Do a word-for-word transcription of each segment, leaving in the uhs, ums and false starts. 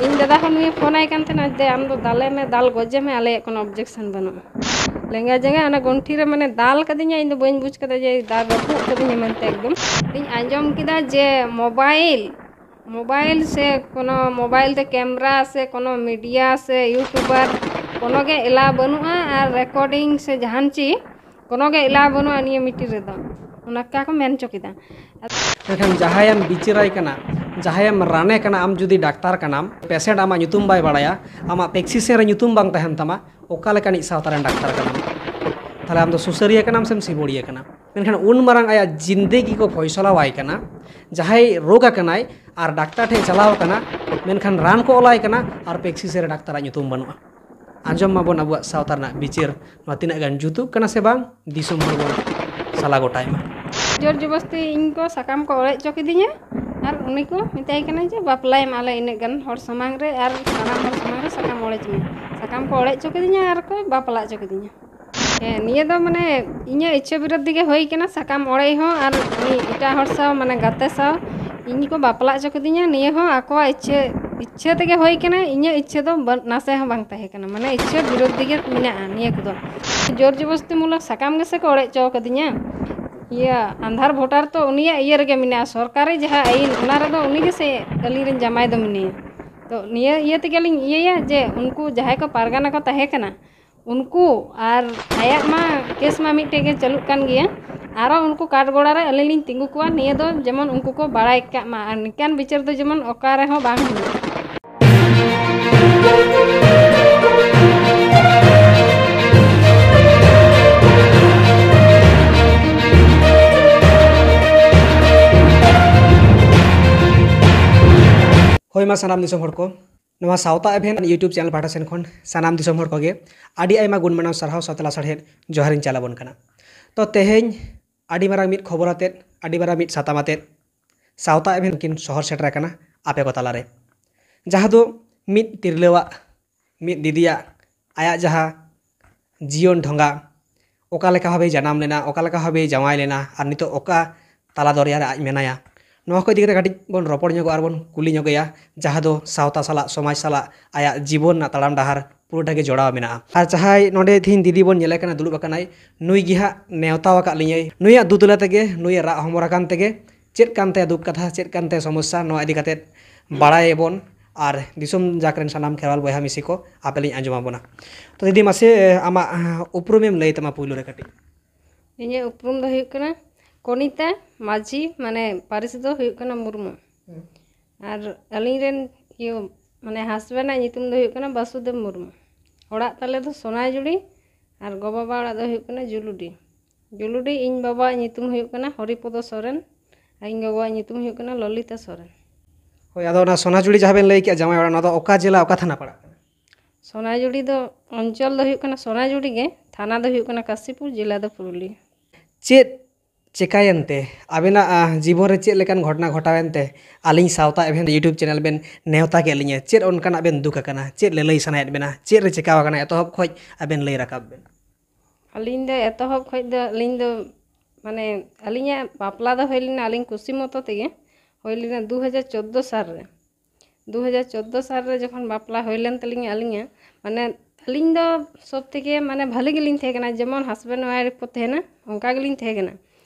ᱤᱧ ᱫᱟᱫᱟ ᱦᱚᱸ ᱱᱩᱭᱮ ᱯᱷᱳᱱ ᱟᱭ ᱠᱟᱱ ᱛᱟᱦᱮᱱᱟ ᱡᱮ, "ᱟᱢ ᱫᱚ ᱫᱟᱞᱮ ᱢᱮ, ᱫᱟᱞ ᱜᱚᱡᱮ ᱢᱮ, ᱟᱞᱮᱭᱟᱜ ᱠᱳᱱᱳ ᱚᱵᱡᱮᱠᱥᱚᱱ ᱵᱟᱹᱱᱩᱜᱼᱟ᱾" ᱞᱮᱸᱜᱟ ᱡᱟᱸᱜᱟ ᱚᱱᱟ ᱜᱚᱱᱴᱷᱤ ᱨᱮ ᱢᱟᱱᱮ ᱫᱟᱞ ᱠᱟᱫᱤᱧᱟ, ᱤᱧ ᱫᱚ ᱵᱟᱹᱧ ᱵᱩᱡᱽ ᱠᱟᱫᱟ ᱡᱮ ᱫᱟᱞ ᱨᱟᱹᱯᱩᱫ ᱠᱟᱫᱤᱧᱟ ᱢᱮᱱᱛᱮ ᱮᱠᱫᱚᱢ᱾ ᱤᱧ ᱟᱸᱡᱚᱢ ᱠᱮᱫᱟ ᱡᱮ ᱢᱳᱵᱟᱭᱤᱞ, ᱢᱳᱵᱟᱭᱤᱞ ᱥᱮ ᱠᱳᱱᱳ ᱢᱳᱵᱟᱭᱤᱞ ᱛᱮ ᱠᱮᱢᱨᱟ ᱥᱮ ᱠᱳᱱᱳ ᱢᱤᱰᱤᱭᱟ ᱥᱮ ᱤᱭᱩᱴᱩᱵᱟᱨ ᱠᱳᱱᱳ ᱜᱮ ᱮᱞᱟᱣ ᱵᱟᱹᱱᱩᱜᱼᱟ, ᱟᱨ ᱨᱮᱠᱚᱨᱰᱤᱝ ᱥᱮ ᱡᱟᱦᱟᱱ ᱪᱤᱡᱽ ᱠᱳᱱᱳ ᱜᱮ ᱮᱞᱟᱣ ᱵᱟᱹᱱᱩᱜᱼᱟ ᱱᱤᱭᱟᱹ ᱢᱤᱴᱤᱝ ᱨᱮᱫᱚ᱾ ᱚᱱᱠᱟ ᱠᱚ ᱢᱮᱱ ᱦᱚᱪᱚ ᱠᱮᱫᱟ᱾ ᱢᱮᱱᱠᱷᱟᱱ ᱡᱟᱦᱟᱸᱭᱮᱢ ᱵᱤᱪᱟᱹᱨᱟᱭ ᱠᱟᱱᱟ, ᱡᱟᱦᱟᱸᱭᱮᱢ ᱨᱟᱱᱮ ᱠᱟᱱᱟ, ᱟᱢ ᱡᱩᱫᱤ ᱰᱟᱠᱛᱟᱨ ᱠᱟᱱᱟᱢ, ᱯᱮᱥᱮᱱᱴ ᱟᱢᱟᱜ ᱧᱩᱛᱩᱢ ᱵᱟᱭ ᱵᱟᱲᱟᱭᱟ, ᱟᱢᱟᱜ ᱯᱮᱠᱥᱤᱥᱮᱱ ᱨᱮ ᱧᱩᱛᱩᱢ ᱵᱟᱝ ᱛᱟᱦᱮᱱ ᱛᱟᱢᱟ, ᱚᱠᱟ ᱞᱮᱠᱟᱱᱤᱡ ᱥᱟᱶᱛᱟ ᱨᱮᱱ ᱰᱟᱠᱛᱟᱨ ᱠᱟᱱᱟᱢ? ᱛᱟᱦᱞᱮ ᱟᱢ ᱫᱚ ᱥᱩᱥᱟᱹᱨᱤᱭᱟᱹ ᱠᱟᱱᱟᱢ ᱥᱮᱢ ᱥᱤᱵᱚᱲᱤᱭᱟᱹ ᱠᱟᱱᱟ? ᱢᱮᱱᱠᱷᱟᱱ ᱩᱱ ᱢᱟᱨᱟᱝ ᱟᱭᱟᱜ ᱡᱤᱱᱫᱮᱜᱤ ᱠᱚ ᱯᱷᱚᱭᱥᱚᱞᱟᱣᱟᱭ ᱠᱟᱱᱟ, ᱡᱟᱦᱟᱸᱭ ᱨᱳᱜᱽ ᱟᱠᱟᱱᱟᱭ ᱟᱨ ᱰᱟᱠᱛᱟᱨ ᱴᱷᱮᱱ ᱪᱟᱞᱟᱣ ᱟᱠᱟᱱᱟ, ᱢᱮᱱᱠᱷᱟᱱ ᱨᱟᱱ ᱠᱚ ᱚᱞᱟᱭ ᱠᱟᱱᱟ ᱟᱨ ᱯᱮᱠᱥᱤᱥᱮᱱ ᱨᱮ ᱰᱟᱠᱛᱟᱨᱟᱜ ᱧᱩᱛᱩᱢ ᱵᱟᱹᱱᱩᱜᱼᱟ᱾ ᱟᱸᱡᱚᱢ ᱢᱟᱵᱚᱱ ᱟᱵᱚᱣᱟᱜ ᱥᱟᱶᱛᱟ ᱨᱮᱱᱟᱜ ᱵᱤᱪᱟᱹᱨ, ᱱᱚᱣᱟ ᱛᱤᱱᱟᱹᱜ ᱜᱟᱱ ᱡᱩᱛᱩᱜ ᱠᱟᱱᱟ ᱥᱮ ᱵᱟᱝ, ᱫᱤᱥᱚᱢ ᱦᱚᱲ ᱵᱚᱱ ᱥᱟᱞᱟ ᱜᱚᱴᱟᱭ ᱢᱟ᱾ ᱡᱳᱨ ᱡᱚᱵᱚᱥᱛᱤ ᱤᱧ ᱠᱚ ᱥᱟᱠᱟᱢ ᱠᱚ ᱚᱲᱮᱡ ᱦᱚᱪᱚ ᱠᱤᱫᱤᱧᱟ, ᱟᱨ ᱩᱱᱤ ᱠᱚ ᱢᱮᱛᱟᱭ ᱠᱟᱱᱟ ᱡᱮ, "ᱵᱟᱯᱞᱟᱭᱮᱢ ᱟᱞᱮ ᱤᱱᱟᱹᱜ ᱜᱟᱱ ᱦᱚᱲ ᱥᱟᱢᱟᱝ ᱨᱮ ᱟᱨ ᱥᱟᱱᱟᱢ ᱦᱚᱲ ᱥᱟᱢᱟᱝ ᱨᱮ ᱥᱟᱠᱟᱢ ᱚᱲᱮᱡ ᱢᱮ᱾" ᱥᱟᱠᱟᱢ ᱠᱚ ᱚᱲᱮᱡ ᱦᱚᱪᱚ ᱠᱤᱫᱤᱧᱟ ᱟᱨ ᱠᱚ ᱵᱟᱯᱞᱟ ᱦᱚᱪᱚ ᱠᱤᱫᱤᱧᱟ᱾ ᱦᱮᱸ, ᱱᱤᱭᱟᱹ ᱫᱚ ᱢᱟᱱᱮ ᱤᱧᱟᱹᱜ ᱤᱪᱪᱷᱟᱹ ᱵᱤᱨᱩᱫᱽ ᱛᱮᱜᱮ ᱦᱩᱭ ᱠᱟᱱᱟ, ᱥᱟᱠᱟᱢ ᱚᱲᱮᱡ ᱦᱚᱸ ᱟᱨ ᱩᱱᱤ ᱮᱴᱟᱜ ᱦᱚᱲ ᱥᱟᱶ, ᱢᱟᱱᱮ ᱜᱟᱛᱮ ᱥᱟᱶ ᱤᱧ ᱠᱚ ᱵᱟᱯᱞᱟ ᱦᱚᱪᱚ ᱠᱤᱫᱤᱧᱟ᱾ ᱱᱤᱭᱟᱹ ᱦᱚᱸ ᱟᱠᱚᱣᱟᱜ ᱤᱪᱪᱷᱟᱹ, ᱤᱪᱪᱷᱟᱹ ᱛᱮᱜᱮ ᱦᱩᱭ ᱠᱟᱱᱟ, ᱤᱧᱟᱹᱜ ᱤᱪᱪᱷᱟᱹ ᱫᱚ ᱵᱟᱹᱱ-, ᱱᱟᱥᱮ ᱦᱚᱸ ᱵᱟᱝ ᱛᱟᱦᱮᱸ ᱠᱟᱱᱟ, ᱢᱟᱱᱮ ᱤᱪᱪᱷᱟᱹ ᱵᱤᱨᱩᱫᱽ ᱛᱮᱜᱮ ᱢᱮᱱᱟᱜᱼᱟ ᱱᱤᱭᱟᱹ ᱠᱚᱫᱚ᱾ ᱡᱳᱨ ᱡᱚᱵᱚᱥᱛᱤ ᱢᱩᱞᱚᱠ ᱥᱟᱠᱟᱢ ᱜᱮᱥᱮ ᱠᱚ ᱚᱲᱮᱡ ᱦᱚᱪᱚ ᱠᱟᱫᱤᱧᱟ᱾ ᱤᱭᱟᱹ ᱟᱸᱫᱷᱟᱨ ᱵᱷᱳᱴᱟᱨ ᱛᱚ ᱩᱱᱤᱭᱟᱜ ᱤᱭᱟᱹ ᱨᱮᱜᱮ ᱢᱮᱱᱟᱜᱼᱟ, ᱥᱚᱨᱠᱟᱨᱤ ᱡᱟᱦᱟᱸ ᱟᱹᱭᱤᱱ, ᱚᱱᱟ ᱨᱮᱫᱚ ᱩᱱᱤ ᱜᱮᱥᱮ ᱟᱹᱞᱤᱧ ᱨᱮᱱ ᱡᱟᱢᱟᱭ ᱫᱚ ᱢᱮᱱᱟᱭᱟ᱾ ᱛᱚ ᱱᱤᱭᱟᱹ ᱤᱭᱟᱹ ᱛᱮᱜᱮ ᱞᱤᱧ ᱤᱭᱟᱹᱭᱟ ᱡᱮ ᱩᱱᱠᱩ ᱡᱟᱦᱟᱸᱭ ᱠᱚ ᱯᱟᱨᱜᱟᱱᱟ ᱠᱚ ᱛᱟᱦᱮᱸ ᱠᱟᱱᱟ, ᱩᱱᱠᱩ ᱟᱨ ᱟᱭᱟᱜ ᱢᱟ ᱠᱮᱥ ᱢᱟ ᱢᱤᱫᱴᱮᱡ ᱜᱮ ᱪᱟᱹᱞᱩᱜ ᱠᱟᱱ ᱜᱮᱭᱟ, ᱟᱨᱚ ᱩᱱᱠᱩ ᱠᱟᱴᱜᱚᱲᱟ ᱨᱮ ᱟᱹᱞᱤᱧ ᱞᱤᱧ ᱛᱤᱸᱜᱩ ᱠᱚᱣᱟ, ᱱᱤᱭᱟᱹ ᱫᱚ ᱡᱮᱢᱚᱱ ᱩᱱᱠᱩ ᱠᱚ ᱵᱟᱲᱟᱭ ᱠᱟᱜ ᱢᱟ, ᱟᱨ ᱱᱤᱠᱟᱱ ᱵᱤᱪᱟᱹᱨ ᱫᱚ ᱡᱮᱢᱚᱱ ᱚᱠᱟ ᱨᱮᱦᱚᱸ ᱵᱟᱝ ᱦᱩᱭᱩᱜ᱾ ᱦᱳᱭ ᱢᱟ ᱥᱟᱱᱟᱢ ᱫᱤᱥᱚᱢ ᱦᱚᱲ ᱠᱚ, ᱱᱚᱣᱟ ᱥᱟᱶᱛᱟ ᱮᱵᱷᱮᱱ YouTube ᱪᱮᱱᱮᱞ ᱯᱟᱦᱴᱟ ᱥᱮᱱ ᱠᱷᱚᱱ ᱥᱟᱱᱟᱢ ᱫᱤᱥᱚᱢ ᱦᱚᱲ ᱠᱚᱜᱮ ᱟᱹᱰᱤ ᱟᱭᱢᱟ ᱜᱩᱱ ᱢᱟᱱᱟᱣ ᱥᱟᱨᱦᱟᱣ ᱥᱟᱶᱛᱮ ᱞᱟᱥᱟᱲᱦᱮᱫ ᱡᱚᱦᱟᱨᱤᱧ ᱪᱟᱞ ᱟᱵᱚᱱ ᱠᱟᱱᱟ᱾ ᱛᱚ ᱛᱮᱦᱮᱧ ᱟᱹᱰᱤ ᱢᱟᱨᱟᱝ ᱢᱤᱫ ᱠᱷᱚᱵᱚᱨ ᱟᱛᱮᱫ, ᱟᱹᱰᱤ ᱢᱟᱨᱟᱝ ᱢᱤᱫ ᱥᱟᱛᱟᱢ ᱟᱛᱮᱫ ᱥᱟᱶᱛᱟ ᱮᱵᱷᱮᱱ ᱠᱤᱱ ᱥᱚᱦᱚᱨ ᱥᱮᱴᱮᱨ ᱟᱠᱟᱱᱟ ᱟᱯᱮ ᱠᱚ ᱛᱟᱞᱟᱨᱮ, ᱡᱟᱦᱟᱸ ᱫᱚ ᱢᱤᱫ ᱛᱤᱨᱞᱟᱹᱣᱟᱜ, ᱢᱤᱫ ᱫᱤᱫᱤᱭᱟᱜ ᱟᱭᱟᱜ ᱡᱟᱦᱟᱸ ᱡᱤᱭᱚᱱ ᱰᱷᱚᱸᱜᱟ, ᱚᱠᱟ ᱞᱮᱠᱟ ᱵᱷᱟᱵᱮ ᱡᱟᱱᱟᱢ ᱞᱮᱱᱟ, ᱚᱠᱟ ᱞᱮᱠᱟ ᱵᱷᱟᱵᱮ ᱡᱟᱶᱟᱭ ᱞᱮᱱᱟ, ᱟᱨ ᱱᱤᱛᱚᱜ ᱚᱠᱟ ᱛᱟᱞᱟ ᱫᱚᱨᱭᱟ ᱨᱮ ᱟᱡ ᱢᱮᱱᱟᱭᱟ, ᱱᱚᱣᱟ ᱠᱚ ᱤᱫᱤ ᱠᱟᱛᱮ ᱠᱟᱹᱴᱤᱡ ᱵᱚᱱ ᱨᱚᱯᱚᱲ ᱧᱚᱜᱚᱜᱼᱟ ᱟᱨ ᱵᱚᱱ ᱠᱩᱞᱤ ᱧᱚᱜᱮᱭᱟ, ᱡᱟᱦᱟᱸ ᱫᱚ ᱥᱟᱶᱛᱟ ᱥᱟᱞᱟᱜ, ᱥᱚᱢᱟᱡᱽ ᱥᱟᱞᱟᱜ ᱟᱭᱟᱜ ᱡᱤᱵᱚᱱ ᱨᱮᱱᱟᱜ ᱛᱟᱲᱟᱢ ᱰᱟᱦᱟᱨ ᱯᱩᱨᱟᱹᱴᱟ ᱜᱮ ᱡᱚᱲᱟᱣ ᱢᱮᱱᱟᱜᱼᱟ᱾ ᱟᱨ ᱡᱟᱦᱟᱸᱭ ᱱᱚᱰᱮ ᱛᱮᱦᱮᱧ ᱫᱤᱫᱤ ᱵᱚᱱ ᱧᱮᱞᱮ ᱠᱟᱱᱟ, ᱫᱩᱲᱩᱵ ᱟᱠᱟᱱᱟᱭ, ᱱᱩᱭ ᱜᱮ ᱦᱟᱸᱜ ᱱᱮᱣᱛᱟ ᱟᱠᱟᱫ ᱞᱤᱧᱟᱹᱭ᱾ ᱱᱩᱭᱟᱜ ᱫᱩ ᱛᱟᱞᱟ ᱛᱮᱜᱮ, ᱱᱩᱭᱟᱜ ᱨᱟᱜ ᱦᱚᱢᱚᱨ ᱟᱠᱟᱱ ᱛᱮᱜᱮ ᱪᱮᱫ ᱠᱟᱱ ᱛᱟᱭᱟ ᱫᱩᱠ ᱠᱟᱛᱷᱟ, ᱪᱮᱫ ᱠᱟᱱ ᱛᱟᱭᱟ ᱥᱚᱢᱚᱥᱥᱟ, ᱱᱚᱣᱟ ᱤᱫᱤ ᱠᱟᱛᱮ ᱵᱟᱲᱟᱭᱟᱵᱚᱱ᱾ ᱟᱨ ᱫᱤᱥᱚᱢ ᱡᱟᱠ ᱨᱮᱱ ᱥᱟᱱᱟᱢ ᱠᱷᱮᱨᱣᱟᱞ ᱵᱚᱭᱦᱟ ᱢᱤᱥᱤ ᱠᱚ ᱟᱯᱮ ᱞᱤᱧ ᱟᱸᱡᱚᱢ ᱟᱵᱚᱱᱟ᱾ ᱛᱚ ᱫᱤᱫᱤ, ᱢᱟᱥᱮ ᱟᱢᱟᱜ ᱩᱯᱨᱩᱢᱮᱢ ᱞᱟᱹᱭ ᱛᱟᱢᱟ ᱯᱩᱭᱞᱩ ᱨᱮ ᱠᱟᱹᱴᱤᱡ? ᱤᱧᱟᱹᱜ ᱩᱯᱨᱩᱢ ᱫᱚ ᱦᱩᱭᱩᱜ ᱠᱟᱱᱟ ᱠᱚᱱᱤᱛᱟ ᱢᱟᱹᱡᱷᱤ, ᱢᱟᱱᱮ ᱯᱟᱹᱨᱤᱥ ᱫᱚ ᱦᱩᱭᱩᱜ ᱠᱟᱱᱟ ᱢᱩᱨᱢᱩ᱾ ᱦᱩᱸ᱾ ᱟᱨ ᱟᱹᱞᱤᱧ ᱨᱮᱱ ᱤᱭᱟᱹ, ᱢᱟᱱᱮ husband ᱟᱜ ᱧᱩᱛᱩᱢ ᱫᱚ ᱦᱩᱭᱩᱜ ᱠᱟᱱᱟ ᱵᱟᱥᱩᱫᱮᱵ ᱢᱩᱨᱢᱩ᱾ ᱚᱲᱟᱜ ᱛᱟᱞᱮ ᱫᱚ ᱥᱚᱱᱟᱡᱩᱲᱤ ᱟᱨ ᱜᱚ-ᱵᱟᱵᱟ ᱚᱲᱟᱜ ᱫᱚ ᱦᱩᱭᱩᱜ ᱠᱟᱱᱟ ᱡᱩᱞᱩᱰᱤ᱾ ᱡᱩᱞᱩᱰᱤ, ᱤᱧ ᱵᱟᱵᱟᱣᱟᱜ ᱧᱩᱛᱩᱢ ᱦᱩᱭᱩᱜ ᱠᱟᱱᱟ ᱦᱚᱨᱤᱯᱚᱫᱚ ᱥᱚᱨᱮᱱ ᱟᱨ ᱤᱧ ᱜᱚᱜᱚᱣᱟᱜ ᱧᱩᱛᱩᱢ ᱦᱩᱭᱩᱜ ᱠᱟᱱᱟ ᱞᱚᱞᱤᱛᱟ ᱥᱚᱨᱮᱱ᱾ ᱦᱳᱭ, ᱟᱫᱚ ᱚᱱᱟ ᱥᱚᱱᱟᱡᱩᱲᱤ ᱡᱟᱦᱟᱸ ᱵᱮᱱ ᱞᱟᱹᱭ ᱠᱮᱜᱼᱟ ᱡᱟᱶᱟᱭ ᱚᱲᱟᱜ, ᱚᱱᱟ ᱫᱚ ᱚᱠᱟ ᱡᱮᱞᱟ, ᱚᱠᱟ ᱛᱷᱟᱱᱟ ᱯᱟᱲᱟᱜ ᱠᱟᱱᱟ? ᱥᱚᱱᱟᱡᱩᱲᱤ ᱫᱚ, ᱚᱧᱪᱚᱞ ᱫᱚ ᱦᱩᱭᱩᱜ ᱠᱟᱱᱟ ᱥᱚᱱᱟᱡᱩᱲᱤ ᱜᱮ, ᱛᱷᱟᱱᱟ ᱫᱚ ᱦᱩᱭᱩᱜ ᱠᱟᱱᱟ ᱠᱟᱥᱤᱯᱩᱨ, ᱡᱮᱞᱟ ᱫᱚ ᱯᱩᱨᱩᱞᱤᱭᱟᱹ᱾ ᱪᱮᱫ ᱪᱮᱠᱟᱭᱮᱱ ᱛᱮ ᱟᱵᱮᱱᱟᱜ, ᱟ, ᱡᱤᱵᱚᱱ ᱨᱮ ᱪᱮᱫ ᱞᱮᱠᱟᱱ ᱜᱷᱚᱴᱚᱱᱟ ᱜᱷᱚᱴᱟᱣᱮᱱ ᱛᱮ ᱟᱹᱞᱤᱧ ᱥᱟᱶᱛᱟ ᱮᱵᱷᱮᱱ YouTube channel ᱵᱮᱱ ᱱᱮᱣᱛᱟ ᱠᱮᱫ ᱞᱤᱧᱟᱹ? ᱪᱮᱫ ᱚᱱᱠᱟᱱᱟᱜ ᱵᱮᱱ ᱫᱩᱠ ᱟᱠᱟᱱᱟ? ᱪᱮᱫ ᱞᱟᱹᱞᱟᱹᱭ ᱥᱟᱱᱟᱭᱮᱫ ᱵᱮᱱᱟ? ᱪᱮᱫ ᱨᱮ ᱪᱮᱠᱟᱣ ᱟᱠᱟᱱᱟ? ᱮᱛᱚᱦᱚᱵ ᱠᱷᱚᱡ ᱟᱵᱮᱱ ᱞᱟᱹᱭ ᱨᱟᱠᱟᱵ ᱵᱮᱱ᱾ ᱟᱹᱞᱤᱧ ᱫᱚ ᱮᱛᱚᱦᱚᱵ ᱠᱷᱚᱡ ᱫᱚ, ᱟᱹᱞᱤᱧ ᱫᱚ, ᱢᱟᱱᱮ, ᱟᱹᱞᱤᱧᱟᱜ ᱵᱟᱯᱞᱟ ᱫᱚ ᱦᱩᱭ ᱞᱮᱱᱟ ᱟᱹᱞᱤᱧ ᱠᱩᱥᱤ ᱢᱚᱛᱚ ᱛᱮᱜᱮ, ᱦᱩᱭ ᱞᱮᱱᱟ ᱫᱩ ᱦᱟᱡᱟᱨ ᱪᱳᱫᱽᱫᱳ ᱥᱟᱞ ᱨᱮ᱾ ᱫᱩ ᱦᱟᱡᱟᱨ ᱪᱳᱫᱽᱫᱳ ᱥᱟᱞ ᱨᱮ ᱡᱚᱠᱷᱚᱱ ᱵᱟᱯᱞᱟ ᱦᱩᱭ ᱞᱮᱱ ᱛᱟᱹᱞᱤᱧᱟ ᱟᱹᱞᱤᱧᱟᱜ, ᱢᱟᱱᱮ, ᱟᱹᱞᱤᱧ ᱫᱚ ᱥᱚᱵ ᱛᱷᱮᱠᱮ, ᱢᱟᱱᱮ, ᱵᱷᱟᱹᱞᱤ ᱜᱮᱞᱤᱧ ᱛᱟᱦᱮᱸ ᱠᱟᱱᱟ, ᱡᱮᱢᱚᱱ husband wife ᱠᱚ ᱛᱟᱦᱮᱱᱟ, ᱚᱱᱠᱟ ᱜᱮᱞᱤᱧ ᱛᱟᱦᱮᱸ ᱠᱟᱱᱟ᱾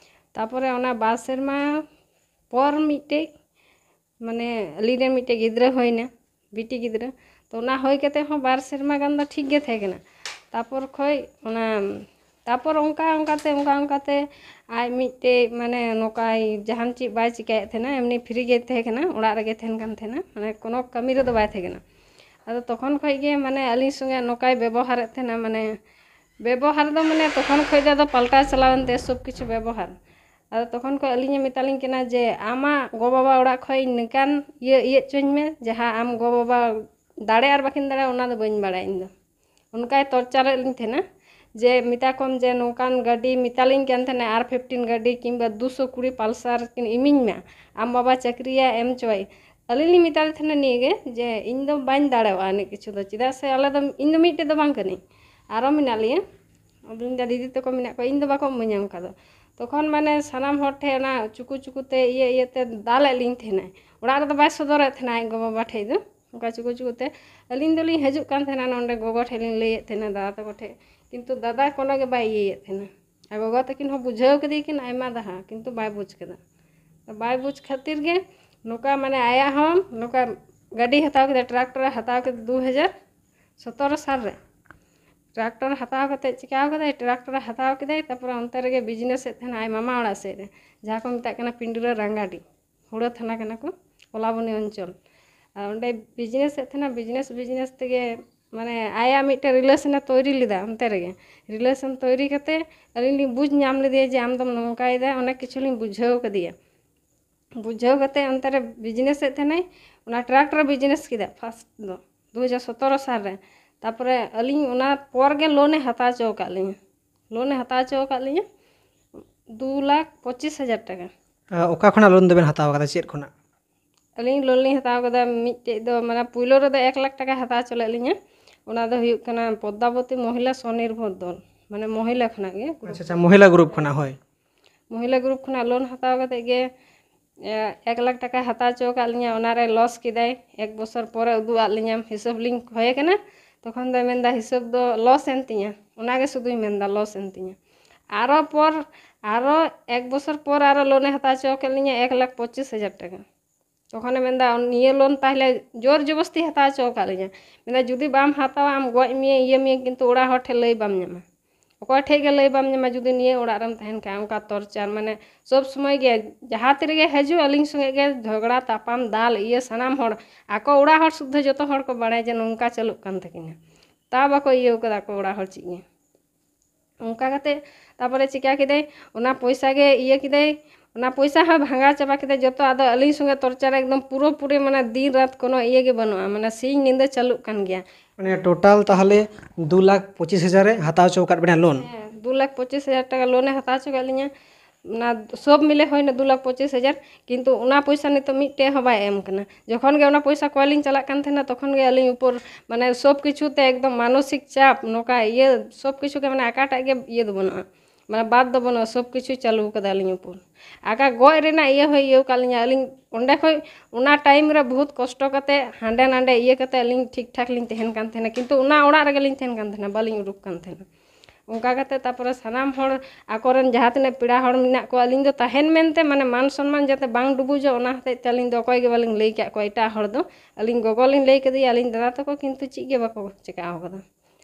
ᱛᱟᱯᱚᱨᱮ ᱚᱱᱟ ᱵᱟᱨ ᱥᱮᱨᱢᱟ ᱯᱚᱨ ᱢᱤᱫᱴᱮᱡ, ᱢᱟᱱᱮ, ᱟᱹᱞᱤᱧ ᱨᱮᱱ ᱢᱤᱫᱴᱮᱡ ᱜᱤᱫᱽᱨᱟᱹ ᱦᱩᱭᱱᱟ, ᱵᱤᱴᱤ ᱜᱤᱫᱽᱨᱟᱹ᱾ ᱛᱚ ᱚᱱᱟ ᱦᱩᱭ ᱠᱟᱛᱮ ᱦᱚᱸ ᱵᱟᱨ ᱥᱮᱨᱢᱟ ᱜᱟᱱ ᱫᱚ ᱴᱷᱤᱠ ᱜᱮ ᱛᱟᱦᱮᱸ ᱠᱟᱱᱟ᱾ ᱛᱟᱯᱚᱨ ᱠᱷᱚᱡ ᱚᱱᱟ, ᱛᱟᱯᱚᱨ ᱚᱱᱠᱟ ᱚᱱᱠᱟᱛᱮ, ᱚᱱᱠᱟ ᱚᱱᱠᱟᱛᱮ ᱟᱡ ᱢᱤᱫᱴᱮᱡ, ᱢᱟᱱᱮ, ᱱᱚᱝᱠᱟᱭ ᱡᱟᱦᱟᱱ ᱪᱮᱫ ᱵᱟᱭ ᱪᱤᱠᱟᱹᱭᱮᱫ ᱛᱟᱦᱮᱱᱟ, ᱮᱢᱱᱤ free ᱜᱮ ᱛᱟᱦᱮᱸ ᱠᱟᱱᱟ, ᱚᱲᱟᱜ ᱨᱮᱜᱮ ᱛᱟᱦᱮᱱ ᱠᱟᱱ ᱛᱟᱦᱮᱱᱟ, ᱢᱟᱱᱮ, ᱠᱳᱱᱳ ᱠᱟᱹᱢᱤ ᱨᱮᱫᱚ ᱵᱟᱭ ᱛᱟᱦᱮᱸ ᱠᱟᱱᱟ᱾ ᱟᱫᱚ ᱛᱚᱠᱷᱚᱱ ᱠᱷᱚᱡ ᱜᱮ, ᱢᱟᱱᱮ, ᱟᱹᱞᱤᱧ ᱥᱚᱸᱜᱮ ᱱᱚᱝᱠᱟᱭ ᱵᱮᱵᱚᱦᱟᱨᱮᱫ ᱛᱟᱦᱮᱱᱟ, ᱢᱟᱱᱮ, ᱵᱮᱵᱚᱦᱟᱨ ᱫᱚ, ᱢᱟᱱᱮ, ᱛᱚᱠᱷᱚᱱ ᱠᱷᱚᱡ ᱫᱚ ᱟᱫᱚ ᱯᱟᱞᱴᱟᱣ ᱪᱟᱞᱟᱣᱮᱱ ᱛᱟᱭᱟ ᱥᱚᱵ ᱠᱤᱪᱷᱩ ᱵᱮᱵᱚᱦᱟᱨ᱾ ᱟᱫᱚ ᱛᱚᱠᱷᱚᱱ ᱠᱷᱚᱡ ᱟᱹᱞᱤᱧᱮ ᱢᱮᱛᱟᱞᱤᱧ ᱠᱟᱱᱟ ᱡᱮ, "ᱟᱢᱟᱜ ᱜᱚ-ᱵᱟᱵᱟ ᱚᱲᱟᱜ ᱠᱷᱚᱡ ᱱᱤᱝᱠᱟᱱ ᱤᱭᱟᱹ ᱤᱭᱟᱹ ᱦᱚᱪᱚᱧ ᱢᱮ, ᱡᱟᱦᱟᱸ ᱟᱢ ᱜᱚ-ᱵᱟᱵᱟ ᱫᱟᱲᱮ ᱟᱨ ᱵᱟᱹᱠᱤᱱ ᱫᱟᱲᱮᱭᱟᱜᱼᱟ, ᱚᱱᱟ ᱫᱚ ᱵᱟᱹᱧ ᱵᱟᱲᱟᱭᱟ ᱤᱧ ᱫᱚ᱾" ᱚᱱᱠᱟᱭ torture ᱮᱫ ᱞᱤᱧ ᱛᱟᱦᱮᱱᱟ ᱡᱮ, ᱢᱮᱛᱟ ᱠᱚᱢ ᱡᱮ, ᱱᱚᱝᱠᱟᱱ ᱜᱟᱹᱰᱤ ᱢᱮᱛᱟᱞᱤᱧ ᱠᱟᱱ ᱛᱟᱦᱮᱱᱟ, R fifteen ᱜᱟᱹᱰᱤ ᱠᱤᱝᱵᱟ ᱫᱩᱥᱚ ᱠᱩᱲᱤ Pulsar ᱠᱤᱱ ᱤᱢᱟᱹᱧ ᱢᱮ, ᱟᱢ ᱵᱟᱵᱟ ᱪᱟᱹᱠᱨᱤᱭᱟ, ᱮᱢ ᱦᱚᱪᱚᱣᱟᱭ᱾ ᱟᱹᱞᱤᱧ ᱞᱤᱧ ᱢᱮᱛᱟ ᱫᱮ ᱛᱟᱦᱮᱱᱟ ᱱᱤᱭᱟᱹ ᱜᱮ ᱡᱮ, "ᱤᱧ ᱫᱚ ᱵᱟᱹᱧ ᱫᱟᱲᱮᱭᱟᱜᱼᱟ ᱤᱱᱟᱹᱜ ᱠᱤᱪᱷᱩ ᱫᱚ, ᱪᱮᱫᱟᱜ ᱥᱮ ᱟᱞᱮ ᱫᱚ, ᱤᱧ ᱫᱚ ᱢᱤᱫᱴᱮᱡ ᱫᱚ ᱵᱟᱝ ᱠᱟᱹᱱᱟᱹᱧ, ᱟᱨᱚ ᱢᱮᱱᱟᱜ ᱞᱮᱭᱟ, ᱟᱫᱚᱧ ᱞᱟᱹᱭᱫᱟ, ᱫᱤᱫᱤ ᱛᱟᱠᱚ ᱢᱮᱱᱟᱜ ᱠᱚᱣᱟ, ᱤᱧ ᱫᱚ ᱵᱟᱠᱚ ᱤᱢᱟᱹᱧᱟ ᱚᱱᱠᱟ ᱫᱚ᱾" ᱛᱚᱠᱷᱚᱱ ᱢᱟᱱᱮ ᱥᱟᱱᱟᱢ ᱦᱚᱲ ᱴᱷᱮᱱ ᱚᱱᱟ ᱪᱩᱠᱩ ᱪᱩᱠᱩ ᱛᱮ ᱤᱭᱟᱹ ᱤᱭᱟᱹ ᱛᱮ ᱫᱟᱞᱮᱫ ᱞᱤᱧ ᱛᱟᱦᱮᱱᱟᱭ᱾ ᱚᱲᱟᱜ ᱨᱮᱫᱚ ᱵᱟᱭ ᱥᱚᱫᱚᱨᱮᱫ ᱛᱟᱦᱮᱱᱟ ᱟᱡ ᱜᱚ ᱵᱟᱵᱟ ᱴᱷᱮᱡ ᱫᱚ᱾ ᱚᱱᱠᱟ ᱪᱩᱠᱩ ᱪᱩᱠᱩ ᱛᱮ ᱟᱹᱞᱤᱧ ᱫᱚᱞᱤᱧ ᱦᱤᱡᱩᱜ ᱠᱟᱱ ᱛᱟᱦᱮᱱᱟ, ᱱᱚᱰᱮ ᱜᱚᱜᱚ ᱴᱷᱮᱡ ᱞᱤᱧ ᱞᱟᱹᱭᱮᱫ ᱛᱟᱦᱮᱱᱟ, ᱫᱟᱫᱟ ᱛᱟᱠᱚ ᱴᱷᱮᱡ, ᱠᱤᱱᱛᱩ ᱫᱟᱫᱟ ᱠᱳᱱᱳ ᱜᱮ ᱵᱟᱭ ᱤᱭᱟᱹᱭᱮᱫ ᱛᱟᱦᱮᱱᱟ᱾ ᱟᱨ ᱜᱚᱜᱚ ᱛᱟᱹᱠᱤᱱ ᱦᱚᱸ ᱵᱩᱡᱷᱟᱹᱣ ᱠᱮᱫᱮᱭᱟᱠᱤᱱ ᱟᱭᱢᱟ ᱫᱷᱟᱣ, ᱠᱤᱱᱛᱩ ᱵᱟᱭ ᱵᱩᱡᱽ ᱠᱮᱫᱟ᱾ ᱵᱟᱭ ᱵᱩᱡᱽ ᱠᱷᱟᱹᱛᱤᱨ ᱜᱮ ᱱᱚᱝᱠᱟ ᱢᱟᱱᱮ ᱟᱭᱟᱜ ᱦᱚᱸ ᱱᱚᱝᱠᱟ ᱜᱟᱹᱰᱤ ᱦᱟᱛᱟᱣ ᱠᱮᱫᱟ, ᱴᱨᱟᱠᱴᱚᱨᱮ ᱦᱟᱛᱟᱣ ᱠᱮᱫᱟ ᱫᱩ ᱦᱟᱡᱟᱨ ᱥᱚᱛᱨᱚ ᱥᱟᱞ ᱨᱮ᱾ ᱴᱨᱟᱠᱴᱚᱨ ᱦᱟᱛᱟᱣ ᱠᱟᱛᱮ ᱪᱤᱠᱟᱹᱣ ᱠᱮᱫᱟᱭ, ᱴᱨᱟᱠᱴᱚᱨ ᱦᱟᱛᱟᱣ ᱠᱮᱫᱟᱭ, ᱛᱟᱨᱯᱚᱨᱮ ᱚᱱᱛᱮ ᱨᱮᱜᱮ ᱵᱤᱡᱽᱱᱮᱥ ᱮᱫ ᱛᱟᱦᱮᱱᱟ ᱟᱡ ᱢᱟᱢᱟ ᱚᱲᱟᱜ ᱥᱮᱫ ᱨᱮ, ᱡᱟᱦᱟᱸ ᱠᱚ ᱢᱮᱛᱟᱜ ᱠᱟᱱᱟ ᱯᱤᱸᱰᱨᱟᱹ ᱨᱟᱝᱜᱟᱰᱤ, ᱦᱩᱲᱟᱹ ᱛᱷᱟᱱᱟ ᱠᱟᱱᱟ ᱠᱚ, ᱠᱚᱞᱟᱵᱚᱱᱤ ᱚᱧᱪᱚᱞ᱾ ᱟᱨ ᱚᱸᱰᱮ ᱵᱤᱡᱽᱱᱮᱥ ᱮᱫ ᱛᱟᱦᱮᱱᱟ, ᱵᱤᱡᱽᱱᱮᱥ ᱵᱤᱡᱽᱱᱮᱥ ᱛᱮᱜᱮ ᱢᱟᱱᱮ ᱟᱭᱟᱜ ᱢᱤᱫᱴᱮᱱ ᱨᱤᱞᱮᱥᱚᱱᱮ ᱛᱳᱭᱨᱤ ᱞᱮᱫᱟ ᱚᱱᱛᱮ ᱨᱮᱜᱮ᱾ ᱨᱤᱞᱮᱥᱚᱱ ᱛᱳᱭᱨᱤ ᱠᱟᱛᱮ ᱟᱹᱞᱤᱧ ᱞᱤᱧ ᱵᱩᱡᱽ ᱧᱟᱢ ᱞᱮᱫᱮᱭᱟ ᱡᱮ ᱟᱢ ᱫᱚᱢ ᱱᱚᱝᱠᱟᱭᱮᱫᱟ, ᱚᱱᱮᱠ ᱠᱤᱪᱷᱩ ᱞᱤᱧ ᱵᱩᱡᱷᱟᱹᱣ ᱠᱟᱫᱮᱭᱟ᱾ ᱵᱩᱡᱷᱟᱹᱣ ᱠᱟᱛᱮ ᱚᱱᱛᱮ ᱨᱮ ᱵᱤᱡᱽᱱᱮᱥ ᱮᱫ ᱛᱟᱦᱮᱱᱟᱭ, ᱚᱱᱟ ᱴᱨᱟᱠ ᱨᱮ ᱵᱤᱡᱽᱱᱮᱥ ᱠᱮᱫᱟ ᱯᱷᱟᱥᱴ ᱫᱚ ᱫᱩ ᱦᱟᱡᱟᱨ ᱥᱚᱛᱨᱚ ᱥᱟᱞ ᱨᱮ᱾ ᱛᱟᱨᱯᱚᱨᱮ ᱟᱹᱞᱤᱧ ᱚᱱᱟ ᱯᱚᱨ ᱜᱮ ᱞᱳᱱᱮ ᱦᱟᱛᱟᱣ ᱦᱚᱪᱚ ᱟᱠᱟᱫ ᱞᱤᱧᱟ, ᱞᱳᱱᱮ ᱦᱟᱛᱟᱣ ᱦᱚᱪᱚ ᱟᱠᱟᱫ ᱞᱤᱧᱟ ᱫᱩ ᱞᱟᱠᱷ ᱯᱚᱸᱪᱤᱥ ᱦᱟᱡᱟᱨ ᱴᱟᱠᱟ᱾ ᱟᱨ ᱚᱠᱟ ᱠᱷᱚᱱᱟᱜ ᱞᱳᱱ ᱫᱚᱵᱮᱱ ᱦᱟᱛᱟᱣ ᱟᱠᱟᱫᱟ, ᱪᱮᱫ ᱠᱷᱚᱱᱟᱜ? ᱟᱹᱞᱤᱧ ᱞᱳᱱ ᱞᱤᱧ ᱦᱟᱛᱟᱣ ᱠᱟᱫᱟ, ᱢᱤᱫᱴᱮᱡ ᱫᱚ ᱢᱟᱱᱮ ᱯᱩᱭᱞᱳ ᱨᱮᱫᱚ ᱮᱠ ᱞᱟᱠᱷ ᱴᱟᱠᱟ ᱦᱟᱛᱟᱣ ᱦᱚᱪᱚ ᱞᱮᱫ ᱞᱤᱧᱟ᱾ ᱚᱱᱟ ᱫᱚ ᱦᱩᱭᱩᱜ ᱠᱟᱱᱟ ᱯᱚᱫᱽᱫᱟᱵᱚᱛᱤ ᱢᱚᱦᱤᱞᱟ ᱥᱚᱱᱤᱨᱵᱷᱚᱨ ᱫᱚᱞ, ᱢᱟᱱᱮ ᱢᱚᱦᱤᱞᱟ ᱠᱷᱚᱱᱟᱜ ᱜᱮ᱾ ᱟᱪᱪᱷᱟ ᱟᱪᱪᱷᱟ, ᱢᱚᱦᱤᱞᱟ ᱜᱨᱩᱯ ᱠᱷᱚᱱᱟᱜ, ᱦᱳᱭ᱾ ᱢᱚᱦᱤᱞᱟ ᱜᱨᱩᱯ ᱠᱷᱚᱱᱟᱜ ᱞᱳᱱ ᱦᱟᱛᱟᱣ ᱠᱟᱛᱮ ᱜᱮ ᱮ, ᱮᱠ ᱞᱟᱠᱷ ᱴᱟᱠᱟ ᱦᱟᱛᱟᱣ ᱦᱚᱪᱚ ᱟᱠᱟᱫ ᱞᱤᱧᱟ, ᱚᱱᱟᱨᱮ ᱞᱚᱥ ᱠᱮᱫᱟᱭ᱾ ᱮᱠ ᱵᱚᱪᱷᱚᱨ ᱯᱚᱨᱮ ᱩᱫᱩᱜ ᱟᱫ ᱞᱤᱧᱟᱢ, ᱦᱤᱥᱟᱹᱵ ᱞᱤᱧ ᱠᱷᱚᱭᱮ ᱠᱟᱱᱟ᱾ ᱛᱚᱠᱷᱚᱱ ᱫᱚᱭ ᱢᱮᱱᱫᱟ ᱦᱤᱥᱟᱹᱵ ᱫᱚ ᱞᱚᱥ ᱮᱱ ᱛᱤᱧᱟ, ᱚᱱᱟᱜᱮ ᱥᱩᱫᱷᱩᱭ ᱢᱮᱱᱫᱟ ᱞᱚᱥ ᱮᱱ ᱛᱤᱧᱟ᱾ ᱟᱨᱚ ᱯᱚᱨ ᱟᱨᱚ ᱮᱠ ᱵᱚᱪᱷᱚᱨ ᱯᱚᱨ ᱟᱨᱚ ᱞᱳᱱᱮ ᱦᱟᱛᱟᱣ ᱦᱚᱪᱚ ᱠᱮᱫ ᱞᱤᱧᱟ ᱮᱠ ᱞᱟᱠᱷ ᱯᱚᱸᱪᱤᱥ ᱦᱟᱡᱟᱨ ᱴᱟᱠᱟ᱾ ᱛᱚᱠᱷᱚᱱᱮ ᱢᱮᱱᱫᱟ ᱱᱤᱭᱟᱹ ᱞᱳᱱ ᱛᱟᱦᱞᱮ ᱡᱳᱨ ᱡᱚᱵᱚᱥᱛᱤ ᱦᱟᱛᱟᱣ ᱦᱚᱪᱚ ᱟᱠᱟᱫ ᱞᱤᱧᱟ᱾ ᱢᱮᱱᱫᱟ ᱡᱩᱫᱤ ᱵᱟᱢ ᱦᱟᱛᱟᱣᱟ ᱟᱢ ᱜᱚᱡ ᱢᱮᱭᱟ ᱤᱭᱟᱹ ᱢᱮᱭᱟ, ᱠᱤᱱᱛᱩ ᱚᱲᱟᱜ ᱦᱚᱲ ᱴᱷᱮᱱ ᱞᱟᱹᱭ ᱵᱟᱢ ᱧᱟᱢᱟ, ᱚᱠᱚᱭ ᱴᱷᱮᱡ ᱜᱮ ᱞᱟᱹᱭ ᱵᱟᱢ ᱧᱟᱢᱟ ᱡᱩᱫᱤ ᱱᱤᱭᱟᱹ ᱚᱲᱟᱜ ᱨᱮᱢ ᱛᱟᱦᱮᱱ ᱠᱷᱟᱱ᱾ ᱚᱱᱠᱟ ᱴᱚᱨᱪᱟᱨ, ᱢᱟᱱᱮ ᱥᱚᱵ ᱥᱚᱢᱚᱭ ᱜᱮ ᱡᱟᱦᱟᱸ ᱛᱤ ᱨᱮᱜᱮ ᱦᱤᱡᱩᱜ ᱟᱹᱞᱤᱧ ᱥᱚᱸᱜᱮ ᱜᱮ ᱡᱷᱚᱜᱽᱲᱟ ᱛᱟᱯᱟᱢ ᱫᱟᱞ ᱤᱭᱟᱹ, ᱥᱟᱱᱟᱢ ᱦᱚᱲ, ᱟᱠᱚ ᱚᱲᱟᱜ ᱦᱚᱲ ᱥᱩᱫᱽᱫᱷᱟᱹ ᱡᱚᱛᱚ ᱦᱚᱲ ᱠᱚ ᱵᱟᱲᱟᱭᱟ ᱡᱮ ᱱᱚᱝᱠᱟ ᱪᱟᱹᱞᱩᱜ ᱠᱟᱱ ᱛᱟᱹᱠᱤᱱᱟ᱾ ᱛᱟᱣ ᱵᱟᱠᱚ ᱤᱭᱟᱹᱣ ᱠᱟᱫᱟ ᱟᱠᱚ ᱚᱲᱟᱜ ᱦᱚᱲ ᱪᱮᱫ ᱜᱮ᱾ ᱚᱱᱠᱟ ᱠᱟᱛᱮ ᱛᱟᱨᱯᱚᱨᱮ ᱪᱤᱠᱟ ᱠᱮᱫᱟᱭ, ᱚᱱᱟ ᱯᱚᱭᱥᱟ ᱜᱮ ᱤᱭᱟᱹ ᱠᱮᱫᱟᱭ, ᱚᱱᱟ ᱯᱚᱭᱥᱟ ᱦᱚᱸ ᱵᱷᱟᱸᱜᱟᱣ ᱪᱟᱵᱟ ᱠᱮᱫᱟᱭ ᱡᱚᱛᱚ᱾ ᱟᱫᱚ ᱟᱹᱞᱤᱧ ᱥᱚᱸᱜᱮ ᱴᱚᱨᱪᱟᱨ ᱮᱠᱫᱚᱢ ᱯᱩᱨᱟᱹ ᱯᱩᱨᱤ, ᱢᱟᱱᱮ ᱫᱤᱱ ᱨᱟᱛ ᱠᱳᱱᱳ ᱤᱭᱟᱹ ᱜᱮ ᱵᱟᱹᱱᱩᱜᱼᱟ, ᱢᱟᱱᱮ ᱥᱤᱧ ᱧᱤᱫᱟᱹ ᱪᱟᱹᱞᱩᱜ ᱠᱟᱱ ᱜᱮᱭᱟ᱾ ᱢᱟᱱᱮ ᱴᱳᱴᱟᱞ ᱛᱟᱦᱞᱮ ᱫᱩ ᱞᱟᱠᱷ ᱯᱚᱸᱪᱤᱥ ᱦᱟᱡᱟᱨ ᱮ ᱦᱟᱛᱟᱣ ᱦᱚᱪᱚ ᱟᱠᱟᱫ ᱵᱮᱱᱟ ᱞᱳᱱ? ᱦᱮᱸ, ᱫᱩ ᱞᱟᱠᱷ ᱯᱚᱸᱪᱤᱥ ᱦᱟᱡᱟᱨ ᱴᱟᱠᱟ ᱞᱳᱱᱮ ᱦᱟᱛᱟᱣ ᱦᱚᱪᱚ ᱠᱮᱫ ᱞᱤᱧᱟ᱾ ᱚᱱᱟ ᱥᱚᱵ ᱢᱤᱞᱮ ᱦᱩᱭᱱᱟ ᱫᱩ ᱞᱟᱠᱷ ᱯᱚᱸᱪᱤᱥ ᱦᱟᱡᱟᱨ, ᱠᱤᱱᱛᱩ ᱚᱱᱟ ᱯᱚᱭᱥᱟ ᱱᱤᱛᱚᱜ ᱢᱤᱫᱴᱮᱡ ᱦᱚᱸ ᱵᱟᱭ ᱮᱢ ᱠᱟᱱᱟ᱾ ᱡᱚᱠᱷᱚᱱ ᱜᱮ ᱚᱱᱟ ᱯᱚᱭᱥᱟ ᱠᱚᱭ ᱞᱤᱧ ᱪᱟᱞᱟᱜ ᱠᱟᱱ ᱛᱟᱦᱮᱱᱟ, ᱛᱚᱠᱷᱚᱱ ᱜᱮ ᱟᱹᱞᱤᱧ ᱩᱯᱚᱨ ᱢᱟᱱᱮ ᱥᱚᱵ ᱠᱤᱪᱷᱩ ᱛᱮ ᱮᱠᱫᱚᱢ ᱢᱟᱱᱚᱥᱤᱠ ᱪᱟᱯ, ᱱᱚᱝᱠᱟ ᱤᱭᱟᱹ ᱥᱚᱵ ᱠᱤᱪᱷᱩ ᱜᱮ ᱢᱟᱱᱮ ᱚᱠᱟᱴᱟᱜ ᱜᱮ ᱤᱭᱟᱹ ᱫᱚ ᱵᱟᱹᱱᱩᱜᱼᱟ᱾ ᱢᱟᱱᱮ ᱵᱟᱫ ᱫᱚ ᱵᱟᱹᱱᱩᱜᱼᱟ, ᱥᱚᱵ ᱠᱤᱪᱷᱩ ᱪᱟᱹᱞᱩ ᱠᱟᱫᱟ ᱟᱹᱞᱤᱧ ᱩᱯᱚᱨ᱾ ᱟᱠᱟ ᱜᱚᱡ ᱨᱮᱱᱟᱜ ᱤᱭᱟᱹ ᱦᱚᱸᱭ ᱤᱭᱟᱹ ᱠᱟᱫ ᱞᱤᱧᱟ᱾ ᱟᱹᱞᱤᱧ ᱚᱸᱰᱮ ᱠᱷᱚᱡ ᱚᱱᱟ ᱴᱟᱭᱤᱢ ᱨᱮ ᱵᱚᱦᱩᱛ ᱠᱚᱥᱴᱚ ᱠᱟᱛᱮ ᱦᱟᱸᱰᱮ ᱱᱟᱸᱰᱮ ᱤᱭᱟᱹ ᱠᱟᱛᱮ ᱟᱹᱞᱤᱧ ᱴᱷᱤᱠ ᱴᱷᱟᱠ ᱞᱤᱧ ᱛᱟᱦᱮᱱ ᱠᱟᱱ ᱛᱟᱦᱮᱱᱟ, ᱠᱤᱱᱛᱩ ᱚᱱᱟ ᱚᱲᱟᱜ ᱨᱮᱜᱮ ᱞᱤᱧ ᱛᱟᱦᱮᱱ ᱠᱟᱱ ᱛᱟᱦᱮᱱᱟ, ᱵᱟᱹᱞᱤᱧ ᱩᱰᱩᱠ ᱠᱟᱱ ᱛᱟᱦᱮᱱᱟ᱾ ᱚᱱᱠᱟ ᱠᱟᱛᱮ ᱛᱟᱨᱯᱚᱨᱮ ᱥᱟᱱᱟᱢ ᱦᱚᱲ, ᱟᱠᱚᱨᱮᱱ ᱡᱟᱦᱟᱸ ᱛᱤᱱᱟᱹᱜ ᱯᱮᱲᱟ ᱦᱚᱲ ᱢᱮᱱᱟᱜ ᱠᱚᱣᱟ, ᱟᱹᱞᱤᱧ ᱫᱚ ᱛᱟᱦᱮᱱ ᱢᱮᱱᱛᱮ ᱢᱟᱱᱮ ᱢᱟᱱ ᱥᱚᱱᱢᱟᱱ ᱡᱟᱛᱮ ᱵᱟᱝ ᱰᱩᱵᱩᱡᱚᱜ, ᱚᱱᱟ ᱦᱚᱛᱮᱡ ᱛᱮ ᱟᱹᱞᱤᱧ ᱫᱚ ᱚᱠᱚᱭ ᱜᱮ ᱵᱟᱹᱞᱤᱧ ᱞᱟᱹᱭ ᱠᱟᱜ ᱠᱚᱣᱟ ᱮᱴᱟᱜ ᱦᱚᱲ ᱫᱚ᱾ ᱟᱹᱞᱤᱧ ᱜᱚᱜᱚ ᱞᱤᱧ ᱞᱟᱹᱭ ᱠᱟᱫᱮᱭᱟ, ᱟᱹᱞᱤᱧ ᱫᱟᱫᱟ ᱛᱟᱠᱚ ᱠᱤᱱᱛᱩ ᱪᱮᱫ ᱜᱮ ᱵᱟᱠᱚ ᱪᱤᱠᱟᱹ ᱟᱠᱟᱫᱟ᱾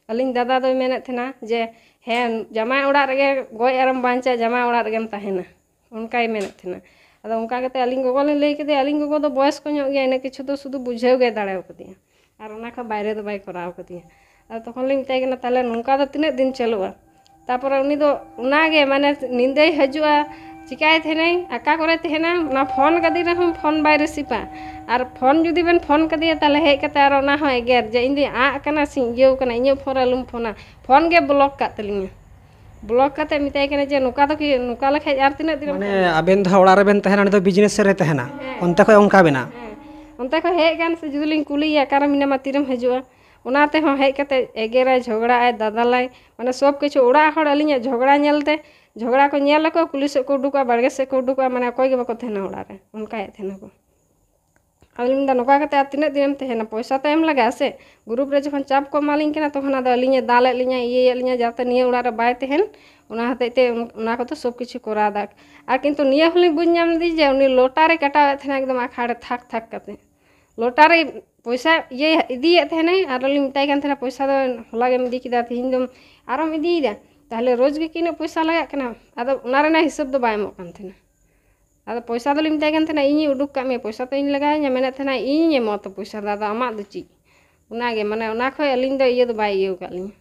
ᱟᱹᱞᱤᱧ ᱫᱟᱫᱟ ᱫᱚᱭ ᱢᱮᱱᱮᱫ ᱛᱟᱦᱮᱱᱟ ᱡᱮ, "ᱦᱮᱸ, ᱡᱟᱢᱟᱭ ᱚᱲᱟᱜ ᱨᱮᱜᱮ ᱜᱚᱡ ᱟᱨᱮᱢ ᱵᱟᱧᱪᱟᱜ, ᱡᱟᱢᱟᱭ ᱚᱲᱟᱜ ᱨᱮᱜᱮᱢ ᱛᱟᱦᱮᱱᱟ", ᱚᱱᱠᱟᱭ ᱢᱮᱱᱮᱫ ᱛᱟᱦᱮᱱᱟ᱾ ᱟᱫᱚ ᱚᱱᱠᱟ ᱠᱟᱛᱮ ᱟᱹᱞᱤᱧ ᱜᱚᱜᱚ ᱞᱤᱧ ᱞᱟᱹᱭ ᱠᱮᱫᱮᱭᱟ, ᱟᱹᱞᱤᱧ ᱜᱚᱜᱚ ᱫᱚ ᱵᱚᱭᱚᱥ ᱠᱚ ᱧᱚᱜ ᱜᱮᱭᱟ, ᱤᱱᱟᱹ ᱠᱤᱪᱷᱩ ᱫᱚ ᱥᱩᱫᱷᱩ ᱵᱩᱡᱷᱟᱹᱣ ᱜᱮ ᱫᱟᱲᱮ ᱠᱟᱫᱮᱭᱟ, ᱟᱨ ᱚᱱᱟ ᱠᱷᱚᱱ ᱵᱟᱭᱨᱮ ᱫᱚ ᱵᱟᱭ ᱠᱚᱨᱟᱣ ᱠᱟᱫᱮᱭᱟ᱾ ᱟᱫᱚ ᱛᱚᱠᱷᱚᱱ ᱞᱤᱧ ᱢᱮᱛᱟᱭ ᱠᱟᱱᱟ, "ᱛᱟᱦᱚᱞᱮ ᱱᱚᱝᱠᱟ ᱫᱚ ᱛᱤᱱᱟᱹᱜ ᱫᱤᱱ ᱪᱟᱹᱞᱩᱜᱼᱟ?" ᱛᱟᱯᱚᱨᱮ ᱩᱱᱤ ᱫᱚ ᱚᱱᱟᱜᱮ, ᱢᱟᱱᱮ, ᱧᱤᱫᱟᱹᱭ ᱦᱤᱡᱩᱜᱼᱟ, ᱪᱤᱠᱟᱭ ᱛᱟᱦᱮᱱᱟᱹᱧ, ᱟᱠᱟ ᱠᱚᱨᱮ ᱛᱟᱦᱮᱱᱟ, ᱚᱱᱟ ᱯᱷᱳᱱ ᱠᱟᱫᱮ ᱨᱮᱦᱚᱸ ᱯᱷᱳᱱ ᱵᱟᱭ ᱨᱤᱥᱤᱵᱟ᱾ ᱟᱨ ᱯᱷᱳᱱ ᱡᱩᱫᱤ ᱵᱮᱱ ᱯᱷᱳᱱ ᱠᱟᱫᱮᱭᱟ, ᱛᱟᱦᱚᱞᱮ ᱦᱮᱡ ᱠᱟᱛᱮ ᱟᱨ ᱚᱱᱟ ᱦᱚᱸ ᱮᱜᱮᱨ ᱡᱮ, "ᱤᱧ ᱫᱚᱧ ᱟᱜ ᱠᱟᱱᱟ ᱥᱮᱧ ᱤᱭᱟᱹᱣ ᱠᱟᱱᱟ, ᱤᱧᱟᱹᱜ ᱯᱷᱳᱱ ᱨᱮ ᱟᱞᱚᱢ ᱯᱷᱳᱱᱟ", ᱯᱷᱳᱱ ᱜᱮ ᱵᱞᱚᱠ ᱠᱟᱜ ᱛᱟᱹᱞᱤᱧᱟ᱾ ᱵᱞᱚᱠ ᱠᱟᱛᱮ ᱢᱮᱛᱟᱭ ᱠᱟᱱᱟ ᱡᱮ, "ᱱᱚᱝᱠᱟ ᱫᱚ ᱠᱤ, ᱱᱚᱝᱠᱟ ᱞᱮᱠᱷᱟᱡ ᱟᱨ ᱛᱤᱱᱟᱹᱜ ᱫᱤᱱ ᱮᱢ ᱢᱟᱱᱮ ᱠᱟᱹᱢᱤᱭᱟ?" ᱟᱵᱮᱱ ᱫᱚ ᱦᱟᱸᱜ ᱚᱲᱟᱜ ᱨᱮᱵᱮᱱ ᱛᱟᱦᱮᱱᱟ, ᱩᱱᱤ ᱫᱚ ᱵᱤᱡᱽᱱᱮᱥ ᱨᱮ ᱛᱟᱦᱮᱱᱟ, ᱦᱮᱸ᱾ ᱚᱱᱛᱮ ᱠᱷᱚᱡ ᱚᱱᱠᱟ ᱵᱮᱱᱟ? ᱦᱮᱸ, ᱚᱱᱛᱮ ᱠᱷᱚᱡ ᱦᱮᱡ ᱠᱟᱱ ᱥᱮ ᱡᱩᱫᱤ ᱞᱤᱧ ᱠᱩᱞᱤᱭᱮᱭᱟ, "ᱚᱠᱟᱨᱮ ᱢᱮᱱᱟᱢᱟ, ᱛᱤᱨᱮᱢ ᱦᱤᱡᱩᱜᱼᱟ?" ᱚᱱᱟ ᱛᱮᱦᱚᱸ ᱦᱮᱡ ᱠᱟᱛᱮ ᱮᱜᱮᱨᱟᱭ, ᱡᱷᱚᱜᱽᱲᱟᱜ ᱟᱭ, ᱫᱟᱫᱟᱞᱟᱭ, ᱢᱟᱱᱮ ᱥᱚᱵ ᱠᱤᱪᱷᱩ ᱚᱲᱟᱜ ᱦᱚᱲ ᱟᱹᱞᱤᱧᱟᱜ ᱡᱷᱚᱜᱽᱲᱟ ᱧᱮᱞ ᱛᱮ, ᱡᱷᱚᱜᱽᱲᱟ ᱠᱚ ᱧᱮᱞ ᱟᱠᱚ, ᱠᱩᱞᱦᱤ ᱥᱮᱫ ᱠᱚ ᱩᱰᱩᱠᱚᱜᱼᱟ, ᱵᱟᱲᱜᱮ ᱥᱮᱫ ᱠᱚ ᱩᱰᱩᱠᱚᱜᱼᱟ, ᱢᱟᱱᱮ ᱚᱠᱚᱭ ᱜᱮ ᱵᱟᱠᱚ ᱛᱟᱦᱮᱱᱟ ᱚᱲᱟᱜ ᱨᱮ, ᱚᱱᱠᱟᱭᱮᱫ ᱛᱟᱦᱮᱱᱟ ᱠᱚ᱾ ᱟᱫᱚ ᱞᱤᱧ ᱢᱮᱱᱫᱟ, "ᱱᱚᱝᱠᱟ ᱠᱟᱛᱮ ᱟᱨ ᱛᱤᱱᱟᱹᱜ ᱫᱤᱱᱮᱢ ᱛᱟᱦᱮᱱᱟ? ᱯᱚᱭᱥᱟ ᱛᱚ ᱮᱢ ᱞᱟᱜᱟᱜᱼᱟ ᱥᱮ?" ᱜᱨᱩᱯ ᱨᱮ ᱡᱚᱠᱷᱚᱱ ᱪᱟᱯ ᱠᱚ ᱮᱢᱟᱞᱤᱧ ᱠᱟᱱᱟ, ᱛᱚᱠᱷᱚᱱ ᱟᱫᱚ ᱟᱹᱞᱤᱧᱮ ᱫᱟᱞᱮᱫ ᱞᱤᱧᱟ, ᱤᱭᱟᱹᱭᱮᱫ ᱞᱤᱧᱟ, ᱡᱟᱛᱮ ᱱᱤᱭᱟᱹ ᱚᱲᱟᱜ ᱨᱮ ᱵᱟᱭ ᱛᱟᱦᱮᱱ, ᱚᱱᱟ ᱦᱚᱛᱮᱡ ᱛᱮ ᱚᱱᱟ ᱠᱚᱫᱚ ᱥᱚᱵ ᱠᱤᱪᱷᱩ ᱠᱚᱨᱟᱣ ᱫᱟ᱾ ᱟᱨ ᱠᱤᱱᱛᱩ ᱱᱤᱭᱟᱹ ᱦᱚᱸᱞᱤᱧ ᱵᱩᱡᱽ ᱧᱟᱢ ᱞᱮᱫᱟ ᱡᱮ ᱩᱱᱤ ᱞᱚᱴᱟᱨᱤ ᱠᱟᱴᱟᱣᱮᱫ ᱛᱟᱦᱮᱱᱟ ᱮᱠᱫᱚᱢ ᱟᱠᱷᱟᱲ ᱨᱮ ᱛᱷᱟᱠ ᱛᱷᱟᱠ ᱠᱟᱛᱮ᱾ ᱞᱚᱴᱟᱨᱤ ᱯᱚᱭᱥᱟ ᱤᱭᱟᱹ ᱤᱫᱤᱭᱮᱫ ᱛᱟᱦᱮᱱᱟᱭ, ᱟᱨ ᱟᱹᱞᱤᱧ ᱢᱮᱛᱟᱭ ᱠᱟᱱ ᱛᱟᱦᱮᱱᱟ, "ᱯᱚᱭᱥᱟ ᱫᱚ ᱦᱚᱞᱟ ᱜᱮᱢ ᱤᱫᱤ ᱠᱮᱫᱟ, ᱛᱮᱦᱮᱧ ᱫᱚᱢ ᱟᱨᱚᱢ ᱤᱫᱤᱭᱮᱫᱟ, ᱛᱟᱦᱚᱞᱮ ᱨᱳᱡᱽ ᱜᱮ ᱛᱤᱱᱟᱹᱜ ᱯᱚᱭᱥᱟ ᱞᱟᱜᱟᱜ ᱠᱟᱱᱟ?" ᱟᱫᱚ ᱚᱱᱟ ᱨᱮᱱᱟᱜ ᱦᱤᱥᱟᱹᱵ ᱫᱚ ᱵᱟᱭ ᱮᱢᱚᱜ ᱠᱟᱱ ᱛᱟᱦᱮᱱᱟ᱾ ᱟᱫᱚ ᱯᱚᱭᱥᱟ ᱫᱚᱞᱤᱧ ᱢᱮᱛᱟᱭ ᱠᱟᱱ ᱛᱟᱦᱮᱱᱟ, "ᱤᱧᱤᱧ ᱩᱰᱩᱠ ᱠᱟᱜ ᱢᱮᱭᱟ, ᱯᱚᱭᱥᱟ ᱛᱚ ᱤᱧ ᱞᱟᱜᱟᱣᱤᱧᱟ", ᱢᱮᱱᱮᱫ ᱛᱟᱦᱮᱱᱟ, "ᱤᱧᱤᱧ ᱮᱢᱚᱜᱼᱟ ᱛᱚ ᱯᱚᱭᱥᱟ ᱫᱚ, ᱟᱫᱚ ᱟᱢᱟᱜ ᱫᱚ ᱪᱮᱫ?" ᱚᱱᱟᱜᱮ, ᱢᱟᱱᱮ, ᱚᱱᱟ ᱠᱷᱚᱡ ᱟᱹᱞᱤᱧ ᱫᱚ ᱤᱭᱟᱹ ᱫᱚ ᱵᱟᱭ ᱤᱭᱟᱹ ᱟᱠᱟᱫ ᱞᱤᱧᱟ᱾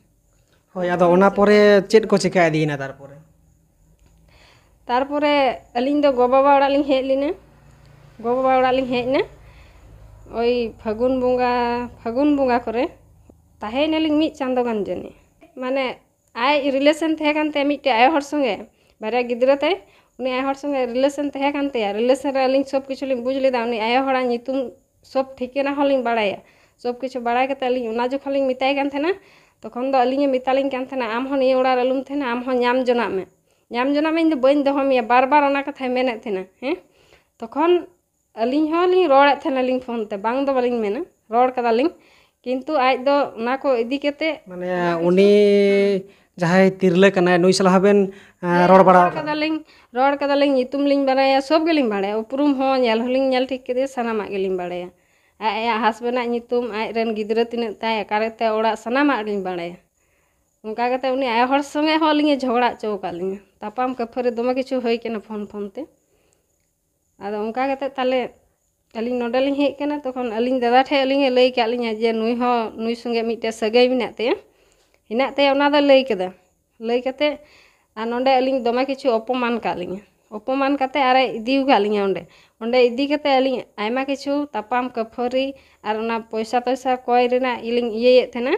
ᱦᱳᱭ, ᱟᱫᱚ ᱚᱱᱟ ᱯᱚᱨᱮ ᱪᱮᱫ ᱠᱚ ᱪᱮᱠᱟ ᱤᱫᱤᱭᱮᱱᱟ ᱛᱟᱨᱯᱚᱨᱮ? ᱛᱟᱨᱯᱚᱨᱮ ᱟᱹᱞᱤᱧ ᱫᱚ ᱜᱚ-ᱵᱟᱵᱟ ᱚᱲᱟᱜ ᱞᱤᱧ ᱦᱮᱡ ᱞᱮᱱᱟ᱾ ᱜᱚ-ᱵᱟᱵᱟ ᱚᱲᱟᱜ ᱞᱤᱧ ᱦᱮᱡ ᱮᱱᱟ ᱳᱭ ᱯᱷᱟᱹᱜᱩᱱ ᱵᱚᱸᱜᱟ, ᱯᱷᱟᱹᱜᱩᱱ ᱵᱚᱸᱜᱟ ᱠᱚᱨᱮ᱾ ᱛᱟᱦᱮᱸᱭᱮᱱᱟᱞᱤᱧ ᱢᱤᱫ ᱪᱟᱸᱫᱳ ᱜᱟᱱ ᱡᱟᱹᱱᱤᱡ᱾ ᱢᱟᱱᱮ, ᱟᱡ ᱨᱤᱞᱮᱥᱚᱱ ᱛᱟᱦᱮᱸ ᱠᱟᱱ ᱛᱟᱭᱟ ᱢᱤᱫᱴᱮᱡ ᱟᱭᱳ ᱦᱚᱲ ᱥᱚᱸᱜᱮ, ᱵᱟᱨᱭᱟ ᱜᱤᱫᱽᱨᱟᱹ ᱛᱟᱭ᱾ ᱩᱱᱤ ᱟᱭᱳ ᱦᱚᱲ ᱥᱚᱸᱜᱮ ᱨᱤᱞᱮᱥᱚᱱ ᱛᱟᱦᱮᱸ ᱠᱟᱱ ᱛᱟᱭᱟ᱾ ᱨᱤᱞᱮᱥᱚᱱ ᱨᱮ ᱟᱹᱞᱤᱧ ᱥᱚᱵ ᱠᱤᱪᱷᱩ ᱞᱤᱧ ᱵᱩᱡᱽ ᱞᱮᱫᱟ᱾ ᱩᱱᱤ ᱟᱭᱳ ᱦᱚᱲᱟᱜ ᱧᱩᱛᱩᱢ, ᱥᱚᱵ ᱴᱷᱤᱠᱟᱹᱱᱟ ᱦᱚᱸᱞᱤᱧ ᱵᱟᱲᱟᱭᱟ᱾ ᱥᱚᱵ ᱠᱤᱪᱷᱩ ᱵᱟᱲᱟᱭ ᱠᱟᱛᱮ ᱟᱹᱞᱤᱧ ᱚᱱᱟ ᱡᱚᱠᱷᱚᱱ ᱞᱤᱧ ᱢᱮᱛᱟᱭ ᱠᱟᱱ ᱛᱟᱦᱮᱱᱟ, ᱛᱚᱠᱷᱚᱱ ᱫᱚ ᱟᱹᱞᱤᱧᱮ ᱢᱮᱛᱟᱞᱤᱧ ᱠᱟᱱ ᱛᱟᱦᱮᱱᱟ, "ᱟᱢ ᱦᱚᱸ ᱱᱤᱭᱟᱹ ᱚᱲᱟᱜ ᱨᱮ ᱟᱞᱚᱢ ᱛᱟᱦᱮᱱᱟ, ᱟᱢ ᱦᱚᱸ ᱧᱟᱢ ᱡᱚᱱᱟᱜ ᱢᱮ, ᱧᱟᱢ ᱡᱚᱱᱟᱜ ᱢᱮ, ᱤᱧ ᱫᱚ ᱵᱟᱹᱧ ᱫᱚᱦᱚ ᱢᱮᱭᱟ, ᱵᱟᱨ ᱵᱟᱨ ᱚᱱᱟ ᱠᱟᱛᱷᱟᱭ ᱢᱮᱱᱮᱫ ᱛᱟᱦᱮᱱᱟ᱾ ᱦᱮᱸ, ᱛᱚᱠᱷᱚᱱ ᱟᱹᱞᱤᱧ ᱦᱚᱸᱞᱤᱧ ᱨᱚᱲᱮᱫ ᱛᱟᱦᱮᱱᱟᱞᱤᱧ ᱯᱷᱳᱱ ᱛᱮ, ᱵᱟᱝ ᱫᱚ ᱵᱟᱹᱞᱤᱧ ᱢᱮᱱᱟ, ᱨᱚᱲ ᱠᱟᱫᱟᱞᱤᱧ, ᱠᱤᱱᱛᱩ ᱟᱡ ᱫᱚ ᱚᱱᱟ ᱠᱚ ᱤᱫᱤ ᱠᱟᱛᱮ ᱢᱟᱱᱮ ᱩᱱᱤ ᱡᱟᱦᱟᱸᱭ ᱛᱤᱨᱞᱟᱹ ᱠᱟᱱᱟᱭ, ᱱᱩᱭ ᱥᱟᱞᱟᱜ ᱦᱚᱸᱵᱮᱱ ᱨᱚᱲ ᱵᱟᱲᱟ ᱟᱠᱟᱫᱟ? ᱠᱟᱫᱟᱞᱤᱧ, ᱨᱚᱲ ᱠᱟᱫᱟᱞᱤᱧ, ᱧᱩᱛᱩᱢ ᱞᱤᱧ ᱵᱟᱲᱟᱭᱟ, ᱥᱚᱵ ᱜᱮᱞᱤᱧ ᱵᱟᱲᱟᱭᱟ, ᱩᱯᱨᱩᱢ ᱦᱚᱸ ᱧᱮᱞ ᱦᱚᱸᱞᱤᱧ ᱧᱮᱞ ᱴᱷᱤᱠ ᱠᱮᱫᱮᱭᱟ, ᱥᱟᱱᱟᱢᱟᱜ ᱜᱮᱞᱤᱧ ᱵᱟᱲᱟᱭᱟ᱾ ᱟᱡ ᱟᱭᱟᱜ ᱦᱟᱥᱵᱮᱱᱰᱟᱜ ᱧᱩᱛᱩᱢ, ᱟᱡ ᱨᱮᱱ ᱜᱤᱫᱽᱨᱟᱹ ᱛᱤᱱᱟᱹᱜ ᱛᱟᱭ, ᱚᱠᱟᱨᱮ ᱛᱟᱭ ᱚᱲᱟᱜ, ᱥᱟᱱᱟᱢᱟᱜ ᱞᱤᱧ ᱵᱟᱲᱟᱭᱟ᱾ ᱚᱱᱠᱟ ᱠᱟᱛᱮ ᱩᱱᱤ ᱟᱭᱳ ᱦᱚᱲ ᱥᱚᱸᱜᱮ ᱦᱚᱸ ᱟᱹᱞᱤᱧᱮ ᱡᱷᱚᱜᱽᱲᱟ ᱦᱚᱪᱚ ᱟᱠᱟᱫ ᱞᱤᱧᱟ᱾ ᱛᱟᱯᱟᱢ ᱠᱟᱹᱯᱷᱟᱹᱨᱤ ᱫᱚᱢᱮ ᱠᱤᱪᱷᱩ ᱦᱩᱭ ᱠᱟᱱᱟ ᱯᱷᱳᱱ ᱯᱷᱳᱱ ᱛᱮ᱾ ᱟᱫᱚ ᱚᱱᱠᱟ ᱠᱟᱛᱮ ᱛᱟᱦᱞᱮ ᱟᱹᱞᱤᱧ ᱱᱚᱰᱮ ᱞᱤᱧ ᱦᱮᱡ ᱠᱟᱱᱟ, ᱛᱚᱠᱷᱚᱱ ᱟᱹᱞᱤᱧ ᱫᱟᱫᱟ ᱴᱷᱮᱡ ᱟᱹᱞᱤᱧᱮ ᱞᱟᱹᱭ ᱠᱟᱜ ᱞᱤᱧᱟ ᱡᱮ ᱱᱩᱭ ᱦᱚᱸ, ᱱᱩᱭ ᱥᱚᱸᱜᱮ ᱢᱤᱫᱴᱮᱡ ᱥᱟᱹᱜᱟᱹᱭ ᱢᱮᱱᱟᱜ ᱛᱟᱭᱟ, ᱦᱮᱱᱟᱜ ᱛᱟᱭᱟ, ᱚᱱᱟ ᱫᱚ ᱞᱟᱹᱭ ᱠᱮᱫᱟ᱾ ᱞᱟᱹᱭ ᱠᱟᱛᱮ ᱟᱨ ᱱᱚᱰᱮ ᱟᱹᱞᱤᱧ ᱫᱚᱢᱮ ᱠᱤᱪᱷᱩ ᱚᱯᱚᱢᱟᱱ ᱠᱟᱜ ᱞᱤᱧᱟ, ᱚᱯᱚᱢᱟᱱ ᱠᱟᱛᱮ ᱟᱨᱮ ᱤᱫᱤ ᱟᱠᱟᱫ ᱞᱤᱧᱟ ᱚᱸᱰᱮ᱾ ᱚᱸᱰᱮ ᱤᱫᱤ ᱠᱟᱛᱮ ᱟᱹᱞᱤᱧ ᱟᱭᱢᱟ ᱠᱤᱪᱷᱩ ᱛᱟᱯᱟᱢ ᱠᱟᱹᱯᱷᱟᱹᱨᱤ ᱟᱨ ᱚᱱᱟ ᱯᱚᱭᱥᱟ ᱴᱚᱭᱥᱟ ᱠᱚᱭ ᱨᱮᱱᱟᱜ ᱤᱞᱤᱧ ᱤᱭᱟᱹᱭᱮᱫ ᱛᱟᱦᱮᱱᱟ,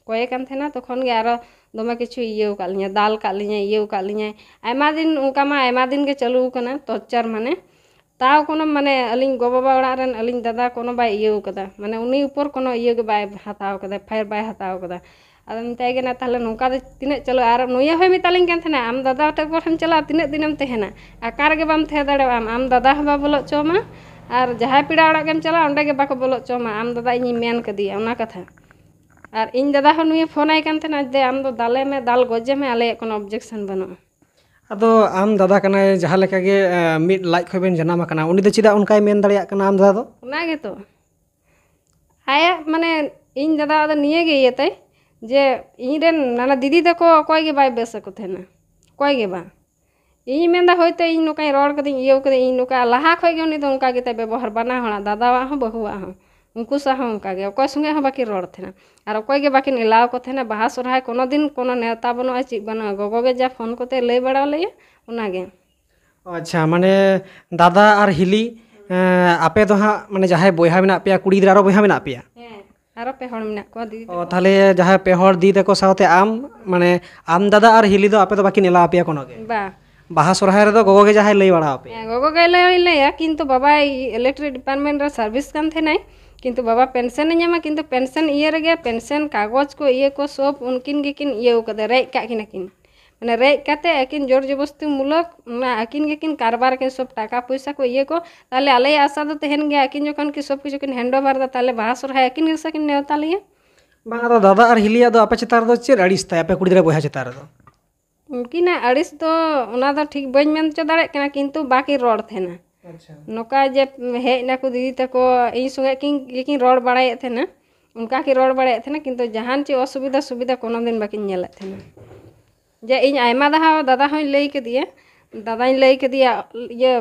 ᱠᱚᱭᱮ ᱠᱟᱱ ᱛᱟᱦᱮᱱᱟ, ᱛᱚᱠᱷᱚᱱ ᱜᱮ ᱟᱨᱚ ᱫᱚᱢᱮ ᱠᱤᱪᱷᱩ ᱤᱭᱟᱹᱣ ᱠᱟᱜ ᱞᱤᱧᱟ, ᱫᱟᱞ ᱠᱟᱜ ᱞᱤᱧᱟ, ᱤᱭᱟᱹᱣ ᱠᱟᱜ ᱞᱤᱧᱟᱭ᱾ ᱟᱭᱢᱟ ᱫᱤᱱ ᱚᱱᱠᱟ ᱢᱟ ᱟᱭᱢᱟ ᱫᱤᱱ ᱜᱮ ᱪᱟᱹᱞᱩ ᱟᱠᱟᱱᱟ ᱴᱚᱨᱪᱟᱨ, ᱢᱟᱱᱮ ᱛᱟᱣ ᱠᱳᱱᱳ, ᱢᱟᱱᱮ ᱟᱹᱞᱤᱧ ᱜᱚ ᱵᱟᱵᱟ ᱚᱲᱟᱜ ᱨᱮᱱ ᱟᱹᱞᱤᱧ ᱫᱟᱫᱟ ᱠᱳᱱᱳ ᱵᱟᱭ ᱤᱭᱟᱹᱣ ᱠᱟᱫᱟ, ᱢᱟᱱᱮ ᱩᱱᱤ ᱩᱯᱚᱨ ᱠᱳᱱᱳ ᱤᱭᱟᱹ ᱜᱮ ᱵᱟᱭ ᱦᱟᱛᱟᱣ ᱠᱟᱫᱟ, ᱯᱷᱟᱭᱟᱨ ᱵᱟᱭ ᱦᱟᱛᱟᱣ ᱠᱟᱫᱟ᱾ ᱟᱫᱚ ᱢᱮᱛᱟᱭ ᱠᱟᱱᱟ, ᱛᱟᱦᱞᱮ ᱱᱚᱝᱠᱟ ᱫᱚ ᱛᱤᱱᱟᱹᱜ ᱪᱟᱹᱞᱩᱜᱼᱟ? ᱟᱨ ᱱᱩᱭ ᱦᱚᱸᱭ ᱢᱮᱛᱟᱞᱤᱧ ᱠᱟᱱ ᱛᱟᱦᱮᱱᱟ, ᱟᱢ ᱫᱟᱫᱟ ᱛᱟᱠᱚ ᱴᱷᱮᱱ ᱪᱟᱞᱟᱜᱼᱟ, ᱛᱤᱱᱟᱹᱜ ᱫᱤᱱᱮᱢ ᱛᱟᱦᱮᱱᱟ? ᱚᱠᱟ ᱨᱮᱜᱮ ᱵᱟᱢ ᱛᱟᱦᱮᱸ ᱫᱟᱲᱮᱭᱟᱜᱼᱟ, ᱟᱢ ᱫᱟᱫᱟ ᱦᱚᱸ ᱵᱟᱭ ᱵᱚᱞᱚ ᱦᱚᱪᱚ ᱟᱢᱟ ᱟᱨ ᱡᱟᱦᱟᱸᱭ ᱯᱮᱲᱟ ᱚᱲᱟᱜ ᱜᱮᱢ ᱪᱟᱞᱟᱜᱼᱟ, ᱚᱸᱰᱮ ᱜᱮ ᱵᱟᱠᱚ ᱵᱚᱞᱚ ᱦᱚᱪᱚ ᱟᱢᱟ, ᱟᱢ ᱫᱟᱫᱟ ᱤᱧᱤᱧ ᱢᱮᱱ ᱠᱟᱫᱮᱭᱟ ᱚᱱᱟ ᱠᱟᱛᱷᱟ᱾ ᱟᱨ ᱤᱧ ᱫᱟᱫᱟ ᱦᱚᱸ ᱱᱩᱭᱮ ᱯᱷᱳᱱ ᱟᱭ ᱠᱟᱱ ᱛᱟᱦᱮᱱᱟ ᱡᱮ, ᱟᱢ ᱫᱚ ᱫᱟᱞᱮ ᱢᱮ, ᱫᱟᱞ ᱜᱚᱡᱮ ᱢᱮ, ᱟᱞᱮᱭᱟᱜ ᱠᱳᱱᱳ ᱚᱵᱡᱮᱠᱥᱚᱱ ᱵᱟᱹᱱᱩᱜᱼᱟ᱾ ᱟᱫᱚ ᱟᱢ ᱫᱟᱫᱟ ᱠᱟᱱᱟᱭ, ᱡᱟᱦᱟᱸ ᱞᱮᱠᱟ ᱜᱮ, ᱮ, ᱢᱤᱫ ᱞᱟᱡ ᱠᱷᱚᱡ ᱵᱮᱱ ᱡᱟᱱᱟᱢ ᱟᱠᱟᱱᱟ, ᱩᱱᱤ ᱫᱚ ᱪᱮᱫᱟᱜ ᱚᱱᱠᱟᱭ ᱢᱮᱱ ᱫᱟᱲᱮᱭᱟᱜ ᱠᱟᱱᱟ ᱟᱢ ᱫᱟᱫᱟ ᱫᱚ? ᱚᱱᱟ ᱜᱮᱛᱚ᱾ ᱟᱭᱟᱜ, ᱢᱟᱱᱮ, ᱤᱧ ᱫᱟᱫᱟ ᱫᱚ ᱱᱤᱭᱟᱹ ᱜᱮ ᱤᱭᱟᱹ ᱛᱟᱭ ᱡᱮ ᱤᱧ ᱨᱮᱱ ᱱᱟᱱᱟ ᱫᱤᱫᱤ ᱛᱟᱠᱚ ᱚᱠᱚᱭ ᱜᱮ ᱵᱟᱭ ᱵᱮᱥ ᱟᱠᱚ ᱛᱟᱦᱮᱱᱟ, ᱚᱠᱚᱭ ᱜᱮ ᱵᱟᱝ᱾ ᱤᱧ ᱢᱮᱱᱫᱟ, ᱦᱳᱭᱛᱳ ᱤᱧ ᱱᱚᱝᱠᱟᱧ ᱨᱚᱲ ᱠᱟᱹᱫᱟᱹᱧ, ᱤᱭᱟᱹᱣ ᱠᱟᱹᱫᱟᱹᱧ, ᱤᱧ ᱱᱚᱝᱠᱟ ᱞᱟᱦᱟ ᱠᱷᱚᱡ ᱜᱮ ᱩᱱᱤ ᱫᱚ ᱚᱱᱠᱟ ᱜᱮ ᱛᱟᱭ ᱵᱮᱵᱚᱦᱟᱨ, ᱵᱟᱱᱟ ᱦᱚᱲᱟᱜ, ᱫᱟᱫᱟᱣᱟᱜ ᱦᱚᱸ, ᱵᱟᱹᱦᱩᱣᱟᱜ ᱦᱚᱸ᱾ ᱩᱱᱠᱩ ᱥᱟᱶ ᱦᱚᱸ ᱚᱱᱠᱟ ᱜᱮ, ᱚᱠᱚᱭ ᱥᱚᱸᱜᱮ ᱦᱚᱸ ᱵᱟᱹᱠᱤᱱ ᱨᱚᱲ ᱛᱟᱦᱮᱱᱟ᱾ ᱟᱨ ᱚᱠᱚᱭ ᱜᱮ ᱵᱟᱹᱠᱤᱱ ᱮᱞᱟᱣ ᱠᱚ ᱛᱟᱦᱮᱱᱟ, ᱵᱟᱦᱟ ᱥᱚᱨᱦᱟᱭ ᱠᱳᱱᱳ ᱫᱤᱱ ᱠᱳᱱᱳ ᱱᱮᱣᱛᱟ ᱵᱟᱹᱱᱩᱜᱼᱟ, ᱪᱮᱫ ᱵᱟᱹᱱᱩᱜᱼᱟ᱾ ᱜᱚᱜᱚ ᱜᱮ ᱡᱟ ᱯᱷᱳᱱ ᱠᱚᱛᱮ ᱞᱟᱹᱭ ᱵᱟᱲᱟ ᱞᱮᱭᱟ, ᱚᱱᱟ ᱜᱮ᱾ ᱟᱪᱪᱷᱟ, ᱢᱟᱱᱮ ᱫᱟᱫᱟ ᱟᱨ ᱦᱤᱞᱤ, ᱮᱸ, ᱟᱯᱮ ᱫᱚ ᱦᱟᱸᱜ, ᱢᱟᱱᱮ ᱡᱟᱦᱟᱸᱭ ᱵᱚᱭᱦᱟ ᱢᱮᱱᱟᱜ ᱯᱮᱭᱟ, ᱠᱩᱲᱤ ᱜᱤᱫᱽᱨᱟᱹ ᱟᱨᱚ ᱵᱚᱭᱦᱟ ᱢᱮᱱᱟᱜ ᱯᱮᱭᱟ? ᱦᱮᱸ, ᱟᱨᱚ ᱯᱮ ᱦᱚᱲ ᱢᱮᱱᱟᱜ ᱠᱚᱣᱟ, ᱫᱤᱫᱤ ᱚ, ᱛᱟᱠᱚ᱾ ᱛᱟᱦᱞᱮ ᱡᱟᱦᱟᱸᱭ ᱯᱮ ᱦᱚᱲ ᱫᱤᱫᱤ ᱛᱟᱠᱚ ᱥᱟᱶᱛᱮ ᱟᱢ, ᱢᱟᱱᱮ ᱟᱢ ᱫᱟᱫᱟ ᱟᱨ ᱦᱤᱞᱤ ᱫᱚ ᱟᱯᱮ ᱫᱚ ᱵᱟᱹᱠᱤᱱ ᱮᱞᱟᱣ ᱟᱯᱮᱭᱟ ᱠᱳᱱᱳ ᱜᱮ? ᱵᱟ᱾ ᱵᱟᱦᱟ ᱥᱚᱨᱦᱟᱭ ᱨᱮᱫᱚ ᱜᱚᱜᱚ ᱜᱮ ᱡᱟᱦᱟᱸᱭ ᱞᱟᱹᱭ ᱵᱟᱲᱟ ᱟᱯᱮᱭᱟ? ᱦᱮᱸ, ᱜᱚᱜᱚ ᱜᱮ ᱞᱟᱹᱭ ᱞᱟᱹᱭᱟ, ᱠᱤᱱᱛᱩ ᱵᱟᱵᱟᱭ ᱤᱞᱮᱠᱴᱨᱤᱠ ᱰᱤᱯᱟᱨᱴᱢᱮᱱᱴ ᱨᱮ ᱥᱟᱨᱵᱷᱤᱥ ᱠᱟᱱ ᱛᱟᱦᱮᱱᱟᱭ, ᱠᱤᱱᱛᱩ ᱵᱟᱵᱟ ᱯᱮᱱᱥᱮᱱᱮ ᱧᱟᱢᱟ, ᱠᱤᱱᱛᱩ ᱯᱮᱱᱥᱮᱱ ᱤᱭᱟᱹ ᱨᱮᱜᱮ ᱯᱮᱱᱥᱮᱱ ᱠᱟᱜᱚᱡᱽ ᱠᱚ ᱤᱭᱟᱹ ᱠᱚ ᱥᱚᱵ ᱩᱱᱠᱤᱱ ᱜᱮᱠᱤᱱ ᱤᱭᱟᱹᱣ ᱠᱟᱫᱟ, ᱨᱮᱡ ᱠᱟᱜ ᱠᱤᱱᱟ ᱠᱤᱱ᱾ ᱢᱟᱱᱮ ᱨᱮᱡ ᱠᱟᱛᱮ ᱟᱹᱠᱤᱱ ᱡᱳᱨ ᱡᱚᱵᱚᱥᱛᱤ ᱢᱩᱞᱚᱠ ᱚᱱᱟ ᱟᱹᱠᱤᱱ ᱜᱮᱠᱤᱱ ᱠᱟᱨᱵᱟᱨ ᱟᱹᱠᱤᱱ, ᱥᱚᱵ ᱴᱟᱠᱟ ᱯᱚᱭᱥᱟ ᱠᱚ ᱤᱭᱟᱹ ᱠᱚ᱾ ᱛᱟᱦᱚᱞᱮ ᱟᱞᱮᱭᱟᱜ ᱟᱥᱟ ᱫᱚ ᱛᱟᱦᱮᱱ ᱜᱮᱭᱟ, ᱟᱹᱠᱤᱱ ᱡᱚᱠᱷᱚᱱ ᱠᱤ ᱥᱚᱵ ᱠᱤᱪᱷᱩ ᱠᱤᱱ hand over ᱫᱟ, ᱛᱟᱦᱚᱞᱮ ᱵᱟᱦᱟ ᱥᱚᱨᱦᱟᱭ ᱟᱹᱠᱤᱱ ᱜᱮᱥᱮ ᱠᱤᱱ ᱱᱮᱣᱛᱟ ᱞᱮᱭᱟ᱾ ᱵᱟᱝ, ᱟᱫᱚ ᱫᱟᱫᱟ ᱟᱨ ᱦᱤᱞᱤᱭᱟᱜ ᱫᱚ ᱟᱯᱮ ᱪᱮᱛᱟᱱ ᱨᱮᱫᱚ ᱪᱮᱫ ᱟᱹᱲᱤᱥ ᱛᱟᱭ ᱟᱯᱮ ᱠᱩᱲᱤ ᱜᱤᱫᱽᱨᱟᱹ ᱵᱚᱭᱦᱟ ᱪᱮᱛᱟᱱ ᱨᱮᱫᱚ? ᱩᱱᱠᱤᱱᱟᱜ ᱟᱹᱲᱤᱥ ᱫᱚ ᱚᱱᱟ ᱫᱚ ᱴᱷᱤᱠ ᱵᱟᱹᱧ ᱢᱮᱱ ᱦᱚᱪᱚ ᱫᱟᱲᱮᱭᱟᱜ ᱠᱟᱱᱟ, ᱠᱤᱱᱛᱩ ᱵᱟᱠᱤᱱ ᱨᱚᱲ ᱛᱟᱦᱮᱱᱟ᱾ ᱟᱪᱪᱷᱟ᱾ ᱱᱚᱝᱠᱟ ᱡᱮ ᱦᱮᱡ ᱱᱟᱠᱚ ᱫᱤᱫᱤ ᱛᱟᱠᱚ, ᱤᱧ ᱥᱚᱸᱜᱮ ᱠᱤᱱ ᱜᱮᱠᱤᱱ ᱨᱚᱲ ᱵᱟᱲᱟᱭᱮᱫ ᱛᱟᱦᱮᱱᱟ, ᱚᱱᱠᱟ ᱠᱤᱱ ᱨᱚᱲ ᱵᱟᱲᱟᱭᱮᱫ ᱛᱟᱦᱮᱱᱟ, ᱠᱤᱱᱛᱩ ᱡᱟᱦᱟᱱ ᱪᱮᱫ ᱚᱥᱩᱵᱤᱫᱷᱟ ᱥᱩᱵᱤᱫᱷᱟ ᱠᱳᱱᱳ ᱫᱤᱱ ᱵᱟᱹᱠᱤᱱ ᱧᱮᱞᱮᱫ ᱛᱟᱦᱮᱱᱟ᱾ ᱡᱮ ᱤᱧ ᱟᱭᱢᱟ ᱫᱷᱟᱣ ᱫᱟᱫᱟ ᱦᱚᱸᱧ ᱞᱟᱹᱭ ᱠᱟᱫᱮᱭᱟ, ᱫᱟᱫᱟᱧ ᱞᱟᱹᱭ ᱠᱟᱫᱮᱭᱟ, ᱤᱭᱟᱹ,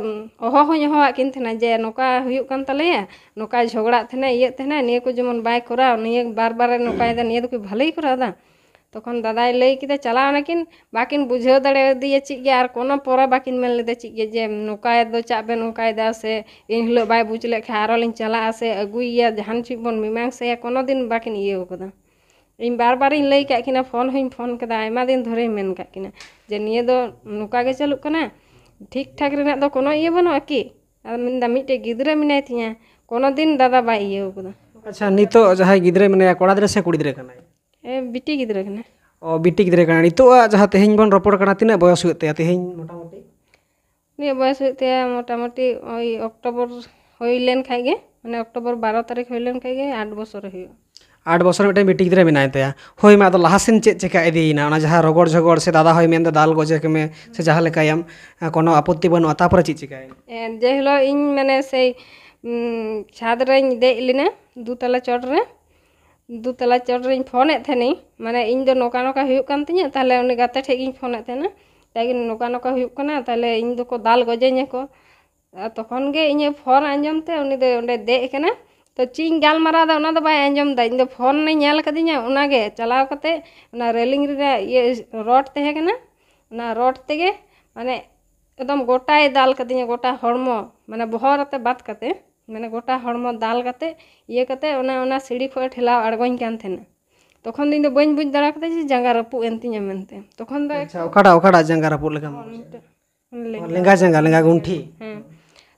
ᱦᱚᱦᱚ ᱦᱚᱸᱧ ᱦᱚᱦᱚᱣᱟᱫ ᱠᱤᱱ ᱛᱟᱦᱮᱱᱟ ᱡᱮ ᱱᱚᱝᱠᱟ ᱦᱩᱭᱩᱜ ᱠᱟᱱ ᱛᱟᱞᱮᱭᱟ, ᱱᱚᱝᱠᱟᱭ ᱡᱷᱚᱜᱽᱲᱟᱜ ᱛᱟᱦᱮᱱᱟ, ᱤᱭᱟᱹᱜ ᱛᱟᱦᱮᱱᱟ, ᱱᱤᱭᱟᱹ ᱠᱚ ᱡᱮᱢᱚᱱ ᱵᱟᱭ ᱠᱚᱨᱟᱣ, ᱱᱤᱭᱟᱹ ᱵᱟᱨ ᱵᱟᱨᱮ ᱱᱚᱝᱠᱟᱭᱮᱫᱟ, ᱱᱤᱭᱟᱹ ᱫᱚ ᱠᱤ ᱵᱷᱟᱞᱮᱭ ᱠᱚᱨᱟᱣ ᱮᱫᱟ? ᱛᱚᱠᱷᱚᱱ ᱫᱟᱫᱟᱭ ᱞᱟᱹᱭ ᱠᱮᱫᱟ, ᱪᱟᱞᱟᱣ ᱱᱟᱠᱤᱱ, ᱵᱟᱠᱤᱱ ᱵᱩᱡᱷᱟᱹᱣ ᱫᱟᱲᱮᱭᱟᱫᱮᱭᱟ ᱪᱮᱫ ᱜᱮ, ᱟᱨ ᱠᱳᱱᱳ ᱯᱚᱨᱟ ᱵᱟᱠᱤᱱ ᱢᱮᱱ ᱞᱮᱫᱟ ᱪᱮᱫ ᱜᱮ, ᱡᱮ ᱱᱚᱝᱠᱟ ᱫᱚ ᱪᱟᱜ ᱵᱮᱱ, ᱚᱱᱠᱟᱭᱮᱫᱟ ᱥᱮ ᱮᱱ ᱦᱤᱞᱳᱜ ᱵᱟᱭ ᱵᱩᱡᱽ ᱞᱮᱫ ᱠᱷᱟᱱ ᱟᱨᱚ ᱞᱤᱧ ᱪᱟᱞᱟᱜᱼᱟ ᱥᱮ ᱟᱹᱜᱩᱭᱮᱭᱟ, ᱡᱟᱦᱟᱱ ᱪᱮᱫ ᱵᱚᱱ ᱢᱤᱢᱟᱝᱥᱟᱭᱟ, ᱠᱳᱱᱳ ᱫᱤᱱ ᱵᱟᱠᱤᱱ ᱤᱭᱟᱹ ᱠᱟᱫᱟ᱾ ᱤᱧ ᱵᱟᱨ ᱵᱟᱨᱤᱧ ᱞᱟᱹᱭ ᱠᱟᱜ ᱠᱤᱱᱟ, ᱯᱷᱳᱱ ᱦᱚᱸᱧ ᱯᱷᱳᱱ ᱠᱟᱫᱟ, ᱟᱭᱢᱟ ᱫᱤᱱ ᱫᱷᱚᱨᱮᱧ ᱢᱮᱱ ᱠᱟᱜ ᱠᱤᱱᱟ ᱡᱮ ᱱᱤᱭᱟᱹ ᱫᱚ ᱱᱚᱝᱠᱟ ᱜᱮ ᱪᱟᱹᱞᱩᱜ ᱠᱟᱱᱟ, ᱴᱷᱤᱠ ᱴᱷᱟᱠ ᱨᱮᱱᱟᱜ ᱫᱚ ᱠᱳᱱᱳ ᱤᱭᱟᱹ ᱵᱟᱹᱱᱩᱜᱼᱟ ᱠᱤ? ᱟᱨ ᱢᱮᱱᱫᱟ ᱢᱤᱫᱴᱮᱡ ᱜᱤᱫᱽᱨᱟᱹ ᱢᱮᱱᱟᱭ ᱛᱤᱧᱟ, ᱠᱳᱱᱳ ᱫᱤᱱ ᱫᱟᱫᱟ ᱵᱟᱭ ᱤᱭᱟᱹ ᱠᱟᱫᱟ᱾ ᱟᱪᱪᱷᱟ, ᱱᱤᱛᱚᱜ ᱡᱟᱦᱟᱸᱭ ᱜᱤᱫᱽᱨᱟᱹ ᱢᱮᱱᱟᱭᱟ, ᱠᱚᱲᱟ ᱜᱤᱫᱽᱨᱟᱹ ᱥᱮ ᱠᱩᱲᱤ ᱜᱤᱫᱽᱨᱟᱹ ᱠᱟᱱᱟᱭ? ᱮ, ᱵᱤᱴᱤ ᱜᱤᱫᱽᱨᱟᱹ ᱠᱟᱱᱟ᱾ ᱚ, ᱵᱤᱴᱤ ᱜᱤᱫᱽᱨᱟᱹ ᱠᱟᱱᱟᱭ᱾ ᱱᱤᱛᱚᱜ ᱟᱜ ᱡᱟᱦᱟᱸ ᱛᱮᱦᱮᱧ ᱵᱚᱱ ᱨᱚᱯᱚᱲ ᱠᱟᱱᱟ, ᱛᱤᱱᱟᱹᱜ ᱵᱚᱭᱚᱥ ᱦᱩᱭᱩᱜ ᱛᱟᱭᱟ ᱛᱮᱦᱮᱧ ᱢᱚᱴᱟᱢᱩᱴᱤ? ᱩᱱᱤᱭᱟᱜ ᱵᱚᱭᱮᱥ ᱦᱩᱭᱩᱜ ᱛᱟᱭᱟ ᱢᱚᱴᱟᱢᱩᱴᱤ ᱳᱭ ᱚᱠᱴᱳᱵᱚᱨ ᱦᱩᱭ ᱞᱮᱱ ᱠᱷᱟᱡ ᱜᱮ, ᱢᱟᱱᱮ ᱚᱠᱴᱳᱵᱚᱨ ᱵᱟᱨᱚ ᱛᱟᱹᱨᱤᱠᱷ ᱦᱩᱭ ᱞᱮᱱ ᱠᱷᱟᱡ ᱜᱮ ᱟᱴ ᱵᱚᱪᱷᱚᱨᱮ ᱦᱩᱭᱩᱜᱼᱟ᱾ ᱟᱴ ᱵᱚᱪᱷᱚᱨ ᱢᱤᱫᱴᱮᱱ ᱵᱤᱴᱤ ᱜᱤᱫᱽᱨᱟᱹ ᱢᱮᱱᱟᱭ ᱛᱟᱭᱟ᱾ ᱦᱳᱭ, ᱢᱟ ᱟᱫᱚ ᱞᱟᱦᱟ ᱥᱮᱱ ᱪᱮᱫ ᱪᱮᱠᱟ ᱤᱫᱤᱭᱮᱱᱟ? ᱚᱱᱟ ᱡᱟᱦᱟᱸ ᱨᱚᱜᱚᱲ ᱡᱷᱚᱜᱚᱲ ᱥᱮ ᱫᱟᱫᱟ ᱦᱚᱭ ᱢᱮᱱᱫᱟ ᱫᱟᱞ ᱜᱚᱡᱮ ᱠᱟᱢᱮ ᱥᱮ ᱡᱟᱦᱟᱸ ᱞᱮᱠᱟᱭᱟᱢ, ᱠᱳᱱᱳ ᱟᱯᱚᱛᱛᱤ ᱵᱟᱹᱱᱩᱜᱼᱟ, ᱛᱟᱯᱚᱨᱮ ᱪᱮᱫ ᱪᱮᱠᱟᱭᱮᱱᱟ? ᱮ, ᱡᱮ ᱦᱤᱞᱳᱜ ᱤᱧ ᱢᱟᱱᱮ ᱥᱮᱭ, ᱩᱢ, ᱪᱷᱟᱫᱽ ᱨᱮᱧ ᱫᱮᱡ ᱞᱮᱱᱟ ᱫᱩᱛᱟᱞᱟ ᱪᱚᱴ ᱨᱮ, ᱫᱩᱛᱟᱞᱟ ᱪᱚᱴ ᱨᱮᱧ ᱯᱷᱳᱱᱮᱫ ᱛᱟᱦᱮᱱᱤᱧ, ᱢᱟᱱᱮ ᱤᱧ ᱫᱚ ᱱᱚᱝᱠᱟ ᱱᱚᱝᱠᱟ ᱦᱩᱭᱩᱜ ᱠᱟᱱ ᱛᱤᱧᱟᱹ, ᱛᱟᱦᱞᱮ ᱩᱱᱤ ᱜᱟᱛᱮ ᱴᱷᱮᱡ ᱜᱤᱧ ᱯᱷᱳᱱᱮᱫ ᱛᱟᱦᱮᱱᱟ, ᱛᱟᱭ ᱱᱚᱝᱠᱟ ᱱᱚᱝᱠᱟ ᱦᱩᱭᱩᱜ ᱠᱟᱱᱟ, ᱛᱟᱦᱞᱮ ᱤᱧ ᱫᱚᱠᱚ ᱫᱟᱞ ᱜᱚᱡᱮᱧᱟ ᱠᱚ᱾ ᱟᱨ ᱛᱚᱠᱷᱚᱱ ᱜᱮ ᱤᱧᱟᱹᱜ ᱯᱷᱳᱱ ᱟᱸᱡᱚᱢ ᱛᱮ ᱩᱱᱤ ᱫᱚ ᱚᱸᱰᱮ ᱫᱮᱡ ᱟᱠᱟᱱᱟ᱾ ᱛᱚ ᱪᱮᱫ ᱤᱧ ᱜᱟᱞᱢᱟᱨᱟᱣ ᱮᱫᱟ ᱚᱱᱟ ᱫᱚ ᱵᱟᱭ ᱟᱸᱡᱚᱢ ᱮᱫᱟ᱾ ᱤᱧ ᱫᱚ ᱯᱷᱳᱱ ᱤᱧ ᱧᱮᱞ ᱠᱟᱫᱤᱧᱟ, ᱚᱱᱟᱜᱮ ᱪᱟᱞᱟᱣ ᱠᱟᱛᱮ ᱚᱱᱟ ᱨᱮᱞᱤᱝ ᱨᱮᱱᱟᱜ ᱤᱭᱟᱹ ᱨᱚᱰ ᱛᱟᱦᱮᱸ ᱠᱟᱱᱟ, ᱚᱱᱟ ᱨᱚᱰ ᱛᱮᱜᱮ ᱢᱟᱱᱮ ᱮᱠᱫᱚᱢ ᱜᱚᱴᱟᱭ ᱫᱟᱞ ᱠᱟᱫᱤᱧᱟ, ᱜᱚᱴᱟ ᱦᱚᱲᱢᱚ, ᱢᱟᱱᱮ ᱵᱚᱦᱚᱜ ᱨᱮᱛᱮ ᱵᱟᱫ ᱠᱟᱛᱮ, ᱢᱟᱱᱮ ᱜᱚᱴᱟ ᱦᱚᱲᱢᱚ ᱫᱟᱞ ᱠᱟᱛᱮ ᱤᱭᱟᱹ ᱠᱟᱛᱮ ᱚᱱᱟ, ᱚᱱᱟ ᱥᱤᱲᱤ ᱠᱷᱚᱡ ᱴᱷᱮᱞᱟᱣ ᱟᱬᱜᱚᱧ ᱠᱟᱱ ᱛᱟᱦᱮᱱᱟ᱾ ᱛᱚᱠᱷᱚᱱ ᱫᱚ ᱤᱧ ᱫᱚ ᱵᱟᱹᱧ ᱵᱩᱡᱽ ᱫᱟᱲᱮ ᱠᱟᱫᱟ ᱡᱮ ᱡᱟᱸᱜᱟ ᱨᱟᱹᱯᱩᱫ ᱮᱱ ᱛᱤᱧᱟ ᱢᱮᱱᱛᱮ᱾ ᱛᱚᱠᱷᱚᱱ ᱫᱚ ᱟᱪᱪᱷᱟ, ᱚᱠᱟᱴᱟᱜ, ᱚᱠᱟᱴᱟᱜ ᱡᱟᱸᱜᱟ ᱨᱟᱹᱯᱩᱫ ᱞᱮᱠᱟᱢ ᱵᱩᱡᱷᱟᱹᱣᱟ? ᱞᱮᱸᱜᱟ ᱡᱟᱸᱜᱟ, ᱞᱮᱸᱜᱟ ᱜᱩᱱᱴᱷᱤ? ᱦᱮᱸ,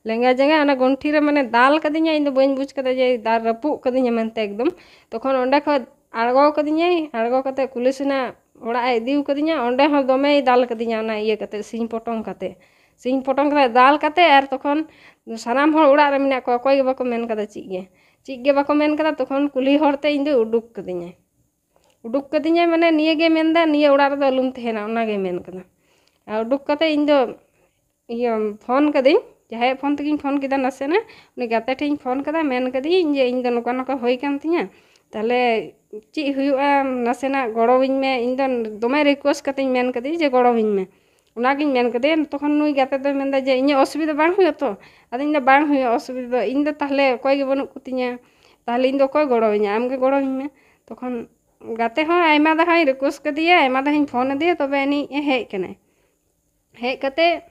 ᱞᱮᱸᱜᱟ ᱡᱟᱸᱜᱟ, ᱚᱱᱟ ᱜᱩᱱᱴᱷᱤ ᱨᱮ ᱢᱟᱱᱮ ᱫᱟᱞ ᱠᱟᱫᱤᱧᱟ, ᱤᱧ ᱫᱚ ᱵᱟᱹᱧ ᱵᱩᱡᱽ ᱠᱟᱫᱟ ᱡᱮ ᱫᱟᱞ ᱨᱟᱹᱯᱩᱫ ᱠᱟᱫᱤᱧᱟ ᱢᱮᱱᱛᱮ ᱮᱠᱫᱚᱢ᱾ ᱛᱚᱠᱷᱚᱱ ᱚᱸᱰᱮ ᱠᱷᱚᱡ ᱟᱬᱜᱚ ᱠᱟᱫᱤᱧᱟᱭ, ᱟᱬᱜᱚ ᱠᱟᱛᱮ ᱠᱩᱞᱦᱤ ᱥᱮᱱᱟᱜ ᱚᱲᱟᱜ ᱮ ᱤᱫᱤ ᱠᱟᱫᱤᱧᱟ, ᱚᱸᱰᱮ ᱦᱚᱸ ᱫᱚᱢᱮᱭ ᱫᱟᱞ ᱠᱟᱫᱤᱧᱟ ᱚᱱᱟ ᱤᱭᱟᱹ ᱠᱟᱛᱮ, ᱥᱤᱧ ᱯᱚᱴᱚᱢ ᱠᱟᱛᱮ᱾ ᱥᱤᱧ ᱯᱚᱴᱚᱢ ᱠᱟᱛᱮ ᱫᱟᱞ ᱠᱟᱛᱮ, ᱟᱨ ᱛᱚᱠᱷᱚᱱ ᱥᱟᱱᱟᱢ ᱦᱚᱲ ᱚᱲᱟᱜ ᱨᱮ ᱢᱮᱱᱟᱜ ᱠᱚᱣᱟ, ᱚᱠᱚᱭ ᱜᱮ ᱵᱟᱠᱚ ᱢᱮᱱ ᱠᱟᱫᱟ ᱪᱮᱫ ᱜᱮ᱾ ᱪᱮᱫ ᱜᱮ ᱵᱟᱠᱚ ᱢᱮᱱ ᱠᱟᱫᱟ᱾ ᱛᱚᱠᱷᱚᱱ ᱠᱩᱞᱦᱤ ᱦᱚᱲ ᱛᱮ ᱤᱧ ᱫᱚ ᱩᱰᱩᱠ ᱠᱟᱫᱤᱧᱟᱭ᱾ ᱩᱰᱩᱠ ᱠᱟᱫᱤᱧᱟᱭ ᱢᱟᱱᱮ ᱱᱤᱭᱟᱹ ᱜᱮ ᱢᱮᱱᱫᱟ, "ᱱᱤᱭᱟᱹ ᱚᱲᱟᱜ ᱨᱮᱫᱚ ᱟᱞᱚᱢ ᱛᱟᱦᱮᱱᱟ", ᱚᱱᱟ ᱜᱮ ᱢᱮᱱ ᱠᱟᱫᱟ᱾ ᱟᱨ ᱩᱰᱩᱠ ᱠᱟᱛᱮ ᱤᱧ ᱫᱚ ᱤᱭᱟᱹ ᱯᱷᱳᱱ ᱠᱟᱹᱫᱟᱹᱧ, ᱡᱟᱦᱟᱸᱭᱟᱜ ᱯᱷᱳᱱ ᱛᱮᱜᱤᱧ ᱯᱷᱳᱱ ᱠᱮᱫᱟ ᱱᱟᱥᱮᱱᱟᱜ, ᱩᱱᱤ ᱜᱟᱛᱮ ᱴᱷᱮᱱ ᱤᱧ ᱯᱷᱳᱱ ᱠᱟᱫᱟ, ᱢᱮᱱ ᱠᱟᱫᱤᱭᱟᱹᱧ ᱡᱮ, "ᱤᱧ ᱫᱚ ᱱᱚᱝᱠᱟ ᱱᱚᱝᱠᱟ ᱦᱩᱭ ᱠᱟᱱ ᱛᱤᱧᱟᱹ, ᱛᱟᱦᱞᱮ ᱪᱮᱫ ᱦᱩᱭᱩᱜᱼᱟ, ᱱᱟᱥᱮᱱᱟᱜ ᱜᱚᱲᱚᱣᱟᱹᱧ ᱢᱮ", ᱤᱧ ᱫᱚ ᱫᱚᱢᱮ ᱨᱤᱠᱩᱭᱮᱥᱴ ᱠᱟᱛᱮᱧ ᱢᱮᱱ ᱠᱟᱫᱮᱭᱟ ᱡᱮ ᱜᱚᱲᱚᱣᱟᱹᱧ ᱢᱮ, ᱚᱱᱟᱜᱤᱧ ᱢᱮᱱ ᱠᱟᱫᱮᱭᱟ᱾ ᱛᱚᱠᱷᱚᱱ ᱱᱩᱭ ᱜᱟᱛᱮ ᱫᱚᱭ ᱢᱮᱱᱫᱟ ᱡᱮ, "ᱤᱧᱟᱹᱜ ᱚᱥᱩᱵᱤᱫᱷᱟ ᱵᱟᱝ ᱦᱩᱭᱩᱜᱼᱟ ᱛᱚ?" ᱟᱫᱚ ᱤᱧ ᱫᱚ, "ᱵᱟᱝ ᱦᱩᱭᱩᱜᱼᱟ ᱚᱥᱩᱵᱤᱫᱷᱟ ᱫᱚ, ᱤᱧ ᱫᱚ ᱛᱟᱦᱞᱮ ᱚᱠᱚᱭ ᱜᱮ ᱵᱟᱹᱱᱩᱜ ᱠᱚᱛᱤᱧᱟ, ᱛᱟᱦᱞᱮ ᱤᱧ ᱫᱚ ᱚᱠᱚᱭ ᱜᱚᱲᱚᱣᱟᱹᱧᱟ, ᱟᱢᱜᱮ ᱜᱚᱲᱚᱣᱟᱹᱧ ᱢᱮ᱾" ᱛᱚᱠᱷᱚᱱ ᱜᱟᱛᱮ ᱦᱚᱸ ᱟᱭᱢᱟ ᱫᱷᱟᱣ ᱤᱧ ᱨᱤᱠᱩᱭᱮᱥᱴ ᱠᱟᱫᱮᱭᱟ, ᱟᱭᱢᱟ ᱫᱷᱟᱣ ᱤᱧ ᱯᱷᱳᱱ ᱟᱫᱮᱭᱟ, ᱛᱚᱵᱮ ᱟᱹᱱᱤᱡ ᱮ ᱦᱮᱡ ᱠᱟᱱᱟᱭ᱾ ᱦᱮᱡ ᱠᱟᱛᱮ,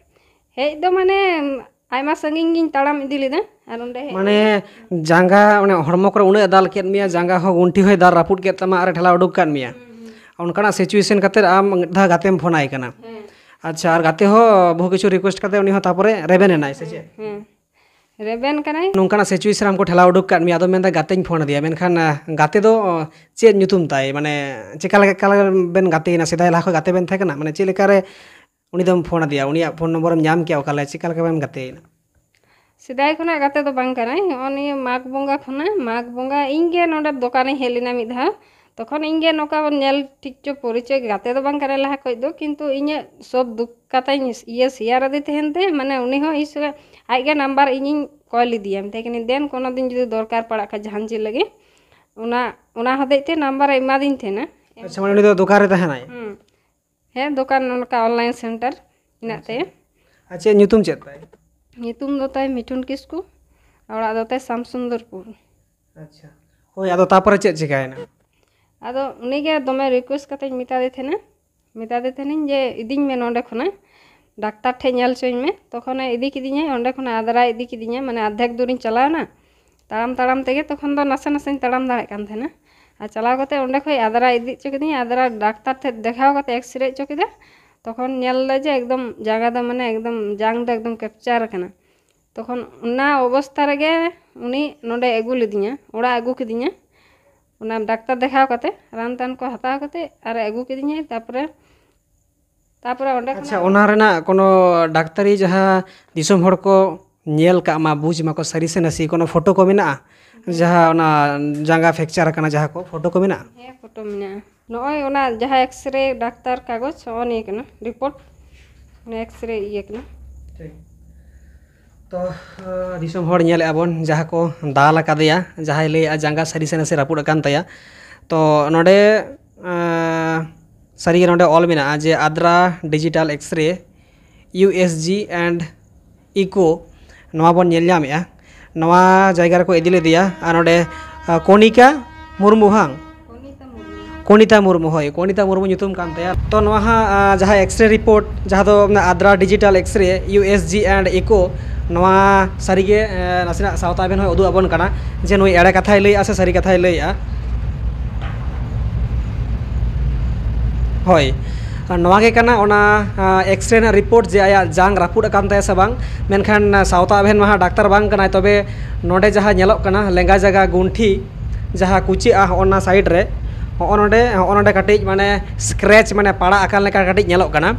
ᱦᱮᱡ ᱫᱚ ᱢᱟᱱᱮ ᱟᱭᱢᱟ ᱥᱟᱺᱜᱤᱧ ᱜᱤᱧ ᱛᱟᱲᱟᱢ ᱤᱫᱤ ᱞᱮᱫᱟ, ᱟᱨ ᱚᱸᱰᱮ ᱦᱮᱡ ᱢᱟᱱᱮ ᱡᱟᱸᱜᱟ, ᱚᱱᱮ ᱦᱚᱲᱢᱚ ᱠᱚᱨᱮ ᱩᱱᱟᱹᱜ ᱮ ᱫᱟᱞ ᱠᱮᱫ ᱢᱮᱭᱟ, ᱡᱟᱸᱜᱟ ᱦᱚᱸ ᱜᱩᱱᱴᱷᱤ ᱦᱚᱸᱭ ᱫᱟᱞ ᱨᱟᱹᱯᱩᱫ ᱠᱮᱫ ᱛᱟᱢᱟ ᱟᱨ ᱮ ᱴᱷᱮᱞᱟᱣ ᱩᱰᱩᱠ ᱠᱟᱫ ᱢᱮᱭᱟ᱾ ᱚᱱᱠᱟᱱᱟᱜ ᱥᱤᱪᱩᱭᱮᱥᱚᱱ ᱠᱟᱛᱮ ᱟᱢ ᱢᱤᱫ ᱫᱷᱟᱣ ᱜᱟᱛᱮᱢ ᱯᱷᱳᱱ ᱟᱭ ᱠᱟᱱᱟ᱾ ᱦᱮᱸ᱾ ᱟᱪᱪᱷᱟ, ᱟᱨ ᱜᱟᱛᱮ ᱦᱚᱸ ᱵᱚᱦᱩ ᱠᱤᱪᱷᱩ ᱨᱤᱠᱩᱭᱮᱥᱴ ᱠᱟᱛᱮ ᱩᱱᱤ ᱦᱚᱸ ᱛᱟᱯᱚᱨᱮ ᱨᱮᱵᱮᱱ ᱮᱱᱟᱭ ᱥᱮ ᱪᱮᱫ? ᱦᱮᱸ, ᱨᱮᱵᱮᱱ ᱠᱟᱱᱟᱭ᱾ ᱱᱚᱝᱠᱟᱱᱟᱜ ᱥᱤᱪᱩᱭᱮᱥᱚᱱ ᱨᱮ ᱟᱢ ᱠᱚ ᱴᱷᱮᱞᱟᱣ ᱩᱰᱩᱠ ᱠᱟᱫ ᱢᱮᱭᱟ, ᱟᱫᱚ ᱢᱮᱱᱫᱟ ᱜᱟᱛᱮᱧ ᱯᱷᱳᱱ ᱟᱫᱮᱭᱟ, ᱢᱮᱱᱠᱷᱟᱱ, ᱟᱸ, ᱜᱟᱛᱮ ᱫᱚ, ᱟᱸ, ᱪᱮᱫ ᱧᱩᱛᱩᱢ ᱛᱟᱭ? ᱢᱟᱱᱮ ᱪᱮᱠᱟ ᱞᱮᱠᱟ, ᱚᱠᱟ ᱞᱮᱠᱟ ᱵᱮᱱ ᱜᱟᱛᱮᱭᱮᱱᱟ? ᱥᱮᱫᱟᱭ ᱞᱟᱦᱟ ᱠᱷᱚᱱ ᱜᱟᱛᱮ ᱵᱮᱱ ᱛᱟᱦᱮᱸ ᱠᱟᱱᱟ? ᱢᱟᱱᱮ ᱪᱮᱫ ᱞᱮᱠᱟᱨᱮ ᱩᱱᱤ ᱫᱚᱢ ᱯᱷᱳᱱ ᱟᱫᱮᱭᱟ? ᱩᱱᱤᱭᱟᱜ ᱯᱷᱳᱱ ᱱᱚᱢᱵᱚᱨᱮᱢ ᱧᱟᱢ ᱠᱮᱭᱟ ᱚᱠᱟ ᱞᱮᱠᱟ, ᱪᱮᱠᱟ ᱞᱮᱠᱟ ᱵᱮᱱ ᱜᱟᱛᱮᱭᱮᱱᱟ? ᱥᱮᱫᱟᱭ ᱠᱷᱚᱱᱟᱜ ᱜᱟᱛᱮ ᱫᱚ ᱵᱟᱝ ᱠᱟᱱᱟᱭ, ᱱᱚᱜᱼᱚ ᱱᱤᱭᱟᱹ ᱢᱟᱜᱽ ᱵᱚᱸᱜᱟ ᱠᱷᱚᱱᱟᱜ, ᱢᱟᱜᱽ ᱵᱚᱸᱜᱟ ᱤᱧ ᱜᱮ ᱱᱚᱰᱮ ᱫᱚᱠᱟᱱᱤᱧ ᱦᱮᱡ ᱞᱮᱱᱟ ᱢᱤᱫ ᱫᱷᱟᱣ᱾ ᱛᱚᱠᱷᱚᱱ ᱤᱧ ᱜᱮ ᱱᱚᱝᱠᱟ ᱧᱮᱞ ᱴᱷᱤᱠ ᱪᱚ ᱯᱚᱨᱤᱪᱚᱭ, ᱜᱟᱛᱮ ᱫᱚ ᱵᱟᱝ ᱠᱟᱱᱟᱭ ᱞᱟᱦᱟ ᱠᱷᱚᱡ ᱫᱚ, ᱠᱤᱱᱛᱩ ᱤᱧᱟᱹᱜ ᱥᱚᱵ ᱫᱩᱠ ᱠᱟᱛᱷᱟᱧ ᱤᱭᱟᱹ ᱥᱮᱭᱟᱨ ᱟᱫᱮ ᱛᱟᱦᱮᱱ ᱛᱮ, ᱢᱟᱱᱮ ᱩᱱᱤ ᱦᱚᱸ ᱤᱧ ᱥᱚᱸᱜᱮ ᱟᱡ ᱜᱮ ᱱᱟᱢᱵᱟᱨ ᱤᱧᱤᱧ ᱠᱚᱞ ᱤᱫᱤᱭᱟ, ᱢᱮᱛᱟᱭ ᱠᱟᱹᱱᱟᱹᱧ, "ᱫᱮᱱ ᱠᱳᱱᱳ ᱫᱤᱱ ᱡᱩᱫᱤ ᱫᱚᱨᱠᱟᱨ ᱯᱟᱲᱟᱜ ᱠᱷᱟᱡ ᱡᱟᱦᱟᱱ ᱪᱮᱫ ᱞᱟᱹᱜᱤᱫ", ᱚᱱᱟ, ᱚᱱᱟ ᱦᱚᱛᱮᱡ ᱛᱮ ᱱᱟᱢᱵᱟᱨ ᱮ ᱮᱢᱟᱫᱤᱧ ᱛᱟᱦᱮᱱᱟ᱾ ᱟᱪᱪᱷᱟ, ᱢᱟᱱᱮ ᱩᱱᱤ ᱫᱚ ᱫᱚᱠᱟᱱ ᱨᱮ ᱛᱟᱦᱮᱱᱟᱭ? ᱦᱩᱸ᱾ ᱦᱮᱸ, ᱫᱚᱠᱟᱱ ᱱᱚᱝᱠᱟ ᱚᱱᱞᱟᱭᱤᱱ ᱥᱮᱱᱴᱟᱨ ᱢᱮᱱᱟᱜ ᱛᱟᱭᱟ᱾ ᱟᱨ ᱪᱮᱫ ᱧᱩᱛᱩᱢ ᱪᱮᱫ ᱛᱟᱭ? ᱧᱩᱛᱩᱢ ᱫᱚ ᱛᱟᱭ ᱢᱤᱴᱷᱩᱱ ᱠᱤᱥᱠᱩ, ᱚᱲᱟᱜ ᱫᱚ ᱛᱟᱭ ᱥᱟᱢᱥᱩᱱᱫᱚᱨᱯᱩᱨ᱾ ᱟᱪᱪᱷᱟ, ᱦᱳᱭ, ᱟᱫᱚ ᱛᱟᱯᱚᱨᱮ ᱪᱮᱫ ᱪᱤᱠᱟᱭᱮᱱᱟ? ᱟᱫᱚ ᱩᱱᱤᱜᱮ ᱫᱚᱢᱮ ᱨᱤᱠᱩᱭᱮᱥᱴ ᱠᱟᱛᱮᱧ ᱢᱮᱛᱟᱫᱮ ᱛᱟᱦᱮᱱᱟ, ᱢᱮᱛᱟᱫᱮ ᱛᱟᱦᱮᱱᱤᱧ ᱡᱮ, "ᱤᱫᱤᱧ ᱢᱮ ᱱᱚᱸᱰᱮ ᱠᱷᱚᱱᱟᱜ, ᱰᱟᱠᱛᱟᱨ ᱴᱷᱮᱡ ᱧᱮᱞ ᱦᱚᱪᱚᱧ ᱢᱮ᱾" ᱛᱚᱠᱷᱚᱱᱮ ᱤᱫᱤ ᱠᱤᱫᱤᱧᱟᱭ ᱚᱸᱰᱮ ᱠᱷᱚᱱᱟᱜ, ᱟᱫᱽᱨᱟᱭ ᱤᱫᱤ ᱠᱤᱫᱤᱧᱟ, ᱢᱟᱱᱮ ᱟᱫᱷᱮᱠ ᱫᱩᱨᱤᱧ ᱪᱟᱞᱟᱣᱱᱟ, ᱛᱟᱲᱟᱢ ᱛᱟᱲᱟᱢ ᱛᱮᱜᱮ, ᱛᱚᱠᱷᱚᱱ ᱫᱚ ᱱᱟᱥᱮ ᱱᱟᱥᱮᱧ ᱛᱟᱲᱟᱢ ᱫᱟᱲᱮᱭᱟᱜ ᱠᱟᱱ ᱛᱟᱦᱮᱱᱟ᱾ ᱟᱨ ᱪᱟᱞᱟᱣ ᱠᱟᱛᱮ ᱚᱸᱰᱮ ᱠᱷᱚᱡ ᱟᱫᱽᱨᱟ ᱤᱫᱤ ᱦᱚᱪᱚ ᱠᱤᱫᱤᱧᱟ, ᱟᱫᱽᱨᱟ ᱰᱟᱠᱛᱟᱨ ᱴᱷᱮᱡ ᱫᱮᱠᱷᱟᱣ ᱠᱟᱛᱮ ᱮᱠᱥᱨᱮ ᱦᱚᱪᱚ ᱠᱮᱫᱟ, ᱛᱚᱠᱷᱚᱱ ᱧᱮᱞ ᱫᱟ ᱡᱮ ᱮᱠᱫᱚᱢ ᱡᱟᱸᱜᱟ ᱫᱚ, ᱢᱟᱱᱮ ᱮᱠᱫᱚᱢ ᱡᱟᱝ ᱫᱚ ᱮᱠᱫᱚᱢ ᱠᱮᱯᱪᱟᱨ ᱟᱠᱟᱱᱟ᱾ ᱛᱚᱠᱷᱚᱱ ᱚᱱᱟ ᱚᱵᱚᱥᱛᱟ ᱨᱮᱜᱮ ᱩᱱᱤ ᱱᱚᱸᱰᱮ ᱟᱹᱜᱩ ᱞᱮᱫᱤᱧᱟ, ᱚᱲᱟᱜ ᱟᱹᱜᱩ ᱠᱤᱫᱤᱧᱟ᱾ ᱚᱱᱟ ᱰᱟᱠᱛᱟᱨ ᱫᱮᱠᱷᱟᱣ ᱠᱟᱛᱮ, ᱨᱟᱱ ᱴᱟᱱ ᱠᱚ ᱦᱟᱛᱟᱣ ᱠᱟᱛᱮ ᱟᱨᱮ ᱟᱹᱜᱩ ᱠᱤᱫᱤᱧᱟᱭ᱾ ᱛᱟᱯᱚᱨᱮ, ᱛᱟᱯᱚᱨᱮ ᱚᱸᱰᱮ ᱟᱪᱪᱷᱟ, ᱠᱷᱚᱱᱟᱜ ᱚᱱᱟ ᱨᱮᱱᱟᱜ ᱠᱳᱱᱳ ᱰᱟᱠᱛᱟᱨᱤ ᱡᱟᱦᱟᱸ ᱫᱤᱥᱚᱢ ᱦᱚᱲ ᱠᱚ ᱧᱮᱞ ᱠᱟᱜ ᱢᱟ, ᱵᱩᱡᱽ ᱢᱟᱠᱚ ᱥᱟᱹᱨᱤ ᱥᱮ ᱱᱟᱥᱮ, ᱠᱳᱱᱳ ᱯᱷᱳᱴᱳ ᱠᱚ ᱢᱮᱱᱟᱜᱼᱟ? ᱡᱟᱦᱟᱸ ᱚᱱᱟ ᱡᱟᱸᱜᱟ ᱯᱷᱨᱮᱠᱪᱟᱨ ᱟᱠᱟᱱᱟ, ᱡᱟᱦᱟᱸ ᱠᱚ ᱯᱷᱳᱴᱳ ᱠᱚ ᱢᱮᱱᱟᱜᱼᱟ? ᱦᱮᱸ, ᱯᱷᱳᱴᱳ ᱢᱮᱱᱟᱜᱼᱟ᱾ ᱱᱚᱜᱼᱚᱭ ᱚᱱᱟ ᱡᱟᱦᱟᱸ ᱮᱠᱥᱨᱮ ᱰᱟᱠᱛᱟᱨ ᱠᱟᱜᱚᱡᱽ, ᱱᱚᱜᱼᱚ ᱱᱤᱭᱟᱹ ᱠᱟᱱᱟ ᱨᱤᱯᱳᱨᱴ, ᱚᱱᱟ ᱮᱠᱥᱨᱮ ᱤᱭᱟᱹ ᱠᱟᱱᱟ᱾ ᱴᱷᱤᱠ᱾ ᱛᱚ, ᱟᱸ, ᱫᱤᱥᱚᱢ ᱦᱚᱲ ᱧᱮᱞᱮᱫᱼᱟ ᱵᱚᱱ, ᱡᱟᱦᱟᱸ ᱠᱚ ᱫᱟᱞ ᱟᱠᱟᱫᱮᱭᱟ, ᱡᱟᱦᱟᱸᱭ ᱞᱟᱹᱭᱮᱫᱼᱟ ᱡᱟᱸᱜᱟ ᱥᱟᱹᱨᱤ ᱥᱮ ᱱᱟᱥᱮ ᱨᱟᱹᱯᱩᱫ ᱟᱠᱟᱱ ᱛᱟᱭᱟ᱾ ᱛᱚ, ᱱᱚᱰᱮ, ᱟᱸ, ᱥᱟᱹᱨᱤᱜᱮ ᱱᱚᱰᱮ ᱚᱞ ᱢᱮᱱᱟᱜᱼᱟ ᱡᱮ Adra digital X-ray, U S G and echo, ᱱᱚᱣᱟ ᱵᱚᱱ ᱧᱮᱞ ᱧᱟᱢᱮᱫᱼᱟ᱾ ᱱᱚᱣᱟ ᱡᱟᱭᱜᱟ ᱨᱮᱠᱚ ᱤᱫᱤ ᱞᱮᱫᱮᱭᱟ᱾ ᱟᱨ ᱱᱚᱰᱮ, ᱟᱸ, ᱠᱚᱱᱤᱠᱟ ᱢᱩᱨᱢᱩ, ᱵᱟᱝ? ᱠᱚᱱᱤᱛᱟ ᱢᱩᱨᱢᱩ᱾ ᱠᱚᱱᱤᱛᱟ ᱢᱩᱨᱢᱩ, ᱦᱳᱭ, ᱠᱚᱱᱤᱛᱟ ᱢᱩᱨᱢᱩ ᱧᱩᱛᱩᱢ ᱠᱟᱱ ᱛᱟᱭᱟ᱾ ᱛᱚ, ᱱᱚᱣᱟ ᱦᱟᱸᱜ, ᱟᱸ, ᱡᱟᱦᱟᱸ ᱮᱠᱥᱨᱮ ᱨᱤᱯᱳᱨᱴ, ᱡᱟᱦᱟᱸ ᱫᱚ ᱢᱟᱱᱮ Adra digital X-ray, U S G and echo, ᱱᱚᱣᱟ ᱥᱟᱹᱨᱤᱜᱮ, ᱮᱸ, ᱱᱟᱥᱮᱱᱟᱜ ᱥᱟᱶᱛᱟ ᱟᱵᱮᱱ ᱦᱚᱸᱭ ᱩᱫᱩᱜ ᱟᱵᱚᱱ ᱠᱟᱱᱟ ᱡᱮ ᱱᱩᱭ ᱮᱲᱮ ᱠᱟᱛᱷᱟᱭ ᱞᱟᱹᱭᱮᱫᱼᱟ ᱥᱮ ᱥᱟᱹᱨᱤ ᱠᱟᱛᱷᱟᱭ ᱞᱟᱹᱭᱮᱫᱼᱟ᱾ ᱦᱳᱭ, ᱟᱨ ᱱᱚᱣᱟ ᱜᱮ ᱠᱟᱱᱟ ᱚᱱᱟ, ᱟᱸ, ᱮᱠᱥᱨᱮ ᱨᱮᱱᱟᱜ ᱨᱤᱯᱳᱨᱴ ᱡᱮ ᱟᱭᱟᱜ ᱡᱟᱝ ᱨᱟᱹᱯᱩᱫ ᱟᱠᱟᱱ ᱛᱟᱭᱟ ᱥᱮ ᱵᱟᱝ᱾ ᱢᱮᱱᱠᱷᱟᱱ, ᱟᱸ, ᱥᱟᱶᱛᱟ ᱟᱵᱮᱱ ᱢᱟ ᱦᱟᱸᱜ ᱰᱟᱠᱛᱟᱨ ᱵᱟᱝ ᱠᱟᱱᱟᱭ, ᱛᱚᱵᱮ ᱱᱚᱰᱮ ᱡᱟᱦᱟᱸ ᱧᱮᱞᱚᱜ ᱠᱟᱱᱟ ᱞᱮᱸᱜᱟ ᱡᱟᱸᱜᱟ ᱜᱩᱱᱴᱷᱤ ᱡᱟᱦᱟᱸ ᱠᱩᱪᱟᱹᱜᱼᱟ ᱦᱚᱸᱜᱼᱚ ᱱᱟ ᱥᱟᱭᱤᱰ ᱨᱮ, ᱦᱚᱸᱜᱼᱚ ᱱᱚᱰᱮ, ᱦᱚᱸᱜᱼᱚ ᱱᱚᱰᱮ ᱠᱟᱹᱴᱤᱡ ᱢᱟᱱᱮ ᱥᱠᱨᱮᱪ, ᱢᱟᱱᱮ ᱯᱟᱲᱟᱜ ᱟᱠᱟᱱ ᱞᱮᱠᱟ ᱠᱟᱹᱴᱤᱡ ᱧᱮᱞᱚᱜ ᱠᱟᱱᱟ᱾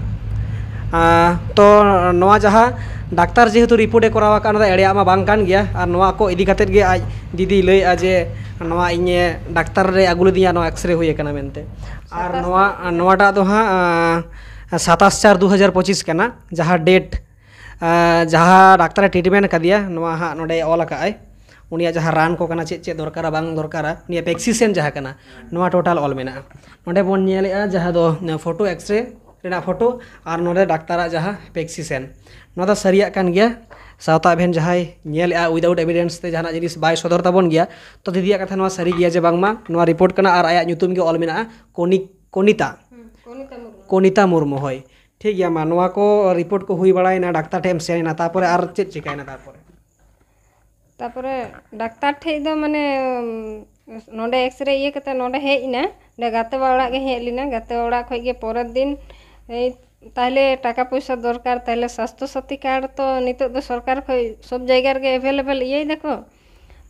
ᱟᱸ, ᱛᱚ ᱱᱚᱣᱟ ᱡᱟᱦᱟᱸ ᱰᱟᱠᱛᱟᱨ ᱡᱮᱦᱮᱛᱩ ᱨᱤᱯᱳᱨᱴ ᱮ ᱠᱚᱨᱟᱣ ᱟᱠᱟᱫ, ᱚᱱᱟ ᱫᱚ ᱮᱲᱮᱭᱟᱜ ᱢᱟ ᱵᱟᱝ ᱠᱟᱱ ᱜᱮᱭᱟ᱾ ᱟᱨ ᱱᱚᱣᱟ ᱠᱚ ᱤᱫᱤ ᱠᱟᱛᱮᱫ ᱜᱮ ᱟᱡ ᱫᱤᱫᱤᱭ ᱞᱟᱹᱭᱮᱫᱼᱟ ᱡᱮ ᱱᱚᱣᱟ ᱤᱧ ᱰᱟᱠᱛᱟᱨ ᱨᱮ ᱟᱹᱜᱩ ᱞᱮᱫᱤᱧᱟ, ᱱᱚᱣᱟ ᱮᱠᱥᱨᱮ ᱦᱩᱭ ᱟᱠᱟᱱᱟ ᱢᱮᱱᱛᱮ᱾ ᱟᱨ ᱥᱟᱛᱟᱥ ᱱᱚᱣᱟ, ᱛᱟᱹᱨᱤᱠᱷ᱾ ᱱᱚᱣᱟᱴᱟᱜ ᱫᱚ ᱦᱟᱸᱜ, ᱟᱸ, ᱥᱟᱛᱟᱥ ᱪᱟᱨ ᱫᱩ ᱦᱟᱡᱟᱨ ᱯᱚᱸᱪᱤᱥ ᱠᱟᱱᱟ, ᱡᱟᱦᱟᱸ ᱰᱮᱴ, ᱟᱸ, ᱡᱟᱦᱟᱸ ᱰᱟᱠᱛᱟᱨᱮ ᱴᱨᱤᱴᱢᱮᱱᱴ ᱟᱠᱟᱫᱮᱭᱟ, ᱱᱚᱣᱟ ᱦᱟᱸᱜ ᱱᱚᱰᱮ ᱚᱞ ᱟᱠᱟᱫ ᱟᱭ᱾ ᱩᱱᱤᱭᱟᱜ ᱡᱟᱦᱟᱸ ᱨᱟᱱ ᱠᱚ ᱠᱟᱱᱟ, ᱪᱮᱫ ᱪᱮᱫ ᱫᱚᱨᱠᱟᱨᱟ ᱵᱟᱝ ᱫᱚᱨᱠᱟᱨᱟ, ᱩᱱᱤᱭᱟᱜ ᱯᱮᱠᱥᱤᱥᱮᱱ ᱡᱟᱦᱟᱸ ᱠᱟᱱᱟ, ᱱᱚᱣᱟ ᱴᱳᱴᱟᱞ ᱚᱞ ᱢᱮᱱᱟᱜᱼᱟ᱾ ᱱᱚᱰᱮ ᱵᱚᱱ ᱧᱮᱞᱮᱫᱼᱟ ᱡᱟᱦᱟᱸ ᱫᱚ ᱯᱷᱳᱴᱳ ᱮᱠᱥᱨᱮ ᱨᱮᱱᱟᱜ ᱯᱷᱳᱴᱳ ᱟᱨ ᱱᱚᱰᱮ ᱰᱟᱠᱛᱟᱨᱟᱜ ᱡᱟᱦᱟᱸ ᱯᱮᱠᱥᱤᱥᱮᱱ, ᱱᱚᱣᱟ ᱫᱚ ᱥᱟᱹᱨᱤᱭᱟᱜ ᱠᱟᱱ ᱜᱮᱭᱟ᱾ ᱥᱟᱶᱛᱟ ᱟᱵᱮᱱ ᱡᱟᱦᱟᱸᱭ ᱧᱮᱞᱮᱫᱼᱟ, ᱩᱭᱫᱟᱣᱩᱴ ᱮᱵᱤᱰᱮᱱᱥ ᱛᱮ ᱡᱟᱦᱟᱱᱟᱜ ᱡᱤᱱᱤᱥ ᱵᱟᱭ ᱥᱚᱫᱚᱨ ᱛᱟᱵᱚᱱ ᱜᱮᱭᱟ, ᱛᱚ ᱫᱤᱫᱤᱭᱟᱜ ᱠᱟᱛᱷᱟ ᱱᱚᱣᱟ ᱥᱟᱹᱨᱤ ᱜᱮᱭᱟ ᱡᱮ ᱵᱟᱝᱢᱟ ᱱᱚᱣᱟ ᱨᱤᱯᱳᱨᱴ ᱠᱟᱱᱟ ᱟᱨ ᱟᱭᱟᱜ ᱧᱩᱛᱩᱢ ᱜᱮ ᱚᱞ ᱢᱮᱱᱟᱜᱼᱟ, ᱠᱚᱱᱤ-, ᱠᱚᱱᱤᱛᱟ᱾ ᱦᱩᱸ, ᱠᱚᱱᱤᱛᱟ ᱢᱩᱨᱢᱩ᱾ ᱠᱚᱱᱤᱛᱟ ᱢᱩᱨᱢᱩ, ᱦᱳᱭ᱾ ᱴᱷᱤᱠ ᱜᱮᱭᱟ, ᱢᱟ ᱱᱚᱣᱟ ᱠᱚ ᱨᱤᱯᱳᱨᱴ ᱠᱚ ᱦᱩᱭ ᱵᱟᱲᱟᱭᱮᱱᱟ, ᱰᱟᱠᱛᱟᱨ ᱴᱷᱮᱱ ᱮᱢ ᱥᱮᱱ ᱮᱱᱟ, ᱛᱟᱨᱯᱚᱨᱮ ᱟᱨ ᱪᱮᱫ ᱪᱤᱠᱟᱹᱭᱮᱱᱟ ᱛᱟᱨᱯᱚᱨᱮ? ᱛᱟᱯᱚᱨᱮ ᱰᱟᱠᱛᱟᱨ ᱴᱷᱮᱡ ᱫᱚ ᱢᱟᱱᱮ, ᱩᱢ, ᱱᱚᱰᱮ ᱮᱠᱥᱨᱮ ᱤᱭᱟᱹ ᱠᱟᱛᱮ ᱱᱚᱰᱮ ᱦᱮᱡ ᱮᱱᱟ, ᱱᱚᱰᱮ ᱜᱟᱛᱮ ᱵᱟ ᱚᱲᱟᱜ ᱜᱮ ᱦᱮᱡ ᱞᱮᱱᱟ᱾ ᱜᱟᱛᱮ ᱵᱟ ᱚᱲᱟᱜ ᱠᱷᱚᱡ ᱜᱮ ᱯᱚᱨᱮᱨ ᱫᱤᱱ, ᱮᱭ, ᱛᱟᱦᱞᱮ ᱴᱟᱠᱟ ᱯᱚᱭᱥᱟ ᱫᱚᱨᱠᱟᱨ, ᱛᱟᱦᱞᱮ ᱥᱟᱥᱛᱷᱚ ᱥᱟᱛᱷᱤ ᱠᱟᱨᱰ ᱛᱚ ᱱᱤᱛᱚᱜ ᱫᱚ ᱥᱚᱨᱠᱟᱨ ᱠᱷᱚᱡ ᱥᱚᱵ ᱡᱟᱭᱜᱟ ᱨᱮᱜᱮ ᱮᱵᱷᱮᱞᱮᱵᱮᱞ ᱤᱭᱟᱹᱭ ᱫᱟᱠᱚ᱾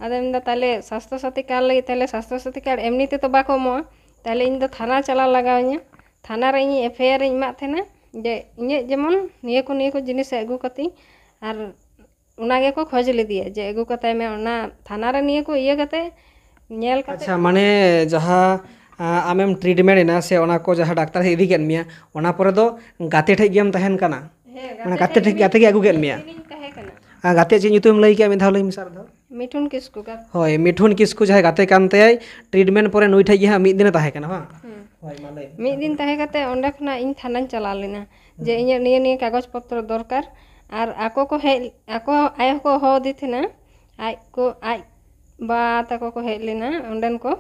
ᱟᱫᱚ ᱢᱮᱱᱫᱟ, "ᱛᱟᱦᱞᱮ ᱥᱟᱥᱛᱷᱚ ᱥᱟᱛᱷᱤ ᱠᱟᱨᱰ ᱞᱟᱹᱜᱤᱫ, ᱛᱟᱦᱞᱮ ᱥᱟᱥᱛᱷᱚ ᱥᱟᱛᱷᱤ ᱠᱟᱨᱰ ᱮᱢᱱᱤ ᱛᱮᱫᱚ ᱵᱟᱠᱚ ᱮᱢᱚᱜᱼᱟ, ᱛᱟᱦᱞᱮ ᱤᱧ ᱫᱚ ᱛᱷᱟᱱᱟ ᱪᱟᱞᱟᱣ ᱞᱟᱜᱟᱣ ᱤᱧᱟ, ᱛᱷᱟᱱᱟ ᱨᱮ ᱤᱧ ᱮᱯᱷ ᱟᱭ ᱟᱨ ᱤᱧ ᱮᱢᱟᱜ ᱛᱟᱦᱮᱱᱟ ᱡᱮ ᱤᱧᱟᱹᱜ ᱡᱮᱢᱚᱱ ᱱᱤᱭᱟᱹ ᱠᱚ ᱱᱤᱭᱟᱹ ᱠᱚ ᱡᱤᱱᱤᱥ ᱟᱹᱜᱩ ᱠᱟᱛᱤᱧ", ᱟᱨ ᱚᱱᱟ ᱜᱮᱠᱚ ᱠᱷᱚᱡᱽ ᱞᱮᱫᱮᱭᱟ ᱡᱮ ᱟᱹᱜᱩ ᱠᱟᱛᱟᱭ ᱢᱮ, ᱚᱱᱟ ᱛᱷᱟᱱᱟ ᱨᱮ ᱱᱤᱭᱟᱹ ᱠᱚ ᱤᱭᱟᱹ ᱠᱟᱛᱮ ᱧᱮᱞ ᱠᱟᱛᱮ᱾ ᱟᱪᱪᱷᱟ, ᱢᱟᱱᱮ ᱡᱟᱦᱟᱸ, ᱟ, ᱟᱢᱮᱢ ᱴᱨᱤᱴᱢᱮᱱᱴ ᱮᱱᱟ ᱥᱮ ᱚᱱᱟ ᱠᱚ ᱡᱟᱦᱟᱸ ᱰᱟᱠᱛᱟᱨ ᱮ ᱤᱫᱤ ᱠᱮᱫ ᱢᱮᱭᱟ, ᱚᱱᱟ ᱯᱚᱨᱮ ᱫᱚ ᱜᱟᱛᱮ ᱴᱷᱮᱡ ᱜᱮᱢ ᱛᱟᱦᱮᱱ ᱠᱟᱱᱟ? ᱦᱮᱸ, ᱢᱟᱱᱮ ᱜᱟᱛᱮ ᱜᱟᱛᱮ ᱴᱷᱮᱡ, ᱜᱟᱛᱮ ᱜᱮ ᱟᱹᱜᱩ ᱠᱮᱫ ᱢᱮᱭᱟ? ᱢᱤᱫ ᱫᱤᱱᱤᱧ ᱛᱟᱦᱮᱸ ᱠᱟᱱᱟ᱾ ᱟᱨ ᱜᱟᱛᱮ ᱪᱮᱫ ᱧᱩᱛᱩᱢ ᱞᱟᱹᱭ ᱠᱮᱫ ᱢᱤᱫ ᱫᱷᱟᱣ ᱞᱟᱹᱭ ᱢᱮᱥᱮ ᱟᱨ ᱫᱷᱟᱣ᱾ ᱢᱤᱴᱷᱩᱱ ᱠᱤᱥᱠᱩ ᱜᱟᱛᱮ᱾ ᱦᱳᱭ, ᱢᱤᱴᱷᱩᱱ ᱠᱤᱥᱠᱩ ᱡᱟᱦᱟᱸᱭ ᱜᱟᱛᱮ ᱠᱟᱱ ᱛᱟᱭᱟᱭ, ᱴᱨᱤᱴᱢᱮᱱᱴ ᱯᱚᱨᱮ ᱱᱩᱭ ᱴᱷᱮᱡ ᱜᱮ ᱦᱟᱸᱜ ᱢᱤᱫ ᱫᱤᱱᱮ ᱛᱟᱦᱮᱸ ᱠᱟᱱᱟ, ᱵᱟᱝ? ᱦᱩᱸ᱾ ᱦᱳᱭ, ᱢᱟ ᱞᱟᱹᱭ ᱢᱮ᱾ ᱢᱤᱫ ᱫᱤᱱ ᱛᱟᱦᱮᱸ ᱠᱟᱛᱮ ᱚᱸᱰᱮ ᱠᱷᱚᱱᱟᱜ ᱤᱧ ᱛᱷᱟᱱᱟᱧ ᱪᱟᱞᱟᱣ ᱞᱮᱱᱟ ᱡᱮ ᱦᱩᱸ᱾ ᱤᱧᱟᱹᱜ ᱱᱤᱭᱟᱹ ᱱᱤᱭᱟᱹ ᱠᱟᱜᱚᱡᱽ ᱯᱚᱛᱨᱚ ᱫᱚᱨᱠᱟᱨ᱾ ᱟᱨ ᱟᱠᱚ ᱠᱚ ᱦᱮᱡ, ᱟᱠᱚ ᱟᱡ ᱦᱚᱸᱠᱚ ᱦᱚᱦᱚ ᱟᱫᱮ ᱛᱟᱦᱮᱱᱟ, ᱟᱡ ᱠᱚ, ᱟᱡ ᱵᱟ ᱛᱟᱠᱚ ᱠᱚ ᱦᱮᱡ ᱞᱮᱱᱟ ᱚᱸᱰᱮᱱ ᱠᱚ,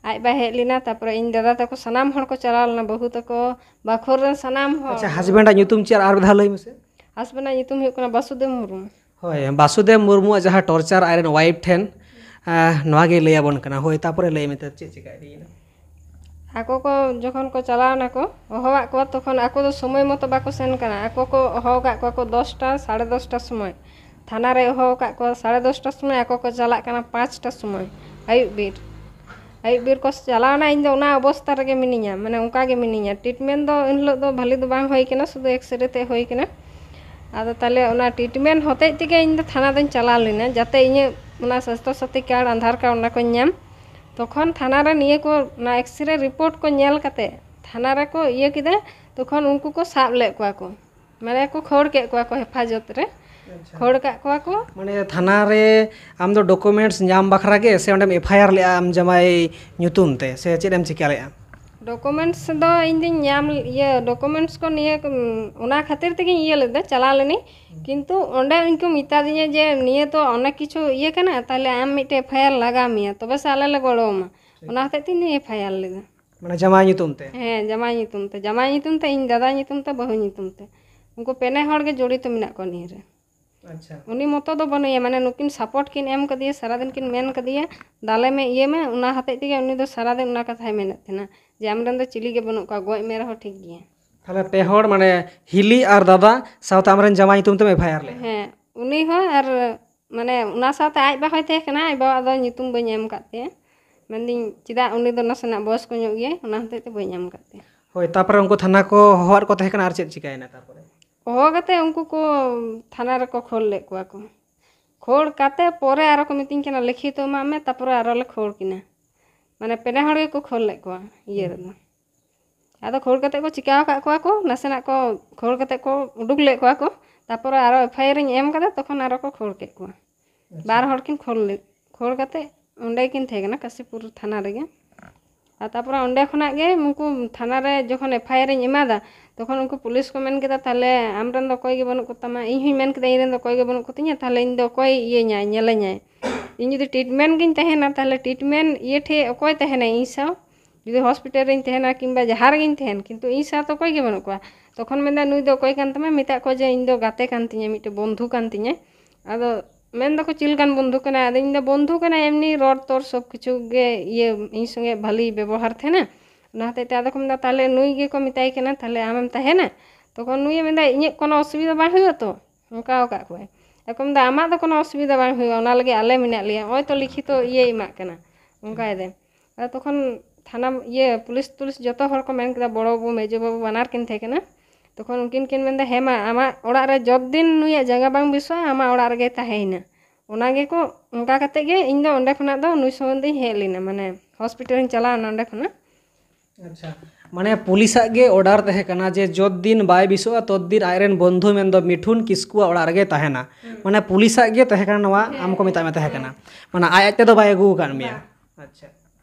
ᱟᱡ ᱵᱟ ᱦᱮᱡ ᱞᱮᱱᱟ, ᱛᱟᱯᱚᱨᱮ ᱤᱧ ᱫᱟᱫᱟ ᱛᱟᱠᱚ ᱥᱟᱱᱟᱢ ᱦᱚᱲ ᱠᱚ ᱪᱟᱞᱟᱣ ᱞᱮᱱᱟ, ᱵᱟᱹᱦᱩ ᱛᱟᱠᱚ, ᱵᱟᱠᱷᱳᱞ ᱨᱮᱱ ᱥᱟᱱᱟᱢ ᱦᱚᱲ᱾ ᱟᱪᱪᱷᱟ, ᱦᱟᱡᱵᱮᱱᱰᱟᱜ ᱧᱩᱛᱩᱢ ᱪᱮᱫ ᱟᱨ ᱢᱤᱫ ᱫᱷᱟᱣ ᱞᱟᱹᱭ ᱢᱮᱥᱮ? ᱦᱟᱡᱵᱮᱱᱰᱟᱜ ᱧᱩᱛᱩᱢ ᱦᱩᱭᱩᱜ ᱠᱟᱱᱟ ᱵᱟᱥᱩᱫᱮᱵ ᱢᱩᱨᱢᱩ᱾ ᱦᱳᱭ, ᱵᱟᱥᱩᱫᱮᱵ ᱢᱩᱨᱢᱩᱣᱟᱜ ᱡᱟᱦᱟᱸ ᱴᱚᱨᱪᱟᱨ ᱟᱡᱨᱮᱱ ᱣᱟᱭᱤᱯ ᱴᱷᱮᱱ, ᱟᱸ, ᱱᱚᱣᱟ ᱜᱮᱭ ᱞᱟᱹᱭ ᱟᱵᱚᱱ ᱠᱟᱱᱟ᱾ ᱦᱳᱭ, ᱛᱟᱯᱚᱨᱮ ᱞᱟᱹᱭ ᱢᱮ ᱛᱚ, ᱪᱮᱫ ᱪᱮᱠᱟ ᱤᱫᱤᱭᱮᱱᱟ? ᱟᱠᱚ ᱠᱚ ᱡᱚᱠᱷᱚᱱ ᱠᱚ ᱪᱟᱞᱟᱣ ᱱᱟᱠᱚ, ᱦᱚᱦᱚᱣᱟᱫ ᱠᱚᱣᱟ, ᱛᱚᱠᱷᱚᱱ ᱟᱠᱚ ᱫᱚ ᱥᱚᱢᱚᱭ ᱢᱚᱛᱚ ᱵᱟᱠᱚ ᱥᱮᱱ ᱠᱟᱱᱟ᱾ ᱟᱠᱚ ᱠᱚ ᱦᱚᱦᱚ ᱟᱠᱟᱫ ᱠᱚᱣᱟ ᱠᱚ ᱫᱚᱥᱴᱟ, ᱥᱟᱲᱮ ᱫᱚᱥᱴᱟ ᱥᱚᱢᱚᱭ᱾ ᱛᱷᱟᱱᱟ ᱨᱮ ᱦᱚᱦᱚ ᱟᱠᱟᱫ ᱠᱚᱣᱟ ᱥᱟᱲᱮ ᱫᱚᱥᱴᱟ ᱥᱚᱢᱚᱭ, ᱟᱠᱚ ᱠᱚ ᱪᱟᱞᱟᱜ ᱠᱟᱱᱟ ᱯᱟᱸᱪᱴᱟ ᱥᱚᱢᱚᱭ, ᱟᱹᱭᱩᱵ ᱵᱮᱨ᱾ ᱟᱹᱭᱩᱵ ᱵᱮᱨ ᱠᱚ ᱪᱟᱞᱟᱣᱱᱟ, ᱤᱧ ᱫᱚ ᱚᱱᱟ ᱚᱵᱚᱥᱛᱟ ᱨᱮᱜᱮ ᱢᱤᱱᱟᱹᱧᱟ, ᱢᱟᱱᱮ ᱚᱱᱠᱟ ᱜᱮ ᱢᱤᱱᱟᱹᱧᱟ᱾ ᱴᱨᱤᱴᱢᱮᱱᱴ ᱫᱚ ᱮᱱ ᱦᱤᱞᱳᱜ ᱫᱚ ᱵᱷᱟᱹᱞᱤ ᱫᱚ ᱵᱟᱝ ᱦᱩᱭ ᱠᱟᱱᱟ, ᱥᱩᱫᱷᱩ ᱮᱠᱥᱨᱮ ᱛᱮ ᱦᱩᱭ ᱠᱟᱱᱟ᱾ ᱟᱫᱚ ᱛᱟᱦᱞᱮ ᱚᱱᱟ ᱴᱨᱤᱴᱢᱮᱱᱴ ᱦᱚᱛᱮᱡ ᱛᱮᱜᱮ ᱤᱧ ᱫᱚ ᱛᱷᱟᱱᱟ ᱫᱚᱧ ᱪᱟᱞᱟᱣ ᱞᱮᱱᱟ, ᱡᱟᱛᱮ ᱤᱧᱟᱹᱜ ᱚᱱᱟ ᱥᱟᱥᱛᱷᱚ ᱥᱟᱛᱷᱤ ᱠᱟᱨᱰ, ᱟᱫᱷᱟᱨ ᱠᱟᱨᱰ, ᱚᱱᱟ ᱠᱚᱧ ᱧᱟᱢ᱾ ᱛᱚᱠᱷᱚᱱ ᱛᱷᱟᱱᱟ ᱨᱮ ᱱᱤᱭᱟᱹ ᱠᱚ, ᱚᱱᱟ ᱮᱠᱥᱨᱮ ᱨᱤᱯᱳᱨᱴ ᱠᱚ ᱧᱮᱞ ᱠᱟᱛᱮ ᱛᱷᱟᱱᱟ ᱨᱮᱠᱚ ᱤᱭᱟᱹ ᱠᱮᱫᱟ, ᱛᱚᱠᱷᱚᱱ ᱩᱱᱠᱩ ᱠᱚ ᱥᱟᱵ ᱞᱮᱫ ᱠᱚᱣᱟ ᱠᱚ, ᱢᱟᱱᱮ ᱠᱚ ᱠᱷᱟᱹᱲ ᱠᱮᱫ ᱠᱚᱣᱟ ᱠᱚ ᱦᱮᱯᱟᱡᱚᱛ ᱨᱮ᱾ ᱟᱪᱪᱷᱟ᱾ ᱠᱷᱟᱹᱲ ᱠᱟᱜ ᱠᱚᱣᱟ ᱠᱚ᱾ ᱢᱟᱱᱮ ᱛᱷᱟᱱᱟ ᱨᱮ ᱟᱢ ᱫᱚ ᱰᱚᱠᱩᱢᱮᱱᱴᱥ ᱧᱟᱢ ᱵᱟᱠᱷᱨᱟ ᱜᱮ ᱥᱮ ᱚᱸᱰᱮᱢ ᱮᱯᱷ ᱟᱭ ᱟᱨ ᱞᱮᱫᱼᱟ ᱟᱢ ᱡᱟᱢᱟᱭ ᱧᱩᱛᱩᱢ ᱛᱮ, ᱥᱮ ᱪᱮᱫ ᱮᱢ ᱪᱤᱠᱟ ᱞᱮᱫᱼᱟ? ᱰᱚᱠᱩᱢᱮᱱᱴᱥ ᱫᱚ ᱤᱧ ᱫᱚᱧ ᱧᱟᱢ, ᱤᱭᱟᱹ, ᱰᱚᱠᱩᱢᱮᱱᱴᱥ ᱠᱚ ᱱᱤᱭᱟᱹ ᱠᱚ, ᱚᱱᱟ ᱠᱷᱟᱹᱛᱤᱨ ᱛᱮᱜᱮᱧ ᱤᱭᱟᱹ ᱞᱮᱫᱟ, ᱪᱟᱞᱟᱣ ᱞᱮᱱᱟᱹᱧ᱾ ᱠᱤᱱᱛᱩ ᱚᱸᱰᱮ ᱩᱱᱠᱩ ᱢᱮᱛᱟ ᱫᱤᱧᱟ ᱡᱮ ᱱᱤᱭᱟᱹ ᱛᱚ ᱚᱱᱮᱠ ᱠᱤᱪᱷᱩ ᱤᱭᱟᱹ ᱠᱟᱱᱟ, ᱛᱟᱦᱞᱮ ᱟᱢ ᱢᱤᱫᱴᱮᱡ ᱮᱯᱷ ᱟᱭ ᱟᱨ ᱞᱟᱜᱟᱣ ᱢᱮᱭᱟ, ᱛᱚᱵᱮ ᱥᱮ ᱟᱞᱮ ᱞᱮ ᱜᱚᱲᱚ ᱟᱢᱟ᱾ ᱴᱷᱤᱠ᱾ ᱚᱱᱟ ᱦᱚᱛᱮᱡ ᱛᱮ ᱤᱧ ᱮᱯᱷ ᱟᱭ ᱟᱨ ᱞᱮᱫᱟ᱾ ᱢᱟᱱᱮ ᱡᱟᱢᱟᱭ ᱧᱩᱛᱩᱢ ᱛᱮ? ᱦᱮᱸ, ᱡᱟᱢᱟᱭ ᱧᱩᱛᱩᱢ ᱛᱮ, ᱡᱟᱢᱟᱭ ᱧᱩᱛᱩᱢ ᱛᱮ, ᱤᱧ ᱫᱟᱫᱟ ᱧᱩᱛᱩᱢ ᱛᱮ, ᱵᱟᱹᱦᱩ ᱧᱩᱛᱩᱢ ᱛᱮ᱾ ᱩᱱᱠᱩ ᱯᱮᱱᱮ ᱦᱚᱲ ᱜᱮ ᱡᱚᱲᱤᱛᱚ ᱢᱮᱱᱟᱜ ᱠᱚᱣᱟ ᱱᱤᱭᱟᱹ ᱨᱮ᱾ ᱟᱪᱪᱷᱟ᱾ ᱩᱱᱤ ᱢᱚᱛᱚ ᱫᱚ ᱵᱟᱹᱱᱩᱭᱟ, ᱢᱟᱱᱮ ᱱᱩᱠᱤᱱ ᱥᱟᱯᱳᱨᱴ ᱠᱤᱱ ᱮᱢ ᱠᱟᱫᱮᱭᱟ, ᱥᱟᱨᱟᱫᱤᱱ ᱠᱤᱱ ᱢᱮᱱ ᱠᱟᱫᱮᱭᱟ, "ᱫᱟᱞᱮ ᱢᱮ, ᱤᱭᱟᱹ ᱢᱮ", ᱚᱱᱟ ᱦᱚᱛᱮᱡ ᱛᱮᱜᱮ ᱩᱱᱤ ᱫᱚ ᱥᱟᱨᱟᱫᱤᱱ ᱚᱱᱟ ᱠᱟᱛᱷᱟᱭ ᱢᱮᱱᱮᱫ ᱛᱟᱦᱮᱱᱟ ᱡᱮ, "ᱟᱢᱨᱮᱱ ᱫᱚ ᱪᱤᱞᱤ ᱜᱮ ᱵᱟᱹᱱᱩᱜ ᱠᱚᱣᱟ, ᱜᱚᱡ ᱢᱮ ᱨᱮᱦᱚᱸ ᱴᱷᱤᱠ ᱜᱮᱭᱟ᱾" ᱛᱟᱦᱞᱮ ᱯᱮ ᱦᱚᱲ, ᱢᱟᱱᱮ ᱦᱤᱞᱤ ᱟᱨ ᱫᱟᱫᱟ ᱥᱟᱶᱛᱮ ᱟᱢᱨᱮᱱ ᱡᱟᱢᱟᱭ ᱧᱩᱛᱩᱢ ᱛᱮᱢ ᱮᱯᱷ ᱟᱭ ᱟᱨ ᱞᱮᱫᱼᱟ? ᱦᱮᱸ, ᱩᱱᱤ ᱦᱚᱸ ᱟᱨ ᱢᱟᱱᱮ ᱚᱱᱟ ᱥᱟᱶᱛᱮ ᱟᱡ ᱵᱟ ᱦᱚᱸᱭ ᱛᱟᱦᱮᱸ ᱠᱟᱱᱟ, ᱟᱡ ᱵᱟᱵᱟᱣᱟᱜ ᱫᱚ ᱧᱩᱛᱩᱢ ᱵᱟᱹᱧ ᱮᱢ ᱟᱠᱟᱫ ᱛᱟᱭᱟ᱾ ᱢᱮᱱᱫᱟᱹᱧ ᱪᱮᱫᱟᱜ, ᱩᱱᱤ ᱫᱚ ᱱᱟᱥᱮᱱᱟᱜ ᱵᱚᱭᱚᱥ ᱠᱚ ᱧᱚᱜ ᱜᱮᱭᱟᱭ, ᱚᱱᱟ ᱦᱚᱛᱮᱡ ᱛᱮ ᱵᱟᱹᱧ ᱮᱢ ᱟᱠᱟᱫ ᱛᱟᱭᱟ᱾ ᱦᱳᱭ, ᱛᱟᱯᱚᱨᱮ ᱩᱱᱠᱩ ᱛᱷᱟᱱᱟ ᱠᱚ ᱦᱚᱦᱚᱣᱟᱫ ᱠᱚ ᱛᱟᱦᱮᱸ ᱠᱟᱱᱟ, ᱟᱨ ᱪᱮᱫ ᱪᱤᱠᱟᱹᱭᱮᱱᱟ ᱛᱟᱯᱚᱨᱮ? ᱦᱚᱦᱚ ᱠᱟᱛᱮ ᱩᱱᱠᱩ ᱠᱚ ᱛᱷᱟᱱᱟ ᱨᱮᱠᱚ ᱠᱷᱳᱲ ᱞᱮᱫ ᱠᱚᱣᱟ ᱠᱚ᱾ ᱠᱷᱳᱲ ᱠᱟᱛᱮ ᱯᱚᱨᱮ ᱟᱨᱚ ᱠᱚ ᱢᱤᱛᱟᱹᱧ ᱠᱟᱱᱟ, ᱞᱤᱠᱷᱤᱛᱚ ᱮᱢᱟᱜ ᱢᱮ, ᱛᱟᱯᱚᱨᱮ ᱟᱨᱚ ᱞᱮ ᱠᱷᱳᱲ ᱠᱤᱱᱟ᱾ ᱢᱟᱱᱮ ᱯᱮ ᱦᱚᱲ ᱜᱮᱠᱚ ᱠᱷᱳᱲ ᱞᱮᱫ ᱠᱚᱣᱟ ᱤᱭᱟᱹ ᱨᱮᱫᱚ᱾ ᱟᱫᱚ ᱠᱷᱳᱲ ᱠᱟᱛᱮ ᱠᱚ ᱪᱤᱠᱟᱹ ᱟᱠᱟᱫ ᱠᱚᱣᱟ ᱠᱚ, ᱱᱟᱥᱮᱱᱟᱜ ᱠᱚ ᱠᱷᱳᱲ ᱠᱟᱛᱮ ᱠᱚ ᱩᱰᱩᱠ ᱞᱮᱫ ᱠᱚᱣᱟ ᱠᱚ᱾ ᱛᱟᱯᱚᱨᱮ ᱟᱨᱚ ᱮᱯᱷ ᱟᱭ ᱟᱨ ᱤᱧ ᱮᱢ ᱠᱟᱫᱟ, ᱛᱚᱠᱷᱚᱱ ᱟᱨᱚ ᱠᱚ ᱠᱷᱳᱲ ᱠᱮᱫ ᱠᱚᱣᱟ᱾ ᱟᱪᱪᱷᱟ᱾ ᱵᱟᱨ ᱦᱚᱲ ᱠᱤᱱ ᱠᱷᱳᱲ ᱞᱮᱫ, ᱠᱷᱳᱲ ᱠᱟᱛᱮ ᱚᱸᱰᱮ ᱠᱤᱱ ᱛᱟᱦᱮᱸ ᱠᱟᱱᱟ ᱠᱟᱥᱤᱯᱩᱨ ᱛᱷᱟᱱᱟ ᱨᱮᱜᱮ᱾ ᱟᱨ ᱛᱟᱯᱚᱨᱮ ᱚᱸᱰᱮ ᱠᱷᱚᱱᱟᱜ ᱜᱮ ᱩᱱᱠᱩ ᱛᱷᱟᱱᱟ ᱨᱮ ᱡᱚᱠᱷᱚᱱ ᱮᱯᱷ ᱟᱭ ᱟᱨ ᱤᱧ ᱮᱢᱟᱫᱟ, ᱛᱚᱠᱷᱚᱱ ᱩᱱᱠᱩ ᱯᱩᱞᱤᱥ ᱠᱚ ᱢᱮᱱ ᱠᱮᱫᱟ, "ᱛᱟᱦᱞᱮ ᱟᱢᱨᱮᱱ ᱫᱚ ᱚᱠᱚᱭ ᱜᱮ ᱵᱟᱹᱱᱩᱜ ᱠᱚᱛᱟᱢᱟ?" ᱤᱧ ᱦᱚᱸᱧ ᱢᱮᱱ ᱠᱮᱫᱟ, "ᱤᱧ ᱨᱮᱱ ᱫᱚ ᱚᱠᱚᱭ ᱜᱮ ᱵᱟᱹᱱᱩᱜ ᱠᱚᱛᱤᱧᱟ, ᱛᱟᱦᱞᱮ ᱤᱧ ᱫᱚ ᱚᱠᱚᱭ ᱤᱭᱟᱹᱧᱟᱭ, ᱧᱮᱞᱮᱧᱟᱭ? ᱤᱧ ᱡᱩᱫᱤ ᱴᱨᱤᱴᱢᱮᱱᱴ ᱜᱤᱧ ᱛᱟᱦᱮᱱᱟ, ᱛᱟᱦᱞᱮ ᱴᱨᱤᱴᱢᱮᱱᱴ ᱤᱭᱟᱹ ᱴᱷᱮᱡ ᱚᱠᱚᱭ ᱛᱟᱦᱮᱱᱟᱭ ᱤᱧ ᱥᱟᱶ? ᱡᱩᱫᱤ ᱦᱚᱥᱯᱤᱴᱟᱞ ᱨᱤᱧ ᱛᱟᱦᱮᱱᱟ ᱠᱤᱝᱵᱟ ᱡᱟᱦᱟᱸ ᱨᱮᱜᱤᱧ ᱛᱟᱦᱮᱱ, ᱠᱤᱱᱛᱩ ᱤᱧ ᱥᱟᱶ ᱫᱚ ᱚᱠᱚᱭ ᱜᱮ ᱵᱟᱹᱱᱩᱜ ᱠᱚᱣᱟ?" ᱛᱚᱠᱷᱚᱱ ᱢᱮᱱᱫᱟ, "ᱱᱩᱭ ᱫᱚ ᱚᱠᱚᱭ ᱠᱟᱱ ᱛᱟᱢᱟ?" ᱢᱮᱛᱟᱜ ᱠᱚᱣᱟ ᱡᱮ, "ᱤᱧ ᱫᱚ ᱜᱟᱛᱮ ᱠᱟᱱ ᱛᱤᱧᱟᱹ, ᱢᱤᱫᱴᱮᱡ ᱵᱚᱱᱫᱷᱩ ᱠᱟᱱ ᱛᱤᱧᱟᱹ᱾" ᱟᱫᱚ ᱢᱮᱱ ᱫᱟᱠᱚ, "ᱪᱮᱫ ᱞᱮᱠᱟᱱ ᱵᱚᱱᱫᱷᱩ ᱠᱟᱱᱟᱭ?" ᱟᱫᱚ ᱤᱧ ᱫᱚ ᱵᱚᱱᱫᱷᱩ ᱠᱟᱱᱟᱭ, ᱮᱢᱱᱤ ᱨᱚᱲ ᱛᱚᱲ ᱥᱚᱵ ᱠᱤᱪᱷᱩ ᱜᱮ ᱤᱭᱟᱹ ᱤᱧ ᱥᱚᱸᱜᱮ ᱵᱷᱟᱹᱞᱤ ᱵᱮᱵᱚᱦᱟᱨ ᱛᱟᱦᱮᱱᱟ᱾ ᱚᱱᱟ ᱦᱚᱛᱮᱡ ᱛᱮ ᱟᱫᱚ ᱠᱚ ᱢᱮᱱᱫᱟ, "ᱛᱟᱦᱞᱮ ᱱᱩᱭ ᱜᱮᱠᱚ ᱢᱮᱛᱟᱭ ᱠᱟᱱᱟ, ᱛᱟᱦᱞᱮ ᱟᱢᱮᱢ ᱛᱟᱦᱮᱱᱟ?" ᱛᱚᱠᱷᱚᱱ ᱱᱩᱭᱮ ᱢᱮᱱᱫᱟ, "ᱤᱧᱟᱹᱜ ᱠᱳᱱᱳ ᱚᱥᱩᱵᱤᱫᱷᱟ ᱵᱟᱝ ᱦᱩᱭᱩᱜᱼᱟ ᱛᱚ?" ᱚᱱᱠᱟ ᱟᱠᱟᱫ ᱠᱚᱣᱟᱭ᱾ ᱟᱫᱚ ᱠᱚ ᱢᱮᱱᱫᱟ, "ᱟᱢᱟᱜ ᱫᱚ ᱠᱳᱱᱳ ᱚᱥᱩᱵᱤᱫᱷᱟ ᱵᱟᱝ ᱦᱩᱭᱩᱜᱼᱟ, ᱚᱱᱟ ᱞᱟᱹᱜᱤᱫ ᱟᱞᱮ ᱢᱮᱱᱟᱜ ᱞᱮᱭᱟ, ᱱᱚᱜᱼᱚᱭ ᱛᱚ ᱞᱤᱠᱷᱤᱛᱚ ᱤᱭᱟᱹᱭ ᱮᱢᱟᱜ ᱠᱟᱱᱟ", ᱚᱱᱠᱟᱭ ᱫᱟᱭ᱾ ᱟᱫᱚ ᱛᱚᱠᱷᱚᱱ ᱛᱷᱟᱱᱟ ᱤᱭᱟᱹ ᱯᱩᱞᱤᱥ ᱴᱩᱞᱤᱥ ᱡᱚᱛᱚ ᱦᱚᱲ ᱠᱚ ᱢᱮᱱ ᱠᱮᱫᱟ, ᱵᱚᱲᱚ ᱵᱟᱹᱵᱩ ᱢᱮᱡᱚ ᱵᱟᱹᱵᱩ ᱵᱟᱱᱟᱨ ᱠᱤᱱ ᱛᱟᱦᱮᱸ ᱠᱟᱱᱟ᱾ ᱛᱚᱠᱷᱚᱱ ᱩᱱᱠᱤᱱ ᱠᱤᱱ ᱢᱮᱱᱫᱟ, "ᱦᱮᱸ ᱢᱟ, ᱟᱢᱟᱜ ᱚᱲᱟᱜ ᱨᱮ ᱡᱚᱛ ᱫᱤᱱ ᱱᱩᱭᱟᱜ ᱡᱟᱸᱜᱟ ᱵᱟᱝ ᱵᱮᱥᱚᱜᱼᱟ, ᱟᱢᱟᱜ ᱚᱲᱟᱜ ᱨᱮᱜᱮᱭ ᱛᱟᱦᱮᱸᱭᱮᱱᱟ᱾" ᱚᱱᱟ ᱜᱮᱠᱚ, ᱚᱱᱠᱟ ᱠᱟᱛᱮ ᱜᱮ ᱤᱧ ᱫᱚ ᱚᱸᱰᱮ ᱠᱷᱚᱱᱟᱜ ᱫᱚ ᱱᱩᱭ ᱥᱚᱢᱚᱭ ᱫᱚᱧ ᱦᱮᱡ ᱞᱮᱱᱟ, ᱢᱟᱱᱮ ᱦᱚᱥᱯᱤᱴᱟᱞ ᱤᱧ ᱪᱟᱞᱟᱣᱱᱟ ᱚᱸᱰᱮ ᱠᱷᱚᱱᱟᱜ᱾ ᱟᱪᱪᱷᱟ, ᱢᱟᱱᱮ ᱯᱩᱞᱤᱥᱟᱜ ᱜᱮ ᱚᱨᱰᱟᱨ ᱛᱟᱦᱮᱸ ᱠᱟᱱᱟ ᱡᱮ ᱡᱚᱛ ᱫᱤᱱ ᱵᱟᱭ ᱵᱮᱥᱚᱜᱼᱟ ᱛᱚᱛ ᱫᱤᱱ ᱟᱡᱨᱮᱱ ᱵᱚᱱᱫᱷᱩ ᱢᱮᱱᱫᱚ ᱢᱤᱴᱷᱩᱱ ᱠᱤᱥᱠᱩᱣᱟᱜ ᱚᱲᱟᱜ ᱨᱮᱜᱮ ᱛᱟᱦᱮᱱᱟ᱾ ᱦᱩᱸ᱾ ᱢᱟᱱᱮ ᱯᱩᱞᱤᱥᱟᱜ ᱜᱮ ᱛᱟᱦᱮᱸ ᱠᱟᱱᱟ ᱱᱚᱣᱟ, ᱦᱮᱸ, ᱟᱢ ᱠᱚ ᱢᱮᱛᱟᱜ ᱢᱮ ᱛᱟᱦᱮᱸ ᱦᱮᱸ᱾ ᱠᱟᱱᱟ, ᱢᱟᱱᱮ ᱟᱡ ᱟᱡ ᱛᱮᱫᱚ ᱵᱟᱭ ᱟᱹᱜᱩ ᱟᱠᱟᱫ ᱢᱮᱭᱟ᱾ ᱵᱟᱝ᱾ ᱟᱪᱪᱷᱟ᱾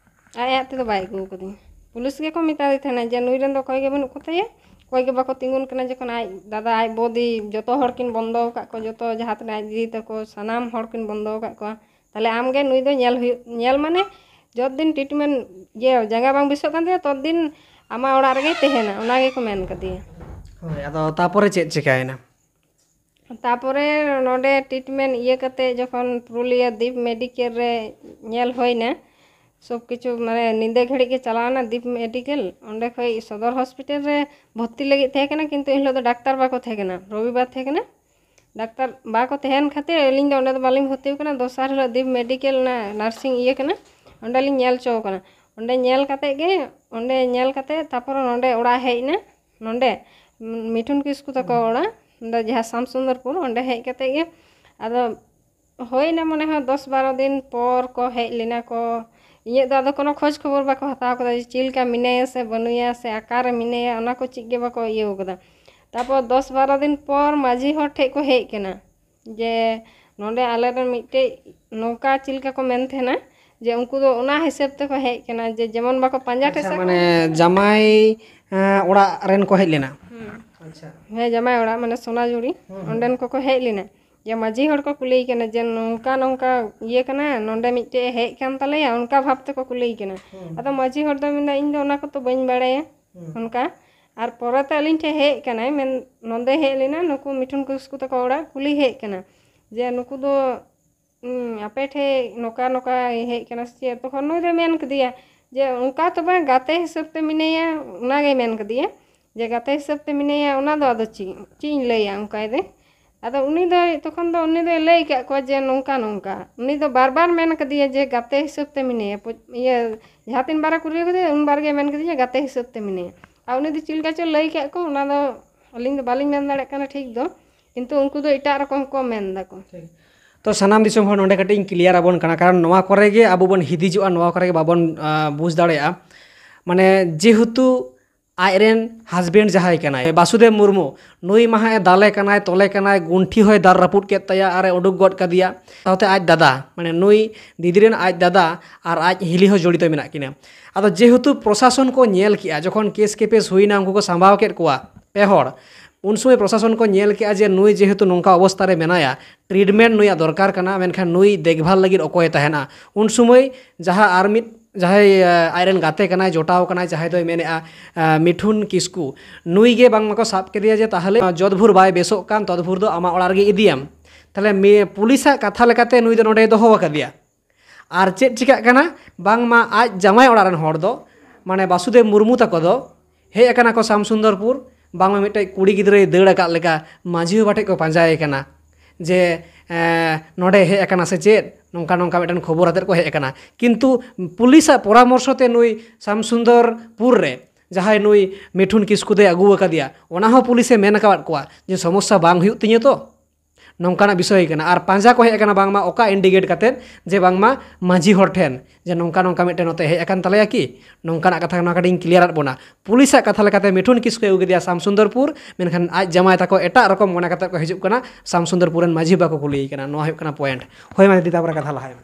ᱟᱡ ᱟᱡ ᱛᱮᱫᱚ ᱵᱟᱭ ᱟᱹᱜᱩ ᱟᱠᱟᱫᱤᱧᱟ᱾ ᱯᱩᱞᱤᱥ ᱜᱮᱠᱚ ᱢᱮᱛᱟᱫᱮ ᱛᱟᱦᱮᱱᱟ ᱡᱮ ᱱᱩᱭ ᱨᱮᱱ ᱫᱚ ᱚᱠᱚᱭ ᱜᱮ ᱵᱟᱹᱱᱩᱜ ᱠᱚᱛᱟᱭᱟ, ᱚᱠᱚᱭ ᱜᱮ ᱵᱟᱠᱚ ᱛᱤᱸᱜᱩᱱ ᱠᱟᱱᱟ᱾ ᱡᱚᱠᱷᱚᱱ ᱟᱡ ᱫᱟᱫᱟ, ᱟᱡ ᱵᱚᱫᱤ, ᱡᱚᱛᱚ ᱦᱚᱲ ᱠᱤᱱ ᱵᱚᱱᱫᱚ ᱟᱠᱟᱫ ᱠᱚᱣᱟ, ᱡᱚᱛᱚ ᱡᱟᱦᱟᱸ ᱛᱤᱱᱟᱹᱜ ᱟᱡ ᱫᱤᱫᱤ ᱛᱟᱠᱚ, ᱥᱟᱱᱟᱢ ᱦᱚᱲ ᱠᱤᱱ ᱵᱚᱱᱫᱚ ᱟᱠᱟᱫ ᱠᱚᱣᱟ, ᱛᱟᱦᱞᱮ ᱟᱢᱜᱮ ᱱᱩᱭ ᱫᱚ ᱧᱮᱞ ᱦᱩᱭᱩᱜ, ᱧᱮᱞ ᱢᱟᱱᱮ ᱡᱚᱛ ᱫᱤᱱ ᱴᱨᱤᱴᱢᱮᱱᱴ, ᱤᱭᱟᱹ, ᱡᱟᱸᱜᱟ ᱵᱟᱝ ᱵᱮᱥᱚᱜ ᱠᱟᱱ ᱛᱟᱭᱟ, ᱛᱚᱛ ᱫᱤᱱ ᱟᱢᱟᱜ ᱚᱲᱟᱜ ᱨᱮᱜᱮᱭ ᱛᱟᱦᱮᱱᱟ, ᱚᱱᱟ ᱜᱮᱠᱚ ᱢᱮᱱ ᱠᱟᱫᱮᱭᱟ᱾ ᱦᱳᱭ, ᱟᱫᱚ ᱛᱟᱯᱚᱨᱮ ᱪᱮᱫ ᱪᱤᱠᱟᱹᱭᱮᱱᱟ? ᱛᱟᱯᱚᱨᱮ ᱱᱚᱰᱮ ᱴᱨᱤᱴᱢᱮᱱᱴ ᱤᱭᱟᱹ ᱠᱟᱛᱮ ᱡᱚᱠᱷᱚᱱ ᱯᱩᱨᱩᱞᱤᱭᱟᱹ ᱫᱤᱯ ᱢᱮᱰᱤᱠᱮᱞ ᱨᱮ ᱧᱮᱞ ᱦᱩᱭᱱᱟ, ᱥᱚᱵ ᱠᱤᱪᱷᱩ ᱢᱟᱱᱮ ᱧᱤᱫᱟᱹ ᱜᱷᱟᱹᱲᱤᱡ ᱜᱮ ᱪᱟᱞᱟᱣᱱᱟ ᱫᱤᱯ ᱢᱮᱰᱤᱠᱮᱞ, ᱚᱸᱰᱮ ᱠᱷᱚᱡ ᱥᱚᱫᱚᱨ ᱦᱚᱥᱯᱤᱴᱟᱞ ᱨᱮ ᱵᱷᱚᱨᱛᱤ ᱞᱟᱹᱜᱤᱫ ᱛᱟᱦᱮᱸ ᱠᱟᱱᱟ, ᱠᱤᱱᱛᱩ ᱮᱱᱦᱤᱞᱳᱜ ᱫᱚ ᱰᱟᱠᱛᱟᱨ ᱵᱟᱠᱚ ᱛᱟᱦᱮᱸ ᱠᱟᱱᱟ, ᱨᱚᱵᱤᱵᱟᱨ ᱛᱟᱦᱮᱸ ᱠᱟᱱᱟ᱾ ᱰᱟᱠᱛᱟᱨ ᱵᱟᱠᱚ ᱛᱟᱦᱮᱱ ᱠᱷᱟᱹᱛᱤᱨ ᱟᱹᱞᱤᱧ ᱫᱚ ᱚᱸᱰᱮ ᱫᱚ ᱵᱟᱹᱞᱤᱧ ᱵᱷᱚᱨᱛᱤ ᱟᱠᱟᱱᱟ᱾ ᱫᱚᱥᱟᱨ ᱦᱤᱞᱳᱜ ᱫᱤᱯ ᱢᱮᱰᱤᱠᱮᱞ ᱚᱱᱟ ᱱᱟᱨᱥᱤᱝ ᱤᱭᱟᱹ ᱠᱟᱱᱟ, ᱚᱸᱰᱮᱞᱤᱧ ᱧᱮᱞ ᱦᱚᱪᱚ ᱟᱠᱟᱱᱟ᱾ ᱚᱸᱰᱮ ᱧᱮᱞ ᱠᱟᱛᱮ ᱜᱮ, ᱚᱸᱰᱮ ᱧᱮᱞ ᱠᱟᱛᱮ ᱛᱟᱨᱯᱚᱨᱮ ᱱᱚᱸᱰᱮ ᱚᱲᱟᱜ ᱦᱮᱡ ᱮᱱᱟ, ᱱᱚᱸᱰᱮ ᱢᱤᱴᱷᱩᱱ ᱠᱤᱥᱠᱩ ᱛᱟᱠᱚ ᱚᱲᱟᱜ, ᱚᱸᱰᱮ ᱡᱟᱦᱟᱸ ᱥᱟᱢ ᱥᱩᱱᱫᱚᱨᱯᱩᱨ, ᱚᱸᱰᱮ ᱦᱮᱡ ᱠᱟᱛᱮ ᱜᱮ ᱟᱫᱚ ᱦᱩᱭᱱᱟ ᱢᱚᱱᱮ ᱦᱚᱭ ᱫᱚᱥ ᱵᱟᱨᱚ ᱫᱤᱱ ᱯᱚᱨ ᱠᱚ ᱦᱮᱡ ᱞᱮᱱᱟ ᱠᱚ᱾ ᱤᱧᱟᱹᱜ ᱫᱚ ᱟᱫᱚ ᱠᱳᱱᱳ ᱠᱷᱳᱡᱽ ᱠᱷᱚᱵᱚᱨ ᱵᱟᱠᱚ ᱦᱟᱛᱟᱣ ᱠᱟᱫᱟ ᱡᱮ ᱪᱮᱫ ᱞᱮᱠᱟ ᱢᱮᱱᱟᱭᱟ ᱥᱮ ᱵᱟᱹᱱᱩᱭᱟ ᱥᱮ ᱚᱠᱟᱨᱮ ᱢᱮᱱᱟᱭᱟ, ᱚᱱᱟ ᱠᱚ ᱪᱮᱫ ᱜᱮ ᱵᱟᱠᱚ ᱤᱭᱟᱹᱣ ᱠᱟᱫᱟ᱾ ᱛᱟᱨᱯᱚᱨ ᱫᱚᱥ ᱵᱟᱨᱚ ᱫᱤᱱ ᱯᱚᱨ ᱢᱟᱹᱡᱷᱤ ᱦᱚᱲ ᱴᱷᱮᱡ ᱠᱚ ᱦᱮᱡ ᱠᱟᱱᱟ ᱡᱮ ᱱᱚᱸᱰᱮ ᱟᱞᱮᱨᱮᱱ ᱢᱤᱫᱴᱮᱡ ᱱᱚᱝᱠᱟ ᱪᱮᱫ ᱞᱮᱠᱟ ᱠᱚ ᱢᱮᱱ ᱛᱟᱦᱮᱱᱟ ᱡᱮ ᱩᱱᱠᱩ ᱫᱚ ᱚᱱᱟ ᱦᱤᱥᱟᱹᱵ ᱛᱮᱠᱚ ᱦᱮᱡ ᱠᱟᱱᱟ ᱡᱮ ᱡᱮᱢᱚᱱ ᱵᱟᱠᱚ ᱯᱟᱸᱡᱟ ᱴᱷᱮᱡ ᱟᱪᱪᱷᱟ, ᱥᱮᱫ ᱠᱚ ᱢᱟᱱᱮ ᱡᱟᱢᱟᱭ ᱮᱸ, ᱚᱲᱟᱜ ᱨᱮᱱ ᱠᱚ ᱦᱮᱡ ᱞᱮᱱᱟ᱾ ᱦᱩᱸ᱾ ᱟᱪᱪᱷᱟ᱾ ᱦᱮᱸ, ᱡᱟᱢᱟᱭ ᱚᱲᱟᱜ ᱢᱟᱱᱮ ᱥᱚᱱᱟᱡᱩᱲᱤ, ᱦᱩᱸ, ᱦᱩᱸ᱾ ᱚᱸᱰᱮᱱ ᱠᱚᱠᱚ ᱦᱮᱡ ᱞᱮᱱᱟ᱾ ᱡᱮ ᱢᱟᱹᱡᱷᱤ ᱦᱚᱲ ᱠᱚ ᱠᱩᱞᱤᱭᱮ ᱠᱟᱱᱟ ᱡᱮ ᱱᱚᱝᱠᱟ ᱱᱚᱝᱠᱟ ᱤᱭᱟᱹ ᱠᱟᱱᱟ, ᱱᱚᱸᱰᱮ ᱢᱤᱫᱴᱮᱡ ᱦᱮᱡ ᱠᱟᱱ ᱛᱟᱞᱮᱭᱟ, ᱚᱱᱠᱟ ᱵᱷᱟᱵ ᱛᱮᱠᱚ ᱠᱩᱞᱤᱭᱮ ᱠᱟᱱᱟ᱾ ᱦᱩᱸ᱾ ᱟᱫᱚ ᱢᱟᱹᱡᱷᱤ ᱦᱚᱲ ᱫᱚ ᱢᱮᱱᱫᱟ, "ᱤᱧ ᱫᱚ ᱚᱱᱟ ᱠᱚᱫᱚ ᱵᱟᱹᱧ ᱵᱟᱲᱟᱭᱟ᱾" ᱦᱩᱸ᱾ ᱚᱱᱠᱟ᱾ ᱟᱨ ᱯᱚᱨᱮᱛᱮ ᱟᱹᱞᱤᱧ ᱴᱷᱮᱡ ᱦᱮᱡ ᱠᱟᱱᱟᱭ, ᱢᱮᱱ, ᱱᱚᱸᱰᱮ ᱦᱮᱡ ᱞᱮᱱᱟ, ᱱᱩᱠᱩ ᱢᱤᱴᱷᱩᱱ ᱠᱤᱥᱠᱩ ᱛᱟᱠᱚ ᱚᱲᱟᱜ ᱠᱩᱞᱤ ᱦᱮᱡ ᱠᱟᱱᱟ ᱡᱮ ᱱᱩᱠᱩ ᱫᱚ ᱦᱩᱸ, ᱟᱯᱮ ᱴᱷᱮᱡ ᱱᱚᱝᱠᱟ ᱱᱚᱝᱠᱟᱭ ᱦᱮᱡ ᱠᱟᱱᱟ ᱥᱮ ᱪᱮᱫ? ᱛᱚᱠᱷᱚᱱ ᱱᱩᱭ ᱫᱚᱭ ᱢᱮᱱ ᱠᱮᱫᱮᱭᱟ ᱡᱮ, "ᱚᱱᱠᱟ ᱛᱚ ᱵᱟᱝ, ᱜᱟᱛᱮ ᱦᱤᱥᱟᱹᱵ ᱛᱮ ᱢᱤᱱᱟᱹᱧᱟ", ᱚᱱᱟᱜᱮᱭ ᱢᱮᱱ ᱠᱮᱫᱮᱭᱟ ᱡᱮ, "ᱜᱟᱛᱮ ᱦᱤᱥᱟᱹᱵ ᱛᱮ ᱢᱤᱱᱟᱹᱧᱟ, ᱚᱱᱟ ᱫᱚ ᱟᱫᱚ ᱪᱮᱫ, ᱪᱮᱫ ᱤᱧ ᱞᱟᱹᱭᱟ?" ᱚᱱᱠᱟᱭ ᱫᱟᱭ᱾ ᱟᱫᱚ ᱩᱱᱤ ᱫᱚᱭ, ᱛᱚᱠᱷᱚᱱ ᱫᱚ ᱩᱱᱤ ᱫᱚᱭ ᱞᱟᱹᱭ ᱠᱟᱜ ᱠᱚᱣᱟ ᱡᱮ, "ᱱᱚᱝᱠᱟ ᱱᱚᱝᱠᱟ", ᱩᱱᱤ ᱫᱚ ᱵᱟᱨ ᱵᱟᱨ ᱢᱮᱱ ᱠᱟᱫᱮᱭᱟ ᱡᱮ, "ᱜᱟᱛᱮ ᱦᱤᱥᱟᱹᱵ ᱛᱮ ᱢᱤᱱᱟᱹᱧᱟ", ᱯᱚ-, ᱤᱭᱟᱹ, ᱡᱟᱦᱟᱸ ᱛᱤᱱ ᱵᱟᱨᱮ ᱠᱩᱞᱤ ᱠᱮᱫᱮᱭᱟ, ᱩᱱ ᱵᱟᱨ ᱜᱮᱭ ᱢᱮᱱ ᱠᱮᱫᱮᱭᱟ, "ᱜᱟᱛᱮ ᱦᱤᱥᱟᱹᱵ ᱛᱮ ᱢᱤᱱᱟᱹᱧᱟ", ᱟᱨ ᱩᱱᱤ ᱫᱚ ᱪᱮᱫ ᱞᱮᱠᱟ ᱪᱚᱭ ᱞᱟᱹᱭ ᱠᱟᱜ ᱠᱚ, ᱚᱱᱟ ᱫᱚ ᱟᱹᱞᱤᱧ ᱫᱚ ᱵᱟᱹᱞᱤᱧ ᱢᱮᱱ ᱫᱟᱲᱮᱭᱟᱜ ᱠᱟᱱᱟ ᱴᱷᱤᱠ ᱫᱚ, ᱠᱤᱱᱛᱩ ᱩᱱᱠᱩ ᱫᱚ ᱮᱴᱟᱜ ᱨᱚᱠᱚᱢ ᱠᱚ ᱢᱮᱱ ᱫᱟᱠᱚ᱾ ᱴᱷᱤᱠ᱾ ᱛᱚ ᱥᱟᱱᱟᱢ ᱫᱤᱥᱚᱢ ᱦᱚᱲ, ᱱᱚᱰᱮ ᱠᱟᱹᱴᱤᱡ ᱤᱧ clear ᱟᱵᱚᱱ ᱠᱟᱱᱟ, ᱠᱟᱨᱚᱱ ᱱᱚᱣᱟ ᱠᱚᱨᱮ ᱜᱮ ᱟᱵᱚ ᱵᱚᱱ ᱦᱤᱫᱤᱡᱚᱜᱼᱟ, ᱱᱚᱣᱟ ᱠᱚᱨᱮ ᱜᱮ ᱵᱟᱵᱚᱱ, ᱟ, ᱵᱩᱡᱽ ᱫᱟᱲᱮᱭᱟᱜᱼᱟ᱾ ᱢᱟᱱᱮ ᱡᱮᱦᱮᱛᱩ ᱟᱡᱨᱮᱱ husband ᱡᱟᱦᱟᱸᱭ ᱠᱟᱱᱟᱭ ᱵᱟᱥᱩᱫᱮᱵ ᱢᱩᱨᱢᱩ, ᱱᱩᱭ ᱢᱟ ᱦᱟᱸᱜ ᱮ ᱫᱟᱞᱮ ᱠᱟᱱᱟᱭ, ᱛᱚᱞᱮ ᱠᱟᱱᱟᱭ, ᱜᱩᱱᱴᱷᱤ ᱦᱚᱸᱭ ᱫᱟᱞ ᱨᱟᱹᱯᱩᱫ ᱠᱮᱫ ᱛᱟᱭᱟ ᱟᱨ ᱮ ᱩᱰᱩᱠ ᱜᱚᱫ ᱠᱟᱫᱮᱭᱟ᱾ ᱥᱟᱶᱛᱮ ᱟᱡ ᱫᱟᱫᱟ, ᱢᱟᱱᱮ ᱱᱩᱭ ᱫᱤᱫᱤ ᱨᱮᱱ ᱟᱡ ᱫᱟᱫᱟ ᱟᱨ ᱟᱡ ᱦᱤᱞᱤ ᱦᱚᱸ ᱡᱚᱲᱤᱛᱚ ᱢᱮᱱᱟᱜ ᱠᱤᱱᱟ᱾ ᱟᱫᱚ ᱡᱮᱦᱮᱛᱩ ᱯᱨᱚᱥᱟᱥᱚᱱ ᱠᱚ ᱧᱮᱞ ᱠᱮᱜᱼᱟ, ᱡᱚᱠᱷᱚᱱ case ᱠᱮᱯᱮᱥ ᱦᱩᱭᱱᱟ, ᱩᱱᱠᱩ ᱠᱚ ᱥᱟᱢᱵᱟᱣ ᱠᱮᱫ ᱠᱚᱣᱟ ᱯᱮ ᱦᱚᱲ, ᱩᱱ ᱥᱚᱢᱚᱭ ᱯᱨᱚᱥᱟᱥᱚᱱ ᱠᱚ ᱧᱮᱞ ᱠᱮᱜᱼᱟ ᱡᱮ ᱱᱩᱭ ᱡᱮᱦᱮᱛᱩ ᱱᱚᱝᱠᱟ ᱚᱵᱚᱥᱛᱟ ᱨᱮ ᱢᱮᱱᱟᱭᱟ, treatment ᱱᱩᱭᱟᱜ ᱫᱚᱨᱠᱟᱨ ᱠᱟᱱᱟ, ᱢᱮᱱᱠᱷᱟᱱ ᱱᱩᱭ ᱫᱮᱠᱷᱵᱷᱟᱞ ᱞᱟᱹᱜᱤᱫ ᱚᱠᱚᱭᱮ ᱛᱟᱦᱮᱱᱟ? ᱩᱱ ᱥᱚᱢᱚᱭ ᱡᱟᱦᱟᱸ ᱟᱨ ᱢᱤᱫ, ᱡᱟᱦᱟᱸᱭ, ᱟ, ᱟᱡᱨᱮᱱ ᱜᱟᱛᱮ ᱠᱟᱱᱟᱭ, ᱡᱚᱴᱟᱣ ᱠᱟᱱᱟᱭ, ᱡᱟᱦᱟᱸᱭ ᱫᱚᱭ ᱢᱮᱱᱮᱜᱼᱟ, ᱟ, ᱢᱤᱴᱷᱩᱱ ᱠᱤᱥᱠᱩ, ᱱᱩᱭ ᱜᱮ ᱵᱟᱝᱢᱟ ᱠᱚ ᱥᱟᱵ ᱠᱮᱫᱮᱭᱟ ᱡᱮ ᱛᱟᱦᱚᱞᱮ ᱡᱚᱛ ᱵᱷᱳᱨ ᱵᱟᱭ ᱵᱮᱥᱚᱜ ᱠᱟᱱ, ᱛᱚᱛ ᱵᱷᱳᱨ ᱫᱚ ᱟᱢᱟᱜ ᱚᱲᱟᱜ ᱨᱮᱜᱮ ᱤᱫᱤᱭᱮᱢ᱾ ᱛᱟᱦᱚᱞᱮ ᱢᱮ-, ᱯᱩᱞᱤᱥᱟᱜ ᱠᱟᱛᱷᱟ ᱞᱮᱠᱟᱛᱮ ᱱᱩᱭ ᱫᱚ ᱱᱚᱸᱰᱮᱭ ᱫᱚᱦᱚ ᱟᱠᱟᱫᱮᱭᱟ᱾ ᱟᱨ ᱪᱮᱫ ᱪᱤᱠᱟᱹᱜ ᱠᱟᱱᱟ? ᱵᱟᱝᱢᱟ ᱟᱡ ᱡᱟᱶᱟᱭ ᱚᱲᱟᱜ ᱨᱮᱱ ᱦᱚᱲ ᱫᱚ, ᱢᱟᱱᱮ ᱵᱟᱥᱩᱫᱮᱵ ᱢᱩᱨᱢᱩ ᱛᱟᱠᱚ ᱫᱚ ᱦᱮᱡ ᱟᱠᱟᱱᱟ ᱠᱚ ᱥᱟᱢᱥᱩᱱᱫᱚᱨᱯᱩᱨ, ᱵᱟᱝᱢᱟ ᱢᱤᱫᱴᱮᱡ ᱠᱩᱲᱤ ᱜᱤᱫᱽᱨᱟᱹᱭ ᱫᱟᱹᱲ ᱟᱠᱟᱫ ᱞᱮᱠᱟ ᱢᱟᱹᱡᱷᱤ ᱵᱟᱵᱟ ᱴᱷᱮᱡ ᱠᱚ ᱯᱟᱸᱡᱟᱭᱮ ᱠᱟᱱᱟ ᱡᱮ ᱮᱸ, ᱱᱚᱰᱮ ᱦᱮᱡ ᱟᱠᱟᱱᱟ ᱥᱮ ᱪᱮᱫ, ᱱᱚᱝᱠᱟ ᱱᱚᱝᱠᱟ ᱢᱤᱫᱴᱮᱱ ᱠᱷᱚᱵᱚᱨ ᱟᱛᱮᱫ ᱠᱚ ᱦᱮᱡ ᱟᱠᱟᱱᱟ᱾ ᱠᱤᱱᱛᱩ ᱯᱩᱞᱤᱥᱟᱜ ᱯᱚᱨᱟᱢᱚᱨᱥᱚ ᱛᱮ ᱱᱩᱭ ᱥᱟᱢᱥᱩᱱᱫᱚᱨᱯᱩᱨ ᱨᱮ ᱡᱟᱦᱟᱸᱭ ᱱᱩᱭ ᱢᱤᱴᱷᱩᱱ ᱠᱤᱥᱠᱩ ᱫᱚᱭ ᱟᱹᱜᱩ ᱟᱠᱟᱫᱮᱭᱟ, ᱚᱱᱟ ᱦᱚᱸ ᱯᱩᱞᱤᱥᱮ ᱢᱮᱱ ᱟᱠᱟᱫ ᱠᱚᱣᱟ ᱡᱮ ᱥᱚᱢᱚᱥᱥᱟ ᱵᱟᱝ ᱦᱩᱭᱩᱜ ᱛᱤᱧᱟᱹ ᱛᱚ, ᱱᱚᱝᱠᱟᱱᱟᱜ ᱵᱤᱥᱚᱭ ᱠᱟᱱᱟ᱾ ᱟᱨ ᱯᱟᱸᱡᱟ ᱠᱚ ᱦᱮᱡ ᱟᱠᱟᱱᱟ ᱵᱟᱝᱢᱟ ᱚᱠᱟ ᱤᱱᱰᱤᱠᱮᱴ ᱠᱟᱛᱮᱫ ᱡᱮ ᱵᱟᱝᱢᱟ ᱢᱟᱹᱡᱷᱤ ᱦᱚᱲ ᱴᱷᱮᱱ ᱡᱮ ᱱᱚᱝᱠᱟ ᱱᱚᱝᱠᱟ ᱢᱤᱫᱴᱮᱱ ᱱᱚᱛᱮ ᱦᱮᱡ ᱟᱠᱟᱱ ᱛᱟᱞᱮᱭᱟ ᱠᱤ, ᱱᱚᱝᱠᱟᱱᱟᱜ ᱠᱟᱛᱷᱟ ᱱᱚᱣᱟ ᱠᱟᱹᱴᱤᱡ ᱤᱧ ᱠᱞᱤᱭᱟᱨᱟᱫ ᱵᱚᱱᱟ᱾ ᱯᱩᱞᱤᱥᱟᱜ ᱠᱟᱛᱷᱟ ᱞᱮᱠᱟᱛᱮ ᱢᱤᱴᱷᱩᱱ ᱠᱤᱥᱠᱩᱭ ᱟᱹᱜᱩ ᱠᱮᱫᱮᱭᱟ ᱥᱟᱢᱥᱩᱱᱫᱚᱨᱯᱩᱨ, ᱢᱮᱱᱠᱷᱟᱱ ᱟᱡ ᱡᱟᱢᱟᱭ ᱛᱟᱠᱚ ᱮᱴᱟᱜ ᱨᱚᱠᱚᱢ ᱢᱚᱱᱮ ᱠᱟᱛᱮᱫ ᱠᱚ ᱦᱤᱡᱩᱜ ᱠᱟᱱᱟ, ᱥᱟᱢᱥᱩᱱᱫᱚᱨᱯᱩᱨ ᱨᱮᱱ ᱢᱟᱹᱡᱷᱤ ᱵᱟᱠᱚ ᱠᱩᱞᱤᱭᱮ ᱠᱟᱱᱟ᱾ ᱱᱚᱣᱟ ᱦᱩᱭᱩᱜ ᱠᱟᱱᱟ ᱯᱚᱭᱮᱱᱴ᱾ ᱦᱳᱭ ᱢᱟ ᱫᱤᱫᱤ, ᱛᱟᱯᱚᱨᱮ ᱠᱟᱛᱷᱟ ᱞᱟᱦᱟᱭ ᱢᱮ᱾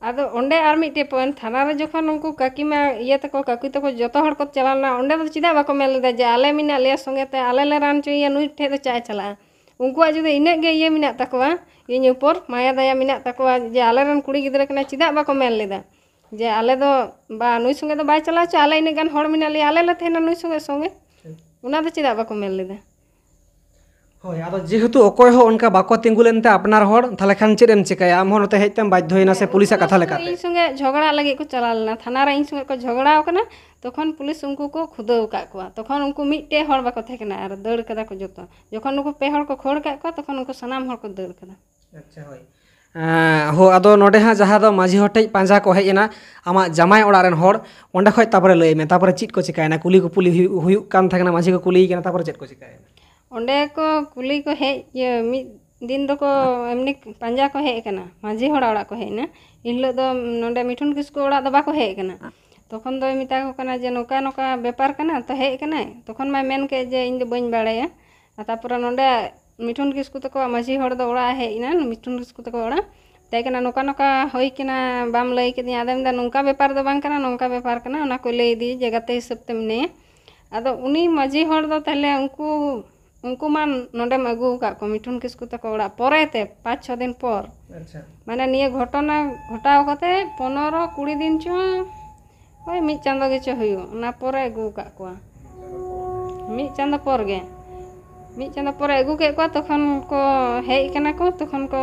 ᱟᱫᱚ ᱚᱸᱰᱮ ᱟᱨ ᱢᱤᱫᱴᱮᱡ ᱯᱚᱭᱮᱱᱴ, ᱛᱷᱟᱱᱟ ᱨᱮ ᱡᱚᱠᱷᱚᱱ ᱩᱱᱠᱩ ᱠᱟᱹᱠᱤᱢᱟ ᱤᱭᱟᱹ ᱛᱟᱠᱚ, ᱠᱟᱠᱩ ᱛᱟᱠᱚ ᱡᱚᱛᱚ ᱦᱚᱲ ᱠᱚ ᱪᱟᱞᱟᱣ ᱞᱮᱱᱟ, ᱚᱸᱰᱮ ᱫᱚ ᱪᱮᱫᱟᱜ ᱵᱟᱠᱚ ᱢᱮᱱ ᱞᱮᱫᱟ ᱡᱮ ᱟᱞᱮ ᱢᱮᱱᱟᱜ ᱞᱮᱭᱟ ᱥᱚᱸᱜᱮ ᱛᱮ, ᱟᱞᱮ ᱞᱮ ᱨᱟᱱ ᱦᱚᱪᱚᱭᱮᱭᱟ, ᱱᱩᱭ ᱴᱷᱮᱡ ᱫᱚ ᱪᱟᱜ ᱮ ᱪᱟᱞᱟᱜᱼᱟ? ᱩᱱᱠᱩᱣᱟᱜ ᱡᱩᱫᱤ ᱤᱱᱟᱹᱜ ᱜᱮ ᱤᱭᱟᱹ ᱢᱮᱱᱟᱜ ᱛᱟᱠᱚᱣᱟ, ᱤᱧ ᱩᱯᱚᱨ ᱢᱟᱭᱟ ᱫᱟᱭᱟ ᱢᱮᱱᱟᱜ ᱛᱟᱠᱚᱣᱟ ᱡᱮ ᱟᱞᱮ ᱨᱮᱱ ᱠᱩᱲᱤ ᱜᱤᱫᱽᱨᱟᱹ ᱠᱟᱱᱟᱭ, ᱪᱮᱫᱟᱜ ᱵᱟᱠᱚ ᱢᱮᱱ ᱞᱮᱫᱟ ᱡᱮ ᱟᱞᱮ ᱫᱚ, ᱵᱟ, ᱱᱩᱭ ᱥᱚᱸᱜᱮ ᱫᱚ ᱵᱟᱭ ᱪᱟᱞᱟᱣ ᱦᱚᱪᱚ, ᱟᱞᱮ ᱤᱱᱟᱹᱜ ᱜᱟᱱ ᱦᱚᱲ ᱢᱮᱱᱟᱜ ᱞᱮᱭᱟ, ᱟᱞᱮ ᱞᱮ ᱛᱟᱦᱮᱱᱟ ᱱᱩᱭ ᱥᱚᱸᱜᱮ ᱥᱚᱸᱜᱮ? ᱚᱱᱟ ᱫᱚ ᱪᱮᱫᱟᱜ ᱵᱟᱠᱚ ᱢᱮᱱ ᱞᱮᱫᱟ? ᱦᱳᱭ, ᱟᱫᱚ ᱡᱮᱦᱮᱛᱩ ᱚᱠᱚᱭ ᱦᱚᱸ ᱚᱱᱠᱟ ᱵᱟᱠᱚ ᱛᱤᱸᱜᱩ ᱞᱮᱱᱛᱮ ᱟᱯᱱᱟᱨ ᱦᱚᱲ, ᱛᱟᱦᱚᱞᱮ ᱠᱷᱟᱱ ᱪᱮᱫ ᱮᱢ ᱪᱤᱠᱟᱹᱭᱟ? ᱟᱢ ᱦᱚᱸ ᱱᱚᱛᱮ ᱦᱮᱡ ᱛᱮᱢ ᱵᱟᱫᱽᱫᱷᱚᱭᱮᱱᱟ ᱥᱮ ᱯᱩᱞᱤᱥᱟᱜ ᱠᱟᱛᱷᱟ ᱞᱮᱠᱟᱛᱮ? ᱤᱧ ᱥᱚᱸᱜᱮ ᱡᱷᱚᱜᱽᱲᱟᱜ ᱞᱟᱹᱜᱤᱫ ᱠᱚ ᱪᱟᱞᱟᱣ ᱞᱮᱱᱟ, ᱛᱷᱟᱱᱟ ᱨᱮ ᱤᱧ ᱥᱚᱸᱜᱮ ᱠᱚ ᱡᱷᱚᱜᱽᱲᱟᱣ ᱠᱟᱱᱟ, ᱛᱚᱠᱷᱚᱱ ᱯᱩᱞᱤᱥ ᱩᱱᱠᱩ ᱠᱚ ᱠᱷᱩᱫᱟᱹᱣ ᱟᱠᱟᱫ ᱠᱚᱣᱟ᱾ ᱛᱚᱠᱷᱚᱱ ᱩᱱᱠᱩ ᱢᱤᱫᱴᱮᱡ ᱦᱚᱲ ᱵᱟᱠᱚ ᱛᱟᱦᱮᱸ ᱠᱟᱱᱟ ᱟᱨ ᱫᱟᱹᱲ ᱠᱟᱫᱟ ᱠᱚ ᱡᱚᱛᱚ᱾ ᱡᱚᱠᱷᱚᱱ ᱱᱩᱠᱩ ᱯᱮ ᱦᱚᱲ ᱠᱚ ᱠᱷᱟᱹᱲ ᱠᱟᱫ ᱠᱚᱣᱟ, ᱛᱚᱠᱷᱚᱱ ᱩᱱᱠᱩ ᱥᱟᱱᱟᱢ ᱦᱚᱲ ᱠᱚ ᱫᱟᱹᱲ ᱠᱟᱫᱟ᱾ ᱟᱪᱪᱷᱟ, ᱦᱳᱭ᱾ ᱮᱸ, ᱦᱳ, ᱟᱫᱚ ᱱᱚᱰᱮ ᱦᱟᱸᱜ ᱡᱟᱦᱟᱸ ᱫᱚ ᱢᱟᱹᱡᱷᱤ ᱦᱚᱲ ᱴᱷᱮᱡ ᱯᱟᱸᱡᱟ ᱠᱚ ᱦᱮᱡ ᱮᱱᱟ, ᱟᱢᱟᱜ ᱡᱟᱢᱟᱭ ᱚᱲᱟᱜ ᱨᱮᱱ ᱦᱚᱲ, ᱚᱸᱰᱮ ᱠᱷᱚᱡ ᱛᱟᱯᱚᱨᱮ ᱞᱟᱹᱭ ᱢᱮ, ᱛᱟᱯᱚᱨᱮ ᱪᱮᱫ ᱠᱚ ᱪᱤᱠᱟᱭᱮᱱᱟ? ᱠᱩᱞᱤ ᱠᱩᱯᱩᱞᱤ ᱦᱩᱭᱩᱜ, ᱦᱩᱭᱩᱜ ᱠᱟᱱ ᱛᱟᱦᱮᱸ ᱠᱟᱱᱟ, ᱢᱟᱹᱡᱷᱤ ᱠᱚ ᱠᱩᱞᱤᱭᱮ ᱠᱟᱱᱟ, ᱛᱟᱯᱚᱨᱮ ᱪᱮᱫ ᱠᱚ ᱪᱤᱠᱟᱭᱮᱱᱟ? ᱚᱸᱰᱮ ᱠᱚ ᱠᱩᱞᱤ ᱠᱚ ᱦᱮᱡ, ᱤᱭᱟᱹ, ᱢᱤᱫ ᱫᱤᱱ ᱫᱚᱠᱚ ᱮᱢᱱᱤ ᱯᱟᱸᱡᱟ ᱠᱚ ᱦᱮᱡ ᱟᱠᱟᱱᱟ, ᱢᱟᱹᱡᱷᱤ ᱦᱚᱲᱟᱜ ᱚᱲᱟᱜ ᱠᱚ ᱦᱮᱡ ᱮᱱᱟ᱾ ᱮᱱ ᱦᱤᱞᱳᱜ ᱫᱚ ᱱᱚᱰᱮ ᱢᱤᱴᱷᱩᱱ ᱠᱤᱥᱠᱩ ᱚᱲᱟᱜ ᱫᱚ ᱵᱟᱠᱚ ᱦᱮᱡ ᱟᱠᱟᱱᱟ᱾ ᱛᱚᱠᱷᱚᱱ ᱫᱚᱭ ᱢᱮᱛᱟ ᱠᱚ ᱠᱟᱱᱟ ᱡᱮ ᱱᱚᱝᱠᱟ ᱱᱚᱝᱠᱟ ᱵᱮᱯᱟᱨ ᱠᱟᱱᱟ, ᱛᱚ ᱦᱮᱡ ᱟᱠᱟᱱᱟᱭ, ᱛᱚᱠᱷᱚᱱ ᱢᱟᱭ ᱢᱮᱱ ᱠᱮᱫ ᱡᱮ ᱤᱧ ᱫᱚ ᱵᱟᱹᱧ ᱵᱟᱲᱟᱭᱟ᱾ ᱟᱨ ᱛᱟᱯᱚᱨᱮ ᱱᱚᱰᱮ ᱢᱤᱴᱷᱩᱱ ᱠᱤᱥᱠᱩ ᱛᱟᱠᱚᱣᱟᱜ ᱢᱟᱹᱡᱷᱤ ᱦᱚᱲ ᱫᱚ ᱚᱲᱟᱜ ᱮ ᱦᱮᱡ ᱮᱱᱟ, ᱢᱤᱴᱷᱩᱱ ᱠᱤᱥᱠᱩ ᱛᱟᱠᱚ ᱚᱲᱟᱜ᱾ ᱢᱮᱛᱟᱭ ᱠᱟᱱᱟ, "ᱱᱚᱝᱠᱟ ᱱᱚᱝᱠᱟ ᱦᱩᱭ ᱠᱟᱱᱟ, ᱵᱟᱢ ᱞᱟᱹᱭ ᱠᱟᱫᱤᱧᱟ?" ᱟᱫᱚᱭ ᱢᱮᱱᱫᱟ, "ᱱᱚᱝᱠᱟ ᱵᱮᱯᱟᱨ ᱫᱚ ᱵᱟᱝ ᱠᱟᱱᱟ, ᱱᱚᱝᱠᱟ ᱵᱮᱯᱟᱨ ᱠᱟᱱᱟ", ᱚᱱᱟ ᱠᱚᱭ ᱞᱟᱹᱭ ᱟᱫᱮᱭᱟ ᱡᱮ ᱜᱟᱛᱮ ᱦᱤᱥᱟᱹᱵ ᱛᱮ ᱢᱮᱱᱟᱭᱟ᱾ ᱟᱫᱚ ᱩᱱᱤ ᱢᱟᱹᱡᱷᱤ ᱦᱚᱲ ᱫᱚ ᱛᱟᱦᱞᱮ ᱩᱱᱠᱩ, ᱩᱱᱠᱩ ᱢᱟ ᱱᱚᱰᱮᱢ ᱟᱹᱜᱩ ᱟᱠᱟᱫ ᱠᱚ ᱢᱤᱴᱷᱩᱱ ᱠᱤᱥᱠᱩ ᱛᱟᱠᱚ ᱚᱲᱟᱜ ᱯᱚᱨᱮ ᱛᱮ, ᱯᱟᱸᱪ ᱪᱷᱚ ᱫᱤᱱ ᱯᱚᱨ᱾ ᱟᱪᱪᱷᱟ᱾ ᱢᱟᱱᱮ ᱱᱤᱭᱟᱹ ᱜᱷᱚᱴᱚᱱᱟ ᱜᱷᱚᱴᱟᱣ ᱠᱟᱛᱮ ᱯᱚᱱᱮᱨᱚ ᱠᱩᱲᱤ ᱫᱤᱱ ᱪᱚ, ᱦᱳᱭ, ᱢᱤᱫ ᱪᱟᱸᱫᱚ ᱜᱮᱪᱚ ᱦᱩᱭᱩᱜ, ᱚᱱᱟ ᱯᱚᱨᱮ ᱟᱹᱜᱩ ᱟᱠᱟᱫ ᱠᱚᱣᱟ᱾ ᱢᱤᱫ ᱪᱟᱸᱫᱚ ᱯᱚᱨ ᱜᱮ, ᱢᱤᱫ ᱪᱟᱸᱫᱚ ᱯᱚᱨᱮ ᱟᱹᱜᱩ ᱠᱮᱫ ᱠᱚᱣᱟ, ᱛᱚᱠᱷᱚᱱ ᱠᱚ ᱦᱮᱡ ᱠᱟᱱᱟ ᱠᱚ, ᱛᱚᱠᱷᱚᱱ ᱠᱚ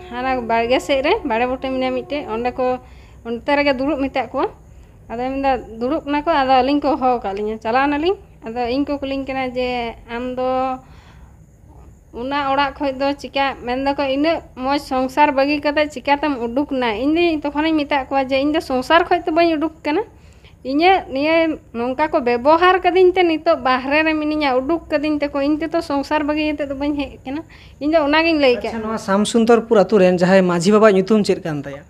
ᱦᱟᱱᱟ ᱵᱟᱲᱜᱮ ᱥᱮᱫ ᱨᱮ ᱵᱟᱲᱮ ᱵᱩᱴᱟᱹ ᱢᱮᱱᱟᱭᱟ ᱢᱤᱫᱴᱮᱡ, ᱚᱸᱰᱮ ᱠᱚ, ᱚᱱᱛᱮ ᱨᱮᱜᱮ ᱫᱩᱲᱩᱵ ᱢᱮᱛᱟᱜ ᱠᱚᱣᱟ᱾ ᱟᱫᱚ ᱢᱮᱱᱫᱟ ᱫᱩᱲᱩᱵ ᱱᱟᱠᱚ, ᱟᱫᱚ ᱟᱹᱞᱤᱧ ᱠᱚ ᱦᱚᱦᱚ ᱟᱠᱟᱫ ᱞᱤᱧᱟ, ᱪᱟᱞᱟᱣ ᱱᱟᱞᱤᱧ᱾ ᱟᱫᱚ ᱤᱧ ᱠᱚ ᱠᱩᱞᱤᱧ ᱠᱟᱱᱟ ᱡᱮ, "ᱟᱢ ᱫᱚ ᱚᱱᱟ ᱚᱲᱟᱜ ᱠᱷᱚᱡ ᱫᱚ ᱪᱤᱠᱟ, ᱢᱮᱱ ᱫᱟᱠᱚ, ᱤᱱᱟᱹᱜ ᱢᱚᱡᱽ ᱥᱚᱝᱥᱟᱨ ᱵᱟᱹᱜᱤ ᱠᱟᱛᱮ ᱪᱤᱠᱟᱛᱮᱢ ᱩᱰᱩᱠ ᱱᱟ?" ᱤᱧ ᱫᱚ ᱛᱚᱠᱷᱚᱱᱤᱧ ᱢᱮᱛᱟᱜ ᱠᱚᱣᱟ ᱡᱮ, "ᱤᱧ ᱫᱚ ᱥᱚᱝᱥᱟᱨ ᱠᱷᱚᱡ ᱫᱚ ᱵᱟᱹᱧ ᱩᱰᱩᱠ ᱠᱟᱱᱟ, ᱤᱧᱟᱹᱜ ᱱᱤᱭᱟᱹ ᱱᱚᱝᱠᱟ ᱠᱚ ᱵᱮᱵᱚᱦᱟᱨ ᱠᱟᱫᱤᱧ ᱛᱮ ᱱᱤᱛᱚᱜ ᱵᱟᱦᱨᱮ ᱨᱮ ᱢᱤᱱᱟᱹᱧᱟ, ᱩᱰᱩᱠ ᱠᱟᱫᱤᱧ ᱛᱮᱠᱚ, ᱤᱧ ᱛᱮᱫᱚ ᱥᱚᱝᱥᱟᱨ ᱵᱟᱹᱜᱤ ᱠᱟᱛᱮ ᱫᱚ ᱵᱟᱹᱧ ᱦᱮᱡ ᱠᱟᱱᱟ, ᱤᱧ ᱫᱚ ᱚᱱᱟᱜᱤᱧ ᱞᱟᱹᱭ ᱠᱟᱜ ᱟᱪᱪᱷᱟ, ᱠᱟᱱᱟ᱾" ᱱᱚᱣᱟ ᱥᱟᱢᱥᱩᱱᱫᱚᱨᱯᱩᱨ ᱟᱹᱛᱩ ᱨᱮᱱ ᱡᱟᱦᱟᱸᱭ ᱢᱟᱹᱡᱷᱤ ᱵᱟᱵᱟᱣᱟᱜ ᱧᱩᱛᱩᱢ ᱪᱮᱫ ᱠᱟᱱ ᱛᱟᱭᱟ?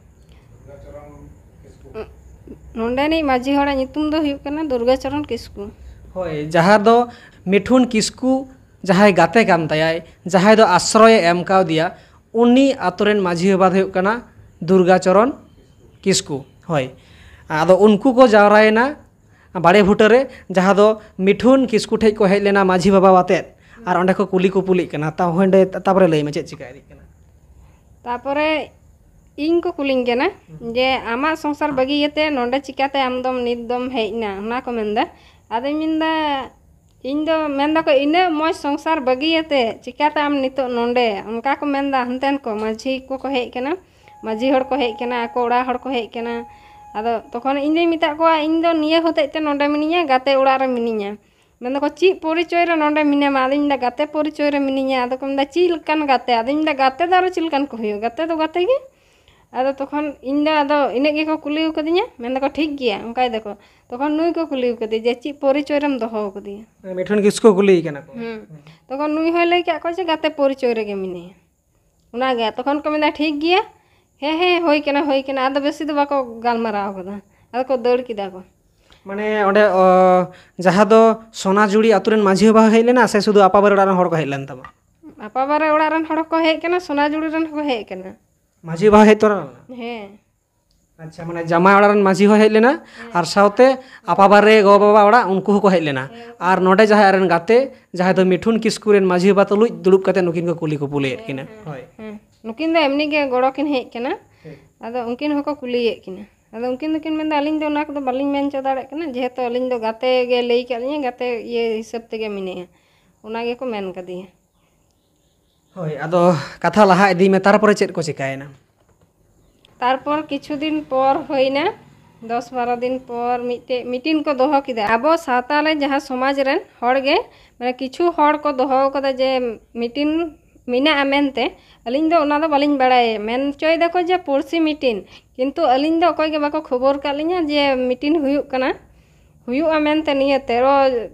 ᱱᱚᱰᱮᱱᱤᱡ ᱢᱟᱹᱡᱷᱤ ᱦᱚᱲᱟᱜ ᱧᱩᱛᱩᱢ ᱫᱚ ᱦᱩᱭᱩᱜ ᱠᱟᱱᱟ ᱫᱩᱨᱜᱟᱪᱚᱨᱚᱱ ᱠᱤᱥᱠᱩ᱾ ᱦᱳᱭ, ᱡᱟᱦᱟᱸ ᱫᱚ ᱢᱤᱴᱷᱩᱱ ᱠᱤᱥᱠᱩ ᱡᱟᱦᱟᱸᱭ ᱜᱟᱛᱮ ᱠᱟᱱ ᱛᱟᱭᱟᱭ, ᱡᱟᱦᱟᱸᱭ ᱫᱚ ᱟᱥᱨᱚᱭᱮ ᱮᱢ ᱠᱟᱣᱫᱮᱭᱟ, ᱩᱱᱤ ᱟᱛᱳ ᱨᱮᱱ ᱢᱟᱹᱡᱷᱤ ᱵᱟᱵᱟ ᱫᱚ ᱦᱩᱭᱩᱜ ᱠᱟᱱᱟ ᱫᱩᱨᱜᱟᱪᱚᱨᱚᱱ ᱠᱤᱥᱠᱩ᱾ ᱦᱳᱭ, ᱟᱫᱚ ᱩᱱᱠᱩ ᱠᱚ ᱡᱟᱣᱨᱟᱭᱮᱱᱟ ᱵᱟᱲᱮ ᱵᱷᱩᱴᱟᱹ ᱨᱮ, ᱡᱟᱦᱟᱸ ᱫᱚ ᱢᱤᱴᱷᱩᱱ ᱠᱤᱥᱠᱩ ᱴᱷᱮᱡ ᱠᱚ ᱦᱮᱡ ᱞᱮᱱᱟ ᱢᱟᱹᱡᱷᱤ ᱵᱟᱵᱟ ᱟᱛᱮᱫ, ᱟᱨ ᱚᱸᱰᱮ ᱠᱚ ᱠᱩᱞᱤ ᱠᱩᱯᱩᱞᱤᱜ ᱠᱟᱱᱟ᱾ ᱛᱟᱦᱚᱞᱮ ᱛᱟᱯᱚᱨᱮ ᱞᱟᱹᱭ ᱢᱮ ᱪᱮᱫ ᱪᱤᱠᱟᱹ ᱤᱫᱤᱜ ᱠᱟᱱᱟ? ᱛᱟᱯᱚᱨᱮ ᱤᱧ ᱠᱚ ᱠᱩᱞᱤᱧ ᱠᱟᱱᱟ ᱡᱮ, "ᱟᱢᱟᱜ ᱥᱚᱝᱥᱟᱨ ᱵᱟᱹᱜᱤᱭᱟᱛᱮ ᱱᱚᱰᱮ ᱪᱤᱠᱟᱛᱮ ᱟᱢ ᱫᱚᱢ ᱱᱤᱛ ᱫᱚᱢ ᱦᱮᱡ ᱮᱱᱟ?" ᱚᱱᱟ ᱠᱚ ᱢᱮᱱᱫᱟ᱾ ᱟᱫᱚᱧ ᱢᱮᱱᱫᱟ, ᱤᱧ ᱫᱚ ᱢᱮᱱ ᱫᱟᱠᱚ, "ᱤᱱᱟᱹᱜ ᱢᱚᱡᱽ ᱥᱚᱝᱥᱟᱨ ᱵᱟᱹᱜᱤᱭᱟᱛᱮ ᱪᱤᱠᱟᱛᱮ ᱟᱢ ᱱᱤᱛᱚᱜ ᱱᱚᱰᱮ?" ᱚᱱᱠᱟ ᱠᱚ ᱢᱮᱱᱫᱟ ᱦᱟᱱᱛᱮᱱ ᱠᱚ, ᱢᱟᱹᱡᱷᱤ ᱠᱚᱠᱚ ᱦᱮᱡ ᱠᱟᱱᱟ, ᱢᱟᱹᱡᱷᱤ ᱦᱚᱲ ᱠᱚ ᱦᱮᱡ ᱠᱟᱱᱟ, ᱟᱠᱚ ᱚᱲᱟᱜ ᱦᱚᱲ ᱠᱚ ᱦᱮᱡ ᱠᱟᱱᱟ᱾ ᱟᱫᱚ ᱛᱚᱠᱷᱚᱱ ᱤᱧ ᱫᱚᱧ ᱢᱮᱛᱟᱜ ᱠᱚᱣᱟ, "ᱤᱧ ᱫᱚ ᱱᱤᱭᱟᱹ ᱦᱚᱛᱮᱡ ᱛᱮ ᱱᱚᱰᱮ ᱢᱤᱱᱟᱹᱧᱟ, ᱜᱟᱛᱮ ᱚᱲᱟᱜ ᱨᱮ ᱢᱤᱱᱟᱹᱧᱟ᱾" ᱢᱮᱱ ᱫᱟᱠᱚ, "ᱪᱮᱫ ᱯᱚᱨᱤᱪᱚᱭ ᱨᱮ ᱱᱚᱰᱮ ᱢᱮᱱᱟᱢᱟ?" ᱟᱫᱚᱧ ᱢᱮᱱᱫᱟ, "ᱜᱟᱛᱮ ᱯᱚᱨᱤᱪᱚᱭ ᱨᱮ ᱢᱤᱱᱟᱹᱧᱟ᱾" ᱟᱫᱚ ᱠᱚ ᱢᱮᱱᱫᱟ, "ᱪᱮᱫ ᱞᱮᱠᱟᱱ ᱜᱟᱛᱮ?" ᱟᱫᱚᱧ ᱢᱮᱱᱫᱟ, "ᱜᱟᱛᱮ ᱫᱚ ᱟᱨᱚ ᱪᱮᱫ ᱞᱮᱠᱟᱱ ᱠᱚ ᱦᱩᱭᱩᱜᱼᱟ, ᱜᱟᱛᱮ ᱫᱚ ᱜᱟᱛᱮ ᱜᱮ᱾" ᱟᱫᱚ ᱛᱚᱠᱷᱚᱱ ᱤᱧ ᱫᱚ ᱟᱫᱚ ᱤᱱᱟᱹᱜ ᱜᱮᱠᱚ ᱠᱩᱞᱤ ᱠᱟᱫᱤᱧᱟ, ᱢᱮᱱ ᱫᱟᱠᱚ, "ᱴᱷᱤᱠ ᱜᱮᱭᱟ", ᱚᱱᱠᱟᱭ ᱫᱟᱠᱚ᱾ ᱛᱚᱠᱷᱚᱱ ᱱᱩᱭ ᱠᱚ ᱠᱩᱞᱤ ᱠᱟᱫᱮᱭᱟ ᱡᱮ, "ᱪᱮᱫ ᱯᱚᱨᱤᱪᱚᱭ ᱨᱮᱢ ᱫᱚᱦᱚ ᱠᱟᱫᱮᱭᱟ?" ᱢᱤᱴᱷᱩᱱ ᱠᱤᱥᱠᱩ ᱠᱩᱞᱤᱭᱮ ᱠᱟᱱᱟ ᱠᱚ᱾ ᱦᱩᱸ᱾ ᱛᱚᱠᱷᱚᱱ ᱱᱩᱭ ᱦᱚᱸᱭ ᱞᱟᱹᱭ ᱠᱟᱜ ᱠᱚᱣᱟ ᱡᱮ, "ᱜᱟᱛᱮ ᱯᱚᱨᱤᱪᱚᱭ ᱨᱮᱜᱮ ᱢᱤᱱᱟᱹᱧᱟ᱾" ᱚᱱᱟᱜᱮ ᱛᱚᱠᱷᱚᱱ ᱠᱚ ᱢᱮᱱᱫᱟ, "ᱴᱷᱤᱠ ᱜᱮᱭᱟ, ᱦᱮᱸ, ᱦᱮᱸ, ᱦᱩᱭ ᱠᱟᱱᱟ, ᱦᱩᱭ ᱠᱟᱱᱟ᱾" ᱟᱫᱚ ᱵᱮᱥᱤ ᱫᱚ ᱵᱟᱠᱚ ᱜᱟᱞᱢᱟᱨᱟᱣ ᱠᱟᱫᱟ, ᱟᱫᱚ ᱠᱚ ᱫᱟᱹᱲ ᱠᱮᱫᱟ ᱠᱚ᱾ ᱢᱟᱱᱮ ᱚᱸᱰᱮ, ᱚ, ᱡᱟᱦᱟᱸ ᱫᱚ ᱥᱚᱱᱟᱡᱩᱲᱤ ᱟᱛᱳ ᱨᱮᱱ ᱢᱟᱹᱡᱷᱤ ᱵᱟᱵᱟ ᱦᱮᱡ ᱞᱮᱱᱟ ᱥᱮ ᱥᱩᱫᱷᱩ ᱟᱯᱟᱵᱟᱨᱮ ᱚᱲᱟᱜ ᱨᱮᱱ ᱦᱚᱲ ᱠᱚ ᱦᱮᱡ ᱞᱮᱱ ᱛᱟᱢᱟ? ᱟᱯᱟᱵᱟᱨᱮ ᱚᱲᱟᱜ ᱨᱮᱱ ᱦᱚᱲ ᱠᱚ ᱦᱮᱡ ᱠᱟᱱᱟ, ᱥᱚᱱᱟᱡᱩᱲᱤ ᱨᱮᱱ ᱦᱚᱸᱠᱚ ᱦᱮᱡ ᱠᱟᱱᱟ᱾ ᱢᱟᱹᱡᱷᱤ ᱵᱟᱵᱟ ᱦᱮᱡ ᱛᱚᱨᱟ ᱞᱮᱱᱟ? ᱦᱮᱸ᱾ ᱟᱪᱪᱷᱟ, ᱢᱟᱱᱮ ᱡᱟᱢᱟᱭ ᱚᱲᱟᱜ ᱨᱮᱱ ᱢᱟᱹᱡᱷᱤ ᱦᱚᱸ ᱦᱮᱡ ᱞᱮᱱᱟ, ᱦᱮᱸ᱾ ᱟᱨ ᱥᱟᱶᱛᱮ ᱟᱯᱟᱵᱟᱨᱮ ᱜᱚ ᱵᱟᱵᱟ ᱚᱲᱟᱜ ᱩᱱᱠᱩ ᱦᱚᱸᱠᱚ ᱦᱮᱡ ᱞᱮᱱᱟ᱾ ᱦᱮᱸ᱾ ᱟᱨ ᱱᱚᱰᱮ ᱡᱟᱦᱟᱸᱭ ᱟᱡ ᱨᱮᱱ ᱜᱟᱛᱮ, ᱡᱟᱦᱟᱸᱭ ᱫᱚ ᱢᱤᱴᱷᱩᱱ ᱠᱤᱥᱠᱩ ᱨᱮᱱ ᱢᱟᱹᱡᱷᱤ ᱵᱟᱵᱟ ᱛᱩᱞᱩᱡ ᱫᱩᱲᱩᱵ ᱠᱟᱛᱮ ᱱᱩᱠᱤᱱ ᱠᱚ ᱠᱩᱞᱤ ᱠᱩᱯᱩᱞᱤᱭᱮᱫ ᱠᱤᱱᱟ᱾ ᱦᱮᱸ, ᱦᱳᱭ᱾ ᱦᱮᱸ᱾ ᱱᱩᱠᱤᱱ ᱫᱚ ᱮᱢᱱᱤ ᱜᱮ ᱜᱚᱲᱚ ᱠᱤᱱ ᱦᱮᱡ ᱠᱟᱱᱟ᱾ ᱴᱷᱤᱠ᱾ ᱟᱫᱚ ᱩᱱᱠᱤᱱ ᱦᱚᱸᱠᱚ ᱠᱩᱞᱤᱭᱮᱫ ᱠᱤᱱᱟ᱾ ᱟᱫᱚ ᱩᱱᱠᱤᱱ ᱫᱚᱠᱤᱱ ᱢᱮᱱᱫᱟ, "ᱟᱹᱞᱤᱧ ᱫᱚ ᱚᱱᱟ ᱠᱚᱫᱚ ᱵᱟᱹᱞᱤᱧ ᱢᱮᱱ ᱦᱚᱪᱚ ᱫᱟᱲᱮᱭᱟᱜ ᱠᱟᱱᱟ, ᱡᱮᱦᱮᱛᱩ ᱟᱹᱞᱤᱧ ᱫᱚ ᱜᱟᱛᱮ ᱜᱮ ᱞᱟᱹᱭ ᱠᱟᱜ ᱞᱤᱧᱟ, ᱜᱟᱛᱮ ᱤᱭᱟᱹ ᱦᱤᱥᱟᱹᱵ ᱛᱮᱜᱮ ᱢᱤᱱᱟᱹᱧᱟ᱾" ᱚᱱᱟ ᱜᱮᱠᱚ ᱢᱮᱱ ᱠᱟᱫᱤᱧᱟ᱾ ᱦᱳᱭ, ᱟᱫᱚ ᱠᱟᱛᱷᱟ ᱞᱟᱦᱟ ᱤᱫᱤ ᱢᱮ, ᱛᱟᱨᱯᱚᱨᱮ ᱪᱮᱫ ᱠᱚ ᱪᱮᱠᱟᱭᱮᱱᱟ? ᱛᱟᱨᱯᱚᱨ ᱠᱤᱪᱷᱩ ᱫᱤᱱ ᱯᱚᱨ ᱦᱩᱭᱱᱟ, ᱫᱚᱥ ᱵᱟᱨᱚ ᱫᱤᱱ ᱯᱚᱨ ᱢᱤᱫᱴᱮᱡ ᱢᱤᱴᱤᱝ ᱠᱚ ᱫᱚᱦᱚ ᱠᱮᱫᱟ᱾ ᱟᱵᱚ ᱥᱟᱶᱛᱟ ᱨᱮ ᱡᱟᱦᱟᱸ ᱥᱚᱢᱟᱡᱽ ᱨᱮᱱ ᱦᱚᱲ ᱜᱮ, ᱢᱟᱱᱮ, ᱠᱤᱪᱷᱩ ᱦᱚᱲ ᱠᱚ ᱫᱚᱦᱚ ᱠᱟᱫᱟ ᱡᱮ ᱢᱤᱴᱤᱝ ᱢᱮᱱᱟᱜᱼᱟ ᱢᱮᱱᱛᱮ᱾ ᱟᱹᱞᱤᱧ ᱫᱚ ᱚᱱᱟ ᱫᱚ ᱵᱟᱹᱞᱤᱧ ᱵᱟᱲᱟᱭᱟ᱾ ᱢᱮᱱ ᱦᱚᱪᱚᱭ ᱫᱟᱠᱚ ᱡᱮ ᱯᱩᱲᱥᱤ ᱢᱤᱴᱤᱝ, ᱠᱤᱱᱛᱩ ᱟᱹᱞᱤᱧ ᱫᱚ ᱚᱠᱚᱭ ᱜᱮ ᱵᱟᱠᱚ ᱠᱷᱚᱵᱚᱨ ᱠᱟᱜ ᱞᱤᱧᱟ ᱡᱮ ᱢᱤᱴᱤᱝ ᱦᱩᱭᱩᱜ ᱠᱟᱱᱟ, ᱦᱩᱭᱩᱜᱼᱟ ᱢᱮᱱᱛᱮ ᱱᱤᱭᱟᱹ ᱛᱮᱨᱚ,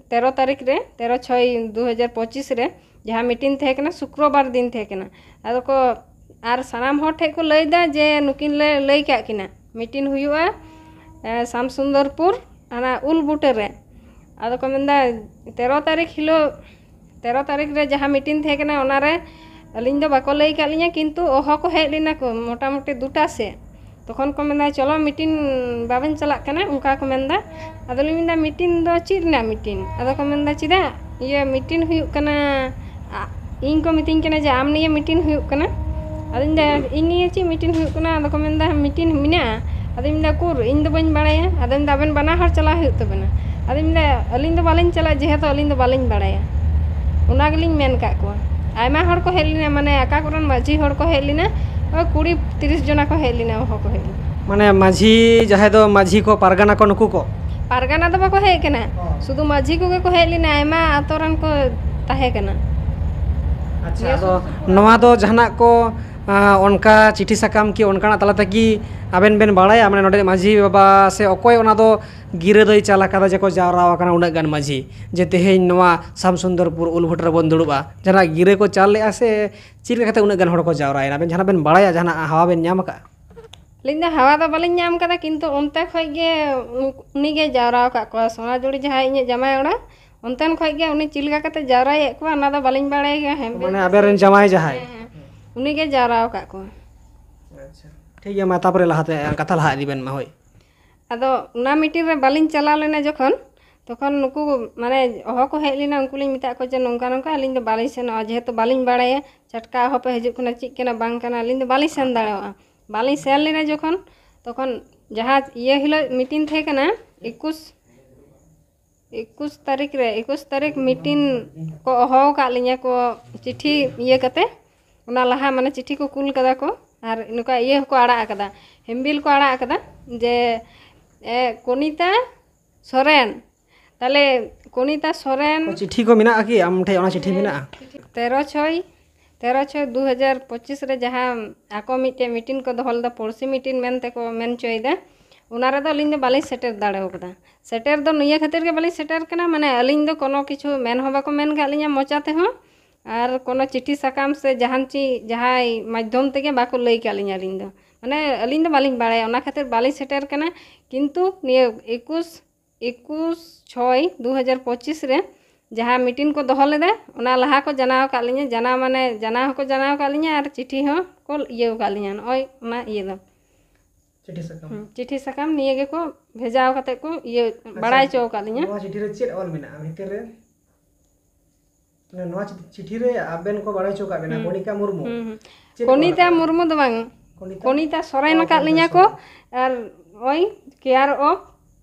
ᱛᱮᱨᱚ ᱛᱟᱹᱨᱤᱠᱷ ᱨᱮ, ᱛᱮᱨᱚ ᱪᱷᱚᱭ ᱫᱩ ᱦᱟᱡᱟᱨ ᱯᱚᱸᱪᱤᱥ ᱨᱮ, ᱡᱟᱦᱟᱸ ᱢᱤᱴᱤᱝ ᱛᱟᱦᱮᱸ ᱠᱟᱱᱟ, ᱥᱩᱠᱨᱚᱵᱟᱨ ᱫᱤᱱ ᱛᱟᱦᱮᱸ ᱠᱟᱱᱟ᱾ ᱟᱫᱚ ᱠᱚ, ᱟᱨ ᱥᱟᱱᱟᱢ ᱦᱚᱲ ᱴᱷᱮᱱ ᱠᱚ ᱞᱟᱹᱭᱫᱟ ᱡᱮ ᱱᱩᱠᱤᱱ ᱞᱮ ᱞᱟᱹᱭ ᱠᱟᱜ ᱠᱤᱱᱟ, ᱢᱤᱴᱤᱝ ᱦᱩᱭᱩᱜᱼᱟ, ᱮ, ᱥᱟᱢᱥᱩᱱᱫᱚᱨᱯᱩᱨ, ᱚᱱᱟ ᱩᱞ ᱵᱩᱴᱟᱹ ᱨᱮ᱾ ᱟᱫᱚ ᱠᱚ ᱢᱮᱱᱫᱟ, ᱛᱮᱨᱚ ᱛᱟᱹᱨᱤᱠᱷ ᱦᱤᱞᱳᱜ, ᱛᱮᱨᱚ ᱛᱟᱹᱨᱤᱠᱷ ᱨᱮ ᱡᱟᱦᱟᱸ ᱢᱤᱴᱤᱝ ᱛᱟᱦᱮᱸ ᱠᱟᱱᱟ, ᱚᱱᱟᱨᱮ ᱟᱹᱞᱤᱧ ᱫᱚ ᱵᱟᱠᱚ ᱞᱟᱹᱭ ᱠᱟᱜ ᱞᱤᱧᱟ, ᱠᱤᱱᱛᱩ ᱦᱚᱦᱚ ᱠᱚ ᱦᱮᱡ ᱞᱮᱱᱟ ᱠᱚ ᱢᱚᱴᱟᱢᱩᱴᱤ ᱫᱩᱴᱟ ᱥᱮᱫ᱾ ᱛᱚᱠᱷᱚᱱ ᱠᱚ ᱢᱮᱱᱫᱟ, "ᱪᱚᱞᱚ, ᱢᱤᱴᱤᱝ ᱵᱟᱵᱮᱱ ᱪᱟᱞᱟᱜ ᱠᱟᱱᱟ?" ᱚᱱᱠᱟ ᱠᱚ ᱢᱮᱱᱫᱟ᱾ ᱟᱫᱚᱞᱤᱧ ᱢᱮᱱᱫᱟ, "ᱢᱤᱴᱤᱝ ᱫᱚ ᱪᱮᱫ ᱨᱮᱱᱟᱜ ᱢᱤᱴᱤᱝ?" ᱟᱫᱚ ᱠᱚ ᱢᱮᱱᱫᱟ, "ᱪᱮᱫᱟᱜ ᱤᱭᱟᱹ ᱢᱤᱴᱤᱝ ᱦᱩᱭᱩᱜ ᱠᱟᱱᱟ?" ᱟ-, ᱤᱧ ᱠᱚ ᱢᱤᱛᱟᱹᱧ ᱠᱟᱱᱟ ᱡᱮ, "ᱟᱢ ᱱᱤᱭᱮ ᱢᱤᱴᱤᱝ ᱦᱩᱭᱩᱜ ᱠᱟᱱᱟ?" ᱟᱫᱚᱧ ᱢᱮᱱᱫᱟ, "ᱤᱧ ᱱᱤᱭᱮ ᱪᱮᱫ ᱢᱤᱴᱤᱝ ᱦᱩᱭᱩᱜ ᱠᱟᱱᱟ?" ᱟᱫᱚ ᱠᱚ ᱢᱮᱱᱫᱟ, "ᱢᱤᱴᱤᱝ ᱢᱮᱱᱟᱜᱼᱟ?" ᱟᱫᱚᱧ ᱢᱮᱱᱫᱟ, "ᱩᱠᱩᱨ, ᱤᱧ ᱫᱚ ᱵᱟᱹᱧ ᱵᱟᱲᱟᱭᱟ?" ᱟᱫᱚᱧ ᱢᱮᱱᱫᱟ, "ᱟᱵᱮᱱ ᱵᱟᱱᱟ ᱦᱚᱲ ᱪᱟᱞᱟᱜ ᱦᱩᱭᱩᱜ ᱛᱟᱵᱮᱱᱟ?" ᱟᱫᱚᱧ ᱢᱮᱱᱫᱟ, "ᱟᱹᱞᱤᱧ ᱫᱚ ᱵᱟᱹᱞᱤᱧ ᱪᱟᱞᱟᱜᱼᱟ, ᱡᱮᱦᱮᱛᱩ ᱟᱹᱞᱤᱧ ᱫᱚ ᱵᱟᱹᱞᱤᱧ ᱵᱟᱲᱟᱭᱟ᱾" ᱚᱱᱟ ᱜᱮᱞᱤᱧ ᱢᱮᱱ ᱠᱟᱜ ᱠᱚᱣᱟ᱾ ᱟᱭᱢᱟ ᱦᱚᱲ ᱠᱚ ᱦᱮᱡ ᱞᱮᱱᱟ, ᱢᱟᱱᱮ, ᱚᱠᱟ ᱠᱚᱨᱮᱱ ᱢᱟᱹᱡᱷᱤ ᱦᱚᱲ ᱠᱚ ᱦᱮᱡ ᱞᱮᱱᱟ, ᱳᱭ ᱠᱩᱲᱤ ᱛᱤᱨᱤᱥ ᱡᱚᱱᱟ ᱠᱚ ᱦᱮᱡ ᱞᱮᱱᱟ, ᱦᱚᱦᱚ ᱠᱚ ᱦᱮᱡ ᱞᱮᱱᱟ᱾ ᱢᱟᱱᱮ, ᱢᱟᱹᱡᱷᱤ, ᱡᱟᱦᱟᱸᱭ ᱫᱚ ᱢᱟᱹᱡᱷᱤ ᱠᱚ, ᱯᱟᱨᱜᱟᱱᱟ ᱠᱚ, ᱱᱩᱠᱩ ᱠᱚ? ᱯᱟᱨᱜᱟᱱᱟ ᱫᱚ ᱵᱟᱠᱚ ᱦᱮᱡ ᱠᱟᱱᱟ, ᱚ᱾ ᱥᱩᱫᱷᱩ ᱢᱟᱹᱡᱷᱤ ᱠᱚᱜᱮ ᱠᱚ ᱦᱮᱡ ᱞᱮᱱᱟ, ᱟᱭᱢᱟ ᱟᱛᱳ ᱨᱮᱱ ᱠᱚ ᱛᱟᱦᱮᱸ ᱠᱟᱱᱟ᱾ ᱟᱪᱪᱷᱟ, ᱱᱤᱭᱟᱹ ᱟᱫᱚ ᱥᱩᱨ ᱥᱩᱯᱩᱨ ᱱᱚᱣᱟ ᱫᱚ ᱡᱟᱦᱟᱱᱟᱜ ᱠᱚ, ᱟ, ᱚᱱᱠᱟ ᱪᱤᱴᱷᱤ ᱥᱟᱠᱟᱢ ᱠᱤ ᱚᱱᱠᱟᱱᱟᱜ ᱛᱟᱞᱟᱛᱮ ᱠᱤ ᱟᱵᱮᱱ ᱵᱮᱱ ᱵᱟᱲᱟᱭᱟ? ᱢᱟᱱᱮ, ᱱᱚᱰᱮ ᱢᱟᱹᱡᱷᱤ ᱵᱟᱵᱟ ᱥᱮ ᱚᱠᱚᱭ ᱚᱱᱟ ᱫᱚ ᱜᱤᱨᱟᱹ ᱫᱚᱭ ᱪᱟᱞ ᱟᱠᱟᱫᱟ ᱡᱮ ᱠᱚ ᱡᱟᱣᱨᱟ ᱟᱠᱟᱱᱟ ᱩᱱᱟᱹᱜ ᱜᱟᱱ ᱢᱟᱹᱡᱷᱤ, ᱡᱮ ᱛᱮᱦᱮᱧ ᱱᱚᱣᱟ ᱥᱟᱢᱥᱩᱱᱫᱚᱨᱯᱩᱨ ᱩᱞ ᱵᱷᱩᱴᱟᱹ ᱨᱮᱵᱚᱱ ᱫᱩᱲᱩᱵᱼᱟ? ᱡᱟᱦᱟᱱᱟᱜ ᱜᱤᱨᱟᱹ ᱠᱚ ᱪᱟᱞ ᱞᱮᱜᱼᱟ ᱥᱮ ᱪᱮᱫ ᱞᱮᱠᱟ ᱠᱟᱛᱮ ᱩᱱᱟᱹᱜ ᱜᱟᱱ ᱦᱚᱲ ᱠᱚ ᱡᱟᱣᱨᱟᱭᱮᱱᱟ? ᱟᱵᱮᱱ ᱡᱟᱦᱟᱱᱟᱜ ᱵᱮᱱ ᱵᱟᱲᱟᱭᱟ, ᱡᱟᱦᱟᱱᱟᱜ ᱦᱟᱣᱟ ᱵᱮᱱ ᱧᱟᱢ ᱟᱠᱟᱫᱼᱟ? ᱟᱹᱞᱤᱧ ᱫᱚ ᱦᱟᱣᱟ ᱫᱚ ᱵᱟᱹᱞᱤᱧ ᱧᱟᱢ ᱠᱟᱫᱟ, ᱠᱤᱱᱛᱩ ᱚᱱᱛᱮ ᱠᱷᱚᱡ ᱜᱮ ᱩᱱ-, ᱩᱱᱤ ᱜᱮ ᱡᱟᱣᱨᱟ ᱟᱠᱟᱫ ᱠᱚᱣᱟ, ᱥᱳᱱᱟᱡᱩᱲᱤ ᱡᱟᱦᱟᱸᱭ ᱤᱧᱟᱹᱜ ᱡᱟᱢᱟᱭ ᱚᱲᱟᱜ, ᱚᱱᱛᱮᱱ ᱠᱷᱚᱡ ᱜᱮ ᱩᱱᱤ ᱪᱮᱫ ᱞᱮᱠᱟ ᱠᱟᱛᱮ ᱡᱟᱣᱨᱟᱭᱮᱫ ᱠᱚᱣᱟ, ᱚᱱᱟ ᱫᱚ ᱵᱟᱹᱞᱤᱧ ᱵᱟᱲᱟᱭ ᱜᱮᱭᱟ᱾ ᱦᱮᱸ, ᱢᱟᱱᱮ ᱟᱵᱮᱱ ᱨᱮᱱ ᱡᱟᱢᱟᱭ ᱡᱟᱦᱟᱸᱭ? ᱦᱮᱸ, ᱦᱮᱸ, ᱩᱱᱤ ᱜᱮ ᱡᱟᱣᱨᱟ ᱟᱠᱟᱫ ᱠᱚᱣᱟ᱾ ᱟᱪᱪᱷᱟ, ᱴᱷᱤᱠ ᱜᱮᱭᱟ, ᱢᱟ ᱛᱟᱯᱚᱨᱮ ᱞᱟᱦᱟᱛᱮ ᱠᱟᱛᱷᱟ ᱞᱟᱦᱟ ᱤᱫᱤ ᱵᱮᱱ ᱢᱟ, ᱦᱳᱭ᱾ ᱟᱫᱚ ᱚᱱᱟ ᱢᱤᱴᱤᱝ ᱨᱮ ᱵᱟᱹᱞᱤᱧ ᱪᱟᱞᱟᱣ ᱞᱮᱱᱟ ᱡᱚᱠᱷᱚᱱ, ᱛᱚᱠᱷᱚᱱ ᱱᱩᱠᱩ, ᱢᱟᱱᱮ, ᱦᱚᱦᱚ ᱠᱚ ᱦᱮᱡ ᱞᱮᱱᱟ, ᱩᱱᱠᱩ ᱞᱤᱧ ᱢᱮᱛᱟᱫ ᱠᱚᱣᱟ ᱡᱮ ᱱᱚᱝᱠᱟ ᱱᱚᱝᱠᱟ, ᱟᱹᱞᱤᱧ ᱫᱚ ᱵᱟᱹᱞᱤᱧ ᱥᱮᱱᱚᱜᱼᱟ, ᱡᱮᱦᱮᱛᱩ ᱵᱟᱹᱞᱤᱧ ᱵᱟᱲᱟᱭᱟ ᱪᱷᱟᱴᱠᱟ ᱦᱚᱦᱚ ᱯᱮ ᱦᱤᱡᱩᱜ ᱠᱟᱱᱟ, ᱪᱮᱫ ᱠᱟᱱᱟ ᱵᱟᱝ ᱠᱟᱱᱟ, ᱟᱹᱞᱤᱧ ᱫᱚ ᱵᱟᱹᱞᱤᱧ ᱥᱮᱱ ᱫᱟᱲᱮᱭᱟᱜᱼᱟ᱾ ᱵᱟᱹᱞᱤᱧ ᱥᱮᱱ ᱞᱮᱱᱟ ᱡᱚᱠᱷᱚᱱ, ᱛᱚᱠᱷᱚᱱ ᱡᱟᱦᱟᱸ ᱤᱭᱟᱹ ᱦᱤᱞᱳᱜ ᱢᱤᱴᱤᱝ ᱛᱟᱦᱮᱸ ᱠᱟᱱᱟ, ᱮᱠᱩᱥ, ᱮᱠᱩᱥ ᱛᱟᱹᱨᱤᱠᱷ ᱨᱮ, ᱮᱠᱩᱥ ᱛᱟᱹᱨᱤᱠᱷ ᱢᱤᱴᱤᱝ ᱠᱚ ᱦᱚᱦᱚ ᱟᱠᱟᱫ ᱞᱤᱧᱟ ᱠᱚ, ᱪᱤᱴᱷᱤ ᱤᱭᱟᱹ ᱠᱟᱛᱮ, ᱚᱱᱟ ᱞᱟᱦᱟ, ᱢᱟᱱᱮ, ᱪᱤᱴᱷᱤ ᱠᱚ ᱠᱩᱞ ᱠᱟᱫᱟ ᱠᱚ, ᱟᱨ ᱱᱚᱝᱠᱟ ᱤᱭᱟᱹ ᱦᱚᱸᱠᱚ ᱟᱲᱟᱜ ᱟᱠᱟᱫᱟ, ᱦᱮᱢᱵᱤᱞ ᱠᱚ ᱟᱲᱟᱜ ᱟᱠᱟᱫᱟ ᱡᱮ ᱮ, ᱠᱚᱱᱤᱛᱟ ᱥᱚᱨᱮᱱ᱾ ᱛᱟᱦᱞᱮ ᱠᱚᱱᱤᱛᱟ ᱥᱚᱨᱮᱱ᱾ ᱪᱤᱴᱷᱤ ᱠᱚ ᱢᱮᱱᱟᱜᱼᱟ ᱠᱤ ᱟᱢ ᱴᱷᱮᱱ? ᱚᱱᱟ ᱪᱤᱴᱷᱤ ᱢᱮᱱᱟᱜᱼᱟ? ᱛᱮᱨᱚ ᱪᱷᱚᱭ, ᱛᱮᱨᱚ ᱪᱷᱚᱭ ᱫᱩ ᱦᱟᱡᱟᱨ ᱯᱚᱸᱪᱤᱥ ᱨᱮ ᱡᱟᱦᱟᱸ ᱟᱠᱚ ᱢᱤᱫᱴᱮᱱ ᱢᱤᱴᱤᱝ ᱠᱚ ᱫᱚᱦᱚ ᱞᱮᱫᱟ, ᱯᱚᱲᱥᱤ ᱢᱤᱴᱤᱝ ᱢᱮᱱᱛᱮ ᱠᱚ ᱢᱮᱱ ᱦᱚᱪᱚᱭᱮᱫᱟ, ᱚᱱᱟ ᱨᱮᱫᱚ ᱟᱹᱞᱤᱧ ᱫᱚ ᱵᱟᱹᱞᱤᱧ ᱥᱮᱴᱮᱨ ᱫᱟᱲᱮ ᱠᱟᱫᱟ᱾ ᱥᱮᱴᱮᱨ ᱫᱚ ᱱᱤᱭᱟᱹ ᱠᱷᱟᱹᱛᱤᱨ ᱜᱮ ᱵᱟᱹᱞᱤᱧ ᱥᱮᱴᱮᱨ ᱠᱟᱱᱟ, ᱢᱟᱱᱮ ᱟᱹᱞᱤᱧ ᱫᱚ ᱠᱳᱱᱳ ᱠᱤᱪᱷᱩ ᱢᱮᱱ ᱦᱚᱸ ᱵᱟᱠᱚ ᱢᱮᱱ ᱠᱟᱜ ᱞᱤᱧᱟ ᱢᱚᱪᱟ ᱛᱮᱦᱚᱸ, ᱟᱨ ᱠᱳᱱᱳ ᱪᱤᱴᱷᱤ ᱥᱟᱠᱟᱢ ᱥᱮ ᱡᱟᱦᱟᱱ ᱪᱤᱡ ᱡᱟᱦᱟᱸᱭ ᱢᱟᱫᱽᱫᱷᱚᱢ ᱛᱮᱜᱮ ᱵᱟᱠᱚ ᱞᱟᱹᱭ ᱠᱟᱜ ᱞᱤᱧᱟ᱾ ᱟᱹᱞᱤᱧ ᱫᱚ, ᱢᱟᱱᱮ, ᱟᱹᱞᱤᱧ ᱫᱚ ᱵᱟᱹᱞᱤᱧ ᱵᱟᱲᱟᱭᱟ, ᱚᱱᱟ ᱠᱷᱟᱹᱛᱤᱨ ᱵᱟᱹᱞᱤᱧ ᱥᱮᱴᱮᱨ ᱠᱟᱱᱟ᱾ ᱠᱤᱱᱛᱩ ᱱᱤᱭᱟᱹ ᱮᱠᱩᱥ, ᱮᱠᱩᱥ ᱪᱷᱚᱭ ᱫᱩ ᱦᱟᱡᱟᱨ ᱯᱚᱸᱪᱤᱥ ᱨᱮ ᱡᱟᱦᱟᱸ ᱢᱤᱴᱤᱝ ᱠᱚ ᱫᱚᱦᱚ ᱞᱮᱫᱟ, ᱚᱱᱟ ᱞᱟᱦᱟ ᱠᱚ ᱡᱟᱱᱟᱣ ᱟᱠᱟᱫ ᱞᱤᱧᱟ᱾ ᱡᱟᱱᱟᱣ ᱢᱟᱱᱮ ᱡᱟᱱᱟᱣ ᱦᱚᱸᱠᱚ ᱡᱟᱱᱟᱣ ᱟᱠᱟᱫ ᱞᱤᱧᱟ ᱟᱨ ᱪᱤᱴᱷᱤ ᱦᱚᱸ ᱠᱚ ᱤᱭᱟᱹ ᱟᱠᱟᱫ ᱞᱤᱧᱟ᱾ ᱱᱚᱜᱼᱚᱭ ᱚᱱᱟ ᱤᱭᱟᱹ ᱫᱚ᱾ ᱪᱤᱴᱷᱤ ᱥᱟᱠᱟᱢ᱾ ᱦᱩᱸ, ᱪᱤᱴᱷᱤ ᱥᱟᱠᱟᱢ ᱱᱤᱭᱟᱹ ᱜᱮᱠᱚ ᱵᱷᱮᱡᱟ ᱟᱠᱟᱫ ᱠᱚ ᱤᱭᱟᱹ ᱟᱪᱪᱷᱟ, ᱵᱟᱲᱟᱭ ᱦᱚᱪᱚ ᱟᱠᱟᱫ ᱞᱤᱧᱟ᱾ ᱱᱚᱣᱟ ᱪᱤᱴᱷᱤ ᱨᱮ ᱪᱮᱫ ᱚᱞ ᱢᱮᱱᱟᱜᱼᱟ ᱵᱷᱤᱛᱤᱨ ᱨᱮ? ᱢᱟᱱᱮ ᱱᱚᱣᱟ ᱪᱤ-, ᱪᱤᱴᱷᱤ ᱨᱮ ᱟᱵᱮᱱ ᱠᱚ ᱵᱟᱲᱟᱭ ᱦᱚᱪᱚ ᱟᱠᱟᱫ ᱵᱮᱱᱟ, ᱦᱩᱸ᱾ ᱠᱚᱱᱤᱠᱟ ᱢᱩᱨᱢᱩ᱾ ᱦᱩᱸ, ᱦᱩᱸ᱾ ᱪᱮᱫ ᱠᱚ ᱠᱚᱱᱤᱛᱟ ᱚᱞ ᱟᱠᱟᱫᱟ? ᱢᱩᱨᱢᱩ ᱫᱚ ᱵᱟᱝ, ᱠᱚᱱᱤᱛᱟ? ᱠᱚᱱᱤᱛᱟ ᱥᱚᱨᱮᱱ ᱚ, ᱟᱠᱟᱫ ᱠᱚᱱᱤᱛᱟ ᱞᱤᱧᱟ ᱠᱚ᱾ ᱥᱚᱨᱮᱱ᱾ ᱟᱨ ᱱᱚᱜᱼᱚᱭ ᱠᱮᱭᱟᱨ ᱚᱯᱷ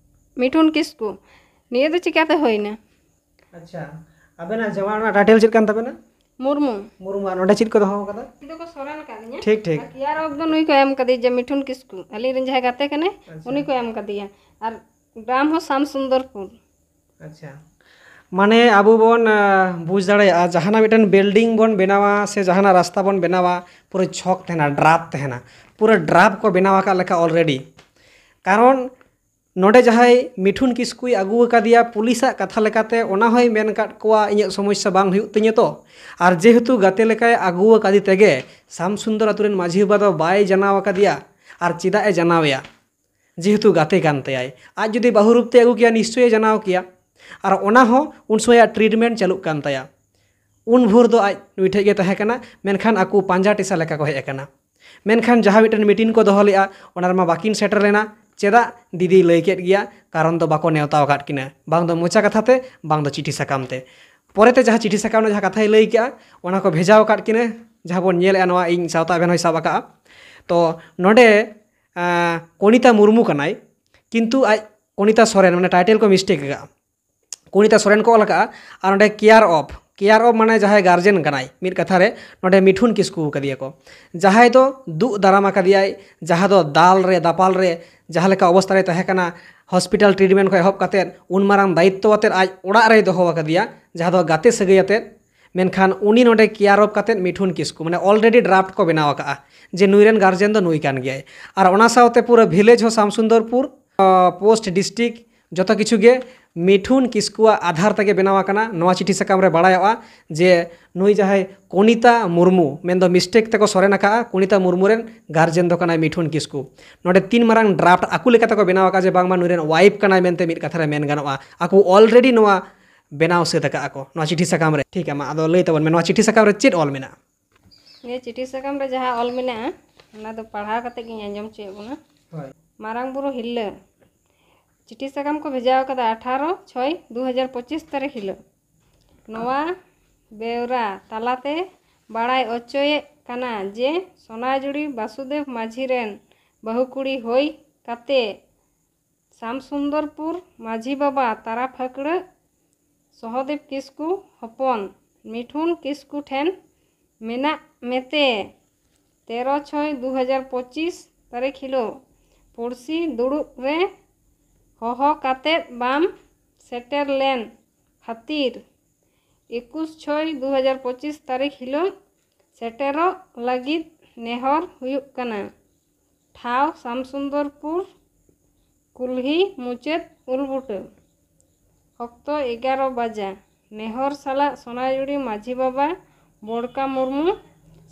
ᱢᱤᱴᱷᱩᱱ ᱠᱤᱥᱠᱩ᱾ ᱱᱤᱭᱟᱹ ᱫᱚ ᱪᱤᱠᱟᱹᱛᱮ ᱦᱩᱭᱱᱟ? ᱟᱪᱪᱷᱟ, ᱟᱵᱮᱱᱟᱜ ᱡᱟᱶᱟᱭ ᱚᱲᱟᱜ ᱴᱟᱭᱴᱮᱞ ᱪᱮᱫ ᱠᱟᱱ ᱛᱟᱵᱮᱱᱟ? ᱢᱩᱨᱢᱩ᱾ ᱢᱩᱨᱢᱩ᱾ ᱟᱨ ᱱᱚᱰᱮ ᱪᱮᱫ ᱠᱚ ᱫᱚᱦᱚ ᱟᱠᱟᱫᱟ? ᱱᱤᱭᱟᱹ ᱫᱚᱠᱚ ᱥᱚᱨᱮᱱ ᱟᱠᱟᱫ ᱞᱤᱧᱟ᱾ ᱴᱷᱤᱠ, ᱴᱷᱤᱠ᱾ ᱟᱨ ᱠᱮᱭᱟᱨ ᱚᱯᱷ ᱫᱚ ᱱᱩᱭ ᱠᱚ ᱮᱢ ᱠᱟᱫᱮᱭᱟ, ᱡᱮ ᱢᱤᱴᱷᱩᱱ ᱠᱤᱥᱠᱩ, ᱟᱹᱞᱤᱧ ᱨᱮᱱ ᱡᱟᱦᱟᱸᱭ ᱜᱟᱛᱮ ᱠᱟᱱᱟᱭ, ᱟᱪᱪᱷᱟ᱾ ᱩᱱᱤ ᱠᱚ ᱮᱢ ᱠᱟᱫᱮᱭᱟ᱾ ᱟᱨ ᱜᱨᱟᱢ ᱦᱚᱸ ᱥᱟᱢ ᱥᱩᱱᱫᱚᱨᱯᱩᱨ᱾ ᱟᱪᱪᱷᱟ, ᱢᱟᱱᱮ ᱟᱵᱚ ᱵᱚᱱ, ᱟ, ᱵᱩᱡᱽ ᱫᱟᱲᱮᱭᱟᱜᱼᱟ, ᱡᱟᱦᱟᱱᱟᱜ ᱢᱤᱫᱴᱮᱱ ᱵᱤᱞᱰᱤᱝ ᱵᱚᱱ ᱵᱮᱱᱟᱣᱟ ᱥᱮ ᱡᱟᱦᱟᱱᱟᱜ ᱨᱟᱥᱛᱟ ᱵᱚᱱ ᱵᱮᱱᱟᱣᱟ, ᱯᱩᱨᱟᱹ ᱪᱷᱚᱠ ᱛᱟᱦᱮᱱᱟ, ᱰᱨᱟᱯ ᱛᱟᱦᱮᱱᱟ, ᱯᱩᱨᱟᱹ ᱰᱨᱟᱯ ᱠᱚ ᱵᱮᱱᱟᱣ ᱟᱠᱟᱫ ᱞᱮᱠᱟ ᱚᱞᱨᱮᱰᱤ᱾ ᱠᱟᱨᱚᱱ ᱱᱚᱰᱮ ᱡᱟᱦᱟᱸᱭ ᱢᱤᱴᱷᱩᱱ ᱠᱤᱥᱠᱩᱭ ᱟᱹᱜᱩ ᱟᱠᱟᱫᱮᱭᱟ ᱯᱩᱞᱤᱥᱟᱜ ᱠᱟᱛᱷᱟ ᱞᱮᱠᱟᱛᱮ, ᱚᱱᱟ ᱦᱚᱸᱭ ᱢᱮᱱ ᱟᱠᱟᱫ ᱠᱚᱣᱟ, ᱤᱧᱟᱹᱜ ᱥᱚᱢᱚᱥᱥᱟ ᱵᱟᱝ ᱦᱩᱭᱩᱜ ᱛᱤᱧᱟᱹ ᱛᱚ᱾ ᱟᱨ ᱡᱮᱦᱮᱛᱩ ᱜᱟᱛᱮ ᱞᱮᱠᱟᱭ ᱟᱹᱜᱩ ᱟᱠᱟᱫᱮ ᱛᱮᱜᱮ ᱥᱟᱢ ᱥᱩᱱᱫᱚᱨ ᱟᱛᱳ ᱨᱮᱱ ᱢᱟᱹᱡᱷᱤ ᱵᱟᱵᱟ ᱫᱚ ᱵᱟᱭ ᱡᱟᱱᱟᱣ ᱟᱠᱟᱫᱮᱭᱟ᱾ ᱟᱨ ᱪᱮᱫᱟᱜ ᱮ ᱡᱟᱱᱟᱣ ᱮᱭᱟ? ᱡᱮᱦᱮᱛᱩ ᱜᱟᱛᱮ ᱠᱟᱱ ᱛᱟᱭᱟᱭ᱾ ᱟᱡ ᱡᱩᱫᱤ ᱵᱟᱹᱦᱩ ᱨᱩᱯ ᱛᱮ ᱟᱹᱜᱩ ᱠᱮᱭᱟ, ᱱᱤᱥᱪᱚᱭᱮ ᱡᱟᱱᱟᱣ ᱠᱮᱭᱟ᱾ ᱟᱨ ᱚᱱᱟ ᱦᱚᱸ ᱩᱱ ᱥᱚᱢᱚᱭᱟᱜ ᱴᱨᱤᱴᱢᱮᱱᱴ ᱪᱟᱹᱞᱩᱜ ᱠᱟᱱ ᱛᱟᱭᱟ᱾ ᱩᱱ ᱵᱷᱳᱨ ᱫᱚ ᱟᱡ ᱱᱩᱭ ᱴᱷᱮᱡ ᱜᱮ ᱛᱟᱦᱮᱸ ᱠᱟᱱᱟ, ᱢᱮᱱᱠᱷᱟᱱ ᱟᱠᱚ ᱯᱟᱸᱡᱟ ᱴᱮᱥᱟ ᱞᱮᱠᱟ ᱠᱚ ᱦᱮᱡ ᱟᱠᱟᱱᱟ᱾ ᱢᱮᱱᱠᱷᱟᱱ ᱡᱟᱦᱟᱸ ᱢᱤᱫᱴᱮᱱ ᱢᱤᱴᱤᱝ ᱠᱚ ᱫᱚᱦᱚ ᱞᱮᱫᱼᱟ, ᱚᱱᱟ ᱨᱮᱢᱟ ᱵᱟᱹᱠᱤᱱ ᱥᱮᱴᱮᱨ ᱞᱮᱱᱟ᱾ ᱪᱮᱫᱟᱜ? ᱫᱤᱫᱤᱭ ᱞᱟᱹᱭ ᱠᱮᱫ ᱜᱮᱭᱟ, ᱠᱟᱨᱚᱱ ᱫᱚ ᱵᱟᱠᱚ ᱱᱮᱣᱛᱟ ᱟᱠᱟᱫ ᱠᱤᱱᱟ, ᱵᱟᱝ ᱫᱚ ᱢᱚᱪᱟ ᱠᱟᱛᱷᱟ ᱛᱮ, ᱵᱟᱝ ᱫᱚ ᱪᱤᱴᱷᱤ ᱥᱟᱠᱟᱢ ᱛᱮ᱾ ᱯᱚᱨᱮᱛᱮ ᱡᱟᱦᱟᱸ ᱪᱤᱴᱷᱤ ᱥᱟᱠᱟᱢ ᱨᱮ ᱡᱟᱦᱟᱸ ᱠᱟᱛᱷᱟᱭ ᱞᱟᱹᱭ ᱠᱮᱜᱼᱟ, ᱚᱱᱟ ᱠᱚ ᱵᱷᱮᱡᱟᱣ ᱟᱠᱟᱫ ᱠᱤᱱᱟ, ᱡᱟᱦᱟᱸ ᱵᱚᱱ ᱧᱮᱞᱮᱜᱼᱟ, ᱱᱚᱣᱟ ᱤᱧ ᱥᱟᱶᱛᱟ ᱟᱵᱮᱱ ᱦᱚᱸᱭ ᱥᱟᱵ ᱟᱠᱟᱜᱼᱟ᱾ ᱛᱚ ᱱᱚᱰᱮ, ᱟᱸ, ᱠᱚᱱᱤᱛᱟ ᱢᱩᱨᱢᱩ ᱠᱟᱱᱟᱭ, ᱠᱤᱱᱛᱩ ᱟᱡ ᱠᱚᱱᱤᱛᱟ ᱥᱚᱨᱮᱱ, ᱢᱟᱱᱮ ᱴᱟᱭᱴᱮᱞ ᱠᱚ ᱢᱤᱥᱴᱮᱠ ᱟᱠᱟᱜᱼᱟ᱾ ᱠᱚᱱᱤᱛᱟ ᱥᱚᱨᱮᱱ ᱠᱚ ᱚᱞ ᱟᱠᱟᱜᱼᱟ, ᱟᱨ ᱚᱸᱰᱮ ᱠᱮᱭᱟᱨ ᱚᱯᱷ, ᱠᱮᱭᱟᱨ ᱚᱯᱷ ᱢᱟᱱᱮ ᱡᱟᱦᱟᱸᱭ ᱜᱟᱨᱡᱮᱱ ᱠᱟᱱᱟᱭ, ᱢᱤᱫ ᱠᱟᱛᱷᱟ ᱨᱮ ᱱᱚᱰᱮ ᱢᱤᱴᱷᱩᱱ ᱠᱤᱥᱠᱩ ᱠᱟᱫᱮᱭᱟ ᱠᱚ, ᱡᱟᱦᱟᱸᱭ ᱫᱚ ᱫᱩᱜ ᱫᱟᱨᱟᱢ ᱟᱠᱟᱫᱮᱭᱟᱭ, ᱡᱟᱦᱟᱸ ᱫᱚ ᱫᱟᱞ ᱨᱮ ᱫᱟᱯᱟᱞ ᱨᱮ ᱡᱟᱦᱟᱸ ᱞᱮᱠᱟ ᱚᱵᱚᱥᱛᱟ ᱨᱮ ᱛᱟᱦᱮᱸ ᱠᱟᱱᱟ, ᱦᱚᱥᱯᱤᱴᱟᱞ ᱴᱨᱤᱴᱢᱮᱱᱴ ᱠᱷᱚᱱ ᱮᱦᱚᱵ ᱠᱟᱛᱮᱫ ᱩᱱ ᱢᱟᱨᱟᱝ ᱫᱟᱭᱤᱛᱛᱚ ᱟᱛᱮᱫ ᱟᱡ ᱚᱲᱟᱜ ᱨᱮᱭ ᱫᱚᱦᱚ ᱟᱠᱟᱫᱮᱭᱟ, ᱡᱟᱦᱟᱸ ᱫᱚ ᱜᱟᱛᱮ ᱥᱟᱹᱜᱟᱹᱭ ᱟᱛᱮᱫ᱾ ᱢᱮᱱᱠᱷᱟᱱ ᱩᱱᱤ ᱱᱚᱰᱮ ᱠᱮᱭᱟᱨ ᱚᱯᱷ ᱠᱟᱛᱮᱫ ᱢᱤᱴᱷᱩᱱ ᱠᱤᱥᱠᱩ, ᱢᱟᱱᱮ ᱚᱞᱨᱮᱰᱤ ᱰᱨᱟᱯᱴ ᱠᱚ ᱵᱮᱱᱟᱣ ᱟᱠᱟᱫᱼᱟ ᱡᱮ ᱱᱩᱭ ᱨᱮᱱ ᱜᱟᱨᱡᱮᱱ ᱫᱚ ᱱᱩᱭ ᱠᱟᱱ ᱜᱮᱭᱟᱭ᱾ ᱟᱨ ᱚᱱᱟ ᱥᱟᱶᱛᱮ ᱯᱩᱨᱟᱹ ᱵᱷᱤᱞᱮᱡᱽ ᱦᱚᱸ ᱥᱟᱢᱥᱩᱱᱫᱚᱨᱯᱩᱨ, ᱯᱳᱥᱴ, ᱰᱤᱥᱴᱨᱤᱠᱴ, ᱡᱚᱛᱚ ᱠᱤᱪᱷᱩ ᱜᱮ ᱢᱤᱴᱷᱩᱱ ᱠᱤᱥᱠᱩᱣᱟᱜ ᱟᱫᱷᱟᱨ ᱛᱮᱜᱮ ᱵᱮᱱᱟᱣ ᱟᱠᱟᱱᱟ᱾ ᱱᱚᱣᱟ ᱪᱤᱴᱷᱤ ᱥᱟᱠᱟᱢ ᱨᱮ ᱵᱟᱲᱟᱭᱚᱜᱼᱟ ᱡᱮ ᱱᱩᱭ ᱡᱟᱦᱟᱸᱭ ᱠᱚᱱᱤᱛᱟ ᱢᱩᱨᱢᱩ, ᱢᱮᱱᱫᱚ ᱢᱤᱥᱴᱮᱠ ᱛᱮᱠᱚ ᱥᱚᱨᱮᱱ ᱟᱠᱟᱫᱼᱟ, ᱠᱚᱱᱤᱛᱟ ᱢᱩᱨᱢᱩ ᱨᱮᱱ ᱜᱟᱨᱡᱮᱱ ᱫᱚ ᱠᱟᱱᱟᱭ ᱢᱤᱴᱷᱩᱱ ᱠᱤᱥᱠᱩ᱾ ᱱᱚᱰᱮ ᱛᱤᱱ ᱢᱟᱨᱟᱝ ᱰᱨᱟᱯᱴ ᱟᱠᱚ ᱞᱮᱠᱟ ᱛᱮᱠᱚ ᱵᱮᱱᱟᱣ ᱟᱠᱟᱫᱼᱟ ᱡᱮ ᱵᱟᱝᱢᱟ ᱱᱩᱭ ᱨᱮᱱ ᱣᱟᱭᱤᱯ ᱠᱟᱱᱟᱭ ᱢᱮᱱᱛᱮ ᱢᱤᱫ ᱠᱟᱛᱷᱟ ᱨᱮ ᱢᱮᱱ ᱜᱟᱱᱚᱜᱼᱟ᱾ ᱟᱠᱚ ᱚᱞᱨᱮᱰᱤ ᱱᱚᱣᱟ ᱵᱮᱱᱟᱣ ᱥᱟᱹᱛ ᱟᱠᱟᱫᱼᱟ ᱠᱚ ᱱᱚᱣᱟ ᱪᱤᱴᱷᱤ ᱥᱟᱠᱟᱢ ᱨᱮ᱾ ᱴᱷᱤᱠ ᱜᱮᱭᱟ, ᱢᱟ ᱟᱫᱚ ᱞᱟᱹᱭ ᱛᱟᱵᱚᱱ ᱢᱮ, ᱱᱚᱣᱟ ᱪᱤᱴᱷᱤ ᱥᱟᱠᱟᱢ ᱨᱮ ᱪᱮᱫ ᱚᱞ ᱢᱮᱱᱟᱜᱼᱟ? ᱱᱤᱭᱟᱹ ᱪᱤᱴᱷᱤ ᱥᱟᱠᱟᱢ ᱨᱮ ᱡᱟᱦᱟᱸ ᱚᱞ ᱢᱮᱱᱟᱜᱼᱟ, ᱚᱱᱟ ᱫᱚ ᱯᱟᱲᱦᱟᱣ ᱠᱟᱛᱮ ᱜᱤᱧ ᱟᱸᱡᱚᱢ ᱦᱚᱪᱚᱭᱮᱫ ᱵᱚᱱᱟ᱾ ᱦᱳᱭ᱾ ᱢᱟᱨᱟᱝ ᱵᱩᱨᱩ ᱦᱤᱨᱞᱟᱹ ᱪᱤᱴᱷᱤ ᱥᱟᱠᱟᱢ ᱠᱚ ᱵᱷᱮᱡᱟ ᱟᱠᱟᱫᱟ ᱟᱴᱷᱟᱨᱚ ᱪᱷᱚᱭ ᱫᱩ ᱦᱟᱡᱟᱨ ᱯᱚᱸᱪᱤᱥ ᱛᱟᱹᱨᱤᱠᱷ ᱦᱤᱞᱳᱜ᱾ ᱱᱚᱣᱟ ᱵᱮᱣᱨᱟ ᱛᱟᱞᱟᱛᱮ ᱵᱟᱲᱟᱭ ᱚᱪᱚᱭᱮᱫ ᱠᱟᱱᱟ ᱡᱮ ᱥᱚᱱᱟᱡᱩᱲᱤ ᱵᱟᱥᱩᱫᱮᱵ ᱢᱟᱹᱡᱷᱤ ᱨᱮᱱ ᱵᱟᱹᱦᱩ ᱠᱩᱲᱤ ᱦᱩᱭ ᱠᱟᱛᱮ ᱥᱟᱢᱥᱩᱱᱫᱚᱨᱯᱩᱨ ᱢᱟᱹᱡᱷᱤ ᱵᱟᱵᱟ ᱛᱟᱨᱟ ᱯᱷᱟᱹᱠᱲᱟᱹ ᱥᱚᱦᱚᱫᱮᱵ ᱠᱤᱥᱠᱩ ᱦᱚᱯᱚᱱ ᱢᱤᱴᱷᱩᱱ ᱠᱤᱥᱠᱩ ᱴᱷᱮᱱ ᱢᱮᱱᱟᱜ ᱢᱮᱛᱮ ᱛᱮᱨᱚ ᱪᱷᱚᱭ ᱫᱩ ᱦᱟᱡᱟᱨ ᱯᱚᱸᱪᱤᱥ ᱛᱟᱹᱨᱤᱠᱷ ᱦᱤᱞᱳᱜ ᱯᱩᱲᱥᱤ ᱫᱩᱲᱩᱵ ᱨᱮ ᱦᱚᱦᱚ ᱠᱟᱛᱮᱫ ᱵᱟᱢ ᱥᱮᱴᱮᱨ ᱞᱮᱱ ᱠᱷᱟᱹᱛᱤᱨ ᱮᱠᱩᱥ ᱪᱷᱚᱭ ᱫᱩ ᱦᱟᱡᱟᱨ ᱯᱚᱸᱪᱤᱥ ᱛᱟᱹᱨᱤᱠᱷ ᱦᱤᱞᱳᱜ ᱥᱮᱴᱮᱨᱚᱜ ᱞᱟᱹᱜᱤᱫ ᱱᱮᱦᱚᱨ ᱦᱩᱭᱩᱜ ᱠᱟᱱᱟ᱾ ᱴᱷᱟᱶ ᱥᱟᱢᱥᱩᱱᱫᱚᱨᱯᱩᱨ, ᱠᱩᱞᱦᱤ ᱢᱩᱪᱟᱹᱫ ᱩᱞᱵᱩᱴᱟᱹ᱾ ᱚᱠᱛᱚ ᱮᱜᱟᱨᱚ ᱵᱟᱡᱟ᱾ ᱱᱮᱦᱚᱨ ᱥᱟᱞᱟᱜ ᱥᱚᱱᱟᱡᱩᱲᱤ ᱢᱟᱹᱡᱷᱤ ᱵᱟᱵᱟ ᱵᱚᱲᱠᱟ ᱢᱩᱨᱢᱩ,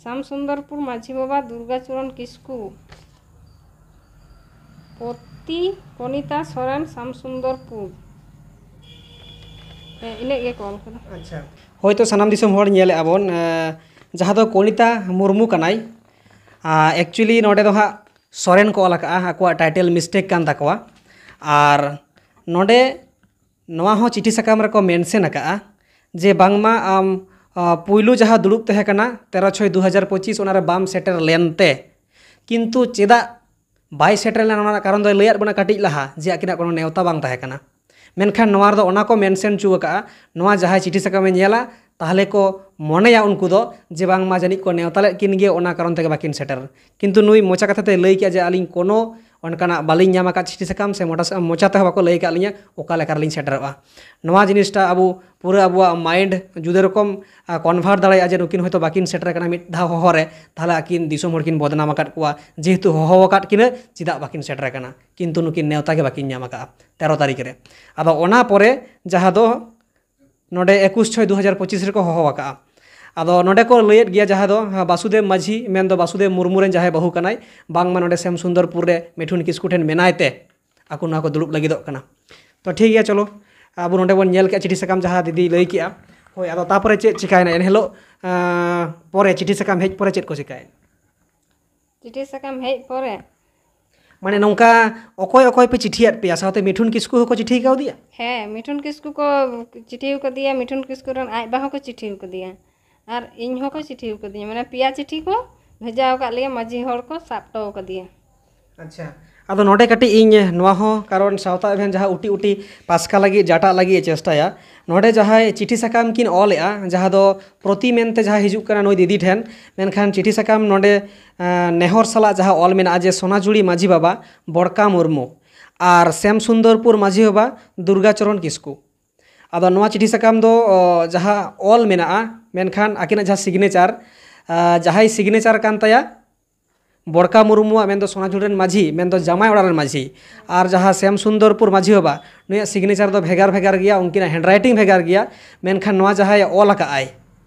ᱥᱟᱢᱥᱩᱱᱫᱚᱨᱯᱩᱨ ᱢᱟᱹᱡᱷᱤ ᱵᱟᱵᱟ ᱫᱩᱨᱜᱟᱪᱚᱨᱚᱱ ᱠᱤᱥᱠᱩ, ᱯᱚᱛᱤ ᱠᱚᱱᱤᱛᱟ ᱥᱚᱨᱮᱱ, ᱥᱟᱢᱥᱩᱱᱫᱚᱨᱯᱩᱨ᱾ ᱦᱮᱸ, ᱤᱱᱟᱹᱜ ᱜᱮᱠᱚ ᱚᱞ ᱠᱟᱫᱟ᱾ ᱟᱪᱪᱷᱟ, ᱦᱳᱭᱛᱳ ᱥᱟᱱᱟᱢ ᱫᱤᱥᱚᱢ ᱦᱚᱲ ᱧᱮᱞᱮᱫᱼᱟ ᱵᱚᱱ, ᱮᱸ, ᱡᱟᱦᱟᱸ ᱫᱚ ᱠᱚᱱᱤᱛᱟ ᱢᱩᱨᱢᱩ ᱠᱟᱱᱟᱭ᱾ ᱟᱨ actually ᱱᱚᱰᱮ ᱫᱚ ᱦᱟᱸᱜ ᱥᱚᱨᱮᱱ ᱠᱚ ᱚᱞ ᱟᱠᱟᱫᱼᱟ, ᱟᱠᱚᱣᱟᱜ ᱴᱟᱭᱴᱮᱞ ᱢᱤᱥᱴᱮᱠ ᱠᱟᱱ ᱛᱟᱠᱚᱣᱟ᱾ ᱟᱨ ᱱᱚᱰᱮ ᱱᱚᱣᱟ ᱦᱚᱸ ᱪᱤᱴᱷᱤ ᱥᱟᱠᱟᱢ ᱨᱮᱠᱚ ᱢᱮᱱᱥᱮᱱ ᱟᱠᱟᱫᱼᱟ ᱡᱮ ᱵᱟᱝᱢᱟ ᱟᱢ, ᱟ, ᱯᱩᱭᱞᱩ ᱡᱟᱦᱟᱸ ᱫᱩᱲᱩᱵ ᱛᱟᱦᱮᱸ ᱠᱟᱱᱟ ᱛᱮᱨᱚ ᱪᱷᱚᱭ ᱫᱩ ᱦᱟᱡᱟᱨ ᱯᱚᱸᱪᱤᱥ, ᱚᱱᱟ ᱨᱮ ᱵᱟᱢ ᱥᱮᱴᱮᱨ ᱞᱮᱱ ᱛᱮ᱾ ᱠᱤᱱᱛᱩ ᱪᱮᱫᱟᱜ ᱵᱟᱭ ᱥᱮᱴᱮᱨ ᱞᱮᱱᱟ, ᱚᱱᱟ ᱨᱮᱱᱟᱜ ᱠᱟᱨᱚᱱ ᱫᱚᱭ ᱞᱟᱹᱭᱟᱫ ᱵᱚᱱᱟ ᱠᱟᱹᱴᱤᱡ ᱞᱟᱦᱟ ᱡᱮ ᱟᱹᱠᱤᱱᱟᱜ ᱠᱳᱱᱳ ᱱᱮᱣᱛᱟ ᱵᱟᱝ ᱛᱟᱦᱮᱸ ᱠᱟᱱᱟ᱾ ᱢᱮᱱᱠᱷᱟᱱ ᱱᱚᱣᱟ ᱨᱮᱫᱚ ᱚᱱᱟ ᱠᱚ ᱢᱮᱱᱥᱮᱱ ᱦᱚᱪᱚ ᱟᱠᱟᱫᱼᱟ, ᱱᱚᱣᱟ ᱡᱟᱦᱟᱸᱭ ᱪᱤᱴᱷᱤ ᱥᱟᱠᱟᱢᱮ ᱧᱮᱞᱟ, ᱛᱟᱦᱚᱞᱮ ᱠᱚ ᱢᱚᱱᱮᱭᱟ ᱩᱱᱠᱩ ᱫᱚ ᱡᱮ ᱵᱟᱝᱢᱟ ᱡᱟᱹᱱᱤᱡ ᱠᱚ ᱱᱮᱣᱛᱟ ᱞᱮᱫ ᱠᱤᱱ ᱜᱮ, ᱚᱱᱟ ᱠᱟᱨᱚᱱ ᱛᱮᱜᱮ ᱵᱟᱹᱠᱤᱱ ᱥᱮᱴᱮᱨ᱾ ᱠᱤᱱᱛᱩ ᱱᱩᱭ ᱢᱚᱪᱟ ᱠᱟᱛᱷᱟ ᱛᱮ ᱞᱟᱹᱭ ᱠᱮᱜᱼᱟ ᱡᱮ ᱟᱹᱞᱤᱧ ᱠᱳᱱᱳ ᱚᱱᱠᱟᱱᱟᱜ ᱵᱟᱹᱞᱤᱧ ᱧᱟᱢ ᱟᱠᱟᱫ ᱪᱤᱴᱷᱤ ᱥᱟᱠᱟᱢ, ᱥᱮ ᱢᱚᱴᱟ-, ᱢᱚᱪᱟ ᱛᱮᱦᱚᱸ ᱵᱟᱠᱚ ᱞᱟᱹᱭ ᱟᱠᱟᱫ ᱞᱤᱧᱟ ᱚᱠᱟ ᱞᱮᱠᱟ ᱨᱮᱞᱤᱧ ᱥᱮᱴᱮᱨᱚᱜᱼᱟ᱾ ᱱᱚᱣᱟ ᱡᱤᱱᱤᱥᱴᱟ ᱟᱵᱚ ᱯᱩᱨᱟᱹ ᱟᱵᱚᱣᱟᱜ mind ᱡᱩᱫᱟᱹ ᱨᱚᱠᱚᱢ, ᱟ, convert ᱫᱟᱲᱮᱭᱟᱜᱼᱟ ᱡᱮ ᱱᱩᱠᱤᱱ ᱦᱚᱭᱛᱳ ᱵᱟᱹᱠᱤᱱ ᱥᱮᱴᱮᱨ ᱟᱠᱟᱱᱟ ᱢᱤᱫ ᱫᱷᱟᱣ ᱦᱚᱦᱚ ᱨᱮ, ᱛᱟᱦᱚᱞᱮ ᱟᱹᱠᱤᱱ ᱫᱤᱥᱚᱢ ᱦᱚᱲ ᱠᱤᱱ ᱵᱚᱫᱱᱟᱢ ᱟᱠᱟᱫ ᱠᱚᱣᱟ, ᱡᱮᱦᱮᱛᱩ ᱦᱚᱦᱚ ᱟᱠᱟᱫ ᱠᱤᱱᱟᱹ, ᱪᱮᱫᱟᱜ ᱵᱟᱹᱠᱤᱱ ᱥᱮᱴᱮᱨ ᱟᱠᱟᱱᱟ? ᱠᱤᱱᱛᱩ ᱱᱩᱠᱤᱱ ᱱᱮᱣᱛᱟ ᱜᱮ ᱵᱟᱹᱠᱤᱱ ᱧᱟᱢ ᱟᱠᱟᱫᱼᱟ ᱛᱮᱨᱚ ᱛᱟᱹᱨᱤᱠᱷ ᱨᱮ᱾ ᱟᱫᱚ ᱚᱱᱟ ᱯᱚᱨᱮ ᱡᱟᱦᱟᱸ ᱫᱚ ᱱᱚᱰᱮ ᱮᱠᱩᱥ ᱪᱷᱚᱭ ᱫᱩ ᱦᱟᱡᱟᱨ ᱯᱚᱸᱪᱤᱥ ᱨᱮᱠᱚ ᱦᱚᱦᱚ ᱟᱠᱟᱫᱼᱟ᱾ ᱟᱫᱚ ᱱᱚᱰᱮ ᱠᱚ ᱞᱟᱹᱭᱮᱫ ᱜᱮᱭᱟ ᱡᱟᱦᱟᱸ ᱫᱚ, ᱦᱟ, ᱵᱟᱥᱩᱫᱮᱵ ᱢᱟᱹᱡᱷᱤ, ᱢᱮᱱᱫᱚ ᱵᱟᱥᱩᱫᱮᱵ ᱢᱩᱨᱢᱩ ᱨᱮᱱ ᱡᱟᱦᱟᱸᱭ ᱵᱟᱹᱦᱩ ᱠᱟᱱᱟᱭ, ᱵᱟᱝᱢᱟ ᱱᱚᱰᱮ ᱥᱮᱢ ᱥᱩᱱᱫᱚᱨᱯᱩᱨ ᱨᱮ ᱢᱤᱴᱷᱩᱱ ᱠᱤᱥᱠᱩ ᱴᱷᱮᱱ ᱢᱮᱱᱟᱭ ᱛᱮ ᱟᱠᱚ ᱱᱚᱣᱟ ᱠᱚ ᱫᱩᱲᱩᱵ ᱞᱟᱹᱜᱤᱫᱚᱜ ᱠᱟᱱᱟ᱾ ᱛᱚ ᱴᱷᱤᱠ ᱜᱮᱭᱟ, ᱪᱚᱞᱚ ᱟᱵᱚ ᱱᱚᱰᱮ ᱵᱚᱱ ᱧᱮᱞ ᱠᱮᱜᱼᱟ ᱪᱤᱴᱷᱤ ᱥᱟᱠᱟᱢ ᱡᱟᱦᱟᱸ ᱫᱤᱫᱤᱭ ᱞᱟᱹᱭ ᱠᱮᱜᱼᱟ᱾ ᱦᱳᱭ, ᱟᱫᱚ ᱛᱟᱯᱚᱨᱮ ᱪᱮᱫ ᱪᱤᱠᱟᱭᱮᱱᱟ ᱮᱱᱦᱤᱞᱳᱜ, ᱟᱸ, ᱯᱚᱨᱮ ᱪᱤᱴᱷᱤ ᱥᱟᱠᱟᱢ ᱦᱮᱡ ᱯᱚᱨᱮ ᱪᱮᱫ ᱠᱚ ᱪᱤᱠᱟᱭᱮᱱᱟ? ᱪᱤᱴᱷᱤ ᱥᱟᱠᱟᱢ ᱦᱮᱡ ᱯᱚᱨᱮ? ᱢᱟᱱᱮ ᱱᱚᱝᱠᱟ ᱚᱠᱚᱭ ᱚᱠᱚᱭ ᱯᱮ ᱪᱤᱴᱷᱤᱭᱟᱫ ᱯᱮᱭᱟ? ᱥᱟᱶᱛᱮ ᱢᱤᱴᱷᱩᱱ ᱠᱤᱥᱠᱩ ᱦᱚᱸᱠᱚ ᱪᱤᱴᱷᱤ ᱠᱟᱣᱫᱮᱭᱟ? ᱦᱮᱸ, ᱢᱤᱴᱷᱩᱱ ᱠᱤᱥᱠᱩ ᱠᱚ ᱪᱤᱴᱷᱤ ᱠᱟᱫᱮᱭᱟ, ᱢᱤᱴᱷᱩᱱ ᱠᱤᱥᱠᱩ ᱨᱮᱱ ᱟᱡ ᱵᱟ ᱦᱚᱸᱠᱚ ᱪᱤᱴᱷᱤ ᱠᱟᱫᱮᱭᱟ, ᱟᱨ ᱤᱧ ᱦᱚᱸᱠᱚ ᱪᱤᱴᱷᱤ ᱠᱟᱫᱤᱧᱟ᱾ ᱢᱟᱱᱮ ᱯᱮᱭᱟ ᱪᱤᱴᱷᱤ ᱠᱚ ᱵᱷᱮᱡᱟ ᱟᱠᱟᱫ ᱞᱮᱭᱟ, ᱢᱟᱹᱡᱷᱤ ᱦᱚᱲ ᱠᱚ ᱥᱟᱵ ᱦᱚᱴᱚ ᱠᱟᱫᱮᱭᱟ᱾ ᱟᱪᱪᱷᱟ, ᱟᱫᱚ ᱱᱚᱰᱮ ᱠᱟᱹᱴᱤᱡ ᱤᱧ ᱱᱚᱣᱟ ᱦᱚᱸ, ᱠᱟᱨᱚᱱ ᱥᱟᱶᱛᱟ ᱮᱵᱷᱮᱱ ᱡᱟᱦᱟᱸ ᱩᱴᱤ ᱩᱴᱤ ᱯᱟᱥᱠᱟ ᱞᱟᱹᱜᱤᱫ, ᱡᱟᱴᱟᱜ ᱞᱟᱹᱜᱤᱫ ᱮ ᱪᱮᱥᱴᱟᱭᱟ, ᱱᱚᱰᱮ ᱡᱟᱦᱟᱸᱭ ᱪᱤᱴᱷᱤ ᱥᱟᱠᱟᱢ ᱠᱤᱱ ᱚᱞᱮᱜᱼᱟ, ᱡᱟᱦᱟᱸ ᱫᱚ ᱯᱨᱚᱛᱤ ᱢᱮᱱᱛᱮ ᱡᱟᱦᱟᱸ ᱦᱤᱡᱩᱜ ᱠᱟᱱᱟ ᱱᱩᱭ ᱫᱤᱫᱤ ᱴᱷᱮᱱ, ᱢᱮᱱᱠᱷᱟᱱ ᱪᱤᱴᱷᱤ ᱥᱟᱠᱟᱢ ᱱᱚᱰᱮ, ᱮᱸ, ᱱᱮᱦᱚᱨ ᱥᱟᱞᱟᱜ ᱡᱟᱦᱟᱸ ᱚᱞ ᱢᱮᱱᱟᱜᱼᱟ ᱡᱮ ᱥᱚᱱᱟᱡᱩᱲᱤ ᱢᱟᱹᱡᱷᱤ ᱵᱟᱵᱟ ᱵᱚᱲᱠᱟ ᱢᱩᱨᱢᱩ ᱟᱨ ᱥᱮᱢ ᱥᱩᱱᱫᱚᱨᱯᱩᱨ ᱢᱟᱹᱡᱷᱤ ᱵᱟᱵᱟ ᱫᱩᱨᱜᱟᱪᱚᱨᱚᱱ ᱠᱤᱥᱠᱩ᱾ ᱟᱫᱚ ᱱᱚᱣᱟ ᱪᱤᱴᱷᱤ ᱥᱟᱠᱟᱢ ᱫᱚ, ᱚ, ᱡᱟᱦᱟᱸ ᱚᱞ ᱢᱮᱱᱟᱜᱼᱟ, ᱢᱮᱱᱠᱷᱟᱱ ᱟᱹᱠᱤᱱᱟᱜ ᱡᱟᱦᱟᱸ signature, ᱟ, ᱡᱟᱦᱟᱸᱭ signature ᱠᱟᱱ ᱛᱟᱭᱟ ᱵᱚᱲᱠᱟ ᱢᱩᱨᱢᱩᱣᱟᱜ, ᱢᱮᱱᱫᱚ ᱥᱚᱱᱟᱡᱷᱩᱲᱤ ᱨᱮᱱ ᱢᱟᱹᱡᱷᱤ, ᱢᱮᱱᱫᱚ ᱡᱟᱢᱟᱭ ᱚᱲᱟᱜ ᱨᱮᱱ ᱢᱟᱹᱡᱷᱤ, ᱟᱨ ᱡᱟᱦᱟᱸ ᱥᱮᱢ ᱥᱩᱱᱫᱚᱨᱯᱩᱨ ᱢᱟᱹᱡᱷᱤ ᱵᱟᱵᱟ, ᱱᱩᱭᱟᱜ signature ᱫᱚ ᱵᱷᱮᱜᱟᱨ ᱵᱷᱮᱜᱟᱨ ᱜᱮᱭᱟ, ᱩᱱᱠᱤᱱᱟᱜ handwriting ᱵᱷᱮᱜᱟᱨ ᱜᱮᱭᱟ, ᱢᱮᱱᱠᱷᱟᱱ ᱱᱚᱣᱟ ᱡᱟᱦᱟᱸᱭ ᱚᱞ ᱟᱠᱟᱫ ᱟᱭ,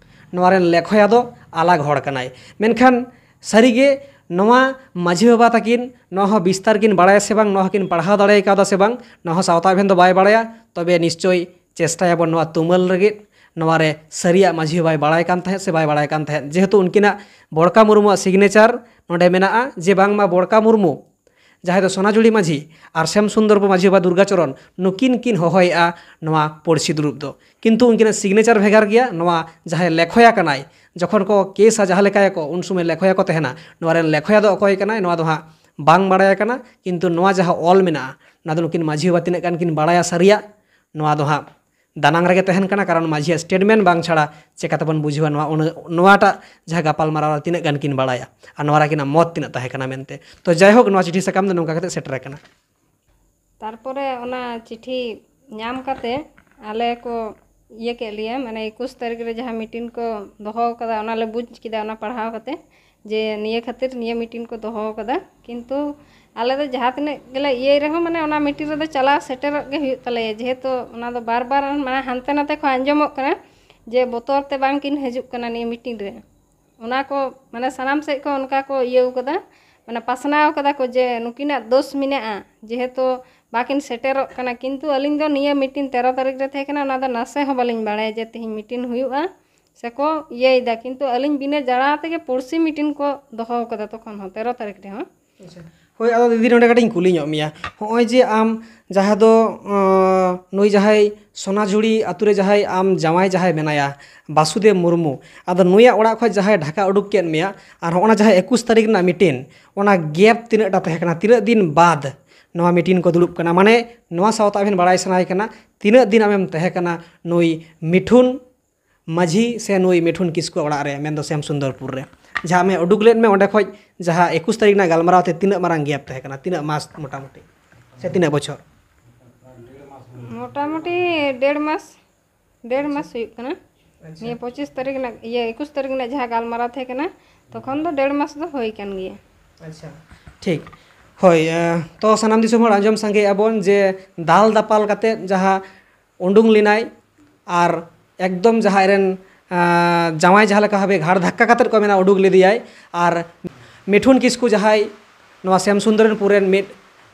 ᱱᱚᱣᱟ ᱨᱮᱱ ᱞᱮᱠᱷᱚᱭᱟ ᱫᱚ ᱟᱞᱟᱜᱽ ᱦᱚᱲ ᱠᱟᱱᱟᱭ᱾ ᱢᱮᱱᱠᱷᱟᱱ ᱥᱟᱹᱨᱤᱜᱮ ᱱᱚᱣᱟ ᱢᱟᱹᱡᱷᱤ ᱵᱟᱵᱟ ᱛᱟᱹᱠᱤᱱ ᱱᱚᱣᱟ ᱦᱚᱸ ᱵᱤᱥᱛᱟᱨ ᱠᱤᱱ ᱵᱟᱲᱟᱭᱟ ᱥᱮ ᱵᱟᱝ, ᱱᱚᱣᱟ ᱦᱚᱸᱠᱤᱱ ᱯᱟᱲᱦᱟᱣ ᱫᱟᱲᱮ ᱠᱟᱣᱫᱟ ᱥᱮ ᱵᱟᱝ, ᱱᱚᱣᱟ ᱦᱚᱸ ᱥᱟᱶᱛᱟ ᱮᱵᱷᱮᱱ ᱫᱚ ᱵᱟᱭ ᱵᱟᱲᱟᱭᱟ᱾ ᱛᱚᱵᱮ ᱱᱤᱥᱪᱳᱭ ᱪᱮᱥᱴᱟᱭᱟᱵᱚᱱ ᱱᱚᱣᱟ ᱛᱩᱢᱟᱹᱞ ᱞᱟᱹᱜᱤᱫ, ᱱᱚᱣᱟ ᱨᱮ ᱥᱟᱹᱨᱤᱭᱟᱜ ᱢᱟᱹᱡᱷᱤ ᱵᱟᱵᱟᱭ ᱵᱟᱲᱟᱭ ᱠᱟᱱ ᱛᱟᱦᱮᱸᱫ ᱥᱮ ᱵᱟᱭ ᱵᱟᱲᱟᱭ ᱠᱟᱱ ᱛᱟᱦᱮᱸᱫ, ᱡᱮᱦᱮᱛᱩ ᱩᱱᱠᱤᱱᱟᱜ ᱵᱚᱲᱠᱟ ᱢᱩᱨᱢᱩᱣᱟᱜ signature ᱱᱚᱰᱮ ᱢᱮᱱᱟᱜᱼᱟ ᱡᱮ ᱵᱟᱝᱢᱟ ᱵᱚᱲᱠᱟ ᱢᱩᱨᱢᱩ, ᱡᱟᱦᱟᱸᱭ ᱫᱚ ᱥᱚᱱᱟᱡᱩᱲᱤ ᱢᱟᱹᱡᱷᱤ, ᱟᱨ ᱥᱮᱢ ᱥᱩᱱᱫᱚᱨ ᱢᱟᱹᱡᱷᱤ ᱵᱟᱵᱟ ᱫᱩᱨᱜᱟᱪᱚᱨᱚᱱ, ᱱᱩᱠᱤᱱ ᱠᱤᱱ ᱦᱚᱦᱚᱭᱮᱜᱼᱟ ᱱᱚᱣᱟ ᱯᱟᱹᱨᱥᱤ ᱫᱩᱲᱩᱵ ᱫᱚ, ᱠᱤᱱᱛᱩ ᱩᱱᱠᱤᱱᱟᱜ signature ᱵᱷᱮᱜᱟᱨ ᱜᱮᱭᱟ᱾ ᱱᱚᱣᱟ ᱡᱟᱦᱟᱸᱭ ᱞᱮᱠᱷᱚᱭᱟ ᱠᱟᱱᱟᱭ, ᱡᱚᱠᱷᱚᱱ ᱠᱚ ᱠᱮᱥᱟ ᱡᱟᱦᱟᱸ ᱞᱮᱠᱟᱭᱟᱠᱚ, ᱩᱱ ᱥᱚᱢᱚᱭ ᱞᱮᱠᱷᱚᱭᱟ ᱠᱚ ᱛᱟᱦᱮᱱᱟ, ᱱᱚᱣᱟ ᱨᱮᱱ ᱞᱮᱠᱷᱚᱭᱟ ᱫᱚ ᱚᱠᱚᱭ ᱠᱟᱱᱟᱭ, ᱱᱚᱣᱟ ᱫᱚ ᱦᱟᱸᱜ ᱵᱟᱝ ᱵᱟᱲᱟᱭ ᱠᱟᱱᱟ᱾ ᱠᱤᱱᱛᱩ ᱱᱚᱣᱟ ᱡᱟᱦᱟᱸ ᱚᱞ ᱢᱮᱱᱟᱜᱼᱟ, ᱱᱚᱣᱟ ᱫᱚ ᱱᱩᱠᱤᱱ ᱢᱟᱹᱡᱷᱤ ᱵᱟᱵᱟ ᱛᱤᱱᱟᱹᱜ ᱜᱟᱱ ᱠᱤᱱ ᱵᱟᱲᱟᱭᱟ ᱥᱟᱹᱨᱤᱭᱟᱜ, ᱱᱚᱣᱟ ᱫᱚ ᱦᱟᱸᱜ ᱫᱟᱱᱟᱝ ᱨᱮᱜᱮ ᱛᱟᱦᱮᱱ ᱠᱟᱱᱟ, ᱠᱟᱨᱚᱱ ᱢᱟᱹᱡᱷᱤᱭᱟᱜ ᱥᱴᱮᱴᱢᱮᱱᱴ ᱵᱟᱝ ᱪᱷᱟᱲᱟ ᱪᱮᱠᱟᱛᱮᱵᱚᱱ ᱵᱩᱡᱷᱟᱹᱣᱟ ᱱᱚᱣᱟ ᱩᱱᱟᱹᱜ, ᱱᱚᱣᱟᱴᱟᱜ ᱡᱟᱦᱟᱸ ᱜᱟᱯᱟᱞᱢᱟᱨᱟᱣ ᱨᱮ ᱛᱤᱱᱟᱹᱜ ᱜᱟᱱ ᱠᱤᱱ ᱵᱟᱲᱟᱭᱟ ᱟᱨ ᱱᱚᱣᱟ ᱨᱮ ᱟᱹᱠᱤᱱᱟᱜ ᱢᱚᱛ ᱛᱤᱱᱟᱹᱜ ᱛᱟᱦᱮᱸ ᱠᱟᱱᱟ ᱢᱮᱱᱛᱮ᱾ ᱛᱚ ᱡᱟᱭᱦᱳᱠ, ᱱᱚᱣᱟ ᱪᱤᱴᱷᱤ ᱥᱟᱠᱟᱢ ᱫᱚ ᱱᱚᱝᱠᱟ ᱠᱟᱛᱮ ᱥᱮᱴᱮᱨ ᱟᱠᱟᱱᱟ᱾ ᱛᱟᱨᱯᱚᱨᱮ ᱚᱱᱟ ᱪᱤᱴᱷᱤ ᱧᱟᱢ ᱠᱟᱛᱮ ᱟᱞᱮ ᱠᱚ ᱤᱭᱟᱹ ᱠᱮᱫ ᱞᱮᱭᱟ, ᱢᱟᱱᱮ ᱮᱠᱩᱥ ᱛᱟᱹᱨᱤᱠᱷ ᱨᱮ ᱡᱟᱦᱟᱸ ᱢᱤᱴᱤᱝ ᱠᱚ ᱫᱚᱦᱚ ᱟᱠᱟᱫᱟ, ᱚᱱᱟ ᱞᱮ ᱵᱩᱡᱽ ᱠᱮᱫᱟ ᱚᱱᱟ ᱯᱟᱲᱦᱟᱣ ᱠᱟᱛᱮ, ᱡᱮ ᱱᱤᱭᱟᱹ ᱠᱷᱟᱹᱛᱤᱨ ᱱᱤᱭᱟᱹ ᱢᱤᱴᱤᱝ ᱠᱚ ᱫᱚᱦᱚ ᱟᱠᱟᱫᱟ᱾ ᱠᱤᱱᱛᱩ ᱟᱞᱮ ᱫᱚ ᱡᱟᱦᱟᱸ ᱛᱤᱱᱟᱹᱜ ᱜᱮᱞᱮ ᱤᱭᱟᱹᱭ ᱨᱮᱦᱚᱸ, ᱢᱟᱱᱮ ᱚᱱᱟ ᱢᱤᱴᱤᱝ ᱨᱮᱫᱚ ᱪᱟᱞᱟᱣ ᱥᱮᱴᱮᱨᱚᱜ ᱜᱮ ᱦᱩᱭᱩᱜ ᱛᱟᱞᱮᱭᱟ, ᱡᱮᱦᱮᱛᱩ ᱚᱱᱟ ᱫᱚ ᱵᱟᱨ ᱵᱟᱨ ᱢᱟᱱᱮ ᱦᱟᱱᱛᱮ ᱱᱟᱛᱮ ᱠᱷᱚᱱ ᱟᱸᱡᱚᱢᱚᱜ ᱠᱟᱱᱟ ᱡᱮ ᱵᱚᱛᱚᱨ ᱛᱮ ᱵᱟᱝ ᱠᱤᱱ ᱦᱤᱡᱩᱜ ᱠᱟᱱᱟ ᱱᱤᱭᱟᱹ ᱢᱤᱴᱤᱝ ᱨᱮ᱾ ᱚᱱᱟ ᱠᱚ ᱢᱟᱱᱮ ᱥᱟᱱᱟᱢ ᱥᱮᱫ ᱠᱷᱚᱱ ᱚᱱᱠᱟ ᱠᱚ ᱤᱭᱟᱹᱣ ᱠᱟᱫᱟ, ᱢᱟᱱᱮ ᱯᱟᱥᱱᱟᱣ ᱠᱟᱫᱟ ᱠᱚ ᱡᱮ ᱱᱩᱠᱤᱱᱟᱜ ᱫᱳᱥ ᱢᱮᱱᱟᱜᱼᱟ, ᱡᱮᱦᱮᱛᱩ ᱵᱟᱠᱤᱱ ᱥᱮᱴᱮᱨᱚᱜ ᱠᱟᱱᱟ᱾ ᱠᱤᱱᱛᱩ ᱟᱹᱞᱤᱧ ᱫᱚ ᱱᱤᱭᱟᱹ ᱢᱤᱴᱤᱝ ᱛᱮᱨᱚ ᱛᱟᱹᱨᱤᱠᱷ ᱨᱮ ᱛᱟᱦᱮᱸ ᱠᱟᱱᱟ, ᱚᱱᱟ ᱫᱚ ᱱᱟᱥᱮ ᱦᱚᱸ ᱵᱟᱹᱞᱤᱧ ᱵᱟᱲᱟᱭᱟ ᱡᱮ ᱛᱮᱦᱮᱧ ᱢᱤᱴᱤᱝ ᱦᱩᱭᱩᱜᱼᱟ ᱥᱮᱠᱚ ᱤᱭᱟᱹᱭᱮᱫᱟ, ᱠᱤᱱᱛᱩ ᱟᱹᱞᱤᱧ ᱵᱤᱱᱟᱹ ᱡᱟᱲᱟ ᱛᱮᱜᱮ ᱯᱩᱲᱥᱤ ᱢᱤᱴᱤᱝ ᱠᱚ ᱫᱚᱦᱚ ᱠᱟᱫᱟ ᱛᱚᱠᱷᱚᱱ ᱦᱚᱸ, ᱛᱮᱨᱚ ᱛᱟᱹᱨᱤᱠᱷ ᱨᱮᱦᱚᱸ᱾ ᱟᱪᱪᱷᱟ᱾ ᱦᱳᱭ, ᱟᱫᱚ ᱫᱤᱫᱤ, ᱱᱚᱰᱮ ᱠᱟᱹᱴᱤᱡ ᱤᱧ ᱠᱩᱞᱤ ᱧᱚᱜ ᱢᱮᱭᱟ, ᱦᱚᱸᱜᱼᱚᱭ ᱡᱮ ᱟᱢ ᱡᱟᱦᱟᱸ ᱫᱚ ᱟᱸ, ᱱᱩᱭ ᱡᱟᱦᱟᱸᱭ ᱥᱚᱱᱟᱡᱷᱩᱲᱤ ᱟᱛᱳ ᱨᱮ ᱡᱟᱦᱟᱸᱭ ᱟᱢ ᱡᱟᱶᱟᱭ ᱡᱟᱦᱟᱸᱭ ᱢᱮᱱᱟᱭᱟ, ᱵᱟᱥᱩᱫᱮᱵ ᱢᱩᱨᱢᱩ, ᱟᱫᱚ ᱱᱩᱭᱟᱜ ᱚᱲᱟᱜ ᱠᱷᱚᱱ ᱡᱟᱦᱟᱸᱭ ᱰᱷᱟᱠᱟ ᱩᱰᱩᱠ ᱠᱮᱫ ᱢᱮᱭᱟ, ᱟᱨ ᱦᱚᱸᱜᱼᱚ ᱱᱟ ᱡᱟᱦᱟᱸ ᱮᱠᱩᱥ ᱛᱟᱹᱨᱤᱠᱷ ᱨᱮᱱᱟᱜ ᱢᱤᱴᱤᱝ, ᱚᱱᱟ ᱜᱮᱯ ᱛᱤᱱᱟᱹᱜ ᱴᱟ ᱛᱟᱦᱮᱸ ᱠᱟᱱᱟ, ᱛᱤᱱᱟᱹᱜ ᱫᱤᱱ ᱵᱟᱫ ᱱᱚᱣᱟ ᱢᱤᱴᱤᱝ ᱠᱚ ᱫᱩᱲᱩᱵ ᱠᱟᱱᱟ? ᱢᱟᱱᱮ ᱱᱚᱣᱟ ᱥᱟᱶᱛᱟ ᱟᱵᱮᱱ ᱵᱟᱲᱟᱭ ᱥᱟᱱᱟᱭᱮ ᱠᱟᱱᱟ ᱛᱤᱱᱟᱹᱜ ᱫᱤᱱ ᱟᱢᱮᱢ ᱛᱟᱦᱮᱸ ᱠᱟᱱᱟ ᱱᱩᱭ ᱢᱤᱴᱷᱩᱱ ᱢᱟᱹᱡᱷᱤ ᱥᱮ ᱱᱩᱭ ᱢᱤᱴᱷᱩᱱ ᱠᱤᱥᱠᱩ ᱚᱲᱟᱜ ᱨᱮ, ᱢᱮᱱᱫᱚ ᱥᱮᱢ ᱥᱩᱱᱫᱚᱨᱯᱩᱨ ᱨᱮ, ᱡᱟᱦᱟᱸ ᱟᱢᱮ ᱩᱰᱩᱠ ᱞᱮᱫ ᱢᱮ ᱚᱸᱰᱮ ᱠᱷᱚᱱ, ᱡᱟᱦᱟᱸ ᱮᱠᱩᱥ ᱛᱟᱹᱨᱤᱠᱷ ᱨᱮᱱᱟᱜ ᱜᱟᱞᱢᱟᱨᱟᱣ ᱛᱮ ᱛᱤᱱᱟᱹᱜ ᱢᱟᱨᱟᱝ ᱜᱮᱯ ᱛᱟᱦᱮᱸ ᱠᱟᱱᱟ, ᱛᱤᱱᱟᱹᱜ ᱢᱟᱥ ᱢᱚᱴᱟᱢᱩᱴᱤ, ᱥᱮ ᱛᱤᱱᱟᱹᱜ ᱵᱚᱪᱷᱚᱨ? ᱢᱚᱴᱟᱢᱩᱴᱤ ᱰᱮᱲ ᱢᱟᱥ, ᱰᱮᱲ ᱢᱟᱥ ᱦᱩᱭᱩᱜ ᱠᱟᱱᱟ᱾ ᱱᱤᱭᱟᱹ ᱯᱚᱸᱪᱤᱥ ᱛᱟᱹᱨᱤᱠᱷ ᱨᱮᱱᱟᱜ, ᱤᱭᱟᱹ, ᱮᱠᱩᱥ ᱛᱟᱹᱨᱤᱠᱷ ᱨᱮᱱᱟᱜ ᱡᱟᱦᱟᱸ ᱜᱟᱞᱢᱟᱨᱟᱣ ᱛᱟᱦᱮᱸ ᱠᱟᱱᱟ, ᱛᱚᱠᱷᱚᱱ ᱫᱚ ᱰᱮᱲ ᱢᱟᱥ ᱫᱚ ᱦᱩᱭ ᱠᱟᱱ ᱜᱮᱭᱟ᱾ ᱟᱪᱪᱷᱟ, ᱴᱷᱤᱠ᱾ ᱦᱳᱭ, ᱮ, ᱛᱚ ᱥᱟᱱᱟᱢ ᱫᱤᱥᱚᱢ ᱦᱚᱲ ᱟᱸᱡᱚᱢ ᱥᱟᱸᱜᱮᱭᱮᱫᱼᱟ ᱵᱚᱱ ᱡᱮ ᱫᱟᱞ ᱫᱟᱯᱟᱞ ᱠᱟᱛᱮᱫ ᱡᱟᱦᱟᱸ ᱩᱰᱩᱝ ᱞᱮᱱᱟᱭ, ᱟᱨ ᱮᱠᱫᱚᱢ ᱡᱟᱦᱟᱸ ᱟᱡᱨᱮᱱ, ᱟᱸ, ᱡᱟᱶᱟᱭ ᱡᱟᱦᱟᱸ ᱞᱮᱠᱟ ᱵᱷᱟᱵᱮ ᱜᱷᱟᱲ ᱫᱷᱟᱠᱠᱟ ᱠᱟᱛᱮᱫ ᱠᱚ ᱢᱮᱱᱟ ᱩᱰᱩᱠ ᱞᱮᱫᱮᱭᱟᱭ, ᱟᱨ ᱢᱤᱴᱷᱩᱱ ᱠᱤᱥᱠᱩ ᱡᱟᱦᱟᱸᱭ ᱱᱚᱣᱟ ᱥᱮᱢ ᱥᱩᱱᱫᱚᱨᱯᱩᱨ ᱨᱮᱱ ᱢᱤᱫ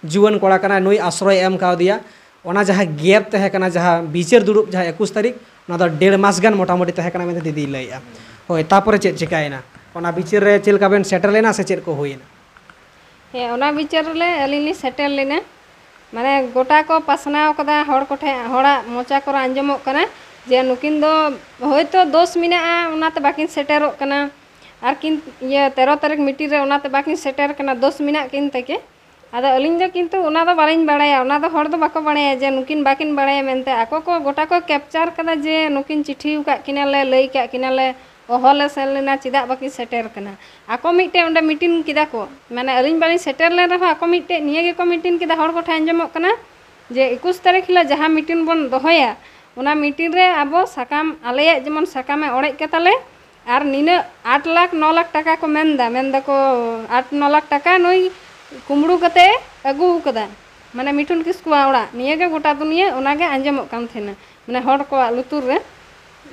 ᱡᱩᱣᱟᱹᱱ ᱠᱚᱲᱟ ᱠᱟᱱᱟᱭ, ᱱᱩᱭ ᱟᱥᱨᱚᱭ ᱮ ᱮᱢ ᱠᱟᱣᱫᱮᱭᱟ᱾ ᱚᱱᱟ ᱡᱟᱦᱟᱸ ᱜᱮᱯ ᱛᱟᱦᱮᱸ ᱠᱟᱱᱟ, ᱡᱟᱦᱟᱸ ᱵᱤᱪᱟᱹᱨ ᱫᱩᱲᱩᱵ, ᱡᱟᱦᱟᱸ ᱮᱠᱩᱥ ᱛᱟᱹᱨᱤᱠᱷ, ᱚᱱᱟ ᱫᱚ ᱰᱮᱲ ᱢᱟᱥ ᱜᱟᱱ ᱢᱚᱴᱟᱢᱩᱴᱤ ᱛᱟᱦᱮᱸ ᱠᱟᱱᱟ ᱢᱮᱱᱛᱮ ᱫᱤᱫᱤᱭ ᱞᱟᱹᱭᱮᱫᱼᱟ᱾ ᱦᱳᱭ, ᱛᱟᱯᱚᱨᱮ ᱪᱮᱫ ᱪᱤᱠᱟᱹᱭᱮᱱᱟ? ᱚᱱᱟ ᱵᱤᱪᱟᱹᱨ ᱨᱮ ᱪᱮᱫ ᱞᱮᱠᱟ ᱵᱮᱱ ᱥᱮᱴᱮᱨ ᱞᱮᱱᱟ ᱥᱮ ᱪᱮᱫ ᱠᱚ ᱦᱩᱭᱮᱱᱟ? ᱦᱮᱸ, ᱚᱱᱟ ᱵᱤᱪᱟᱹᱨ ᱨᱮ ᱟᱹᱞᱤᱧ ᱞᱤᱧ ᱥᱮᱴᱮᱨ ᱞᱮᱱᱟ᱾ ᱢᱟᱱᱮ ᱜᱚᱴᱟ ᱠᱚ ᱯᱟᱥᱱᱟᱣ ᱠᱟᱫᱟ, ᱦᱚᱲ ᱠᱚᱴᱷᱮᱱ, ᱦᱚᱲᱟᱜ ᱢᱚᱪᱟ ᱠᱚᱨᱮ ᱟᱸᱡᱚᱢᱚᱜ ᱠᱟᱱᱟ ᱡᱮ ᱱᱩᱠᱤᱱ ᱫᱚ ᱦᱳᱭᱛᱳ ᱫᱳᱥ ᱢᱮᱱᱟᱜᱼᱟ, ᱚᱱᱟᱛᱮ ᱵᱟᱹᱠᱤᱱ ᱥᱮᱴᱮᱨᱚᱜ ᱠᱟᱱᱟ, ᱟᱨ ᱠᱤᱱ, ᱤᱭᱟᱹ, ᱛᱮᱨᱚ ᱛᱟᱹᱨᱤᱠᱷ ᱢᱤᱴᱤᱝ ᱨᱮ ᱚᱱᱟᱛᱮ ᱵᱟᱹᱠᱤᱱ ᱥᱮᱴᱮᱨ ᱠᱟᱱᱟ, ᱫᱳᱥ ᱢᱮᱱᱟᱜ ᱠᱤᱱ ᱛᱮᱜᱮ᱾ ᱟᱫᱚ ᱟᱹᱞᱤᱧ ᱫᱚ ᱠᱤᱱᱛᱩ ᱚᱱᱟ ᱫᱚ ᱵᱟᱹᱞᱤᱧ ᱵᱟᱲᱟᱭᱟ, ᱚᱱᱟ ᱫᱚ ᱦᱚᱲ ᱫᱚ ᱵᱟᱠᱚ ᱵᱟᱲᱟᱭᱟ ᱡᱮ ᱱᱩᱠᱤᱱ ᱵᱟᱹᱠᱤᱱ ᱵᱟᱲᱟᱭᱟ ᱢᱮᱱᱛᱮ᱾ ᱟᱠᱚ ᱠᱚ ᱜᱚᱴᱟ ᱠᱚ ᱠᱮᱯᱪᱟᱨ ᱠᱟᱫᱟ ᱡᱮ ᱱᱩᱠᱤᱱ ᱪᱤᱴᱷᱤ ᱟᱠᱟᱫ ᱠᱤᱱᱟᱞᱮ, ᱞᱟᱹᱭ ᱟᱠᱟᱫ ᱠᱤᱱᱟᱞᱮ, ᱦᱚᱦᱚ ᱞᱮ ᱥᱮᱱ ᱞᱮᱱᱟ, ᱪᱮᱫᱟᱜ ᱵᱟᱹᱠᱤᱱ ᱥᱮᱴᱮᱨ ᱠᱟᱱᱟ᱾ ᱟᱠᱚ ᱢᱤᱫᱴᱮᱱ ᱚᱸᱰᱮ ᱢᱤᱴᱤᱝ ᱠᱮᱫᱟ ᱠᱚ, ᱢᱟᱱᱮ ᱟᱹᱞᱤᱧ ᱵᱟᱹᱞᱤᱧ ᱥᱮᱴᱮᱨ ᱞᱮᱱ ᱨᱮᱦᱚᱸ ᱟᱠᱚ ᱢᱤᱫᱴᱮᱱ ᱱᱤᱭᱟᱹ ᱜᱮᱠᱚ ᱢᱤᱴᱤᱝ ᱠᱮᱫᱟ, ᱦᱚᱲ ᱠᱚᱴᱷᱮᱱ ᱟᱸᱡᱚᱢᱚᱜ ᱠᱟᱱᱟ ᱡᱮ ᱮᱠᱩᱥ ᱛᱟᱹᱨᱤᱠᱷ ᱦᱤᱞᱳᱜ ᱡᱟᱦᱟᱸ ᱢᱤᱴᱤᱝ ᱵᱚᱱ ᱫᱚᱦᱚᱭᱟ, ᱚᱱᱟ ᱢᱤᱴᱤᱝ ᱨᱮ ᱟᱵᱚ ᱥᱟᱠᱟᱢ, ᱟᱞᱮᱭᱟᱜ ᱡᱮᱢᱚᱱ ᱥᱟᱠᱟᱢᱮ ᱚᱲᱮᱡ ᱠᱟᱛᱟᱞᱮ, ᱟᱨ ᱱᱤᱱᱟᱹᱜ ᱟᱴ ᱞᱟᱠᱷ ᱱᱚ ᱞᱟᱠᱷ ᱴᱟᱠᱟ ᱠᱚ ᱢᱮᱱᱫᱟ, ᱢᱮᱱᱫᱟᱠᱚ ᱟᱴ ᱱᱚ ᱞᱟᱠᱷ ᱴᱟᱠᱟ ᱱᱩᱭ ᱠᱩᱢᱵᱽᱲᱩ ᱠᱟᱛᱮ ᱟᱹᱜᱩ ᱠᱟᱫᱟ, ᱢᱟᱱᱮ ᱢᱤᱴᱷᱩᱱ ᱠᱤᱥᱠᱩᱣᱟᱜ ᱚᱲᱟᱜ᱾ ᱱᱤᱭᱟᱹᱜᱮ ᱜᱚᱴᱟ ᱫᱩᱱᱤᱭᱟᱹ ᱚᱱᱟᱜᱮ ᱟᱸᱡᱚᱢᱚᱜ ᱠᱟᱱ ᱛᱟᱦᱮᱱᱟ, ᱢᱟᱱᱮ ᱦᱚᱲ ᱠᱚᱣᱟᱜ ᱞᱩᱛᱩᱨ ᱨᱮ,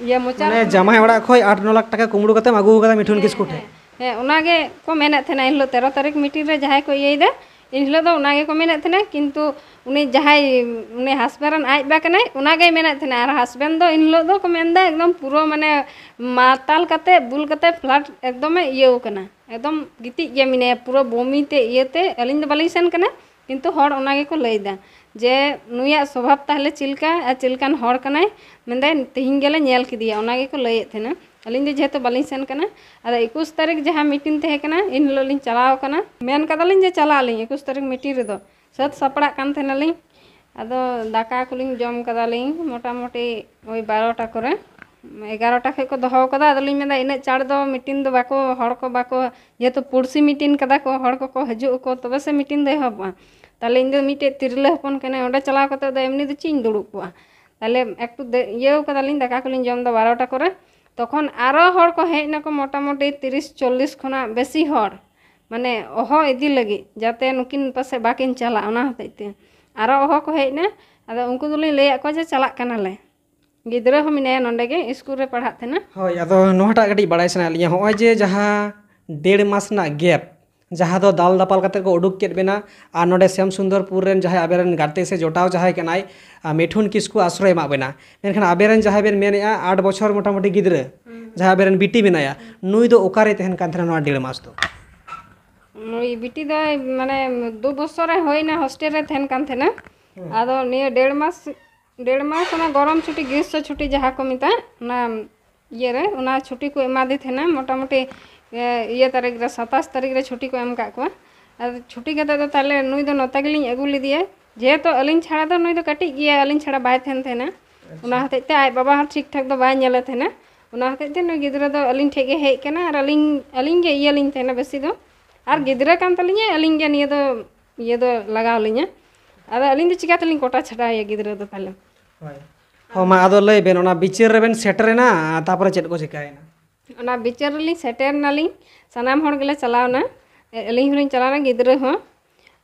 ᱤᱭᱟᱹ ᱢᱚᱪᱟ ᱢᱟᱱᱮ ᱨᱮ᱾ ᱡᱟᱢᱟᱭ ᱚᱲᱟᱜ ᱠᱷᱚᱱ ᱟᱴ ᱱᱚ ᱞᱟᱠᱷ ᱴᱟᱠᱟ ᱠᱩᱢᱵᱽᱲᱩ ᱠᱟᱛᱮᱢ ᱟᱹᱜᱩ ᱠᱟᱫᱟ ᱢᱤᱴᱷᱩᱱ ᱠᱤᱥᱠᱩ ᱴᱷᱮᱱ᱾ ᱦᱮᱸ, ᱚᱱᱟᱜᱮ ᱠᱚ ᱢᱮᱱᱮᱫ ᱛᱟᱦᱮᱱᱟ ᱮᱱᱦᱤᱞᱳᱜ ᱛᱮᱨᱚ ᱛᱟᱹᱨᱤᱠᱷ ᱢᱤᱴᱤᱝ ᱨᱮ ᱡᱟᱦᱟᱸᱭ ᱠᱚ ᱤᱭᱟᱹᱭᱮᱫᱟ, ᱮᱱᱦᱤᱞᱳᱜ ᱫᱚ ᱚᱱᱟ ᱜᱮᱠᱚ ᱢᱮᱱᱮᱫ ᱛᱟᱦᱮᱱᱟ᱾ ᱠᱤᱱᱛᱩ ᱩᱱᱤ ᱡᱟᱦᱟᱸᱭ, ᱩᱱᱤ ᱦᱟᱥᱵᱮᱱᱰ ᱨᱮᱱ ᱟᱡ ᱵᱟ ᱠᱟᱱᱟᱭ, ᱚᱱᱟ ᱜᱮᱭ ᱢᱮᱱᱮᱫ ᱛᱟᱦᱮᱱᱟ᱾ ᱟᱨ ᱦᱟᱥᱵᱮᱱᱰ ᱫᱚ ᱮᱱᱦᱤᱞᱳᱜ ᱫᱚ ᱠᱚ ᱢᱮᱱᱫᱟ ᱮᱠᱫᱚᱢ ᱯᱩᱨᱟᱹ ᱢᱟᱱᱮ ᱢᱟᱛᱟᱞ ᱠᱟᱛᱮ, ᱵᱩᱞ ᱠᱟᱛᱮ ᱯᱷᱞᱟᱴ ᱮᱠᱫᱚᱢᱮ ᱤᱭᱟᱹᱣ ᱠᱟᱱᱟ, ᱮᱠᱫᱚᱢ ᱜᱤᱛᱤᱡ ᱜᱮ ᱢᱮᱱᱟᱭᱟ ᱯᱩᱨᱟᱹ ᱵᱚᱢᱤ ᱛᱮ ᱤᱭᱟᱹᱛᱮ᱾ ᱟᱹᱞᱤᱧ ᱫᱚ ᱵᱟᱹᱞᱤᱧ ᱥᱮᱱ ᱠᱟᱱᱟ, ᱠᱤᱱᱛᱩ ᱦᱚᱲ ᱚᱱᱟ ᱜᱮᱠᱚ ᱞᱟᱹᱭᱫᱟ ᱡᱮ ᱱᱩᱭᱟᱜ ᱥᱚᱵᱷᱟᱵ ᱛᱟᱦᱞᱮ ᱪᱮᱫ ᱞᱮᱠᱟ ᱟᱨ ᱪᱮᱫ ᱞᱮᱠᱟᱱ ᱦᱚᱲ ᱠᱟᱱᱟᱭ, ᱢᱮᱱᱫᱟᱭ ᱛᱮᱦᱮᱧ ᱜᱮᱞᱮ ᱧᱮᱞ ᱠᱮᱫᱮᱭᱟ, ᱚᱱᱟ ᱜᱮᱠᱚ ᱞᱟᱹᱭᱮᱫ ᱛᱟᱦᱮᱱᱟ᱾ ᱟᱹᱞᱤᱧ ᱫᱚ ᱡᱮᱦᱮᱛᱩ ᱵᱟᱹᱞᱤᱧ ᱥᱮᱱ ᱠᱟᱱᱟ᱾ ᱟᱫᱚ ᱮᱠᱩᱥ ᱛᱟᱹᱨᱤᱠᱷ ᱡᱟᱦᱟᱸ ᱢᱤᱴᱤᱝ ᱛᱟᱦᱮᱸ ᱠᱟᱱᱟ, ᱮᱱ ᱦᱤᱞᱳᱜ ᱞᱤᱧ ᱪᱟᱞᱟᱣ ᱠᱟᱱᱟ, ᱢᱮᱱ ᱠᱟᱫᱟᱞᱤᱧ ᱡᱮ ᱪᱟᱞᱟᱜ ᱟᱹᱞᱤᱧ ᱮᱠᱩᱥ ᱛᱟᱹᱨᱤᱠᱷ ᱢᱤᱴᱤᱝ ᱨᱮᱫᱚ᱾ ᱥᱟᱹᱛ ᱥᱟᱯᱲᱟᱜ ᱠᱟᱱ ᱛᱟᱦᱮᱱᱟᱞᱤᱧ᱾ ᱟᱫᱚ ᱫᱟᱠᱟ ᱠᱚᱞᱤᱧ ᱡᱚᱢ ᱠᱟᱫᱟᱞᱤᱧ ᱢᱚᱴᱟᱢᱩᱴᱤ ᱳᱭ ᱵᱟᱨᱚᱴᱟ ᱠᱚᱨᱮ, ᱮᱜᱟᱨᱚᱴᱟ ᱠᱷᱚᱡ ᱠᱚ ᱫᱚᱦᱚ ᱠᱟᱫᱟ᱾ ᱟᱫᱚᱞᱤᱧ ᱢᱮᱱᱫᱟ ᱤᱱᱟᱹᱜ ᱪᱟᱲ ᱫᱚ ᱢᱤᱴᱤᱝ ᱫᱚ ᱵᱟᱠᱚ, ᱦᱚᱲ ᱠᱚ ᱵᱟᱠᱚ, ᱡᱮᱦᱮᱛᱩ ᱯᱩᱲᱥᱤ ᱢᱤᱴᱤᱝ ᱠᱟᱫᱟ ᱠᱚ, ᱦᱚᱲ ᱠᱚᱠᱚ ᱦᱤᱡᱩᱜ ᱟᱠᱚ, ᱛᱚᱵᱮ ᱥᱮ ᱢᱤᱴᱤᱝ ᱫᱚ ᱮᱦᱚᱵᱚᱜᱼᱟ᱾ ᱛᱟᱦᱞᱮ ᱤᱧ ᱫᱚ ᱢᱤᱫᱴᱮᱡ ᱛᱤᱨᱞᱟᱹ ᱦᱚᱯᱚᱱ ᱠᱟᱹᱱᱟᱹᱧ, ᱚᱸᱰᱮ ᱪᱟᱞᱟᱣ ᱠᱟᱛᱮ ᱫᱚ ᱮᱢᱱᱤ ᱫᱚ ᱪᱮᱫ ᱤᱧ ᱫᱩᱲᱩᱵ ᱠᱚᱜᱼᱟ? ᱛᱟᱦᱞᱮ ᱮᱠᱴᱩ ᱫᱮ-, ᱤᱭᱟᱹᱣ ᱠᱟᱫᱟᱞᱤᱧ, ᱫᱟᱠᱟ ᱠᱚᱞᱤᱧ ᱡᱚᱢ ᱫᱟ ᱵᱟᱨᱚᱴᱟ ᱠᱚᱨᱮ᱾ ᱛᱚᱠᱷᱚᱱ ᱟᱨᱚ ᱦᱚᱲ ᱠᱚ ᱦᱮᱡ ᱱᱟᱠᱚ ᱢᱚᱴᱟᱢᱩᱴᱤ ᱛᱤᱨᱤᱥ ᱪᱚᱞᱞᱤᱥ ᱠᱷᱚᱱᱟᱜ ᱵᱮᱥᱤ ᱦᱚᱲ, ᱢᱟᱱᱮ ᱚᱦᱚ ᱤᱫᱤ ᱞᱟᱹᱜᱤᱫ, ᱡᱟᱛᱮ ᱱᱩᱠᱤᱱ ᱯᱟᱥᱮᱡ ᱵᱟᱹᱠᱤᱱ ᱪᱟᱞᱟᱜ, ᱚᱱᱟ ᱦᱚᱛᱮᱡ ᱛᱮ ᱟᱨᱚ ᱚᱦᱚ ᱠᱚ ᱦᱮᱡ ᱮᱱᱟ᱾ ᱟᱫᱚ ᱩᱱᱠᱩ ᱫᱚᱞᱤᱧ ᱞᱟᱹᱭᱟᱫ ᱠᱚᱣᱟ ᱡᱮ ᱪᱟᱞᱟᱜ ᱠᱟᱱᱟᱞᱮ, ᱜᱤᱫᱽᱨᱟᱹ ᱦᱚᱸ ᱢᱮᱱᱟᱭᱟ ᱱᱚᱸᱰᱮ ᱜᱮ, ᱤᱥᱠᱩᱞ ᱨᱮ ᱯᱟᱲᱦᱟᱜ ᱛᱟᱦᱮᱱᱟ᱾ ᱦᱳᱭ, ᱟᱫᱚ ᱱᱚᱣᱟᱴᱟᱜ ᱠᱟᱹᱴᱤᱡ ᱵᱟᱲᱟᱭ ᱥᱟᱱᱟᱭᱮᱫ ᱞᱤᱧᱟ, ᱦᱚᱸᱜᱼᱚᱭ ᱡᱮ ᱡᱟᱦᱟᱸ ᱰᱮᱲ ᱢᱟᱥ ᱨᱮᱱᱟᱜ ᱜᱮᱯ, ᱡᱟᱦᱟᱸ ᱫᱚ ᱫᱟᱞ ᱫᱟᱯᱟᱞ ᱠᱟᱛᱮ ᱠᱚ ᱩᱰᱩᱠ ᱠᱮᱫ ᱵᱮᱱᱟ, ᱟᱨ ᱱᱚᱰᱮ ᱥᱮᱢ ᱥᱩᱱᱫᱚᱨᱯᱩᱨ ᱨᱮᱱ ᱡᱟᱦᱟᱸᱭ ᱟᱵᱮᱱ ᱨᱮᱱ ᱜᱟᱛᱮ ᱥᱮ ᱡᱚᱴᱟᱣ ᱡᱟᱦᱟᱸᱭ ᱠᱟᱱᱟᱭ, ᱟᱨ ᱢᱤᱴᱷᱩᱱ ᱠᱤᱥᱠᱩ ᱟᱥᱨᱚᱭ ᱮᱢᱟᱜ ᱵᱮᱱᱟ, ᱢᱮᱱᱠᱷᱟᱱ ᱟᱵᱮᱱ ᱨᱮᱱ ᱡᱟᱦᱟᱸᱭ ᱵᱮᱱ ᱢᱮᱱᱮᱫᱼᱟ ᱟᱴ ᱵᱚᱪᱷᱚᱨ ᱢᱚᱴᱟᱢᱩᱴᱤ ᱜᱤᱫᱽᱨᱟᱹ, ᱦᱩᱸ᱾ ᱡᱟᱦᱟᱸᱭ ᱟᱵᱮᱱ ᱨᱮᱱ ᱵᱤᱴᱤ ᱢᱮᱱᱟᱭᱟ, ᱦᱩᱸ᱾ ᱱᱩᱭ ᱫᱚ ᱚᱠᱟᱨᱮᱭ ᱛᱟᱦᱮᱱ ᱠᱟᱱ ᱛᱟᱦᱮᱱᱟ ᱱᱚᱣᱟ ᱰᱮᱲ ᱢᱟᱥ ᱫᱚ? ᱱᱩᱭ ᱵᱤᱴᱤ ᱫᱚᱭ ᱢᱟᱱᱮ ᱫᱩ ᱵᱚᱪᱷᱚᱨᱮ ᱦᱩᱭᱱᱟ ᱦᱳᱥᱴᱮᱞ ᱨᱮ ᱛᱟᱦᱮᱱ ᱠᱟᱱ ᱛᱟᱦᱮᱱᱟ᱾ ᱦᱩᱸ᱾ ᱟᱫᱚ ᱱᱤᱭᱟᱹ ᱰᱮᱲ ᱢᱟᱥ, ᱰᱮᱲ ᱢᱟᱥ ᱚᱱᱟ ᱜᱚᱨᱚᱢ ᱪᱷᱩᱴᱤ, ᱜᱨᱤᱥᱥᱚ ᱪᱷᱩᱴᱤ ᱡᱟᱦᱟᱸ ᱠᱚ ᱢᱮᱛᱟᱜ, ᱚᱱᱟ ᱤᱭᱟᱹ ᱨᱮ, ᱚᱱᱟ ᱪᱷᱩᱴᱤ ᱠᱚ ᱮᱢᱟᱫᱮ ᱛᱟᱦᱮᱱᱟ ᱢᱚᱴᱟᱢᱩᱴᱤ, ᱮ, ᱤᱭᱟᱹ ᱛᱟᱹᱨᱤᱠᱷ ᱨᱮ, ᱥᱟᱛᱟᱥ ᱛᱟᱹᱨᱤᱠᱷ ᱨᱮ ᱪᱷᱩᱴᱤ ᱠᱚ ᱮᱢ ᱠᱟᱜ ᱠᱚᱣᱟ᱾ ᱟᱨ ᱪᱷᱩᱴᱤ ᱠᱟᱛᱮ ᱫᱚ ᱛᱟᱦᱞᱮ ᱱᱩᱭ ᱫᱚ ᱱᱚᱛᱮ ᱜᱮᱞᱤᱧ ᱟᱹᱜᱩ ᱞᱮᱫᱮᱭᱟ᱾ ᱡᱮᱦᱮᱛᱩ ᱟᱹᱞᱤᱧ ᱪᱷᱟᱲᱟ ᱫᱚ ᱱᱩᱭ ᱫᱚ ᱠᱟᱹᱴᱤᱡ ᱜᱮᱭᱟ, ᱟᱹᱞᱤᱧ ᱪᱷᱟᱲᱟ ᱵᱟᱭ ᱛᱟᱦᱮᱱ ᱛᱟᱦᱮᱱᱟ᱾ ᱚᱱᱟ ᱦᱚᱛᱮᱡ ᱛᱮ ᱟᱡ ᱵᱟᱵᱟ ᱦᱚᱸ ᱴᱷᱤᱠ ᱴᱷᱟᱠ ᱫᱚ ᱵᱟᱭ ᱧᱮᱞᱮ ᱛᱟᱦᱮᱱᱟ᱾ ᱚᱱᱟ ᱦᱚᱛᱮᱡ ᱛᱮ ᱱᱩᱭ ᱜᱤᱫᱽᱨᱟᱹ ᱫᱚ ᱟᱹᱞᱤᱧ ᱴᱷᱮᱡ ᱜᱮ ᱦᱮᱡ ᱠᱟᱱᱟ ᱟᱨ ᱟᱹᱞᱤᱧ ᱟᱹᱞᱤᱧ ᱜᱮ ᱤᱭᱟᱹ ᱞᱤᱧ ᱛᱟᱦᱮᱱᱟ ᱵᱮᱥᱤ ᱫᱚ᱾ ᱟᱨ ᱜᱤᱫᱽᱨᱟᱹ ᱠᱟᱱ ᱛᱟᱹᱞᱤᱧᱟ, ᱟᱹᱞᱤᱧ ᱜᱮ ᱱᱤᱭᱟᱹ ᱫᱚ ᱤᱭᱟᱹ ᱫᱚ ᱞᱟᱜᱟᱣ ᱞᱤᱧᱟ᱾ ᱟᱫᱚ ᱟᱹᱞᱤᱧ ᱫᱚ ᱪᱤᱠᱟᱹ ᱛᱮᱞᱤᱧ ᱠᱚᱴᱟ ᱪᱷᱟᱰᱟᱣᱮᱭᱟ ᱜᱤᱫᱽᱨᱟᱹ ᱫᱚ ᱛᱟᱦᱞᱮ? ᱦᱳᱭ᱾ ᱦᱚᱸ, ᱢᱟ ᱟᱫᱚ ᱞᱟᱹᱭ ᱵᱮᱱ, ᱚᱱᱟ ᱵᱤᱪᱟᱹᱨ ᱨᱮᱵᱮᱱ ᱥᱮᱴᱮᱨᱮᱱᱟ, ᱛᱟᱯᱚᱨᱮ ᱪᱮᱫ ᱠᱚ ᱪᱤᱠᱟᱹᱭᱮᱱᱟ? ᱚᱱᱟ ᱵᱤᱪᱟᱹᱨ ᱨᱮᱞᱤᱧ ᱥᱮᱴᱮᱨ ᱱᱟᱞᱤᱧ, ᱥᱟᱱᱟᱢ ᱦᱚᱲ ᱜᱮᱞᱮ ᱪᱟᱞᱟᱣᱱᱟ᱾ ᱮ, ᱟᱹᱞᱤᱧ ᱦᱚᱸᱞᱤᱧ ᱪᱟᱞᱟᱣᱱᱟ, ᱜᱤᱫᱽᱨᱟᱹ ᱦᱚᱸ᱾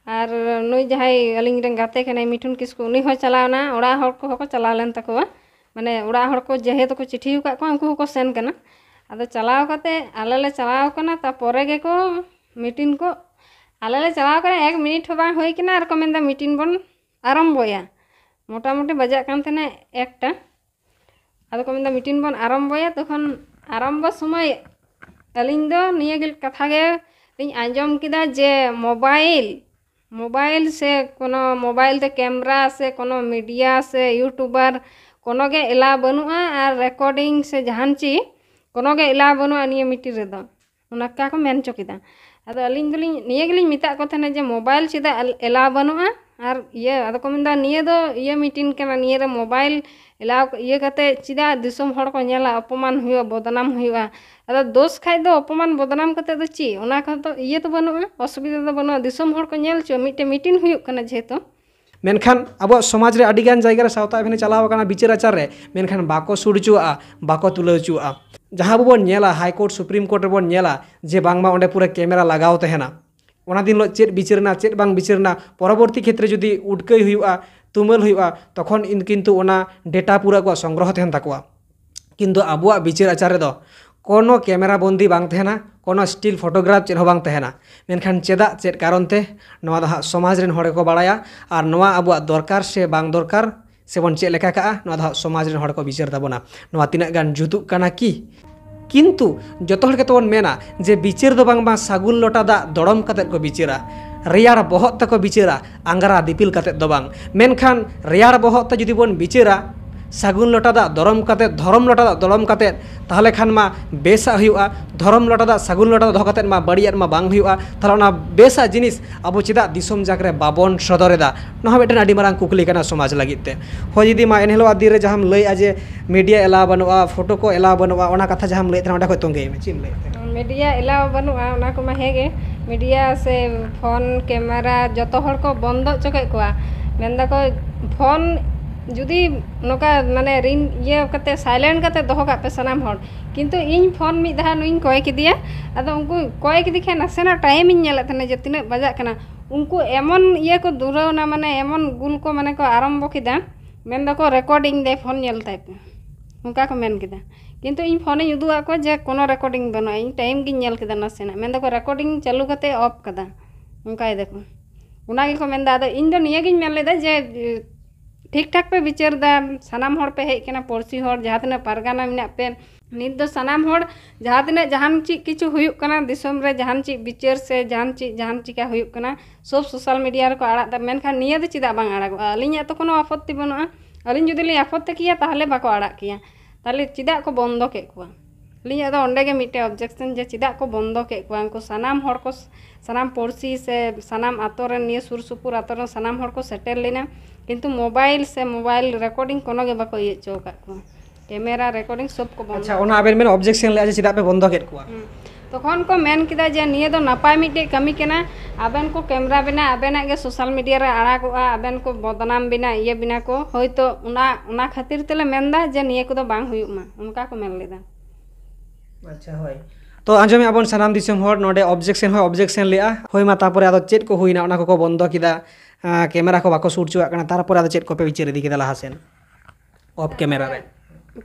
ᱟᱨ ᱱᱩᱭ ᱡᱟᱦᱟᱸᱭ ᱟᱹᱞᱤᱧ ᱨᱮᱱ ᱜᱟᱛᱮ ᱠᱟᱱᱟᱭ ᱢᱤᱴᱷᱩᱱ ᱠᱤᱥᱠᱩ, ᱩᱱᱤ ᱦᱚᱸ ᱪᱟᱞᱟᱣᱱᱟ᱾ ᱚᱲᱟᱜ ᱦᱚᱲ ᱠᱚᱦᱚᱸ ᱠᱚ ᱪᱟᱞᱟᱣ ᱞᱮᱱ ᱛᱟᱠᱚᱣᱟ, ᱢᱟᱱᱮ ᱚᱲᱟᱜ ᱦᱚᱲ ᱠᱚ ᱡᱮᱦᱮᱛᱩ ᱠᱚ ᱪᱤᱴᱷᱤ ᱟᱠᱟᱫ ᱠᱚᱣᱟ, ᱩᱱᱠᱩ ᱦᱚᱸᱠᱚ ᱥᱮᱱ ᱠᱟᱱᱟ᱾ ᱟᱫᱚ ᱪᱟᱞᱟᱣ ᱠᱟᱛᱮ ᱟᱞᱮ ᱞᱮ ᱪᱟᱞᱟᱣ ᱠᱟᱱᱟ, ᱛᱟᱨᱯᱚᱨᱮ ᱜᱮᱠᱚ ᱢᱤᱴᱤᱝ ᱠᱚ, ᱟᱞᱮ ᱞᱮ ᱪᱟᱞᱟᱣ ᱠᱟᱱᱟ, ᱮᱠ ᱢᱤᱱᱤᱴ ᱦᱚᱸ ᱵᱟᱝ ᱦᱩᱭ ᱠᱟᱱᱟ ᱟᱨ ᱠᱚ ᱢᱮᱱᱫᱟ ᱢᱤᱴᱤᱝ ᱵᱚᱱ ᱟᱨᱟᱢᱵᱚᱭᱟ᱾ ᱢᱚᱴᱟᱢᱩᱴᱤ ᱵᱟᱡᱟᱜ ᱠᱟᱱ ᱛᱟᱦᱮᱱᱟ ᱮᱠᱴᱟ᱾ ᱟᱫᱚ ᱠᱚ ᱢᱮᱱᱫᱟ ᱢᱤᱴᱤᱝ ᱵᱚᱱ ᱟᱨᱟᱢᱵᱚᱭᱟ᱾ ᱛᱚᱠᱷᱚᱱ ᱟᱨᱟᱢᱵᱚ ᱥᱚᱢᱚᱭ ᱟᱹᱞᱤᱧ ᱫᱚ ᱱᱤᱭᱟᱹ ᱜᱮ ᱠᱟᱛᱷᱟ ᱜᱮ ᱞᱤᱧ ᱟᱸᱡᱚᱢ ᱠᱮᱫᱟ ᱡᱮ ᱢᱳᱵᱟᱭᱤᱞ ᱢᱳᱵᱟᱭᱤᱞ ᱥᱮ ᱠᱳᱱᱳ ᱢᱳᱵᱟᱭᱤᱞ ᱛᱮ ᱠᱮᱢᱨᱟ ᱥᱮ ᱠᱳᱱᱳ ᱢᱤᱰᱤᱭᱟ ᱥᱮ ᱤᱭᱩᱴᱩᱵᱟᱨ ᱠᱳᱱᱳ ᱜᱮ ᱮᱞᱟᱣ ᱵᱟᱹᱱᱩᱜᱼᱟ, ᱟᱨ ᱨᱮᱠᱚᱨᱰᱤᱝ ᱥᱮ ᱡᱟᱦᱟᱱ ᱪᱤᱡ ᱠᱳᱱᱳ ᱜᱮ ᱮᱞᱟᱣ ᱵᱟᱹᱱᱩᱜᱼᱟ ᱱᱤᱭᱟᱹ ᱢᱤᱴᱤᱝ ᱨᱮᱫᱚ᱾ ᱚᱱᱠᱟ ᱠᱚ ᱢᱮᱱ ᱦᱚᱪᱚ ᱠᱮᱫᱟ᱾ ᱟᱫᱚ ᱟᱹᱞᱤᱧ ᱫᱚᱞᱤᱧ ᱱᱤᱭᱟᱹ ᱜᱮᱞᱤᱧ ᱢᱮᱛᱟᱫ ᱠᱚ ᱛᱟᱦᱮᱱᱟ ᱡᱮ ᱢᱳᱵᱟᱭᱤᱞ ᱪᱮᱫᱟᱜ ᱮᱞᱟᱣ ᱵᱟᱹᱱᱩᱜᱼᱟ? ᱟᱨ ᱤᱭᱟᱹ ᱟᱫᱚ ᱠᱚ ᱢᱮᱱᱫᱟ ᱱᱤᱭᱟᱹ ᱫᱚ ᱤᱭᱟᱹ ᱢᱤᱴᱤᱝ ᱠᱟᱱᱟ, ᱱᱤᱭᱟᱹ ᱨᱮ ᱢᱳᱵᱟᱭᱤᱞ ᱮᱞᱟᱣ ᱤᱭᱟᱹ ᱠᱟᱛᱮ ᱪᱮᱫᱟᱜ ᱫᱤᱥᱚᱢ ᱦᱚᱲ ᱠᱚ ᱧᱮᱞᱟ, ᱚᱯᱚᱢᱟᱱ ᱦᱩᱭᱩᱜᱼᱟ, ᱵᱚᱫᱱᱟᱢ ᱦᱩᱭᱩᱜᱼᱟ᱾ ᱟᱫᱚ ᱫᱳᱥ ᱠᱷᱟᱡ ᱫᱚ ᱚᱯᱚᱢᱟᱱ ᱵᱚᱫᱱᱟᱢ ᱠᱟᱛᱮ ᱫᱚ ᱪᱮᱫ? ᱚᱱᱟ ᱠᱚᱫᱚ ᱤᱭᱟᱹ ᱫᱚ ᱵᱟᱹᱱᱩᱜᱼᱟ, ᱚᱥᱩᱵᱤᱫᱷᱟ ᱫᱚ ᱵᱟᱹᱱᱩᱜᱼᱟ᱾ ᱫᱤᱥᱚᱢ ᱦᱚᱲ ᱠᱚ ᱧᱮᱞ ᱦᱚᱪᱚ, ᱢᱤᱫᱴᱮᱱ ᱢᱤᱴᱤᱝ ᱦᱩᱭᱩᱜ ᱠᱟᱱᱟ ᱡᱮᱦᱮᱛᱩ᱾ ᱢᱮᱱᱠᱷᱟᱱ ᱟᱵᱚᱣᱟᱜ ᱥᱚᱢᱟᱡᱽ ᱨᱮ ᱟᱹᱰᱤ ᱜᱟᱱ ᱡᱟᱭᱜᱟ ᱨᱮ ᱥᱟᱶᱛᱟ ᱟᱹᱨᱤ ᱪᱟᱞᱟᱣ ᱟᱠᱟᱱᱟ ᱵᱤᱪᱟᱹᱨ ᱟᱪᱟᱨ ᱨᱮ, ᱢᱮᱱᱠᱷᱟᱱ ᱵᱟᱠᱚ ᱥᱩᱨ ᱦᱚᱪᱚᱣᱟᱜᱼᱟ, ᱵᱟᱠᱚ ᱛᱩᱞᱟᱹᱣ ᱦᱚᱪᱚᱣᱟᱜᱼᱟ᱾ ᱡᱟᱦᱟᱸ ᱟᱵᱚ ᱵᱚᱱ ᱧᱮᱞᱟ, ᱦᱟᱭ ᱠᱳᱨᱴ, ᱥᱩᱯᱨᱤᱢ ᱠᱳᱨᱴ ᱨᱮᱵᱚᱱ ᱧᱮᱞᱟ ᱡᱮ ᱵᱟᱝᱢᱟ ᱚᱸᱰᱮ ᱯᱩᱨᱟᱹ ᱠᱮᱢᱮᱨᱟ ᱞᱟᱜᱟᱣ ᱛᱟᱦᱮᱱᱟ᱾ ᱚᱱᱟ ᱫᱤᱱ ᱦᱤᱞᱳᱜ ᱪᱮᱫ ᱵᱤᱪᱟᱹᱨ ᱮᱱᱟ, ᱪᱮᱫ ᱵᱟᱝ ᱵᱤᱪᱟᱹᱨ ᱮᱱᱟ, ᱯᱚᱨᱚᱵᱚᱨᱛᱤ ᱠᱷᱮᱛᱨᱮ ᱡᱩᱫᱤ ᱩᱴᱠᱟᱹᱭ ᱦᱩᱭᱩᱜᱼᱟ, ᱛᱩᱢᱟᱹᱞ ᱦᱩᱭᱩᱜᱼᱟ, ᱛᱚᱠᱷᱚᱱ ᱤᱱ ᱠᱤᱱᱛᱩ ᱚᱱᱟ ᱰᱮᱴᱟ ᱯᱩᱨᱟᱹ ᱟᱠᱚᱣᱟᱜ ᱥᱚᱝᱜᱨᱚᱦᱚ ᱛᱟᱦᱮᱱ ᱛᱟᱠᱚᱣᱟ᱾ ᱠᱤᱱᱛᱩ ᱟᱵᱚᱣᱟᱜ ᱵᱤᱪᱟᱹᱨ ᱟᱪᱟᱨ ᱨᱮᱫᱚ ᱠᱳᱱᱳ ᱠᱮᱢᱮᱨᱟ ᱵᱚᱱᱫᱤ ᱵᱟᱝ ᱛᱟᱦᱮᱱᱟ, ᱠᱳᱱᱳ ᱥᱴᱤᱞ ᱯᱷᱳᱴᱳᱜᱨᱟᱯᱷ ᱪᱮᱫ ᱦᱚᱸ ᱵᱟᱝ ᱛᱟᱦᱮᱱᱟ᱾ ᱢᱮᱱᱠᱷᱟᱱ ᱪᱮᱫᱟᱜ, ᱪᱮᱫ ᱠᱟᱨᱚᱱ ᱛᱮ? ᱱᱚᱣᱟ ᱫᱚ ᱦᱟᱸᱜ ᱥᱚᱢᱟᱡᱽ ᱨᱮᱱ ᱦᱚᱲ ᱜᱮᱠᱚ ᱵᱟᱲᱟᱭᱟ᱾ ᱟᱨ ᱱᱚᱣᱟ ᱟᱵᱚᱣᱟᱜ ᱫᱚᱨᱠᱟᱨ ᱥᱮ ᱵᱟᱝ ᱫᱚᱨᱠᱟᱨ, ᱥᱮᱵᱚᱱ ᱪᱮᱫ ᱞᱮᱠᱟ ᱠᱟᱜᱼᱟ, ᱱᱚᱣᱟ ᱫᱚ ᱦᱟᱸᱜ ᱥᱚᱢᱟᱡᱽ ᱨᱮᱱ ᱦᱚᱲ ᱠᱚ ᱵᱤᱪᱟᱹᱨ ᱛᱟᱵᱚᱱᱟ᱾ ᱱᱚᱣᱟ ᱛᱤᱱᱟᱹᱜ ᱜᱟᱱ ᱡᱩᱛᱩᱜ ᱠᱟᱱᱟ ᱠᱤ? ᱠᱤᱱᱛᱩ ᱡᱚᱛᱚ ᱦᱚᱲ ᱜᱮᱛᱚ ᱵᱚᱱ ᱢᱮᱱᱟ ᱡᱮ ᱵᱤᱪᱟᱹᱨ ᱫᱚ ᱵᱟᱝᱢᱟ ᱥᱟᱹᱜᱩᱱ ᱞᱚᱴᱟ ᱫᱟᱜ ᱫᱚᱲᱚᱢ ᱠᱟᱛᱮᱫ ᱠᱚ ᱵᱤᱪᱟᱹᱨᱟ, ᱨᱮᱭᱟᱲ ᱵᱚᱦᱚᱜ ᱛᱮᱠᱚ ᱵᱤᱪᱟᱹᱨᱟ, ᱟᱝᱜᱽᱨᱟ ᱫᱤᱯᱤᱞ ᱠᱟᱛᱮᱫ ᱫᱚ ᱵᱟᱝ᱾ ᱢᱮᱱᱠᱷᱟᱱ ᱨᱮᱭᱟᱲ ᱵᱚᱦᱚᱜ ᱛᱮ ᱡᱩᱫᱤ ᱵᱚᱱ ᱵᱤᱪᱟᱹᱨᱟ, ᱥᱟᱹᱜᱩᱱ ᱞᱚᱴᱟ ᱫᱟᱜ ᱫᱚᱨᱚᱢ ᱠᱟᱛᱮᱫ, ᱫᱷᱚᱨᱚᱢ ᱞᱚᱴᱟ ᱫᱟᱜ ᱫᱚᱨᱚᱢ ᱠᱟᱛᱮᱫ, ᱛᱟᱦᱚᱞᱮ ᱠᱷᱟᱱ ᱢᱟ ᱵᱮᱥᱟᱜ ᱦᱩᱭᱩᱜᱼᱟ᱾ ᱫᱷᱚᱨᱚᱢ ᱞᱚᱴᱟ ᱫᱟᱜ ᱥᱟᱹᱜᱩᱱ ᱞᱚᱴᱟ ᱫᱟᱜ ᱫᱚᱦᱚ ᱠᱟᱛᱮᱫ ᱢᱟ ᱵᱟᱹᱲᱤᱡᱟᱜ ᱢᱟ ᱵᱟᱝ ᱦᱩᱭᱩᱜᱼᱟ᱾ ᱛᱟᱦᱚᱞᱮ ᱚᱱᱟ ᱵᱮᱥᱟᱜ ᱡᱤᱱᱤᱥ ᱟᱵᱚ ᱪᱮᱫᱟᱜ ᱫᱤᱥᱚᱢ ᱡᱟᱠ ᱨᱮ ᱵᱟᱵᱚᱱ ᱥᱚᱫᱚᱨ ᱮᱫᱟ? ᱱᱚᱣᱟ ᱦᱚᱸ ᱢᱤᱫᱴᱮᱱ ᱟᱹᱰᱤ ᱢᱟᱨᱟᱝ ᱠᱩᱠᱞᱤ ᱠᱟᱱᱟ ᱥᱚᱢᱟᱡᱽ ᱞᱟᱹᱜᱤᱫ ᱛᱮ᱾ ᱦᱳᱭ ᱫᱤᱫᱤ, ᱢᱟ ᱮᱱᱦᱤᱞᱳᱜ ᱟᱜ ᱫᱤᱱ ᱨᱮ ᱡᱟᱦᱟᱸᱢ ᱞᱟᱹᱭᱮᱫᱼᱟ ᱡᱮ ᱢᱤᱰᱤᱭᱟ ᱮᱞᱟᱣ ᱵᱟᱹᱱᱩᱜᱼᱟ, ᱯᱷᱳᱴᱳ ᱠᱚ ᱮᱞᱟᱣ ᱵᱟᱹᱱᱩᱜᱼᱟ, ᱚᱱᱟ ᱠᱟᱛᱷᱟ ᱡᱟᱦᱟᱸᱢ ᱞᱟᱹᱭᱮᱫ ᱛᱟᱦᱮᱱᱟ, ᱚᱸᱰᱮ ᱠᱷᱚᱱ ᱛᱚᱸᱜᱮᱭ ᱢᱮ, ᱪᱮᱫ ᱮᱢ ᱞᱟᱹᱭᱮᱫ ᱛᱟᱦᱮᱱᱟ? ᱢᱤᱰᱤᱭᱟ ᱮᱞᱟᱣ ᱵᱟᱹᱱᱩᱜᱼᱟ, ᱚᱱᱟ ᱠᱚᱢᱟ ᱦᱮᱸ ᱜᱮ᱾ ᱢᱤᱰᱤᱭᱟ ᱥᱮ ᱯᱷᱳᱱ, ᱠᱮᱢᱮᱨᱟ ᱡᱚᱛᱚ ᱦᱚᱲ ᱠᱚ ᱵᱚᱱᱫᱚ ᱦᱚᱪᱚ ᱠᱮᱫ ᱠᱚᱣᱟ᱾ ᱢᱮᱱᱫᱟᱠᱚ ᱯᱷᱳᱱ ᱡᱩᱫᱤ ᱱᱚᱝᱠᱟ ᱢᱟᱱᱮ ᱨᱤᱝ ᱤᱭᱟᱹ ᱠᱟᱛᱮ ᱥᱟᱭᱞᱮᱱᱴ ᱠᱟᱛᱮ ᱫᱚᱦᱚ ᱠᱟᱜ ᱯᱮ ᱥᱟᱱᱟᱢ ᱦᱚᱲ᱾ ᱠᱤᱱᱛᱩ ᱤᱧ ᱯᱷᱳᱱ ᱢᱤᱫ ᱫᱷᱟᱣ ᱱᱩᱭᱤᱧ ᱠᱚᱭ ᱠᱮᱫᱮᱭᱟ᱾ ᱟᱫᱚ ᱩᱱᱠᱩ ᱠᱚᱭ ᱠᱮᱫᱮ ᱠᱷᱟᱱ ᱱᱟᱥᱮᱱᱟᱜ ᱴᱟᱭᱤᱢᱤᱧ ᱧᱮᱞᱮᱫ ᱛᱟᱦᱮᱱᱟ ᱡᱮ ᱛᱤᱱᱟᱹᱜ ᱵᱟᱡᱟᱜ ᱠᱟᱱᱟ᱾ ᱩᱱᱠᱩ ᱮᱢᱚᱱ ᱤᱭᱟᱹ ᱠᱚ ᱫᱷᱩᱨᱟᱹᱣ ᱮᱱᱟ, ᱢᱟᱱᱮ ᱮᱢᱚᱱ ᱜᱩᱞ ᱠᱚ ᱢᱟᱱᱮ ᱠᱚ ᱟᱨᱟᱢᱵᱚ ᱠᱮᱫᱟ, ᱢᱮᱱ ᱫᱟᱠᱚ ᱨᱮᱠᱚᱨᱰᱤᱝ ᱫᱟᱭ, ᱯᱷᱳᱱ ᱧᱮᱞ ᱛᱟᱭ ᱯᱮ, ᱚᱱᱠᱟ ᱠᱚ ᱢᱮᱱ ᱠᱮᱫᱟ᱾ ᱠᱤᱱᱛᱩ ᱤᱧ ᱯᱷᱳᱱᱤᱧ ᱩᱫᱩᱜ ᱟᱫ ᱠᱚᱣᱟ ᱡᱮ ᱠᱳᱱᱳ ᱨᱮᱠᱚᱨᱰᱤᱝ ᱵᱟᱹᱱᱩᱜᱼᱟ, ᱤᱧ ᱴᱟᱭᱤᱢ ᱜᱤᱧ ᱧᱮᱞ ᱠᱮᱫᱟ ᱱᱟᱥᱮᱱᱟᱜ, ᱢᱮᱱ ᱫᱟᱠᱚ ᱨᱮᱠᱚᱨᱰᱤᱝ ᱪᱟᱹᱞᱩ ᱠᱟᱛᱮ ᱚᱯᱷ ᱠᱟᱫᱟ, ᱚᱱᱠᱟᱭ ᱫᱟᱠᱚ᱾ ᱚᱱᱟ ᱜᱮᱠᱚ ᱢᱮᱱᱫᱟ᱾ ᱟᱫᱚ ᱤᱧ ᱫᱚ ᱱᱤᱭᱟᱹᱜᱤᱧ ᱢᱮᱱ ᱞᱮᱫᱟ ᱡᱮ ᱴᱷᱤᱠ ᱴᱷᱟᱠ ᱯᱮ ᱵᱤᱪᱟᱹᱨ ᱫᱟ, ᱥᱟᱱᱟᱢ ᱦᱚᱲ ᱯᱮ ᱦᱮᱡ ᱠᱟᱱᱟ, ᱯᱩᱲᱥᱤ ᱦᱚᱲ ᱡᱟᱦᱟᱸ ᱛᱤᱱᱟᱹᱜ ᱯᱟᱨᱜᱟᱱᱟ ᱢᱮᱱᱟᱜ ᱯᱮ, ᱱᱤᱛ ᱫᱚ ᱥᱟᱱᱟᱢ ᱦᱚᱲ ᱡᱟᱦᱟᱸ ᱛᱤᱱᱟᱹᱜ ᱡᱟᱦᱟᱱ ᱪᱮᱫ ᱠᱤᱪᱷᱩ ᱦᱩᱭᱩᱜ ᱠᱟᱱᱟ ᱫᱤᱥᱚᱢ ᱨᱮ, ᱡᱟᱦᱟᱱ ᱪᱮᱫ ᱵᱤᱪᱟᱹᱨ ᱥᱮ ᱡᱟᱦᱟᱱ ᱪᱮᱫ ᱡᱟᱦᱟᱱ ᱪᱤᱠᱟ ᱦᱩᱭᱩᱜ ᱠᱟᱱᱟ, ᱥᱚᱵ ᱥᱳᱥᱟᱞ ᱢᱤᱰᱤᱭᱟ ᱨᱮᱠᱚ ᱟᱲᱟᱜ ᱫᱟ᱾ ᱢᱮᱱᱠᱷᱟᱱ ᱱᱤᱭᱟᱹ ᱫᱚ ᱪᱮᱫᱟᱜ ᱵᱟᱝ ᱟᱲᱟᱜᱚᱜᱼᱟ? ᱟᱹᱞᱤᱧᱟᱜ ᱛᱚ ᱠᱳᱱᱳ ᱟᱯᱚᱛᱛᱤ ᱵᱟᱹᱱᱩᱜᱼᱟ᱾ ᱟᱹᱞᱤᱧ ᱡᱩᱫᱤ ᱞᱤᱧ ᱟᱯᱚᱛᱛᱤ ᱠᱮᱭᱟ ᱛᱟᱦᱚᱞᱮ ᱵᱟᱠᱚ ᱟᱲᱟᱜ ᱠᱮᱭᱟ᱾ ᱛᱟᱦᱚᱞᱮ ᱪᱮᱫᱟᱜ ᱠᱚ ᱵᱚᱱᱫᱚ ᱠᱮᱫ ᱠᱚᱣᱟ? ᱟᱹᱞᱤᱧᱟᱜ ᱫᱚ ᱚᱸᱰᱮ ᱜᱮ ᱢᱤᱫᱴᱮᱡ ᱚᱵᱡᱮᱠᱥᱮᱱ ᱡᱮ ᱪᱮᱫᱟᱜ ᱠᱚ ᱵᱚᱱᱫᱚ ᱠᱮᱫ ᱠᱚᱣᱟ᱾ ᱩᱱᱠᱩ ᱥᱟᱱᱟᱢ ᱦᱚᱲ ᱠᱚ, ᱥᱟᱱᱟᱢ ᱯᱩᱲᱥᱤ ᱥᱮ ᱥᱟᱱᱟᱢ ᱟᱛᱳ ᱨᱮᱱ, ᱱᱤᱭᱟᱹ ᱥᱩᱨ ᱥᱩᱯᱩᱨ ᱟᱛᱳ ᱨᱮᱱ ᱥᱟᱱᱟᱢ ᱦᱚᱲ ᱠᱚ ᱥᱮᱴᱮᱨ ᱞᱮᱱᱟ, ᱠᱤᱱᱛᱩ ᱢᱳᱵᱟᱭᱤᱞ ᱥᱮ ᱢᱳᱵᱟᱭᱤᱞ ᱨᱮᱠᱚᱨᱰᱤᱝ ᱠᱳᱱᱳ ᱜᱮ ᱵᱟᱠᱚ ᱤᱭᱟᱹ ᱦᱚᱪᱚ ᱟᱠᱟᱫ ᱠᱚᱣᱟ᱾ ᱠᱮᱢᱮᱨᱟ ᱨᱮᱠᱚᱨᱰᱤᱝ ᱥᱚᱵ ᱠᱚ ᱵᱚᱱᱫᱚ᱾ ᱟᱪᱪᱷᱟ, ᱚᱱᱟ ᱟᱵᱮᱱ ᱵᱮᱱ ᱚᱵᱡᱮᱠᱥᱮᱱ ᱞᱮᱫᱼᱟ ᱡᱮ ᱪᱮᱫᱟᱜ ᱯᱮ ᱵᱚᱱᱫᱚ ᱠᱮᱫ ᱠᱚᱣᱟ? ᱦᱩᱸ᱾ ᱛᱚᱠᱷᱚᱱ ᱠᱚ ᱢᱮᱱ ᱠᱮᱫᱟ ᱡᱮ ᱱᱤᱭᱟᱹ ᱫᱚ ᱱᱟᱯᱟᱭ ᱢᱤᱫᱴᱮᱡ ᱠᱟᱹᱢᱤ ᱠᱟᱱᱟ, ᱟᱵᱮᱱ ᱠᱚ ᱠᱮᱢᱨᱟ ᱵᱮᱱᱟ, ᱟᱵᱮᱱᱟᱜ ᱜᱮ ᱥᱳᱥᱟᱞ ᱢᱤᱰᱤᱭᱟ ᱨᱮ ᱟᱲᱟᱜᱚᱜᱼᱟ, ᱟᱵᱮᱱ ᱠᱚ ᱵᱚᱫᱱᱟᱢ ᱵᱮᱱᱟ, ᱤᱭᱟᱹ ᱵᱮᱱᱟ ᱠᱚ, ᱦᱳᱭᱛᱳ ᱚᱱᱟ, ᱚᱱᱟ ᱠᱷᱟᱹᱛᱤᱨ ᱛᱮᱞᱮ ᱢᱮᱱᱫᱟ ᱡᱮ ᱱᱤᱭᱟᱹ ᱠᱚᱫᱚ ᱵᱟᱝ ᱦᱩᱭᱩᱜ ᱢᱟ, ᱚᱱᱠᱟ ᱠᱚ ᱢᱮᱱ ᱞᱮᱫᱟ᱾ ᱟᱪᱪᱷᱟ, ᱦᱳᱭ᱾ ᱛᱚ ᱟᱸᱡᱚᱢᱮᱫᱼᱟ ᱵᱚᱱ ᱥᱟᱱᱟᱢ ᱫᱤᱥᱚᱢ ᱦᱚᱲ, ᱱᱚᱰᱮ ᱚᱵᱡᱮᱠᱥᱮᱱ ᱦᱚᱸᱭ ᱚᱵᱡᱮᱠᱥᱮᱱ ᱞᱮᱫᱼᱟ᱾ ᱦᱳᱭ ᱢᱟ, ᱛᱟᱨᱯᱚᱨᱮ ᱟᱫᱚ ᱪᱮᱫ ᱠᱚ ᱦᱩᱭᱱᱟ? ᱚᱱᱟ ᱠᱚᱠᱚ ᱵᱚᱱᱫᱚ ᱠᱮᱫᱟ, ᱟᱸ, ᱠᱮᱢᱮᱨᱟ ᱠᱚ ᱵᱟᱠᱚ ᱥᱩᱴ ᱦᱚᱪᱚᱣᱟᱜ ᱠᱟᱱᱟ, ᱛᱟᱨᱯᱚᱨᱮ ᱟᱫᱚ ᱪᱮᱫ ᱠᱚᱯᱮ ᱵᱤᱪᱟᱹᱨ ᱤᱫᱤ ᱠᱮᱫᱟ ᱞᱟᱦᱟ ᱥᱮᱱ ᱚᱯᱷ ᱠᱮᱢᱮᱨᱟ ᱨᱮ?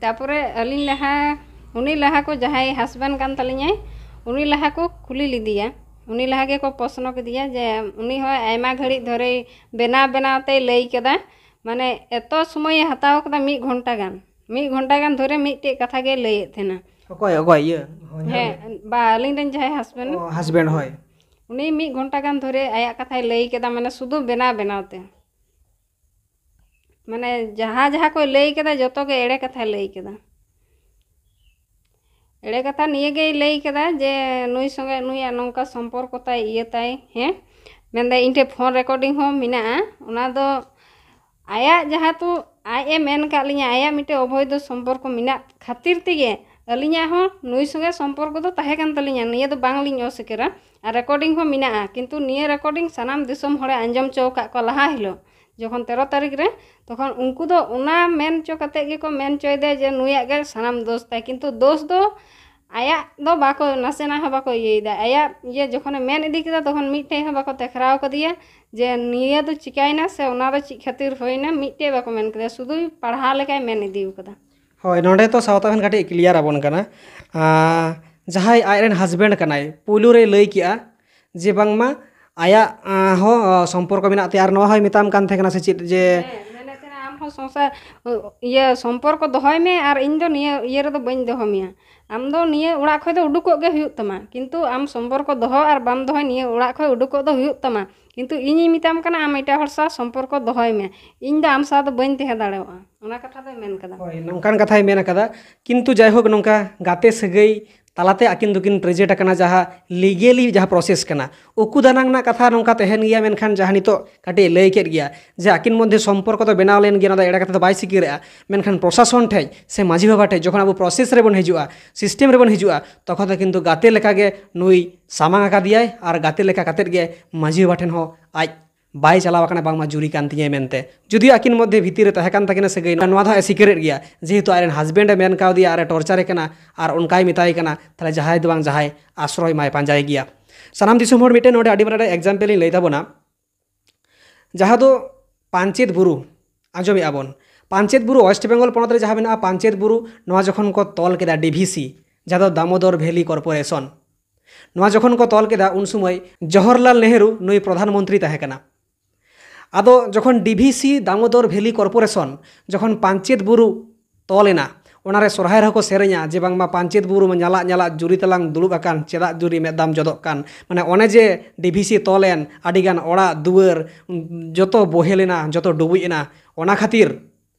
ᱛᱟᱨᱯᱚᱨᱮ ᱟᱹᱞᱤᱧ ᱞᱟᱦᱟ, ᱩᱱᱤ ᱞᱟᱦᱟ ᱠᱚ, ᱡᱟᱦᱟᱸᱭ ᱦᱟᱥᱵᱮᱱᱰ ᱠᱟᱱ ᱛᱟᱹᱞᱤᱧᱟᱭ, ᱩᱱᱤ ᱞᱟᱦᱟ ᱠᱚ ᱠᱩᱞᱤ ᱞᱮᱫᱮᱭᱟ, ᱩᱱᱤ ᱞᱟᱦᱟ ᱜᱮᱠᱚ ᱯᱨᱚᱥᱱᱚ ᱠᱮᱫᱮᱭᱟ ᱡᱮ ᱩᱱᱤ ᱦᱚᱸ ᱟᱭᱢᱟ ᱜᱷᱟᱹᱲᱤᱡ ᱫᱷᱚᱨᱮ ᱵᱮᱱᱟᱣ ᱵᱮᱱᱟᱣ ᱛᱮᱭ ᱞᱟᱹᱭ ᱠᱮᱫᱟ, ᱢᱟᱱᱮ ᱮᱛᱚ ᱥᱚᱢᱚᱭᱮ ᱦᱟᱛᱟᱣ ᱠᱮᱫᱟ, ᱢᱤᱫ ᱜᱷᱚᱱᱴᱟ ᱜᱟᱱ, ᱢᱤᱫ ᱜᱷᱚᱱᱴᱟ ᱜᱟᱱ ᱫᱷᱚᱨᱮ ᱢᱤᱫᱴᱮᱡ ᱠᱟᱛᱷᱟ ᱜᱮ ᱞᱟᱹᱭᱮᱫ ᱛᱟᱦᱮᱱᱟ᱾ ᱚᱠᱚᱭ, ᱚᱠᱚᱭ ᱤᱭᱟᱹ? ᱦᱳᱭ, ᱦᱮᱸ, ᱵᱟ, ᱟᱹᱞᱤᱧ ᱨᱮᱱ ᱡᱟᱦᱟᱸᱭ ᱦᱟᱥᱵᱮᱱᱰ, ᱚ, ᱦᱟᱥᱵᱮᱱᱰ, ᱦᱳᱭ᱾ ᱩᱱᱤ ᱢᱤᱫ ᱜᱷᱚᱱᱴᱟ ᱜᱟᱱ ᱫᱷᱚᱨᱮ ᱟᱭᱟᱜ ᱠᱟᱛᱷᱟᱭ ᱞᱟᱹᱭ ᱠᱮᱫᱟ, ᱢᱟᱱᱮ ᱥᱩᱫᱷᱩ ᱵᱮᱱᱟᱣ ᱵᱮᱱᱟᱣ ᱛᱮ᱾ ᱢᱟᱱᱮ ᱡᱟᱦᱟᱸ ᱡᱟᱦᱟᱸ ᱠᱚᱭ ᱞᱟᱹᱭ ᱠᱮᱫᱟ, ᱡᱚᱛᱚ ᱜᱮ ᱮᱲᱮ ᱠᱟᱛᱷᱟᱭ ᱞᱟᱹᱭ ᱠᱮᱫᱟ᱾ ᱮᱲᱮ ᱠᱟᱛᱷᱟ ᱱᱤᱭᱟᱹ ᱜᱮᱭ ᱞᱟᱹᱭ ᱠᱮᱫᱟ ᱡᱮ ᱱᱩᱭ ᱥᱚᱸᱜᱮ, ᱱᱩᱭᱟᱜ ᱱᱚᱝᱠᱟ ᱥᱚᱢᱯᱚᱨᱠᱚ ᱛᱟᱭ, ᱤᱭᱟᱹ ᱛᱟᱭ, ᱦᱮᱸ, ᱢᱮᱱᱫᱟᱭ ᱤᱧ ᱴᱷᱮᱱ ᱯᱷᱳᱱ ᱨᱮᱠᱚᱨᱰᱤᱝ ᱦᱚᱸ ᱢᱮᱱᱟᱜᱼᱟ᱾ ᱚᱱᱟ ᱫᱚ ᱟᱭᱟᱜ ᱡᱟᱦᱟᱸ ᱛᱚ ᱟᱡ ᱮ ᱢᱮᱱ ᱠᱟᱜ ᱞᱤᱧᱟ, ᱟᱭᱟᱜ ᱢᱤᱫᱴᱮᱡ ᱚᱵᱚᱭᱫᱷᱚ ᱥᱚᱢᱯᱚᱨᱠᱚ ᱢᱮᱱᱟᱜ ᱠᱷᱟᱹᱛᱤᱨ ᱛᱮᱜᱮ ᱟᱹᱞᱤᱧᱟᱜ ᱦᱚᱸ ᱱᱩᱭ ᱥᱚᱸᱜᱮ ᱥᱚᱢᱯᱚᱨᱠᱚ ᱫᱚ ᱛᱟᱦᱮᱸ ᱠᱟᱱ ᱛᱟᱹᱞᱤᱧᱟ, ᱱᱤᱭᱟᱹ ᱫᱚ ᱵᱟᱝᱞᱤᱧ ᱚᱥᱤᱠᱟᱹᱨᱟ᱾ ᱟᱨ ᱨᱮᱠᱚᱨᱰᱤᱝ ᱦᱚᱸ ᱢᱮᱱᱟᱜᱼᱟ, ᱠᱤᱱᱛᱩ ᱱᱤᱭᱟᱹ ᱨᱮᱠᱚᱨᱰᱤᱝ ᱥᱟᱱᱟᱢ ᱫᱤᱥᱚᱢ ᱦᱚᱲᱮ ᱟᱸᱡᱚᱢ ᱦᱚᱪᱚ ᱟᱠᱟᱫ ᱠᱚᱣᱟ ᱞᱟᱦᱟ ᱦᱤᱞᱳᱜ, ᱡᱚᱠᱷᱚᱱ ᱛᱮᱨᱚ ᱛᱟᱹᱨᱤᱠᱷ ᱨᱮ, ᱛᱚᱠᱷᱚᱱ ᱩᱱᱠᱩ ᱫᱚ ᱚᱱᱟ ᱢᱮᱱ ᱦᱚᱪᱚ ᱠᱟᱛᱮ ᱜᱮᱠᱚ ᱢᱮᱱ ᱦᱚᱪᱚᱭᱮᱫᱟ ᱡᱮ ᱱᱩᱭᱟᱜ ᱜᱮ ᱥᱟᱱᱟᱢ ᱫᱳᱥ ᱛᱟᱭ, ᱠᱤᱱᱛᱩ ᱫᱳᱥ ᱫᱚ ᱟᱭᱟᱜ ᱫᱚ ᱵᱟᱠᱚ, ᱱᱟᱥᱮᱱᱟᱜ ᱦᱚᱸ ᱵᱟᱠᱚ ᱤᱭᱟᱹᱭᱮᱫᱟ᱾ ᱟᱭᱟᱜ ᱤᱭᱟᱹ ᱡᱚᱠᱷᱚᱱᱮ ᱢᱮᱱ ᱤᱫᱤ ᱠᱮᱫᱟ, ᱛᱚᱠᱷᱚᱱ ᱢᱤᱫᱴᱷᱮᱡ ᱦᱚᱸ ᱵᱟᱠᱚ ᱴᱮᱠᱨᱟᱣ ᱠᱟᱫᱮᱭᱟ ᱡᱮ ᱱᱤᱭᱟᱹ ᱫᱚ ᱪᱤᱠᱟᱭᱮᱱᱟ ᱥᱮ ᱚᱱᱟ ᱫᱚ ᱪᱮᱫ ᱠᱷᱟᱹᱛᱤᱨ ᱦᱩᱭᱱᱟ, ᱢᱤᱫᱴᱮᱡ ᱵᱟᱠᱚ ᱢᱮᱱ ᱠᱮᱫᱟ, ᱥᱩᱫᱷᱩᱭ ᱯᱟᱲᱦᱟᱣ ᱞᱮᱠᱟᱭ ᱢᱮᱱ ᱤᱫᱤ ᱠᱟᱫᱟ᱾ ᱦᱳᱭ, ᱱᱚᱰᱮ ᱛᱚ ᱥᱟᱶᱛᱟ ᱠᱷᱚᱱ ᱠᱟᱹᱴᱤᱡ ᱠᱞᱤᱭᱟᱨ ᱟᱵᱚᱱ ᱠᱟᱱᱟ᱾ ᱟᱸ, ᱡᱟᱦᱟᱸᱭ ᱟᱡᱨᱮᱱ ᱦᱟᱥᱵᱮᱱᱰ ᱠᱟᱱᱟᱭ, ᱯᱩᱭᱞᱩ ᱨᱮᱭ ᱞᱟᱹᱭ ᱠᱮᱜᱼᱟ ᱡᱮ ᱵᱟᱝᱢᱟ ᱟᱭᱟᱜ, ᱟᱸ, ᱦᱚᱸ, ᱟᱸ, ᱥᱚᱢᱯᱚᱨᱠᱚ ᱢᱮᱱᱟᱜ ᱛᱟᱭᱟ, ᱟᱨ ᱱᱚᱣᱟ ᱦᱚᱸᱭ ᱢᱮᱛᱟᱢ ᱠᱟᱱ ᱛᱟᱦᱮᱸ ᱠᱟᱱᱟ ᱥᱮ ᱪᱮᱫ ᱡᱮ ᱦᱮᱸ, ᱢᱮᱱᱮᱫ ᱛᱟᱦᱮᱱᱟ, "ᱟᱢ ᱦᱚᱸ ᱥᱚᱝᱥᱟᱨ, ᱤᱭᱟᱹ, ᱥᱚᱢᱯᱚᱨᱠᱚ ᱫᱚᱦᱚᱭ ᱢᱮ ᱟᱨ ᱤᱧ ᱫᱚ ᱱᱤᱭᱟᱹ ᱤᱭᱟᱹ ᱨᱮᱫᱚ ᱵᱟᱹᱧ ᱫᱚᱦᱚ ᱢᱮᱭᱟ᱾ ᱟᱢ ᱫᱚ ᱱᱤᱭᱟᱹ ᱚᱲᱟᱜ ᱠᱷᱚᱡ ᱫᱚ ᱩᱰᱩᱠᱚᱜ ᱜᱮ ᱦᱩᱭᱩᱜ ᱛᱟᱢᱟ, ᱠᱤᱱᱛᱩ ᱟᱢ ᱥᱚᱢᱯᱚᱨᱠᱚ ᱫᱚᱦᱚ ᱟᱨ ᱵᱟᱢ ᱫᱚᱦᱚᱭ, ᱱᱤᱭᱟᱹ ᱚᱲᱟᱜ ᱠᱷᱚᱡ ᱩᱰᱩᱠᱚᱜ ᱫᱚ ᱦᱩᱭᱩᱜ ᱛᱟᱢᱟ, ᱠᱤᱱᱛᱩ ᱤᱧᱤᱧ ᱢᱮᱛᱟᱢ ᱠᱟᱱᱟ ᱟᱢ ᱮᱴᱟᱜ ᱦᱚᱲ ᱥᱟᱶ ᱥᱚᱢᱯᱚᱨᱠᱚ ᱫᱚᱦᱚᱭ ᱢᱮ, ᱤᱧ ᱫᱚ ᱟᱢ ᱥᱟᱶ ᱫᱚ ᱵᱟᱹᱧ ᱛᱟᱦᱮᱸ ᱫᱟᱲᱮᱭᱟᱜᱼᱟ", ᱚᱱᱟ ᱠᱟᱛᱷᱟ ᱫᱚᱭ ᱢᱮᱱ ᱠᱟᱫᱟ᱾ ᱦᱳᱭ, ᱱᱚᱝᱠᱟᱱ ᱠᱟᱛᱷᱟᱭ ᱢᱮᱱ ᱟᱠᱟᱫᱟ᱾ ᱠᱤᱱᱛᱩ ᱡᱟᱭᱦᱳᱠ, ᱱᱚᱝᱠᱟ ᱜᱟᱛᱮ ᱥᱟᱹᱜᱟᱹᱭ ᱛᱟᱞᱟᱛᱮ ᱟᱹᱠᱤᱱ ᱫᱚᱠᱤᱱ ᱯᱨᱮᱡᱮᱱᱴ ᱟᱠᱟᱱᱟ, ᱡᱟᱦᱟᱸ ᱞᱤᱜᱮᱞᱤ ᱡᱟᱦᱟᱸ ᱯᱨᱚᱥᱮᱥ ᱠᱟᱱᱟ, ᱩᱠᱩ ᱫᱟᱱᱟᱝ ᱨᱮᱱᱟᱜ ᱠᱟᱛᱷᱟ ᱱᱚᱝᱠᱟ ᱛᱟᱦᱮᱱ ᱜᱮᱭᱟ, ᱢᱮᱱᱠᱷᱟᱱ ᱡᱟᱦᱟᱸ ᱱᱤᱛᱚᱜ ᱠᱟᱹᱴᱤᱡ ᱞᱟᱹᱭ ᱠᱮᱫ ᱜᱮᱭᱟ ᱡᱮ ᱟᱹᱠᱤᱱ ᱢᱚᱫᱽᱫᱷᱮ ᱥᱚᱢᱯᱚᱨᱠᱚ ᱫᱚ ᱵᱮᱱᱟᱣ ᱞᱮᱱ ᱜᱮᱭᱟ, ᱚᱱᱟ ᱫᱚ ᱮᱲᱮ ᱠᱟᱛᱷᱟ ᱫᱚ ᱵᱟᱭ ᱥᱤᱠᱟᱹᱨᱮᱜᱼᱟ, ᱢᱮᱱᱠᱷᱟᱱ ᱯᱨᱚᱥᱟᱥᱚᱱ ᱴᱷᱮᱡ ᱥᱮ ᱢᱟᱹᱡᱷᱤ ᱵᱟᱵᱟ ᱴᱷᱮᱡ ᱡᱚᱠᱷᱚᱱ ᱟᱵᱚ ᱯᱨᱚᱥᱮᱥ ᱨᱮᱵᱚᱱ ᱦᱤᱡᱩᱜᱼᱟ, ᱥᱤᱥᱴᱮᱢ ᱨᱮᱵᱚᱱ ᱦᱤᱡᱩᱜᱼᱟ, ᱛᱚᱠᱷᱚᱱ ᱫᱚ ᱠᱤᱱᱛᱩ ᱜᱟᱛᱮ ᱞᱮᱠᱟᱜᱮ ᱱᱩᱭ ᱥᱟᱢᱟᱝ ᱟᱠᱟᱫᱮᱭᱟᱭ ᱟᱨ ᱜᱟᱛᱮ ᱞᱮᱠᱟ ᱠᱟᱛᱮᱫ ᱜᱮ ᱢᱟᱹᱡᱷᱤ ᱵᱟᱵᱟ ᱴᱷᱮᱱ ᱦᱚᱸ ᱟᱡ ᱵᱟᱭ ᱪᱟᱞᱟᱣ ᱟᱠᱟᱱᱟ ᱵᱟᱝᱢᱟ ᱡᱩᱨᱤ ᱠᱟᱱ ᱛᱤᱧᱟᱭ ᱢᱮᱱᱛᱮ᱾ ᱡᱩᱫᱤᱭᱳ ᱟᱹᱠᱤᱱ ᱢᱚᱫᱽᱫᱷᱮ ᱵᱷᱤᱛᱤᱨ ᱨᱮ ᱛᱟᱦᱮᱸ ᱠᱟᱱ ᱛᱟᱹᱠᱤᱱᱟ ᱥᱟᱹᱜᱟᱹᱭ, ᱱᱚᱣᱟ ᱫᱚ ᱦᱟᱸᱜ ᱮ ᱥᱤᱠᱟᱹᱨᱮᱫ ᱜᱮᱭᱟ, ᱡᱮᱦᱮᱛᱩ ᱟᱡᱨᱮᱱ ᱦᱟᱥᱵᱮᱱᱰ ᱮ ᱢᱮᱱ ᱠᱟᱣᱫᱮᱭᱟ ᱟᱨ ᱮ ᱴᱚᱨᱪᱟᱨᱮ ᱠᱟᱱᱟ, ᱟᱨ ᱚᱱᱠᱟᱭ ᱢᱮᱛᱟᱭ ᱠᱟᱱᱟ, ᱛᱟᱦᱞᱮ ᱡᱟᱦᱟᱸᱭ ᱫᱚ ᱵᱟᱝ ᱡᱟᱦᱟᱸᱭ ᱟᱥᱨᱚᱭ ᱢᱟᱭ ᱯᱟᱸᱡᱟᱭ ᱜᱮᱭᱟ᱾ ᱥᱟᱱᱟᱢ ᱫᱤᱥᱚᱢ ᱦᱚᱲ, ᱢᱤᱫᱴᱮᱱ ᱱᱚᱰᱮ ᱟᱹᱰᱤ ᱢᱟᱨᱟᱝ ᱮᱠᱡᱟᱢᱯᱮᱞ ᱤᱧ ᱞᱟᱹᱭ ᱛᱟᱵᱚᱱᱟ, ᱡᱟᱦᱟᱸ ᱫᱚ ᱯᱟᱧᱪᱮᱛ ᱵᱩᱨᱩ, ᱟᱸᱡᱚᱢᱮᱫᱼᱟ ᱵᱚᱱ, ᱯᱟᱧᱪᱮᱛ ᱵᱩᱨᱩ, ᱳᱭᱮᱥᱴ ᱵᱮᱝᱜᱚᱞ ᱯᱚᱱᱚᱛ ᱨᱮ ᱡᱟᱦᱟᱸ ᱢᱮᱱᱟᱜᱼᱟ ᱯᱟᱧᱪᱮᱛ ᱵᱩᱨᱩ, ᱱᱚᱣᱟ ᱡᱚᱠᱷᱚᱱ ᱠᱚ ᱛᱚᱞ ᱠᱮᱫᱟ ᱰᱤ ᱵᱷᱤ ᱥᱤ, ᱡᱟᱦᱟᱸ ᱫᱚ ᱫᱟᱢᱳᱫᱚᱨ ᱵᱷᱮᱞᱤ ᱠᱚᱨᱯᱳᱨᱮᱥᱚᱱ, ᱱᱚᱣᱟ ᱡᱚᱠᱷᱚᱱ ᱠᱚ ᱛᱚᱞ ᱠᱮᱫᱟ, ᱩᱱ ᱥᱚᱢᱚᱭ ᱡᱚᱦᱚᱨᱞᱟᱞ ᱱᱮᱦᱨᱩ ᱱᱩᱭ ᱯᱨᱚᱫᱷᱟᱱ ᱢᱚᱱᱛᱨᱤ ᱛᱟᱦᱮᱸ ᱠᱟᱱᱟ᱾ ᱟᱫᱚ ᱡᱚᱠᱷᱚᱱ ᱰᱤ ᱵᱷᱤ ᱥᱤ ᱫᱟᱢᱳᱫᱚᱨ ᱵᱷᱮᱞᱤ ᱠᱚᱨᱯᱳᱨᱮᱥᱚᱱ ᱡᱚᱠᱷᱚᱱ ᱯᱟᱧᱪᱮᱛ ᱵᱩᱨᱩ ᱛᱚᱞ ᱮᱱᱟ, ᱚᱱᱟᱨᱮ ᱥᱚᱨᱦᱟᱭ ᱨᱮᱦᱚᱸ ᱠᱚ ᱥᱮᱨᱮᱧᱟ ᱡᱮ ᱵᱟᱝᱢᱟ ᱯᱟᱧᱪᱮᱛ ᱵᱩᱨᱩ ᱧᱟᱞᱟᱜ ᱧᱟᱞᱟᱜ ᱡᱩᱨᱤ ᱛᱟᱞᱟᱝ ᱫᱩᱲᱩᱵ ᱟᱠᱟᱱ, ᱪᱮᱫᱟᱜ ᱡᱩᱨᱤ ᱢᱮᱫ ᱫᱟᱢ ᱡᱚᱫᱚᱜ ᱠᱟᱱ? ᱢᱟᱱᱮ ᱚᱱᱮ ᱡᱮ ᱰᱤ ᱵᱷᱤ ᱥᱤ ᱛᱚᱞ ᱮᱱ, ᱟᱹᱰᱤᱜᱟᱱ ᱚᱲᱟᱜ ᱫᱩᱣᱟᱹᱨ, ᱩᱸ, ᱡᱚᱛᱚ ᱵᱚᱦᱮᱞ ᱮᱱᱟ, ᱡᱚᱛᱚ ᱰᱩᱵᱩᱡ ᱮᱱᱟ, ᱚᱱᱟ ᱠᱷᱟᱹᱛᱤᱨ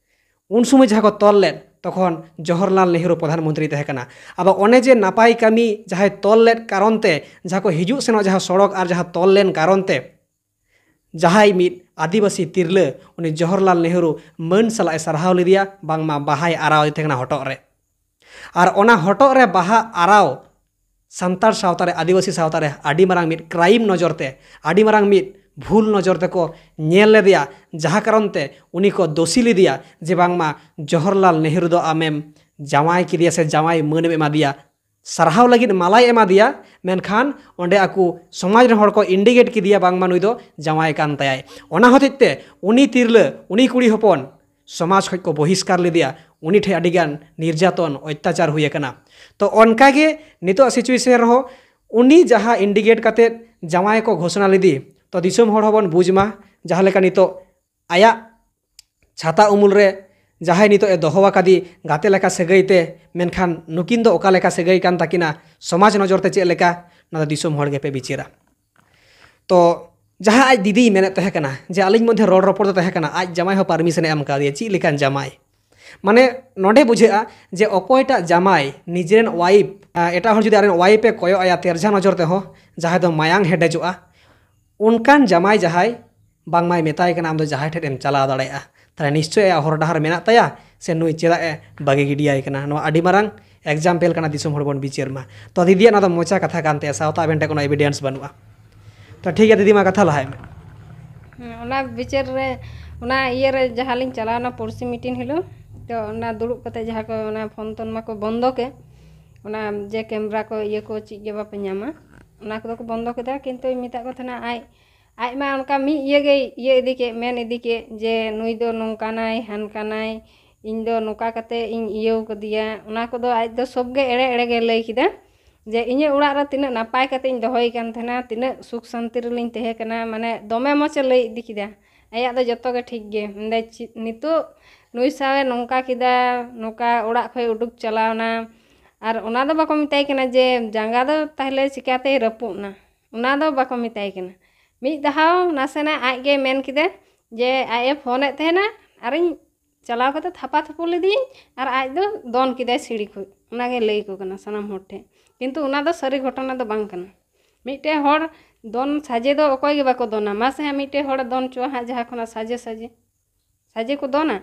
ᱩᱱ ᱥᱚᱢᱚᱭ ᱡᱟᱦᱟᱸ ᱠᱚ ᱛᱚᱞ ᱞᱮᱫ, ᱛᱚᱠᱷᱚᱱ ᱡᱚᱦᱚᱨᱞᱟᱞ ᱱᱮᱦᱨᱩ ᱯᱨᱚᱫᱷᱟᱱ ᱢᱚᱱᱛᱨᱤ ᱛᱟᱦᱮᱸ ᱠᱟᱱᱟ᱾ ᱟᱫᱚ ᱚᱱᱮ ᱡᱮ ᱱᱟᱯᱟᱭ ᱠᱟᱹᱢᱤ ᱡᱟᱦᱟᱸᱭ ᱛᱚᱞ ᱞᱮᱫ ᱠᱟᱨᱚᱱ ᱛᱮ ᱡᱟᱦᱟᱸ ᱠᱚ ᱦᱤᱡᱩᱜ ᱥᱮᱱᱚᱜ ᱡᱟᱦᱟᱸ ᱥᱚᱲᱚᱠ ᱟᱨ ᱡᱟᱦᱟᱸ ᱛᱚᱞ ᱞᱮᱱ ᱠᱟᱨᱚᱱ ᱛᱮ ᱡᱟᱦᱟᱸᱭ ᱢᱤᱫ ᱟᱹᱫᱤᱵᱟᱹᱥᱤ ᱛᱤᱨᱞᱟᱹ ᱩᱱᱤ ᱡᱚᱦᱚᱨᱞᱟᱞ ᱱᱮᱦᱨᱩ ᱢᱟᱹᱱ ᱥᱟᱞᱟᱜ ᱮ ᱥᱟᱨᱦᱟᱣ ᱞᱮᱫᱮᱭᱟ, ᱵᱟᱝᱢᱟ ᱵᱟᱦᱟᱭ ᱟᱨᱟᱣ ᱟᱫᱮ ᱛᱟᱦᱮᱸ ᱠᱟᱱᱟ ᱦᱚᱴᱚᱜ ᱨᱮ᱾ ᱟᱨ ᱚᱱᱟ ᱦᱚᱴᱚᱜ ᱨᱮ ᱵᱟᱦᱟ ᱟᱨᱟᱣ ᱥᱟᱱᱛᱟᱲ ᱥᱟᱶᱛᱟ ᱨᱮ, ᱟᱹᱫᱤᱵᱟᱹᱥᱤ ᱥᱟᱶᱛᱟ ᱨᱮ ᱟᱹᱰᱤ ᱢᱟᱨᱟᱝ ᱢᱤᱫ ᱠᱨᱟᱭᱤᱢ ᱱᱚᱡᱚᱨ ᱛᱮ, ᱟᱹᱰᱤ ᱢᱟᱨᱟᱝ ᱢᱤᱫ ᱵᱷᱩᱞ ᱱᱚᱡᱚᱨ ᱛᱮᱠᱚ ᱧᱮᱞ ᱞᱮᱫᱮᱭᱟ, ᱡᱟᱦᱟᱸ ᱠᱟᱨᱚᱱ ᱛᱮ ᱩᱱᱤ ᱠᱚ ᱫᱳᱥᱤ ᱞᱮᱫᱮᱭᱟ ᱡᱮ ᱵᱟᱝᱢᱟ ᱡᱚᱦᱚᱨᱞᱟᱞ ᱱᱮᱦᱨᱩ ᱫᱚ ᱟᱢᱮᱢ ᱡᱟᱶᱟᱭ ᱠᱮᱫᱮᱭᱟ ᱥᱮ ᱡᱟᱶᱟᱭ ᱢᱟᱹᱱ ᱮᱢ ᱮᱢᱟ ᱫᱮᱭᱟ, ᱥᱟᱨᱦᱟᱣ ᱞᱟᱹᱜᱤᱫ ᱢᱟᱞᱟᱭ ᱮᱢᱟ ᱫᱮᱭᱟ, ᱢᱮᱱᱠᱷᱟᱱ ᱚᱸᱰᱮ ᱟᱠᱚ ᱥᱚᱢᱟᱡᱽ ᱨᱮᱱ ᱦᱚᱲ ᱠᱚ ᱤᱱᱰᱤᱠᱮᱴ ᱠᱮᱫᱮᱭᱟ ᱵᱟᱝᱢᱟ ᱱᱩᱭ ᱫᱚ ᱡᱟᱶᱟᱭ ᱠᱟᱱ ᱛᱟᱭᱟᱭ᱾ ᱚᱱᱟ ᱦᱚᱛᱮᱡ ᱛᱮ ᱩᱱᱤ ᱛᱤᱨᱞᱟᱹ, ᱩᱱᱤ ᱠᱩᱲᱤ ᱦᱚᱯᱚᱱ ᱥᱚᱢᱟᱡᱽ ᱠᱷᱚᱱ ᱠᱚ ᱵᱚᱦᱤᱥᱠᱟᱨ ᱞᱮᱫᱮᱭᱟ, ᱩᱱᱤ ᱴᱷᱮᱱ ᱟᱹᱰᱤᱜᱟᱱ ᱱᱤᱨᱡᱟᱛᱚᱱ, ᱚᱛᱛᱟᱪᱟᱨ ᱦᱩᱭ ᱟᱠᱟᱱᱟ᱾ ᱛᱚ ᱚᱱᱠᱟᱜᱮ ᱱᱤᱛᱚᱜ ᱥᱤᱪᱩᱭᱮᱥᱚᱱ ᱨᱮᱦᱚᱸ ᱩᱱᱤ ᱡᱟᱦᱟᱸ ᱤᱱᱰᱤᱠᱮᱴ ᱠᱟᱛᱮᱫ ᱡᱟᱶᱟᱭ ᱠᱚ ᱜᱷᱳᱥᱚᱱᱟ ᱞᱮᱫᱮ, ᱛᱚ ᱫᱤᱥᱚᱢ ᱦᱚᱲ ᱦᱚᱸᱵᱚᱱ ᱵᱩᱡᱽ ᱢᱟ, ᱡᱟᱦᱟᱸ ᱞᱮᱠᱟ ᱱᱤᱛᱚᱜ ᱟᱭᱟᱜ ᱪᱷᱟᱛᱟ ᱩᱢᱩᱞ ᱨᱮ ᱡᱟᱦᱟᱸᱭ ᱱᱤᱛᱚᱜ ᱮ ᱫᱚᱦᱚ ᱟᱠᱟᱫᱮ ᱜᱟᱛᱮ ᱞᱮᱠᱟ ᱥᱟᱹᱜᱟᱹᱭ ᱛᱮ, ᱢᱮᱱᱠᱷᱟᱱ ᱱᱩᱠᱤᱱ ᱫᱚ ᱚᱠᱟ ᱞᱮᱠᱟ ᱥᱟᱹᱜᱟᱹᱭ ᱠᱟᱱ ᱛᱟᱹᱠᱤᱱᱟ, ᱥᱚᱢᱟᱡᱽ ᱱᱚᱡᱚᱨ ᱛᱮ ᱪᱮᱫ ᱞᱮᱠᱟ, ᱚᱱᱟ ᱫᱚ ᱫᱤᱥᱚᱢ ᱦᱚᱲ ᱜᱮᱯᱮ ᱵᱤᱪᱟᱹᱨᱟ᱾ ᱛᱚ ᱡᱟᱦᱟᱸ ᱟᱡ ᱫᱤᱫᱤᱭ ᱢᱮᱱᱮᱫ ᱛᱟᱦᱮᱸ ᱠᱟᱱᱟ ᱡᱮ ᱟᱹᱞᱤᱧ ᱢᱚᱫᱽᱫᱷᱮ ᱨᱚᱲ ᱨᱚᱯᱚᱲ ᱫᱚ ᱛᱟᱦᱮᱸ ᱠᱟᱱᱟ, ᱟᱡ ᱡᱟᱢᱟᱭ ᱦᱚᱸ ᱯᱟᱨᱢᱤᱥᱚᱱᱮ ᱮᱢ ᱠᱟᱣᱫᱮᱭᱟ᱾ ᱪᱮᱫ ᱞᱮᱠᱟᱱ ᱡᱟᱢᱟᱭ? ᱢᱟᱱᱮ ᱱᱚᱰᱮ ᱵᱩᱡᱷᱟᱹᱜᱼᱟ ᱡᱮ ᱚᱠᱚᱭᱴᱟᱜ ᱡᱟᱢᱟᱭ ᱱᱤᱡᱮᱨᱮᱱ ᱣᱟᱭᱤᱯ, ᱮᱴᱟᱜ ᱦᱚᱲ ᱡᱩᱫᱤ ᱟᱡᱨᱮᱱ ᱣᱟᱭᱤᱯ ᱮ ᱠᱚᱭᱚᱜ ᱟᱭᱟ ᱛᱮᱨᱡᱷᱟ ᱱᱚᱡᱚᱨ ᱛᱮᱦᱚᱸ, ᱡᱟᱦᱟᱸᱭ ᱫᱚ ᱢᱟᱭᱟᱝ ᱦᱮᱰᱮᱡᱚᱜᱼᱟ, ᱚᱱᱠᱟᱱ ᱡᱟᱢᱟᱭ ᱡᱟᱦᱟᱸᱭ ᱵᱟᱝᱢᱟᱭ ᱢᱮᱛᱟᱭ ᱠᱟᱱᱟ ᱟᱢ ᱫᱚ ᱡᱟᱦᱟᱸᱭ ᱴᱷᱮᱱ ᱮᱢ ᱪᱟᱞᱟᱣ ᱫᱟᱲᱮᱭᱟᱜᱼᱟ, ᱛᱟᱦᱚᱞᱮ ᱱᱤᱥᱪᱚᱭ ᱟᱭᱟᱜ ᱦᱚᱨ ᱰᱟᱦᱟᱨ ᱢᱮᱱᱟᱜ ᱛᱟᱭᱟ, ᱥᱮ ᱱᱩᱭ ᱪᱮᱫᱟᱜ ᱮ ᱵᱟᱹᱜᱤ ᱜᱤᱰᱤᱭᱟᱭ ᱠᱟᱱᱟ? ᱱᱚᱣᱟ ᱟᱹᱰᱤ ᱢᱟᱨᱟᱝ ᱮᱠᱡᱟᱢᱯᱮᱞ ᱠᱟᱱᱟ, ᱫᱤᱥᱚᱢ ᱦᱚᱲ ᱵᱚᱱ ᱵᱤᱪᱟᱹᱨ ᱢᱟ᱾ ᱛᱚ ᱫᱤᱫᱤᱭᱟᱜ ᱱᱚᱣᱟ ᱫᱚ ᱢᱚᱪᱟ ᱠᱟᱛᱷᱟ ᱠᱟᱱ ᱛᱟᱭᱟ, ᱥᱟᱶᱛᱟ ᱟᱵᱮᱱ ᱴᱷᱮᱱ ᱠᱳᱱᱳ ᱮᱵᱤᱰᱮᱱᱥ ᱵᱟᱹᱱᱩᱜᱼᱟ᱾ ᱛᱚ ᱴᱷᱤᱠ ᱜᱮᱭᱟ ᱫᱤᱫᱤ, ᱢᱟ ᱠᱟᱛᱷᱟ ᱞᱟᱦᱟᱭ ᱢᱮ᱾ ᱦᱮᱸ, ᱚᱱᱟ ᱵᱤᱪᱟᱹᱨ ᱨᱮ, ᱚᱱᱟ ᱤᱭᱟᱹ ᱨᱮ ᱡᱟᱦᱟᱸ ᱞᱤᱧ ᱪᱟᱞᱟᱣᱱᱟ ᱯᱚᱲᱥᱤ ᱢᱤᱴᱤᱝ ᱦᱤᱞᱳᱜ, ᱛᱚ ᱚᱱᱟ ᱫᱩᱲᱩᱵ ᱠᱟᱛᱮ ᱡᱟᱦᱟᱸ ᱠᱚ ᱚᱱᱟ ᱯᱷᱳᱱ ᱛᱳᱱ ᱢᱟᱠᱚ ᱵᱚᱱᱫᱚ ᱠᱮᱫ, ᱚᱱᱟ ᱡᱮ ᱠᱮᱢᱨᱟ ᱠᱚ ᱤᱭᱟᱹ ᱠᱚ ᱪᱮᱫ ᱜᱮ ᱵᱟᱯᱮ ᱧᱟᱢᱟ, ᱚᱱᱟ ᱠᱚᱫᱚ ᱠᱚ ᱵᱚᱱᱫᱚ ᱠᱮᱫᱟ᱾ ᱠᱤᱱᱛᱩ ᱢᱮᱛᱟᱜ ᱠᱚ ᱛᱟᱦᱮᱱᱟ ᱟᱡ, ᱟᱡ ᱢᱟ ᱚᱱᱠᱟ ᱢᱤᱫ ᱤᱭᱟᱹ ᱜᱮᱭ ᱤᱭᱟᱹ ᱤᱫᱤ ᱠᱮᱫ, ᱢᱮᱱ ᱤᱫᱤ ᱠᱮᱫ ᱡᱮ ᱱᱩᱭ ᱫᱚ ᱱᱚᱝᱠᱟᱱᱟᱭ ᱦᱟᱱᱠᱟᱱᱟᱭ, ᱤᱧ ᱫᱚ ᱱᱚᱝᱠᱟ ᱠᱟᱛᱮ ᱤᱧ ᱤᱭᱟᱹᱣ ᱠᱟᱫᱮᱭᱟ, ᱚᱱᱟ ᱠᱚᱫᱚ ᱟᱡ ᱫᱚ ᱥᱚᱵ ᱜᱮ ᱮᱲᱮ ᱮᱲᱮ ᱜᱮ ᱞᱟᱹᱭ ᱠᱮᱫᱟ᱾ ᱡᱮ ᱤᱧᱟᱹᱜ ᱚᱲᱟᱜ ᱨᱮ ᱛᱤᱱᱟᱹᱜ ᱱᱟᱯᱟᱭ ᱠᱟᱛᱮ ᱤᱧ ᱫᱚᱦᱚᱭᱮ ᱠᱟᱱ ᱛᱟᱦᱮᱱᱟ, ᱛᱤᱱᱟᱹᱜ ᱥᱩᱠ ᱥᱟᱱᱛᱤ ᱨᱮᱞᱤᱧ ᱛᱟᱦᱮᱸ ᱠᱟᱱᱟ, ᱢᱟᱱᱮ ᱫᱚᱢᱮ ᱢᱚᱡᱽ ᱮ ᱞᱟᱹᱭ ᱤᱫᱤ ᱠᱮᱫᱟ᱾ ᱟᱭᱟᱜ ᱫᱚ ᱡᱚᱛᱚ ᱜᱮ ᱴᱷᱤᱠ ᱜᱮ, ᱢᱮᱱᱫᱟᱭ ᱪᱮᱫ ᱱᱤᱛᱚᱜ ᱱᱩᱭ ᱥᱟᱶ ᱮ ᱱᱚᱝᱠᱟ ᱠᱮᱫᱟ, ᱱᱚᱝᱠᱟ ᱚᱲᱟᱜ ᱠᱷᱚᱡ ᱩᱰᱩᱠ ᱪᱟᱞᱟᱣᱱᱟ, ᱟᱨ ᱚᱱᱟ ᱫᱚ ᱵᱟᱠᱚ ᱢᱮᱛᱟᱭ ᱠᱟᱱᱟ ᱡᱮ ᱡᱟᱸᱜᱟ ᱫᱚ ᱛᱟᱦᱞᱮ ᱪᱤᱠᱟᱛᱮᱭ ᱨᱟᱹᱯᱩᱫ ᱱᱟ, ᱚᱱᱟ ᱫᱚ ᱵᱟᱠᱚ ᱢᱮᱛᱟᱭ ᱠᱟᱱᱟ᱾ ᱢᱤᱫ ᱫᱷᱟᱣ ᱱᱟᱥᱮᱱᱟᱜ ᱟᱡ ᱜᱮ ᱢᱮᱱ ᱠᱮᱫᱟ ᱡᱮ ᱟᱡ ᱮ ᱯᱷᱳᱱᱮᱫ ᱛᱟᱦᱮᱱᱟ, ᱟᱨᱤᱧ ᱪᱟᱞᱟᱣ ᱠᱟᱛᱮ ᱛᱷᱟᱯᱟ ᱛᱷᱩᱯᱩ ᱞᱮᱫᱮᱭᱟᱹᱧ, ᱟᱨ ᱟᱡ ᱫᱚ ᱫᱚᱱ ᱠᱮᱫᱟᱭ ᱥᱤᱲᱤ ᱠᱷᱚᱱ᱾ ᱚᱱᱟᱜᱮ ᱞᱟᱹᱭ ᱟᱠᱚ ᱠᱟᱱᱟ ᱥᱟᱱᱟᱢ ᱦᱚᱲ ᱴᱷᱮᱱ, ᱠᱤᱱᱛᱩ ᱚᱱᱟ ᱫᱚ ᱥᱟᱹᱨᱤ ᱜᱷᱚᱴᱚᱱᱟ ᱫᱚ ᱵᱟᱝ ᱠᱟᱱᱟ᱾ ᱢᱤᱫᱴᱮᱱ ᱦᱚᱲ ᱫᱚᱱ ᱥᱟᱡᱮ ᱫᱚ ᱚᱠᱚᱭ ᱜᱮ ᱵᱟᱠᱚ ᱫᱚᱱᱟ᱾ ᱢᱟᱥᱮ ᱦᱟᱸᱜ ᱢᱤᱫᱴᱮᱱ ᱦᱚᱲᱮ ᱫᱚᱱ ᱪᱚᱣᱟ ᱦᱟᱸᱜ ᱡᱟᱦᱟᱸ ᱠᱷᱚᱱᱟᱜ ᱥᱟᱡᱮ ᱥᱟᱡᱮ, ᱥᱟᱡᱮ ᱠᱚ ᱫᱚᱱᱟ᱾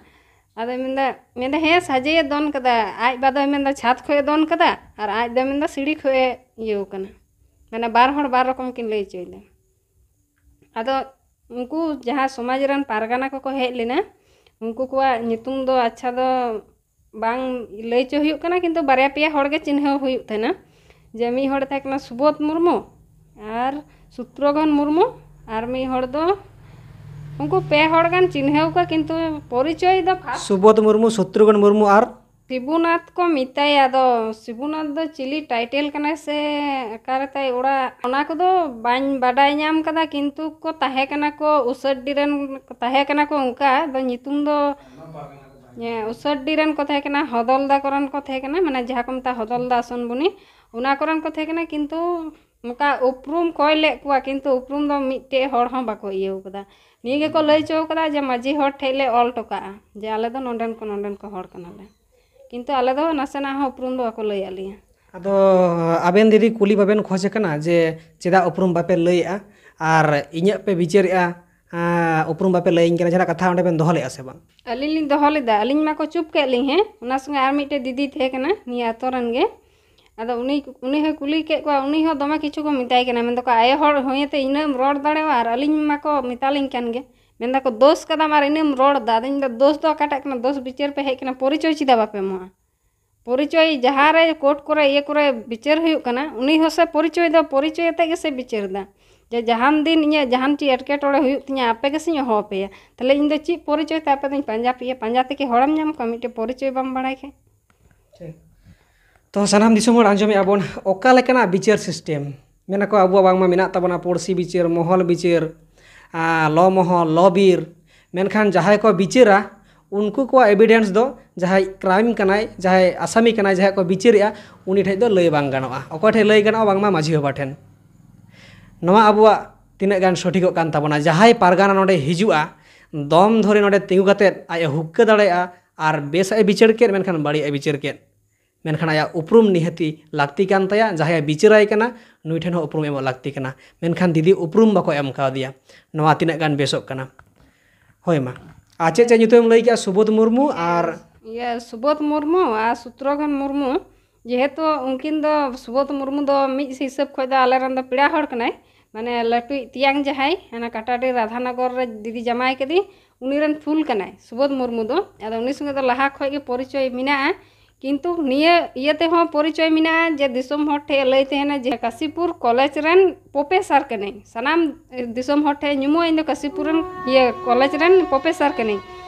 ᱟᱫᱚᱭ ᱢᱮᱱᱫᱟ, ᱢᱮᱱᱫᱟ, "ᱦᱮᱸ, ᱥᱟᱡᱮᱭᱮ ᱫᱚᱱ ᱠᱟᱫᱟ", ᱟᱡ ᱵᱟᱵᱟᱭ ᱢᱮᱱᱫᱟ, "ᱪᱷᱟᱫᱽ ᱠᱷᱚᱡ ᱮ ᱫᱚᱱ ᱠᱟᱫᱟ", ᱟᱨ ᱟᱡ ᱫᱚᱭ ᱢᱮᱱᱫᱟ, "ᱥᱤᱲᱤ ᱠᱷᱚᱡ ᱮ ᱤᱭᱟᱹᱣ ᱠᱟᱱᱟ"᱾ ᱢᱟᱱᱮ ᱵᱟᱨ ᱦᱚᱲ ᱵᱟᱨ ᱨᱚᱠᱚᱢ ᱠᱤᱱ ᱞᱟᱹᱭ ᱦᱚᱪᱚᱭᱮᱫᱟ᱾ ᱟᱫᱚ ᱩᱱᱠᱩ ᱡᱟᱦᱟᱸ ᱥᱚᱢᱟᱡᱽ ᱨᱮᱱ ᱯᱟᱨᱜᱟᱱᱟ ᱠᱚᱠᱚ ᱦᱮᱡ ᱞᱮᱱᱟ, ᱩᱱᱠᱩ ᱠᱚᱣᱟᱜ ᱧᱩᱛᱩᱢ ᱫᱚ ᱟᱪᱪᱷᱟ ᱫᱚ ᱵᱟᱝ ᱞᱟᱹᱭ ᱦᱚᱪᱚ ᱦᱩᱭᱩᱜ ᱠᱟᱱᱟ, ᱠᱤᱱᱛᱩ ᱵᱟᱨᱭᱟ ᱯᱮᱭᱟ ᱦᱚᱲ ᱜᱮ ᱪᱤᱱᱦᱟᱹᱣ ᱦᱩᱭᱩᱜ ᱛᱟᱦᱮᱱᱟ, ᱡᱮ ᱢᱤᱫ ᱦᱚᱲᱮ ᱛᱟᱦᱮᱸ ᱠᱟᱱᱟ ᱥᱩᱵᱳᱫᱷ ᱢᱩᱨᱢᱩ ᱟᱨ ᱥᱩᱛᱨᱚᱜᱷᱚᱱ ᱢᱩᱨᱢᱩ, ᱟᱨ ᱢᱤᱫ ᱦᱚᱲ ᱫᱚ, ᱩᱱᱠᱩ ᱯᱮ ᱦᱚᱲ ᱜᱟᱱ ᱪᱤᱱᱦᱟᱹᱣ ᱠᱚᱣᱟ, ᱠᱤᱱᱛᱩ ᱯᱚᱨᱤᱪᱚᱭ ᱫᱚ first ᱥᱩᱵᱳᱫᱷ ᱢᱩᱨᱢᱩ, ᱥᱚᱛᱨᱩᱜᱷᱚᱱ ᱢᱩᱨᱢᱩ ᱟᱨ ᱥᱤᱵᱩᱱᱟᱛᱷ ᱠᱚ ᱢᱮᱛᱟᱭᱟ᱾ ᱟᱫᱚ ᱥᱤᱵᱩᱱᱟᱛᱷ ᱫᱚ ᱪᱤᱞᱤ title ᱠᱟᱱᱟᱭ ᱥᱮ ᱚᱠᱟᱨᱮ ᱛᱟᱭ ᱚᱲᱟᱜ, ᱚᱱᱟ ᱠᱚᱫᱚ ᱵᱟᱹᱧ ᱵᱟᱰᱟᱭ ᱧᱟᱢ ᱠᱟᱫᱟ, ᱠᱤᱱᱛᱩ ᱠᱚ ᱛᱟᱦᱮᱸ ᱠᱟᱱᱟ ᱠᱚ ᱩᱥᱟᱹᱰᱰᱤ ᱨᱮᱱ, ᱛᱟᱦᱮᱸ ᱠᱟᱱᱟ ᱠᱚ ᱚᱱᱠᱟ᱾ ᱟᱫᱚ ᱧᱩᱛᱩᱢ ᱫᱚ, ᱦᱮᱸ, ᱩᱥᱟᱹᱰᱰᱤ ᱨᱮᱱ ᱠᱚ ᱛᱟᱦᱮᱸ ᱠᱟᱱᱟ, ᱦᱚᱫᱚᱞᱫᱟ ᱠᱚᱨᱮᱱ ᱠᱚ ᱛᱟᱦᱮᱸ ᱠᱟᱱᱟ, ᱢᱟᱱᱮ ᱡᱟᱦᱟᱸ ᱠᱚ ᱢᱮᱛᱟᱜᱼᱟ ᱦᱚᱫᱚᱞᱫᱟ ᱟᱥᱚᱱ ᱵᱩᱱᱤ, ᱚᱱᱟ ᱠᱚᱨᱮᱱ ᱠᱚ ᱛᱟᱦᱮᱸ ᱠᱟᱱᱟ᱾ ᱠᱤᱱᱛᱩ ᱚᱱᱠᱟ ᱩᱯᱨᱩᱢ ᱠᱚᱭ ᱞᱮᱫ ᱠᱚᱣᱟ, ᱠᱤᱱᱛᱩ ᱩᱯᱨᱩᱢ ᱫᱚ ᱢᱤᱫᱴᱮᱡ ᱦᱚᱲ ᱦᱚᱸ ᱵᱟᱠᱚ ᱤᱭᱟᱹᱣ ᱠᱟᱫᱟ᱾ ᱱᱤᱭᱟᱹ ᱜᱮᱠᱚ ᱞᱟᱹᱭ ᱦᱚᱪᱚ ᱠᱟᱫᱟ ᱡᱮ ᱢᱟᱹᱡᱷᱤ ᱦᱚᱲ ᱴᱷᱮᱡ ᱞᱮ ᱚᱞ ᱦᱚᱴᱚ ᱠᱟᱜᱼᱟ ᱡᱮ ᱟᱞᱮ ᱫᱚ ᱱᱚᱸᱰᱮᱱ ᱠᱚ, ᱱᱚᱸᱰᱮᱱ ᱠᱚ ᱦᱚᱲ ᱠᱟᱱᱟᱞᱮ, ᱠᱤᱱᱛᱩ ᱟᱞᱮ ᱫᱚ ᱱᱟᱥᱮᱱᱟᱜ ᱦᱚᱸ ᱩᱯᱨᱩᱢ ᱫᱚ ᱵᱟᱠᱚ ᱞᱟᱹᱭ ᱟᱫ ᱞᱮᱭᱟ᱾ ᱟᱫᱚ ᱟᱵᱮᱱ ᱫᱤᱫᱤ ᱠᱩᱞᱤ ᱵᱟᱵᱮᱱ ᱠᱷᱚᱡᱽ ᱠᱟᱱᱟ ᱡᱮ ᱪᱮᱫᱟᱜ ᱩᱯᱨᱩᱢ ᱵᱟᱯᱮ ᱞᱟᱹᱭᱮᱜᱼᱟ ᱟᱨ ᱤᱧᱟᱹᱜ ᱯᱮ ᱵᱤᱪᱟᱹᱨᱮᱜᱼᱟ, ᱟᱸ, ᱩᱯᱨᱩᱢ ᱵᱟᱯᱮ ᱞᱟᱹᱭᱟᱹᱧ ᱠᱟᱱᱟ, ᱡᱟᱦᱟᱱᱟᱜ ᱠᱟᱛᱷᱟ ᱚᱸᱰᱮ ᱵᱮᱱ ᱫᱚᱦᱚ ᱞᱮᱜᱼᱟ ᱥᱮ ᱵᱟᱝ? ᱟᱹᱞᱤᱧ ᱞᱤᱧ ᱫᱚᱦᱚ ᱞᱮᱫᱟ, ᱟᱹᱞᱤᱧ ᱢᱟᱠᱚ ᱪᱩᱯ ᱠᱮᱫ ᱞᱤᱧ᱾ ᱦᱮᱸ, ᱚᱱᱟ ᱥᱚᱸᱜᱮ ᱟᱨ ᱢᱤᱫᱴᱮᱡ ᱫᱤᱫᱤ ᱛᱟᱦᱮᱸ ᱠᱟᱱᱟ ᱱᱤᱭᱟᱹ ᱟᱛᱳ ᱨᱮᱱ ᱜᱮ, ᱟᱫᱚ ᱩᱱᱤ, ᱩᱱᱤ ᱦᱚᱸᱭ ᱠᱩᱞᱤ ᱠᱮᱫ ᱠᱚᱣᱟ, ᱩᱱᱤ ᱦᱚᱸ ᱫᱚᱢᱮ ᱠᱤᱪᱷᱩ ᱠᱚ ᱢᱮᱛᱟᱭ ᱠᱟᱱᱟ, ᱢᱮᱱ ᱫᱟᱠᱚ, "ᱟᱭᱳ ᱦᱚᱲ ᱦᱩᱭᱮᱛᱮ ᱤᱱᱟᱹᱜ ᱮᱢ ᱨᱚᱲ ᱫᱟᱲᱮᱭᱟᱜᱼᱟ?" ᱟᱨ ᱟᱹᱞᱤᱧ ᱢᱟᱠᱚ ᱢᱮᱛᱟᱞᱤᱧ ᱠᱟᱱ ᱜᱮ, ᱢᱮᱱ ᱫᱟᱠᱚ, "ᱫᱳᱥ ᱠᱟᱫᱟᱢ ᱟᱨ ᱤᱱᱟᱹᱜ ᱮᱢ ᱨᱚᱲ ᱫᱟ?" ᱟᱫᱚᱧ ᱢᱮᱱᱫᱟ, "ᱫᱳᱥ ᱫᱚ ᱚᱠᱟᱴᱟᱜ ᱠᱟᱱᱟ? ᱫᱳᱥ ᱵᱤᱪᱟᱹᱨ ᱯᱮ ᱦᱮᱡ ᱠᱟᱱᱟ, ᱯᱚᱨᱤᱪᱚᱭ ᱪᱮᱫᱟᱜ ᱵᱟᱯᱮ ᱮᱢᱚᱜᱼᱟ? ᱯᱚᱨᱤᱪᱚᱭ ᱡᱟᱦᱟᱸ ᱨᱮ ᱠᱳᱨᱴ ᱠᱚᱨᱮ, ᱤᱭᱟᱹ ᱠᱚᱨᱮ ᱵᱤᱪᱟᱹᱨ ᱦᱩᱭᱩᱜ ᱠᱟᱱᱟ, ᱩᱱᱤ ᱦᱚᱸ ᱥᱮ ᱯᱚᱨᱤᱪᱚᱭ ᱫᱚ ᱯᱚᱨᱤᱪᱚᱭ ᱟᱛᱮᱫ ᱜᱮᱥᱮ ᱵᱤᱪᱟᱹᱨ ᱫᱟ, ᱡᱮ ᱡᱟᱦᱟᱱ ᱫᱤᱱ ᱤᱧᱟᱹᱜ ᱡᱟᱦᱟᱱ ᱪᱮᱫ ᱮᱴᱠᱮᱴᱚᱬᱮ ᱦᱩᱭᱩᱜ ᱛᱤᱧᱟᱹ, ᱟᱯᱮ ᱜᱮᱥᱮᱧ ᱦᱚᱦᱚ ᱟᱯᱮᱭᱟ, ᱛᱟᱦᱞᱮ ᱤᱧ ᱫᱚ ᱪᱮᱫ ᱯᱚᱨᱤᱪᱚᱭ ᱛᱮ ᱟᱯᱮ ᱫᱚᱧ ᱯᱟᱸᱡᱟ ᱯᱮᱭᱟ? ᱯᱟᱸᱡᱟ ᱛᱮᱠᱤ ᱦᱚᱲᱮᱢ ᱧᱟᱢ ᱠᱚᱣᱟ, ᱢᱤᱫᱴᱮᱡ ᱯᱚᱨᱤᱪᱚᱭ ᱵᱟᱢ ᱵᱟᱲᱟᱭ ᱠᱷᱟᱡ?" ᱴᱷᱤᱠ᱾ ᱛᱚ ᱥᱟᱱᱟᱢ ᱫᱤᱥᱚᱢ ᱦᱚᱲ ᱟᱸᱡᱚᱢᱮᱫᱼᱟ ᱵᱚᱱ, ᱚᱠᱟ ᱞᱮᱠᱟᱱᱟᱜ ᱵᱤᱪᱟᱹᱨ system ᱢᱮᱱᱟᱠᱚ ᱟᱵᱚᱣᱟᱜ ᱵᱟᱝᱢᱟ ᱢᱮᱱᱟᱜ ᱛᱟᱵᱚᱱᱟ ᱯᱩᱲᱥᱤ ᱵᱤᱪᱟᱹᱨ, ᱢᱚᱦᱚᱞ ᱵᱤᱪᱟᱹᱨ, ᱟᱨ ᱞᱚ ᱢᱚᱦᱚᱞ, ᱞᱚ ᱵᱤᱨ᱾ ᱢᱮᱱᱠᱷᱟᱱ ᱡᱟᱦᱟᱸᱭ ᱠᱚ ᱵᱤᱪᱟᱹᱨᱟ, ᱩᱱᱠᱩ ᱠᱚᱣᱟᱜ evidence ᱫᱚ ᱡᱟᱦᱟᱸᱭ crime ᱠᱟᱱᱟᱭ, ᱡᱟᱦᱟᱸᱭ ᱟᱥᱟᱢᱤ ᱠᱟᱱᱟᱭ, ᱡᱟᱦᱟᱸᱭ ᱠᱚ ᱵᱤᱪᱟᱹᱨᱮᱜᱼᱟ, ᱩᱱᱤ ᱴᱷᱮᱡ ᱫᱚ ᱞᱟᱹᱭ ᱵᱟᱝ ᱜᱟᱱᱚᱜᱼᱟ᱾ ᱚᱠᱚᱭ ᱴᱷᱮᱡ ᱞᱟᱹᱭ ᱜᱟᱱᱚᱜᱼᱟ? ᱵᱟᱝᱢᱟ ᱢᱟᱹᱡᱷᱤ ᱵᱟᱵᱟ ᱴᱷᱮᱱ᱾ ᱱᱚᱣᱟ ᱟᱵᱚᱣᱟᱜ ᱛᱤᱱᱟᱹᱜ ᱜᱟᱱ ᱥᱚᱴᱷᱤᱠᱚᱜ ᱠᱟᱱ ᱛᱟᱵᱚᱱᱟ? ᱡᱟᱦᱟᱸᱭ ᱯᱟᱨᱜᱟᱱᱟ ᱱᱚᱰᱮ ᱦᱤᱡᱩᱜᱼᱟ, ᱫᱚᱢ ᱫᱷᱚᱨᱮ ᱱᱚᱰᱮ ᱛᱤᱸᱜᱩ ᱠᱟᱛᱮᱫ ᱟᱡ ᱮ ᱦᱩᱠᱠᱟᱹ ᱫᱟᱲᱮᱭᱟᱜᱼᱟ, ᱟᱨ ᱵᱮᱥᱟᱜ ᱮ ᱵᱤᱪᱟᱹᱨ ᱠᱮᱫ, ᱢᱮᱱᱠᱷᱟᱱ ᱵᱟᱹᱲᱤᱡᱟᱜ ᱮ ᱵᱤᱪᱟᱹᱨ ᱠᱮᱫ, ᱢᱮᱱᱠᱷᱟᱱ ᱟᱭᱟᱜ ᱩᱯᱨᱩᱢ ᱱᱤᱦᱟᱹᱛᱤ ᱞᱟᱹᱠᱛᱤ ᱠᱟᱱ ᱛᱟᱭᱟ᱾ ᱡᱟᱦᱟᱸᱭᱮ ᱵᱤᱪᱟᱹᱨᱟᱭ ᱠᱟᱱᱟ, ᱱᱩᱭ ᱴᱷᱮᱱ ᱦᱚᱸ ᱩᱯᱨᱩᱢ ᱮᱢᱚᱜ ᱞᱟᱹᱠᱛᱤ ᱠᱟᱱᱟ᱾ ᱢᱮᱱᱠᱷᱟᱱ ᱫᱤᱫᱤ ᱩᱯᱨᱩᱢ ᱵᱟᱠᱚ ᱮᱢ ᱠᱟᱣᱫᱮᱭᱟ᱾ ᱱᱚᱣᱟ ᱛᱤᱱᱟᱹᱜ ᱜᱟᱱ ᱵᱮᱥᱚᱜ ᱠᱟᱱᱟ? ᱦᱳᱭ ᱢᱟ, ᱟᱨ ᱪᱮᱫ ᱪᱮᱫ ᱧᱩᱛᱩᱢ ᱮᱢ ᱞᱟᱹᱭ ᱠᱮᱜᱼᱟ? ᱥᱩᱵᱳᱫᱷ ᱢᱩᱨᱢᱩ ᱟᱨ ᱤᱭᱟᱹ, ᱥᱩᱵᱳᱫᱷ ᱢᱩᱨᱢᱩ ᱟᱨ ᱥᱩᱛᱨᱚᱜᱷᱚᱱ ᱢᱩᱨᱢᱩ, ᱡᱮᱦᱮᱛᱩ ᱩᱱᱠᱤᱱ ᱫᱚ, ᱥᱩᱵᱳᱫᱷ ᱢᱩᱨᱢᱩ ᱫᱚ ᱢᱤᱫ ᱦᱤᱥᱟᱹᱵ ᱠᱷᱚᱱ ᱫᱚ ᱟᱞᱮ ᱨᱮᱱ ᱫᱚ ᱯᱮᱲᱟ ᱦᱚᱲ ᱠᱟᱱᱟᱭ, ᱢᱟᱱᱮ ᱞᱟᱹᱴᱩᱭᱤᱡ ᱛᱮᱭᱟᱝ ᱡᱟᱦᱟᱸᱭ, ᱦᱟᱱᱟ ᱠᱟᱴᱟᱰᱤ ᱨᱟᱫᱷᱟᱱᱚᱜᱚᱨ ᱨᱮ ᱫᱤᱫᱤ ᱡᱟᱢᱟᱭ ᱠᱮᱫᱮ, ᱩᱱᱤ ᱨᱮᱱ ᱯᱷᱩᱞ ᱠᱟᱱᱟᱭ ᱥᱩᱵᱳᱫᱷ ᱢᱩᱨᱢᱩ ᱫᱚ᱾ ᱟᱫᱚ ᱩᱱᱤ ᱥᱚᱸᱜᱮ ᱫᱚ ᱞᱟᱦᱟ ᱠᱷᱚᱱ ᱜᱮ ᱯᱚᱨᱤᱪᱚᱭ ᱢᱮᱱᱟᱜᱼᱟ, ᱠᱤᱱᱛᱩ ᱱᱤᱭᱟᱹ ᱤᱭᱟᱹ ᱛᱮᱦᱚᱸ ᱯᱚᱨᱤᱪᱚᱭ ᱢᱮᱱᱟᱜᱼᱟ ᱡᱮ ᱫᱤᱥᱚᱢ ᱦᱚᱲ ᱴᱷᱮᱱ ᱞᱟᱹᱭ ᱛᱟᱦᱮᱱᱟ ᱡᱮ ᱠᱟᱥᱤᱯᱩᱨ ᱠᱚᱞᱮᱡᱽ ᱨᱮᱱ ᱯᱨᱚᱯᱷᱮᱥᱟᱨ ᱠᱟᱹᱱᱟᱹᱧ, ᱥᱟᱱᱟᱢ ᱫᱤᱥᱚᱢ ᱦᱚᱲ ᱴᱷᱮᱱ ᱧᱩᱢᱩᱜᱼᱟ, ᱤᱧ ᱫᱚ ᱠᱟᱥᱤᱯᱩᱨ ᱨᱮᱱ, ᱤᱭᱟᱹ, ᱠᱚᱞᱮᱡᱽ ᱨᱮᱱ ᱯᱨᱚᱯᱷᱮᱥᱟᱨ ᱠᱟᱹᱱᱟᱹᱧ᱾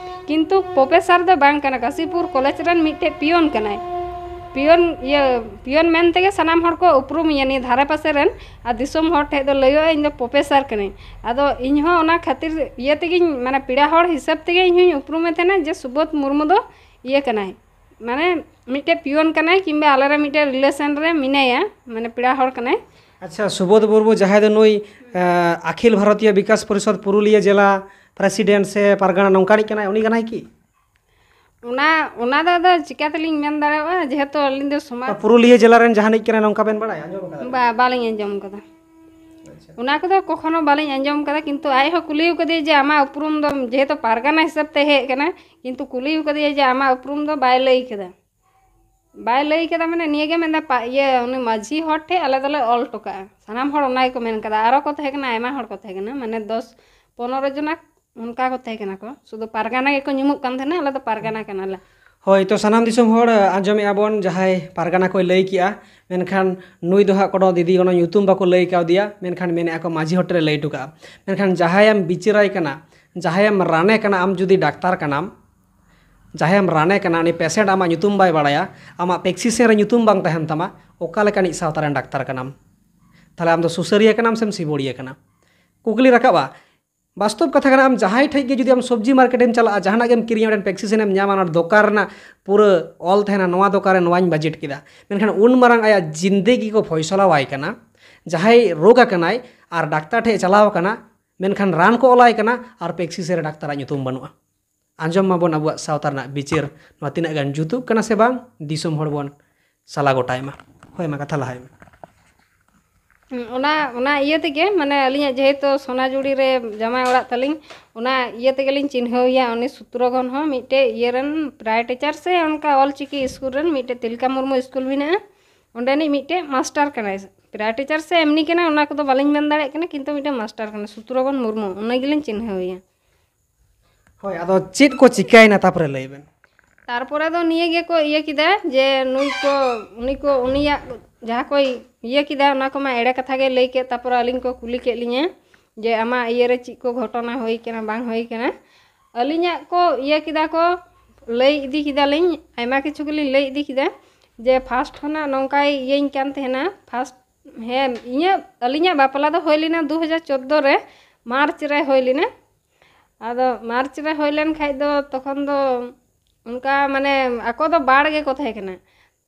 ᱠᱤᱱᱛᱩ ᱯᱨᱚᱯᱷᱮᱥᱟᱨ ᱫᱚ ᱵᱟᱝ ᱠᱟᱱᱟ, ᱠᱟᱥᱤᱯᱩᱨ ᱠᱚᱞᱮᱡᱽ ᱨᱮᱱ ᱢᱤᱫᱴᱮᱡ ᱯᱤᱭᱚᱱ ᱠᱟᱱᱟᱭ᱾ ᱯᱤᱭᱚᱱ, ᱤᱭᱟᱹ, ᱯᱤᱭᱚᱱ ᱢᱮᱱ ᱛᱮᱜᱮ ᱥᱟᱱᱟᱢ ᱦᱚᱲ ᱠᱚ ᱩᱯᱨᱩᱢᱤᱧᱟ ᱱᱤᱭᱟᱹ ᱫᱷᱟᱨᱮ ᱯᱟᱥᱮ ᱨᱮᱱ, ᱟᱨ ᱫᱤᱥᱚᱢ ᱦᱚᱲ ᱴᱷᱮᱱ ᱫᱚ ᱞᱟᱹᱭᱚᱜᱼᱟ ᱤᱧ ᱫᱚ ᱯᱨᱚᱯᱷᱮᱥᱟᱨ ᱠᱟᱹᱱᱟᱹᱧ᱾ ᱟᱫᱚ ᱤᱧ ᱦᱚᱸ ᱚᱱᱟ ᱠᱷᱟᱹᱛᱤᱨ ᱤᱭᱟᱹ ᱛᱮᱜᱮᱧ, ᱢᱟᱱᱮ ᱯᱮᱲᱟ ᱦᱚᱲ ᱦᱤᱥᱟᱹᱵ ᱛᱮᱜᱮ ᱤᱧ ᱦᱚᱸᱧ ᱩᱯᱨᱩᱢᱮ ᱛᱟᱦᱮᱱᱟ ᱡᱮ ᱥᱩᱵᱳᱫᱷ ᱢᱩᱨᱢᱩ ᱫᱚ ᱤᱭᱟᱹ ᱠᱟᱱᱟᱭ, ᱢᱟᱱᱮ ᱢᱤᱫᱴᱮᱡ ᱯᱤᱭᱚᱱ ᱠᱟᱱᱟᱭ, ᱠᱤᱝᱵᱟ ᱟᱞᱮ ᱨᱮ ᱢᱤᱫᱴᱮᱡ ᱨᱤᱞᱮᱥᱚᱱ ᱨᱮ ᱢᱮᱱᱟᱭᱟ, ᱢᱟᱱᱮ ᱯᱮᱲᱟ ᱦᱚᱲ ᱠᱟᱱᱟᱭ᱾ ᱟᱪᱪᱷᱟ, ᱥᱩᱵᱳᱫᱷ ᱢᱩᱨᱢᱩ ᱡᱟᱦᱟᱸᱭ ᱫᱚ ᱱᱩᱭ, ᱟᱸ, ᱟᱠᱷᱤᱞ ᱵᱷᱟᱨᱚᱛᱤᱭᱚ ᱵᱤᱠᱟᱥ ᱯᱚᱨᱤᱥᱚᱫᱽ ᱯᱩᱨᱩᱞᱤᱭᱟᱹ ᱡᱮᱞᱟ ᱯᱨᱮᱥᱤᱰᱮᱱᱴ ᱥᱮ ᱯᱟᱨᱜᱟᱱᱟ ᱱᱚᱝᱠᱟᱱᱤᱡ ᱠᱟᱱᱟᱭ, ᱩᱱᱤ ᱠᱟᱱᱟᱭ ᱠᱤ? ᱚᱱᱟ, ᱚᱱᱟ ᱫᱚ ᱟᱫᱚ ᱪᱤᱠᱟᱹ ᱛᱮᱞᱤᱧ ᱢᱮᱱ ᱫᱟᱲᱮᱭᱟᱜᱼᱟ, ᱡᱮᱦᱮᱛᱩ ᱟᱹᱞᱤᱧ ᱫᱚ ᱥᱚᱢᱟᱡᱽ ᱯᱩᱨᱩᱞᱤᱭᱟᱹ ᱡᱮᱞᱟ ᱨᱮᱱ ᱡᱟᱦᱟᱱᱤᱡ ᱠᱟᱱᱟᱭ ᱱᱚᱝᱠᱟ ᱵᱮᱱ ᱵᱟᱲᱟᱭᱟ, ᱟᱸᱡᱚᱢ ᱟᱠᱟᱫᱟ? ᱵᱟ, ᱵᱟᱞᱤᱧ ᱟᱸᱡᱚᱢ ᱟᱠᱟᱫᱟ᱾ ᱟᱪᱪᱷᱟ᱾ ᱚᱱᱟ ᱠᱚᱫᱚ ᱠᱚᱠᱷᱚᱱᱳ ᱵᱟᱞᱤᱧ ᱟᱸᱡᱚᱢ ᱟᱠᱟᱫᱟ, ᱠᱤᱱᱛᱩ ᱟᱡ ᱦᱚᱸ ᱠᱩᱞᱤ ᱟᱠᱟᱫᱮᱭᱟ ᱡᱮ ᱟᱢᱟᱜ ᱩᱯᱨᱩᱢ ᱫᱚ, ᱡᱮᱦᱮᱛᱩ ᱯᱟᱨᱜᱟᱱᱟ ᱦᱤᱥᱟᱹᱵ ᱛᱮ ᱦᱮᱡ ᱟᱠᱟᱱᱟ, ᱠᱤᱱᱛᱩ ᱠᱩᱞᱤ ᱟᱠᱟᱫᱮᱭᱟ ᱡᱮ ᱟᱢᱟᱜ ᱩᱯᱨᱩᱢ ᱫᱚ, ᱵᱟᱭ ᱞᱟᱹᱭ ᱠᱟᱫᱟ᱾ ᱵᱟᱭ ᱞᱟᱹᱭ ᱠᱟᱫᱟ, ᱢᱟᱱᱮ ᱱᱤᱭᱟᱹ ᱜᱮ ᱢᱮᱱᱫᱟ, ᱯᱟ-, ᱤᱭᱟᱹ, ᱩᱱᱤ ᱢᱟᱹᱡᱷᱤ ᱦᱚᱲ ᱴᱷᱮᱡ ᱟᱞᱮ ᱫᱚᱞᱮ ᱚᱞ ᱦᱚᱴᱚ ᱠᱟᱜᱼᱟ᱾ ᱥᱟᱱᱟᱢ ᱦᱚᱲ ᱚᱱᱟ ᱜᱮᱠᱚ ᱢᱮᱱ ᱠᱟᱫᱟ᱾ ᱟᱨᱚ ᱠᱚ ᱛᱟᱦᱮᱸ ᱠᱟᱱᱟ, ᱟᱭᱢᱟ ᱦᱚᱲ ᱠᱚ ᱛᱟᱦᱮᱸ ᱠᱟᱱᱟ, ᱢᱟᱱᱮ ᱫᱚᱥ ᱯᱚᱱᱨᱚ ᱡᱚᱱᱟ ᱚᱱᱠᱟ ᱠᱚ ᱛᱟᱦᱮᱸ ᱠᱟᱱᱟ ᱠᱚ᱾ ᱥᱩᱫᱷᱩ ᱯᱟᱨᱜᱟᱱᱟ ᱜᱮᱠᱚ ᱧᱩᱢᱩᱜ ᱠᱟᱱ ᱛᱟᱦᱮᱱᱟ, ᱟᱞᱮ ᱫᱚ ᱯᱟᱨᱜᱟᱱᱟ ᱠᱟᱱᱟᱞᱮ᱾ ᱦᱳᱭ, ᱛᱚ ᱥᱟᱱᱟᱢ ᱫᱤᱥᱚᱢ ᱦᱚᱲ, ᱟᱸᱡᱚᱢᱮᱜᱼᱟ ᱵᱚᱱ, ᱡᱟᱦᱟᱸᱭ ᱯᱟᱨᱜᱟᱱᱟ ᱠᱚᱭ ᱞᱟᱹᱭ ᱠᱮᱜᱼᱟ, ᱢᱮᱱᱠᱷᱟᱱ ᱱᱩᱭ ᱫᱚ ᱦᱟᱸᱜ ᱠᱳᱱᱳ ᱫᱤᱫᱤ ᱠᱳᱱᱳ ᱧᱩᱛᱩᱢ ᱵᱟᱠᱚ ᱞᱟᱹᱭ ᱠᱟᱣᱫᱮᱭᱟ, ᱢᱮᱱᱠᱷᱟᱱ ᱢᱮᱱᱮᱜᱼᱟ ᱠᱚ ᱢᱟᱹᱡᱷᱤ ᱦᱚᱲ ᱴᱷᱮᱱ ᱞᱟᱹᱭ ᱦᱚᱴᱚ ᱠᱟᱜᱼᱟ᱾ ᱢᱮᱱᱠᱷᱟᱱ ᱡᱟᱦᱟᱸᱭᱮᱢ ᱵᱤᱪᱟᱹᱨᱟᱭ ᱠᱟᱱᱟ, ᱡᱟᱦᱟᱸᱭᱮᱢ ᱨᱟᱱᱮ ᱠᱟᱱᱟ, ᱟᱢ ᱡᱩᱫᱤ ᱰᱟᱠᱛᱟᱨ ᱠᱟᱱᱟᱢ, ᱡᱟᱦᱟᱸᱭᱮᱢ ᱨᱟᱱᱮ ᱠᱟᱱᱟ, ᱩᱱᱤ ᱯᱮᱥᱮᱱᱴ ᱟᱢᱟᱜ ᱧᱩᱛᱩᱢ ᱵᱟᱭ ᱵᱟᱲᱟᱭᱟ, ᱟᱢᱟᱜ ᱯᱮᱥᱠᱨᱤᱯᱥᱚᱱ ᱨᱮ ᱧᱩᱛᱩᱢ ᱵᱟᱝ ᱛᱟᱦᱮᱱ ᱛᱟᱢᱟ, ᱚᱠᱟ ᱞᱮᱠᱟᱱᱤᱡ ᱥᱟᱶᱛᱟ ᱨᱮᱱ ᱰᱟᱠᱛᱟᱨ ᱠᱟᱱᱟᱢ? ᱛᱟᱦᱞᱮ ᱟᱢ ᱫᱚ ᱥᱩᱥᱟᱹᱨᱤᱭᱟᱹ ᱠᱟᱱᱟᱢ ᱥᱮᱢ ᱥᱤᱵᱚᱲᱤᱭᱟᱹ ᱠᱟᱱᱟ? ᱠᱩᱠᱞᱤ ᱨᱟᱠᱟᱵᱼᱟ᱾ ᱵᱟᱥᱛᱚᱵ ᱠᱟᱛᱷᱟ ᱠᱟᱱᱟ, ᱟᱢ ᱡᱟᱦᱟᱸᱭ ᱴᱷᱮᱡ ᱜᱮ ᱡᱩᱫᱤ ᱟᱢ ᱥᱚᱵᱽᱡᱤ ᱢᱟᱨᱠᱮᱴ ᱮᱢ ᱪᱟᱞᱟᱜᱼᱟ, ᱡᱟᱦᱟᱱᱟᱜ ᱜᱮᱢ ᱠᱤᱨᱤᱧᱟ, ᱚᱸᱰᱮ ᱯᱮᱥᱠᱨᱤᱯᱥᱚᱱ ᱮᱢ ᱧᱟᱢᱟ, ᱚᱱᱟ ᱫᱚᱠᱟᱱ ᱨᱮᱱᱟᱜ ᱯᱩᱨᱟᱹ ᱚᱞ ᱛᱟᱦᱮᱱᱟ, ᱱᱚᱣᱟ ᱫᱚᱠᱟᱱ ᱨᱮ ᱱᱚᱣᱟᱧ ᱵᱟᱡᱮᱴ ᱠᱮᱫᱟ᱾ ᱢᱮᱱᱠᱷᱟᱱ ᱩᱱ ᱢᱟᱨᱟᱝ ᱟᱭᱟᱜ ᱡᱤᱱᱫᱮᱜᱤ ᱠᱚ ᱯᱷᱚᱭᱥᱚᱞᱟᱣᱟᱭ ᱠᱟᱱᱟ᱾ ᱡᱟᱦᱟᱸᱭ ᱨᱳᱜᱽ ᱟᱠᱟᱱᱟᱭ ᱟᱨ ᱰᱟᱠᱛᱟᱨ ᱴᱷᱮᱡ ᱮ ᱪᱟᱞᱟᱣ ᱟᱠᱟᱱᱟ, ᱢᱮᱱᱠᱷᱟᱱ ᱨᱟᱱ ᱠᱚ ᱚᱞᱟᱭ ᱠᱟᱱᱟ ᱟᱨ ᱯᱨᱮᱥᱠᱨᱤᱯᱥᱚᱱ ᱨᱮ ᱰᱟᱠᱛᱟᱨᱟᱜ ᱧᱩᱛᱩᱢ ᱵᱟᱹᱱᱩᱜᱼᱟ᱾ ᱟᱸᱡᱚᱢ ᱢᱟᱵᱚᱱ ᱟᱵᱚᱣᱟᱜ ᱥᱟᱶᱛᱟ ᱨᱮᱱᱟᱜ ᱵᱤᱪᱟᱹᱨ, ᱱᱚᱣᱟ ᱛᱤᱱᱟᱹᱜ ᱜᱟᱱ ᱡᱩᱛᱩᱜ ᱠᱟᱱᱟ ᱥᱮ ᱵᱟᱝ, ᱫᱤᱥᱚᱢ ᱦᱚᱲ ᱵᱚᱱ ᱥᱟᱞᱟ ᱜᱚᱴᱟᱭ ᱢᱟ᱾ ᱦᱳᱭ, ᱢᱟ ᱠᱟᱛᱷᱟ ᱞᱟᱦᱟᱭ ᱢᱮ᱾ ᱦᱩᱸ, ᱚᱱᱟ ᱚᱱᱟ ᱤᱭᱟᱹ ᱛᱮᱜᱮ, ᱢᱟᱱᱮ, ᱟᱹᱞᱤᱧᱟᱜ ᱡᱮᱦᱮᱛᱩ ᱥᱚᱱᱟᱡᱩᱲᱤ ᱨᱮ ᱡᱟᱢᱟᱭ ᱚᱲᱟᱜ ᱛᱟᱹᱞᱤᱧ, ᱚᱱᱟ ᱤᱭᱟᱹ ᱛᱮᱜᱮᱞᱤᱧ ᱪᱤᱱᱦᱟᱹᱣᱮᱭᱟ᱾ ᱩᱱᱤ ᱥᱩᱛᱨᱚᱜᱚᱱ ᱦᱚᱸ ᱢᱤᱫᱴᱮᱡ ᱤᱭᱟᱹ ᱨᱮᱱ ᱯᱨᱟᱭ ᱴᱤᱪᱟᱨ ᱥᱮ ᱚᱱᱠᱟ ᱚᱞ ᱪᱤᱠᱤ ᱥᱠᱩᱞ ᱨᱮᱱ ᱢᱤᱫᱴᱮᱡ ᱛᱤᱞᱠᱟ ᱢᱩᱨᱢᱩ ᱥᱠᱩᱞ ᱢᱮᱱᱟᱜᱼᱟ, ᱚᱸᱰᱮᱱᱤᱡ ᱢᱤᱫᱴᱮᱡ ᱢᱟᱥᱴᱟᱨ ᱠᱟᱱᱟᱭ᱾ ᱯᱨᱟᱭ ᱴᱤᱪᱟᱨ ᱥᱮ ᱮᱢᱱᱤ ᱠᱟᱱᱟ, ᱚᱱᱟ ᱠᱚᱫᱚ ᱵᱟᱹᱞᱤᱧ ᱢᱮᱱ ᱫᱟᱲᱮᱭᱟᱜ ᱠᱟᱱᱟ, ᱠᱤᱱᱛᱩ ᱢᱤᱫᱴᱮᱡ ᱢᱟᱥᱴᱟᱨ ᱠᱟᱱᱟᱭ, ᱥᱩᱛᱨᱚᱜᱚᱱ ᱢᱩᱨᱢᱩ, ᱩᱱᱤ ᱜᱮᱞᱤᱧ ᱪᱤᱱᱦᱟᱹᱣᱮᱭᱟ᱾ ᱦᱳᱭ, ᱟᱫᱚ ᱪᱮᱫ ᱠᱚ ᱪᱤᱠᱟᱹᱭᱮᱱᱟ ᱛᱟᱯᱚᱨᱮ ᱞᱟᱹᱭ ᱵᱮᱱ? ᱛᱟᱨᱯᱚᱨᱮ ᱫᱚ ᱱᱤᱭᱟᱹ ᱜᱮᱠᱚ ᱤᱭᱟᱹ ᱠᱮᱫᱟ ᱡᱮ ᱱᱩᱭ ᱠᱚ, ᱩᱱᱤ ᱠᱚ, ᱩᱱᱤᱭᱟᱜ ᱡᱟᱦᱟᱸ ᱠᱚᱭ ᱤᱭᱟᱹ ᱠᱮᱫᱟ, ᱚᱱᱟ ᱠᱚᱢᱟ ᱮᱲᱮ ᱠᱟᱛᱷᱟ ᱜᱮ ᱞᱟᱹᱭ ᱠᱮᱫ᱾ ᱛᱟᱨᱯᱚᱨᱮ ᱟᱹᱞᱤᱧ ᱠᱚ ᱠᱩᱞᱤ ᱠᱮᱫ ᱞᱤᱧᱟᱹ ᱡᱮ ᱟᱢᱟᱜ ᱤᱭᱟᱹ ᱨᱮ ᱪᱮᱫ ᱠᱚ ᱜᱷᱚᱴᱚᱱᱟ ᱦᱩᱭ ᱠᱟᱱᱟ, ᱵᱟᱝ ᱦᱩᱭ ᱠᱟᱱᱟ᱾ ᱟᱹᱞᱤᱧᱟᱜ ᱠᱚ ᱤᱭᱟᱹ ᱠᱮᱫᱟ ᱠᱚ, ᱞᱟᱹᱭ ᱤᱫᱤ ᱠᱮᱫᱟᱞᱤᱧ, ᱟᱭᱢᱟ ᱠᱤᱪᱷᱩ ᱜᱮᱞᱤᱧ ᱞᱟᱹᱭ ᱤᱫᱤ ᱠᱮᱫᱟ ᱡᱮ ᱯᱷᱟᱥᱴ ᱠᱷᱚᱱᱟᱜ ᱱᱚᱝᱠᱟᱭ ᱤᱭᱟᱹᱧ ᱠᱟᱱ ᱛᱟᱦᱮᱱᱟ᱾ ᱯᱷᱟᱥᱴ, ᱦᱮᱸ, ᱤᱧᱟᱹᱜ, ᱟᱹᱞᱤᱧᱟᱜ ᱵᱟᱯᱞᱟ ᱫᱚ ᱦᱩᱭ ᱞᱮᱱᱟ ᱫᱩ ᱦᱟᱡᱟᱨ ᱪᱳᱫᱽᱫᱳ ᱨᱮ, ᱢᱟᱨᱪ ᱨᱮ ᱦᱩᱭ ᱞᱮᱱᱟ᱾ ᱟᱫᱚ ᱢᱟᱨᱪ ᱨᱮ ᱦᱩᱭ ᱞᱮᱱ ᱠᱷᱟᱡ ᱫᱚ ᱛᱚᱠᱷᱚᱱ ᱫᱚ ᱚᱱᱠᱟ, ᱢᱟᱱᱮ, ᱟᱠᱚ ᱫᱚ ᱵᱟᱲ ᱜᱮᱠᱚ ᱛᱟᱦᱮᱸ ᱠᱟᱱᱟ᱾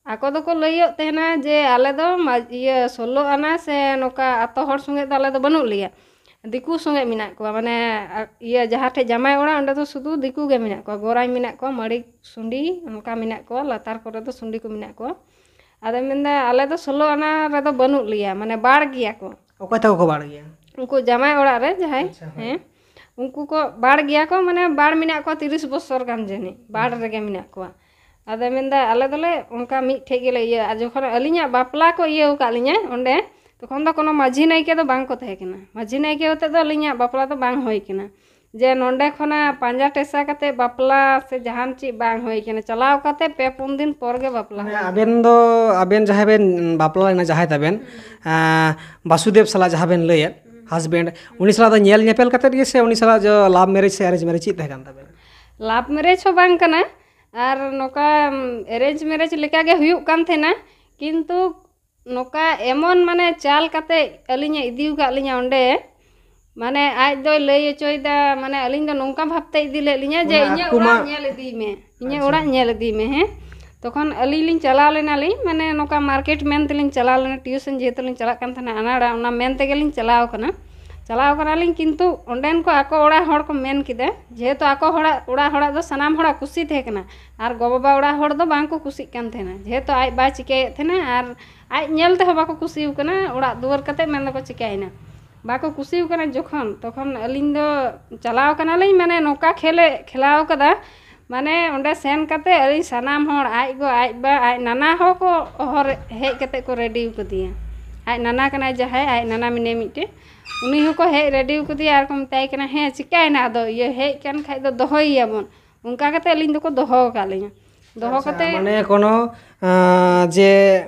ᱟᱠᱚ ᱫᱚᱠᱚ ᱞᱟᱹᱭᱚᱜ ᱛᱟᱦᱮᱱᱟ ᱡᱮ ᱟᱞᱮ ᱫᱚ ᱢᱟ-, ᱤᱭᱟᱹ ᱥᱳᱞᱳ ᱟᱱᱟ ᱥᱮ ᱱᱚᱝᱠᱟ ᱟᱛᱳ ᱦᱚᱲ ᱥᱚᱸᱜᱮ ᱫᱚ ᱟᱞᱮ ᱫᱚ ᱵᱟᱹᱱᱩᱜ ᱞᱮᱭᱟ, ᱫᱤᱠᱩ ᱥᱚᱸᱜᱮ ᱢᱮᱱᱟᱜ ᱠᱚᱣᱟ᱾ ᱢᱟᱱᱮ, ᱟ-, ᱤᱭᱟᱹ ᱡᱟᱦᱟᱸ ᱴᱷᱮᱡ ᱡᱟᱢᱟᱭ ᱚᱲᱟᱜ, ᱚᱸᱰᱮ ᱫᱚ ᱥᱩᱫᱷᱩ ᱫᱤᱠᱩ ᱜᱮ ᱢᱮᱱᱟᱜ ᱠᱚᱣᱟ, ᱜᱚᱨᱟᱧ ᱢᱮᱱᱟᱜ ᱠᱚᱣᱟ, ᱢᱟᱹᱲᱤ ᱥᱩᱸᱰᱤ ᱚᱱᱠᱟ ᱢᱮᱱᱟᱜ ᱠᱚᱣᱟ, ᱞᱟᱛᱟᱨ ᱠᱚᱨᱮ ᱫᱚ ᱥᱩᱸᱰᱤ ᱠᱚ ᱢᱮᱱᱟᱜ ᱠᱚᱣᱟ᱾ ᱟᱫᱚ ᱢᱮᱱᱫᱟ ᱟᱞᱮ ᱫᱚ ᱥᱳᱞᱳ ᱟᱱᱟ ᱨᱮᱫᱚ ᱵᱟᱹᱱᱩᱜ ᱞᱮᱭᱟ, ᱢᱟᱱᱮ ᱵᱟᱲ ᱜᱮᱭᱟ ᱠᱚ᱾ ᱚᱠᱚᱭ ᱛᱟᱠᱚ ᱠᱚ ᱵᱟᱲ ᱜᱮᱭᱟ? ᱩᱱᱠᱩ ᱡᱟᱢᱟᱭ ᱚᱲᱟᱜ ᱨᱮ ᱡᱟᱦᱟᱸᱭ, ᱟᱪᱪᱷᱟ, ᱦᱳᱭ᱾ ᱦᱮᱸ, ᱩᱱᱠᱩ ᱠᱚ ᱵᱟᱲ ᱜᱮᱭᱟ ᱠᱚ, ᱢᱟᱱᱮ ᱵᱟᱲ ᱢᱮᱱᱟᱜ ᱠᱚᱣᱟ ᱛᱤᱨᱤᱥ ᱵᱚᱪᱷᱚᱨ ᱜᱟᱱ ᱡᱟᱹᱱᱤᱡ, ᱵᱟᱲ ᱨᱮᱜᱮ ᱢᱮᱱᱟᱜ ᱠᱚᱣᱟ᱾ ᱟᱫᱚ ᱢᱮᱱᱫᱟ ᱟᱞᱮ ᱫᱚᱞᱮ ᱚᱱᱠᱟ ᱢᱤᱫ ᱴᱷᱮᱡ ᱜᱮᱞᱮ ᱤᱭᱟᱹ᱾ ᱟᱨ ᱡᱚᱠᱷᱚᱱ ᱟᱹᱞᱤᱧᱟᱜ ᱵᱟᱯᱞᱟ ᱠᱚ ᱤᱭᱟᱹ ᱟᱠᱟᱫ ᱞᱤᱧᱟ ᱚᱸᱰᱮ, ᱛᱚᱠᱷᱚᱱ ᱫᱚ ᱠᱳᱱᱳ ᱢᱟᱹᱡᱷᱤ ᱱᱟᱭᱠᱮ ᱫᱚ ᱵᱟᱝ ᱠᱚ ᱛᱟᱦᱮᱸ ᱠᱟᱱᱟ᱾ ᱢᱟᱹᱡᱷᱤ ᱱᱟᱭᱠᱮ ᱟᱛᱮᱫ ᱫᱚ ᱟᱹᱞᱤᱧᱟᱜ ᱵᱟᱯᱞᱟ ᱫᱚ ᱵᱟᱝ ᱦᱩᱭ ᱠᱟᱱᱟ᱾ ᱡᱮ ᱱᱚᱸᱰᱮ ᱠᱷᱚᱱᱟᱜ ᱯᱟᱸᱡᱟ ᱴᱮᱥᱟ ᱠᱟᱛᱮ ᱵᱟᱯᱞᱟ ᱥᱮ ᱡᱟᱦᱟᱱ ᱪᱮᱫ ᱵᱟᱝ ᱦᱩᱭ ᱠᱟᱱᱟ, ᱪᱟᱞᱟᱣ ᱠᱟᱛᱮ ᱯᱮ ᱯᱩᱱ ᱫᱤᱱ ᱯᱚᱨ ᱜᱮ ᱵᱟᱯᱞᱟ ᱦᱩᱭ ᱠᱟᱱᱟ᱾ ᱟᱵᱮᱱ ᱫᱚ, ᱟᱵᱮᱱ ᱡᱟᱦᱟᱸᱭ ᱵᱮᱱ ᱵᱟᱯᱞᱟ ᱞᱮᱱᱟ, ᱡᱟᱦᱟᱸᱭ ᱛᱟᱵᱮᱱ, ᱟᱸ, ᱵᱟᱥᱩᱫᱮᱵ ᱥᱟᱞᱟᱜ ᱡᱟᱦᱟᱸ ᱵᱮᱱ ᱞᱟᱹᱭᱮᱫ, ᱦᱟᱥᱵᱮᱱᱰ, ᱩᱱᱤ ᱥᱟᱞᱟᱜ ᱫᱚ ᱧᱮᱞ ᱧᱮᱯᱮᱞ ᱠᱟᱛᱮᱫ ᱜᱮ ᱥᱮ ᱩᱱᱤ ᱥᱟᱞᱟᱜ ᱡᱚ ᱞᱟᱵᱷ ᱢᱮᱨᱮᱡᱽ ᱥᱮ ᱮᱨᱮᱧᱡᱽ ᱢᱮᱨᱮᱡᱽ, ᱪᱮᱫ ᱛᱟᱦᱮᱸ ᱠᱟᱱ ᱛᱟᱵᱮᱱᱟ? ᱞᱟᱵᱷ ᱢᱮᱨᱮᱡᱽ ᱦᱚᱸ ᱵᱟᱝ ᱠᱟᱱᱟ, ᱟᱨ ᱱᱚᱝᱠᱟ ᱮᱨᱮᱧᱡᱽ ᱢᱮᱨᱮᱡᱽ ᱞᱮᱠᱟ ᱜᱮ ᱦᱩᱭᱩᱜ ᱠᱟᱱ ᱛᱟᱦᱮᱱᱟ, ᱠᱤᱱᱛᱩ ᱱᱚᱝᱠᱟ ᱮᱢᱚᱱ, ᱢᱟᱱᱮ, ᱪᱟᱞ ᱠᱟᱛᱮ ᱟᱹᱞᱤᱧᱮ ᱤᱫᱤ ᱟᱠᱟᱫ ᱞᱤᱧᱟ ᱚᱸᱰᱮ, ᱢᱟᱱᱮ, ᱟᱡ ᱫᱚᱭ ᱞᱟᱹᱭ ᱦᱚᱪᱚᱭᱮᱫᱟ, ᱢᱟᱱᱮ, ᱟᱹᱞᱤᱧ ᱫᱚ ᱱᱚᱝᱠᱟ ᱵᱷᱟᱵᱽᱛᱮ ᱤᱫᱤ ᱞᱮᱫ ᱞᱤᱧᱟ ᱡᱮ ᱤᱧᱟᱹᱜ ᱚᱲᱟᱜ ᱧᱮᱞ ᱤᱫᱤᱭ ᱢᱮ, ᱤᱧᱟᱹᱜ ᱚᱲᱟᱜ ᱧᱮᱞ ᱤᱫᱤᱭ ᱢᱮ, ᱦᱮᱸ᱾ ᱛᱚᱠᱷᱚᱱ ᱟᱹᱞᱤᱧ ᱞᱤᱧ ᱪᱟᱞᱟᱣ ᱞᱮᱱᱟᱞᱤᱧ, ᱢᱟᱱᱮ, ᱱᱚᱝᱠᱟ ᱢᱟᱨᱠᱮᱴ ᱢᱮᱱ ᱛᱮᱞᱤᱧ ᱪᱟᱞᱟᱣ ᱞᱮᱱᱟ, ᱴᱤᱭᱩᱥᱚᱱ ᱡᱮᱦᱮᱛᱩ ᱞᱤᱧ ᱪᱟᱞᱟᱜ ᱠᱟᱱ ᱛᱟᱦᱮᱱᱟ ᱟᱱᱟᱲᱟ, ᱚᱱᱟ ᱢᱮᱱ ᱛᱮᱜᱮᱞᱤᱧ ᱪᱟᱞᱟᱣ ᱠᱟᱱᱟ᱾ ᱪᱟᱞᱟᱣ ᱠᱟᱱᱟᱞᱤᱧ, ᱠᱤᱱᱛᱩ ᱚᱸᱰᱮᱱ ᱠᱚ ᱟᱠᱚ ᱚᱲᱟᱜ ᱦᱚᱲ ᱠᱚ ᱢᱮᱱ ᱠᱮᱫᱟ, ᱡᱮᱦᱮᱛᱩ ᱟᱠᱚ ᱦᱚᱲᱟᱜ, ᱚᱲᱟᱜ ᱦᱚᱲᱟᱜ ᱫᱚ ᱥᱟᱱᱟᱢ ᱦᱚᱲᱟᱜ ᱠᱩᱥᱤ ᱛᱟᱦᱮᱸ ᱠᱟᱱᱟ, ᱟᱨ ᱜᱚ-ᱵᱟᱵᱟ ᱚᱲᱟᱜ ᱦᱚᱲ ᱫᱚ ᱵᱟᱝ ᱠᱚ ᱠᱩᱥᱤᱜ ᱠᱟᱱ ᱛᱟᱦᱮᱱᱟ, ᱡᱮᱦᱮᱛᱩ ᱟᱡ ᱵᱟᱭ ᱪᱤᱠᱟᱹᱭᱮᱫ ᱛᱟᱦᱮᱱᱟ, ᱟᱨ ᱟᱡ ᱧᱮᱞ ᱛᱮᱦᱚᱸ ᱵᱟᱠᱚ ᱠᱩᱥᱤ ᱟᱠᱟᱱᱟ, ᱚᱲᱟᱜ ᱫᱩᱣᱟᱹᱨ ᱠᱟᱛᱮ ᱢᱮᱱ ᱫᱟᱠᱚ ᱪᱤᱠᱟᱹᱭᱮᱱᱟ, ᱵᱟᱠᱚ ᱠᱩᱥᱤ ᱟᱠᱟᱱᱟ᱾ ᱡᱚᱠᱷᱚᱱ, ᱛᱚᱠᱷᱚᱱ ᱟᱹᱞᱤᱧ ᱫᱚ ᱪᱟᱞᱟᱣ ᱠᱟᱱᱟᱞᱤᱧ, ᱢᱟᱱᱮ ᱱᱚᱝᱠᱟ ᱠᱷᱮᱞᱮ ᱠᱷᱮᱞᱟᱣ ᱠᱟᱫᱟ, ᱢᱟᱱᱮ ᱚᱸᱰᱮ ᱥᱮᱱ ᱠᱟᱛᱮ ᱟᱹᱞᱤᱧ ᱥᱟᱱᱟᱢ ᱦᱚᱲ, ᱟᱡ ᱜᱚ, ᱟᱡ ᱵᱟ, ᱟᱡ ᱱᱟᱱᱟ ᱦᱚᱸ ᱠᱚ ᱦᱚᱦᱚ ᱨᱮ-, ᱦᱮᱡ ᱠᱟᱛᱮ ᱠᱚ ᱨᱮᱰᱤ ᱟᱠᱟᱫᱤᱧᱟ᱾ ᱟᱡ ᱱᱟᱱᱟ ᱠᱟᱱᱟᱭ ᱡᱟᱦᱟᱸᱭ, ᱟᱡ ᱱᱟᱱᱟ ᱢᱮᱱᱟᱭ ᱢᱤᱫᱴᱮᱱ, ᱩᱱᱤ ᱦᱚᱸᱠᱚ ᱦᱮᱡ ᱨᱮᱰᱤ ᱟᱠᱟᱫᱮᱭᱟ ᱟᱨ ᱠᱚ ᱢᱮᱛᱟᱭ ᱠᱟᱱᱟ, "ᱦᱮᱸ, ᱪᱤᱠᱟᱹᱭᱮᱱᱟ, ᱟᱫᱚ ᱤᱭᱟᱹ ᱦᱮᱡ ᱠᱟᱱ ᱠᱷᱟᱡ ᱫᱚ ᱫᱚᱦᱚᱭᱮᱭᱟᱵᱚᱱ᱾" ᱚᱱᱠᱟ ᱠᱟᱛᱮ ᱟᱹᱞᱤᱧ ᱫᱚᱠᱚ ᱫᱚᱦᱚ ᱟᱠᱟᱫ ᱞᱤᱧᱟ᱾ ᱫᱚᱦᱚ ᱟᱪᱪᱷᱟ, ᱠᱟᱛᱮ ᱢᱟᱱᱮ ᱠᱳᱱᱳ, ᱟᱸ, ᱡᱮ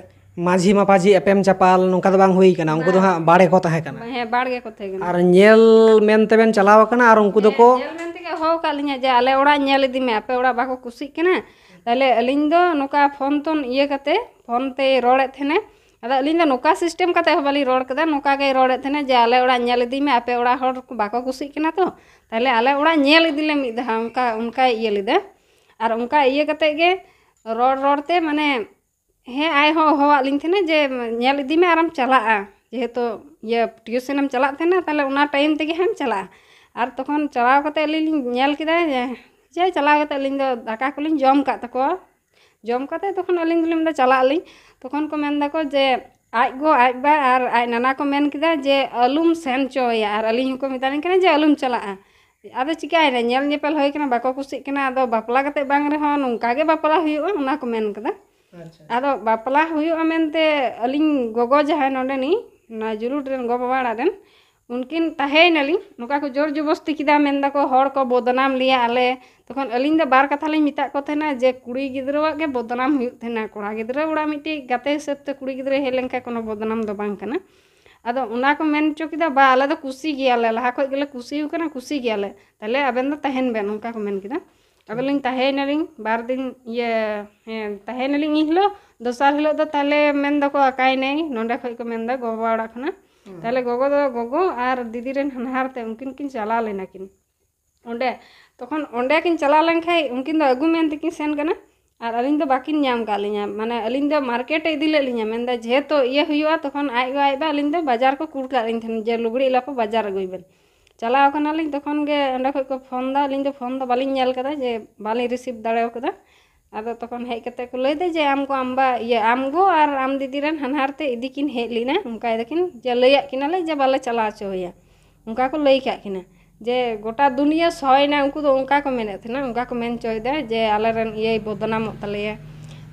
ᱢᱟᱹᱡᱷᱤ ᱢᱟᱯᱟᱡᱷᱤ ᱮᱯᱮᱢ ᱪᱟᱯᱟᱞ ᱱᱚᱝᱠᱟ ᱫᱚ ᱵᱟᱝ ᱦᱩᱭ ᱠᱟᱱᱟ, ᱩᱱᱠᱩ ᱫᱚ ᱵᱟᱝ᱾ ᱦᱟᱸᱜ ᱵᱟᱲᱮ ᱠᱚ ᱛᱟᱦᱮᱸ ᱠᱟᱱᱟ᱾ ᱦᱮᱸ, ᱵᱟᱲᱜᱮ ᱠᱚ ᱛᱟᱦᱮᱸ ᱠᱟᱱᱟ᱾ ᱟᱨ ᱧᱮᱞ ᱢᱮᱱᱛᱮ ᱵᱮᱱ ᱪᱟᱞᱟᱣ ᱟᱠᱟᱱᱟ ᱟᱨ ᱩᱱᱠᱩ ᱦᱮᱸ, ᱫᱚᱠᱚ ᱧᱮᱞ ᱢᱮᱱ ᱛᱮᱜᱮ ᱦᱚᱦᱚ ᱟᱠᱟᱫ ᱞᱤᱧᱟ ᱡᱮ, "ᱟᱞᱮ ᱚᱲᱟᱜ ᱧᱮᱞ ᱤᱫᱤ ᱢᱮ, ᱟᱯᱮ ᱚᱲᱟᱜ ᱵᱟᱠᱚ ᱠᱩᱥᱤᱜ ᱠᱟᱱᱟ?" ᱛᱟᱦᱞᱮ ᱟᱹᱞᱤᱧ ᱫᱚ ᱱᱚᱝᱠᱟ ᱯᱷᱳᱱ ᱛᱳᱱ ᱤᱭᱟᱹ ᱠᱟᱛᱮ, ᱯᱷᱳᱱ ᱛᱮᱭ ᱨᱚᱲᱮᱫ ᱛᱟᱦᱮᱱᱟ᱾ ᱟᱫᱚ ᱟᱹᱞᱤᱧ ᱫᱚ ᱱᱚᱝᱠᱟ ᱥᱤᱥᱴᱮᱢ ᱠᱟᱛᱮ ᱦᱚᱸ ᱵᱟᱹᱞᱤᱧ ᱨᱚᱲ ᱠᱮᱫᱟ, ᱱᱚᱝᱠᱟ ᱜᱮᱭ ᱨᱚᱲᱮᱫ ᱛᱟᱦᱮᱱᱟ ᱡᱮ, "ᱟᱞᱮ ᱚᱲᱟᱜ ᱧᱮᱞ ᱤᱫᱤ ᱢᱮ, ᱟᱯᱮ ᱚᱲᱟᱜ ᱦᱚᱲ ᱠᱚ ᱵᱟᱠᱚ ᱠᱩᱥᱤᱜ ᱠᱟᱱᱟ ᱛᱚ, ᱛᱟᱦᱞᱮ ᱟᱞᱮ ᱚᱲᱟᱜ ᱧᱮᱞ ᱤᱫᱤ ᱞᱮ ᱢᱤᱫ ᱫᱷᱟᱣ", ᱚᱱᱠᱟ, ᱚᱱᱠᱟᱭ ᱤᱭᱟᱹ ᱞᱮᱫᱟ᱾ ᱟᱨ ᱚᱱᱠᱟ ᱤᱭᱟᱹ ᱠᱟᱛᱮ ᱜᱮ ᱨᱚᱲ ᱨᱚᱲ ᱛᱮ, ᱢᱟᱱᱮ, ᱦᱮᱸ, ᱟᱡ ᱦᱚᱸ ᱦᱚᱦᱚᱣᱟᱫ ᱞᱤᱧ ᱛᱟᱦᱮᱱᱟ ᱡᱮ, "ᱧᱮᱞ ᱤᱫᱤ ᱢᱮ ᱟᱨᱮᱢ ᱪᱟᱞᱟᱜᱼᱟ, ᱡᱮᱦᱮᱛᱩ ᱤᱭᱟᱹ ᱴᱤᱭᱩᱥᱚᱱᱮᱢ ᱪᱟᱞᱟᱜ ᱛᱟᱦᱮᱱᱟ, ᱛᱟᱦᱞᱮ ᱚᱱᱟ ᱴᱟᱭᱤᱢ ᱛᱮᱜᱮ ᱦᱟᱸᱜ ᱮᱢ ᱪᱟᱞᱟᱜᱼᱟ᱾" ᱟᱨ ᱛᱚᱠᱷᱚᱱ ᱪᱟᱞᱟᱣ ᱠᱟᱛᱮ ᱟᱹᱞᱤᱧ ᱞᱤᱧ ᱧᱮᱞ ᱠᱮᱫᱟ ᱡᱮ, ᱡᱮ ᱪᱟᱞᱟᱣ ᱠᱟᱛᱮ ᱟᱹᱞᱤᱧ ᱫᱚ ᱫᱟᱠᱟ ᱠᱚᱞᱤᱧ ᱡᱚᱢ ᱠᱟᱜ ᱛᱟᱠᱚᱣᱟ᱾ ᱡᱚᱢ ᱠᱟᱛᱮ ᱛᱚᱠᱷᱚᱱ ᱟᱹᱞᱤᱧ ᱫᱚᱞᱤᱧ ᱢᱮᱱᱫᱟ, "ᱪᱟᱞᱟᱜ ᱟᱹᱞᱤᱧ᱾" ᱛᱚᱠᱷᱚᱱ ᱠᱚ ᱢᱮᱱ ᱫᱟᱠᱚ ᱡᱮ, ᱟᱡ ᱜᱚ, ᱟᱡ ᱵᱟ ᱟᱨ ᱟᱡ ᱱᱟᱱᱟ ᱠᱚ ᱢᱮᱱ ᱠᱮᱫᱟ ᱡᱮ, "ᱟᱹᱞᱩᱢ ᱥᱮᱱ ᱦᱚᱪᱚᱣᱟᱭᱟ", ᱟᱨ ᱟᱹᱞᱤᱧ ᱦᱚᱸᱠᱚ ᱢᱮᱛᱟᱞᱤᱧ ᱠᱟᱱᱟ ᱡᱮ, "ᱟᱹᱞᱩᱢ ᱪᱟᱞᱟᱜᱼᱟ᱾" ᱟᱫᱚ ᱪᱤᱠᱟᱹᱭᱮᱱᱟ, ᱧᱮᱞ ᱧᱮᱯᱮᱞ ᱦᱩᱭ ᱠᱟᱱᱟ, ᱵᱟᱠᱚ ᱠᱩᱥᱤᱜ ᱠᱟᱱᱟ, ᱟᱫᱚ ᱵᱟᱯᱞᱟ ᱠᱟᱛᱮ ᱵᱟᱝ ᱨᱮᱦᱚᱸ ᱱᱚᱝᱠᱟ ᱜᱮ ᱵᱟᱯᱞᱟ ᱦᱩᱭᱩᱜᱼᱟ, ᱚᱱᱟ ᱠᱚ ᱢᱮᱱ ᱠᱟᱫᱟ᱾ ᱟᱪᱪᱷᱟ᱾ ᱟᱫᱚ ᱵᱟᱯᱞᱟ ᱦᱩᱭᱩᱜᱼᱟ ᱢᱮᱱᱛᱮ ᱟᱹᱞᱤᱧ ᱜᱚᱜᱚ ᱡᱟᱦᱟᱸᱭ ᱱᱚᱰᱮᱱᱤᱡ, ᱚᱱᱟ ᱡᱩᱞᱩᱰ ᱨᱮᱱ ᱜᱚ ᱵᱟᱵᱟ ᱚᱲᱟᱜ ᱨᱮᱱ, ᱩᱱᱠᱤᱱ ᱛᱟᱦᱮᱸᱭᱮᱱᱟᱞᱤᱧ, ᱱᱚᱝᱠᱟ ᱠᱚ ᱡᱳᱨ ᱡᱚᱵᱚᱥᱛᱤ ᱠᱮᱫᱟ, ᱢᱮᱱ ᱫᱟᱠᱚ ᱦᱚᱲ ᱠᱚ ᱵᱚᱫᱱᱟᱢ ᱞᱮᱭᱟ ᱟᱞᱮ᱾ ᱛᱚᱠᱷᱚᱱ ᱟᱹᱞᱤᱧ ᱫᱚ ᱵᱟᱨ ᱠᱟᱛᱷᱟ ᱞᱤᱧ ᱢᱮᱛᱟᱫ ᱠᱚ ᱛᱟᱦᱮᱱᱟ ᱡᱮ, ᱠᱩᱲᱤ ᱜᱤᱫᱽᱨᱟᱹᱣᱟᱜ ᱜᱮ ᱵᱚᱫᱱᱟᱢ ᱦᱩᱭᱩᱜ ᱛᱟᱦᱮᱱᱟ, ᱠᱚᱲᱟ ᱜᱤᱫᱽᱨᱟᱹ ᱚᱲᱟᱜ ᱢᱤᱫᱴᱤᱡ ᱜᱟᱛᱮ ᱦᱤᱥᱟᱹᱵ ᱛᱮ ᱠᱩᱲᱤ ᱜᱤᱫᱽᱨᱟᱹᱭ ᱦᱮᱡ ᱞᱮᱱᱠᱷᱟᱱ ᱠᱳᱱᱳ ᱵᱚᱫᱱᱟᱢ ᱫᱚ ᱵᱟᱝ ᱠᱟᱱᱟ᱾ ᱟᱫᱚ ᱚᱱᱟ ᱠᱚ ᱢᱮᱱ ᱦᱚᱪᱚ ᱠᱮᱫᱟ, ᱵᱟ, ᱟᱞᱮ ᱫᱚ ᱠᱩᱥᱤ ᱜᱮᱭᱟᱞᱮ, ᱞᱟᱦᱟ ᱠᱷᱚᱡ ᱜᱮᱞᱮ ᱠᱩᱥᱤ ᱟᱠᱟᱱᱟ, ᱠᱩᱥᱤ ᱜᱮᱭᱟᱞᱮ, ᱛᱟᱦᱞᱮ ᱟᱵᱮᱱ ᱫᱚ ᱛᱟᱦᱮᱱ ᱵᱮᱱ, ᱚᱱᱠᱟ ᱠᱚ ᱢᱮᱱ ᱠᱮᱫᱟ᱾ ᱟᱫᱚᱞᱤᱧ ᱛᱟᱦᱮᱸᱭᱮᱱᱟᱞᱤᱧ ᱵᱟᱨ ᱫᱤᱱ, ᱤᱭᱟᱹ, ᱦᱮᱸ, ᱛᱟᱦᱮᱸᱭᱮᱱᱟᱞᱤᱧ ᱤᱱ ᱦᱤᱞᱳᱜ᱾ ᱫᱚᱥᱟᱨ ᱦᱤᱞᱳᱜ ᱫᱚ ᱛᱟᱦᱞᱮ ᱢᱮᱱ ᱫᱟᱠᱚ ᱟᱠᱟᱭᱱᱟᱭ, ᱱᱚᱸᱰᱮ ᱠᱷᱚᱡ ᱠᱚ ᱢᱮᱱ ᱫᱟ, ᱜᱚ ᱵᱟᱵᱟ ᱚᱲᱟᱜ ᱠᱷᱚᱱᱟᱜ᱾ ᱦᱩᱸ᱾ ᱛᱟᱦᱞᱮ ᱜᱚᱜᱚ ᱫᱚ, ᱜᱚᱜᱚ ᱟᱨ ᱫᱤᱫᱤ ᱨᱮᱱ ᱦᱟᱱᱦᱟᱨ ᱛᱮ ᱩᱱᱠᱤᱱ ᱠᱤᱱ ᱪᱟᱞᱟᱣ ᱞᱮᱱᱟ ᱠᱤᱱ ᱚᱸᱰᱮ᱾ ᱛᱚᱠᱷᱚᱱ ᱚᱸᱰᱮ ᱠᱤᱱ ᱪᱟᱞᱟᱣ ᱞᱮᱱ ᱠᱷᱟᱡ ᱩᱱᱠᱤᱱ ᱫᱚ ᱟᱹᱜᱩ ᱢᱮᱱ ᱛᱮᱠᱤᱱ ᱥᱮᱱ ᱠᱟᱱᱟ᱾ ᱟᱨ ᱟᱹᱞᱤᱧ ᱫᱚ ᱵᱟᱹᱠᱤᱱ ᱧᱟᱢ ᱠᱟᱜ ᱞᱤᱧᱟ, ᱢᱟᱱᱮ ᱟᱹᱞᱤᱧ ᱫᱚ ᱢᱟᱨᱠᱮᱴ ᱮ ᱤᱫᱤ ᱞᱮᱫ ᱞᱤᱧᱟ, ᱢᱮᱱᱫᱟ ᱡᱮᱦᱮᱛᱩ ᱤᱭᱟᱹ ᱦᱩᱭᱩᱜᱼᱟ, ᱛᱚᱠᱷᱚᱱ ᱟᱡ ᱜᱚ ᱟᱡ ᱵᱟ ᱟᱹᱞᱤᱧ ᱫᱚ ᱵᱟᱡᱟᱨ ᱠᱚ ᱠᱩᱞ ᱠᱟᱜ ᱞᱤᱧ ᱛᱟᱦᱮᱱ ᱡᱮ ᱞᱩᱜᱽᱲᱤᱡ ᱞᱟᱯᱚ ᱵᱟᱡᱟᱨ ᱟᱹᱜᱩᱭ ᱵᱮᱱ᱾ ᱪᱟᱞᱟᱣ ᱠᱟᱱᱟᱞᱤᱧ, ᱛᱚᱠᱷᱚᱱ ᱜᱮ ᱚᱸᱰᱮ ᱠᱷᱚᱡ ᱠᱚ ᱯᱷᱳᱱ ᱫᱟ, ᱟᱹᱞᱤᱧ ᱫᱚ ᱯᱷᱳᱱ ᱫᱚ ᱵᱟᱹᱞᱤᱧ ᱧᱮᱞ ᱠᱟᱫᱟ, ᱡᱮ ᱵᱟᱹᱞᱤᱧ ᱨᱤᱥᱤᱵᱷ ᱫᱟᱲᱮ ᱠᱟᱫᱟ᱾ ᱟᱫᱚ ᱛᱚᱠᱷᱚᱱ ᱦᱮᱡ ᱠᱟᱛᱮ ᱠᱚ ᱞᱟᱹᱭ ᱫᱟ ᱡᱮ ᱟᱢ ᱜᱚ ᱟᱢ ᱵᱟ ᱤᱭᱟᱹ ᱟᱢ ᱜᱚ ᱟᱨ ᱟᱢ ᱫᱤᱫᱤ ᱨᱮᱱ ᱦᱟᱱᱦᱟᱨ ᱛᱮ ᱤᱫᱤ ᱠᱤᱱ ᱦᱮᱡ ᱞᱮᱱᱟ, ᱚᱱᱠᱟᱭ ᱫᱟᱠᱤᱱ ᱡᱮ ᱞᱟᱹᱭᱟᱜ ᱠᱤᱱᱟᱞᱮ ᱡᱮ ᱵᱟᱞᱮ ᱪᱟᱞᱟᱣ ᱦᱚᱪᱚ ᱟᱭᱟ, ᱚᱱᱠᱟ ᱠᱚ ᱞᱟᱹᱭ ᱠᱟᱜ ᱠᱤᱱᱟ᱾ ᱡᱮ ᱜᱚᱴᱟ ᱫᱩᱱᱤᱭᱟᱹ ᱥᱚᱭᱱᱟ, ᱩᱱᱠᱩ ᱫᱚ ᱚᱱᱠᱟ ᱠᱚ ᱢᱮᱱᱮᱫ ᱛᱟᱦᱮᱱᱟ, ᱚᱱᱠᱟ ᱠᱚ ᱢᱮᱱ ᱦᱚᱪᱚᱭᱮᱫᱟ ᱡᱮ ᱟᱞᱮᱨᱮᱱ ᱤᱭᱟᱹᱭ ᱵᱚᱫᱱᱟᱢᱚᱜ ᱛᱟᱞᱮᱭᱟ᱾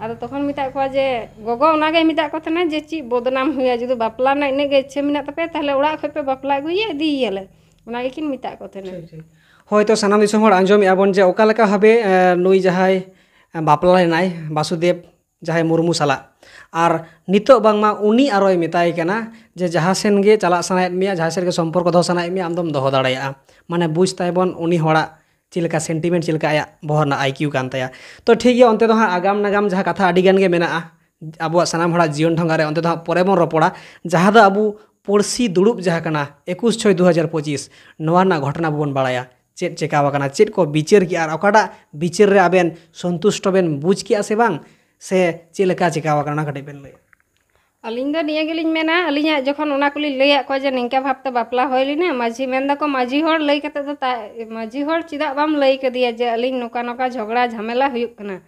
ᱟᱫᱚ ᱛᱚᱠᱷᱚᱱ ᱢᱮᱛᱟᱜ ᱠᱚᱣᱟ ᱡᱮ ᱜᱚᱜᱚ ᱚᱱᱟᱜᱮ ᱢᱮᱛᱟᱜ ᱠᱚ ᱛᱟᱦᱮᱱᱟ ᱡᱮ ᱪᱮᱫ ᱵᱚᱫᱱᱟᱢ ᱦᱩᱭᱩᱜᱼᱟ, ᱡᱩᱫᱤ ᱵᱟᱯᱞᱟ ᱨᱮᱱᱟᱜ ᱤᱱᱟᱹᱜ ᱜᱮ ᱤᱪᱪᱷᱟᱹ ᱢᱮᱱᱟᱜ ᱛᱟᱯᱮᱭᱟ, ᱛᱟᱦᱞᱮ ᱚᱲᱟᱜ ᱠᱷᱚᱡ ᱯᱮ ᱵᱟᱯᱞᱟ ᱟᱹᱜᱩᱭᱮᱭᱟ, ᱤᱫᱤᱭᱮᱭᱟᱞᱮ, ᱚᱱᱟ ᱜᱮᱠᱤᱱ ᱢᱮᱛᱟᱜ ᱠᱚ ᱛᱟᱦᱮᱱᱟ᱾ ᱴᱷᱤᱠ, ᱴᱷᱤᱠ᱾ ᱦᱳᱭᱛᱚ ᱥᱟᱱᱟᱢ ᱫᱤᱥᱚᱢ ᱦᱚᱲ ᱟᱸᱡᱚᱢᱮᱫᱼᱟ ᱵᱚᱱ ᱡᱮ ᱚᱠᱟ ᱞᱮᱠᱟ ᱵᱷᱟᱵᱮ, ᱮ, ᱱᱩᱭ ᱡᱟᱦᱟᱸᱭ, ᱮ, ᱵᱟᱯᱞᱟ ᱞᱮᱱᱟᱭ ᱵᱟᱥᱩᱫᱮᱵ ᱡᱟᱦᱟᱸᱭ ᱢᱩᱨᱢᱩ ᱥᱟᱞᱟᱜ, ᱟᱨ ᱱᱤᱛᱚᱜ ᱵᱟᱝᱢᱟ ᱩᱱᱤ ᱟᱨᱚᱭ ᱢᱮᱛᱟᱭ ᱠᱟᱱᱟ ᱡᱮ ᱡᱟᱦᱟᱸ ᱥᱮᱱ ᱜᱮ ᱪᱟᱞᱟᱜ ᱥᱟᱱᱟᱭᱮᱫ ᱢᱮᱭᱟ, ᱡᱟᱦᱟᱸ ᱥᱮᱱ ᱜᱮ ᱥᱚᱢᱯᱚᱨᱠᱚ ᱫᱚᱦᱚ ᱥᱟᱱᱟᱭᱮᱫ ᱢᱮᱭᱟ, ᱟᱢ ᱫᱚᱢ ᱫᱚᱦᱚ ᱫᱟᱲᱮᱭᱟᱜᱼᱟ᱾ ᱢᱟᱱᱮ ᱵᱩᱡᱽ ᱛᱟᱭ ᱵᱚᱱ ᱩᱱᱤ ᱦᱚᱲᱟᱜ ᱪᱮᱫ ᱞᱮᱠᱟ ᱥᱮᱱᱴᱤᱢᱮᱱᱴ, ᱪᱮᱫ ᱞᱮᱠᱟ ᱟᱭᱟᱜ ᱵᱚᱦᱚᱜ ᱨᱮᱱᱟᱜ ᱟᱭ ᱠᱤᱭᱩ ᱠᱟᱱ ᱛᱟᱭᱟ᱾ ᱛᱚ ᱴᱷᱤᱠ ᱜᱮᱭᱟ, ᱚᱱᱛᱮ ᱫᱚ ᱦᱟᱸᱜ ᱟᱜᱟᱢ ᱱᱟᱜᱟᱢ ᱡᱟᱦᱟᱸ ᱠᱟᱛᱷᱟ ᱟᱹᱰᱤ ᱜᱟᱱ ᱜᱮ ᱢᱮᱱᱟᱜᱼᱟ ᱟᱵᱚᱣᱟᱜ ᱥᱟᱱᱟᱢ ᱦᱚᱲᱟᱜ ᱡᱤᱭᱚᱱ ᱰᱷᱚᱸᱜᱟ ᱨᱮ, ᱚᱱᱛᱮ ᱫᱚ ᱦᱟᱸᱜ ᱯᱚᱨᱮ ᱵᱚᱱ ᱨᱚᱯᱚᱲᱟ᱾ ᱡᱟᱦᱟᱸ ᱫᱚ ᱟᱵᱚ ᱯᱚᱲᱥᱤ ᱫᱩᱲᱩᱵ ᱡᱟᱦᱟᱸ ᱠᱟᱱᱟ ᱮᱠᱩᱥ ᱪᱷᱚᱭ ᱫᱩ ᱦᱟᱡᱟᱨ ᱯᱚᱸᱪᱤᱥ, ᱱᱚᱣᱟ ᱨᱮᱱᱟᱜ ᱜᱷᱚᱴᱚᱱᱟ ᱵᱚᱱ ᱵᱟᱲᱟᱭᱟ, ᱪᱮᱫ ᱪᱮᱠᱟᱣ ᱟᱠᱟᱱᱟ, ᱪᱮᱫ ᱠᱚ ᱵᱤᱪᱟᱹᱨ ᱠᱮᱜᱼᱟ ᱟᱨ ᱚᱠᱟᱴᱟᱜ ᱵᱤᱪᱟᱹᱨ ᱨᱮ ᱟᱵᱮᱱ ᱥᱚᱱᱛᱩᱥᱴᱚ ᱵᱮᱱ ᱵᱩᱡᱽ ᱠᱮᱜᱼᱟ ᱥᱮ ᱵᱟᱝ, ᱥᱮ ᱪᱮᱫ ᱞᱮᱠᱟ ᱪᱮᱠᱟᱣ ᱟᱠᱟᱱᱟ, ᱚᱱᱟ ᱠᱟᱹᱴᱤᱡ ᱵᱮᱱ ᱞᱟᱹᱭᱟ᱾ ᱟᱹᱞᱤᱧ ᱫᱚ ᱱᱤᱭᱟᱹ ᱜᱮᱞᱤᱧ ᱢᱮᱱᱟ, ᱟᱹᱞᱤᱧᱟᱜ ᱡᱚᱠᱷᱚᱱ ᱚᱱᱟ ᱠᱚᱞᱤᱧ ᱞᱟᱹᱭᱟᱫ ᱠᱚᱣᱟ ᱡᱮ ᱱᱤᱝᱠᱟ ᱵᱷᱟᱵᱽᱛᱮ ᱵᱟᱯᱞᱟ ᱦᱩᱭ ᱞᱮᱱᱟ, ᱢᱟᱹᱡᱷᱤ ᱢᱮᱱ ᱫᱟᱠᱚ, ᱢᱟᱹᱡᱷᱤ ᱦᱚᱲ ᱞᱟᱹᱭ ᱠᱟᱛᱮ ᱫᱚ ᱛᱟ-, ᱢᱟᱹᱡᱷᱤ ᱦᱚᱲ ᱪᱮᱫᱟᱜ ᱵᱟᱢ ᱞᱟᱹᱭ ᱠᱟᱫᱮᱭᱟ ᱡᱮ ᱟᱹᱞᱤᱧ ᱱᱚᱝᱠᱟ ᱱᱚᱝᱠᱟ ᱡᱷᱚᱜᱽᱲᱟ ᱡᱷᱟᱢᱮᱞᱟ ᱦᱩᱭᱩᱜ ᱠᱟᱱᱟ?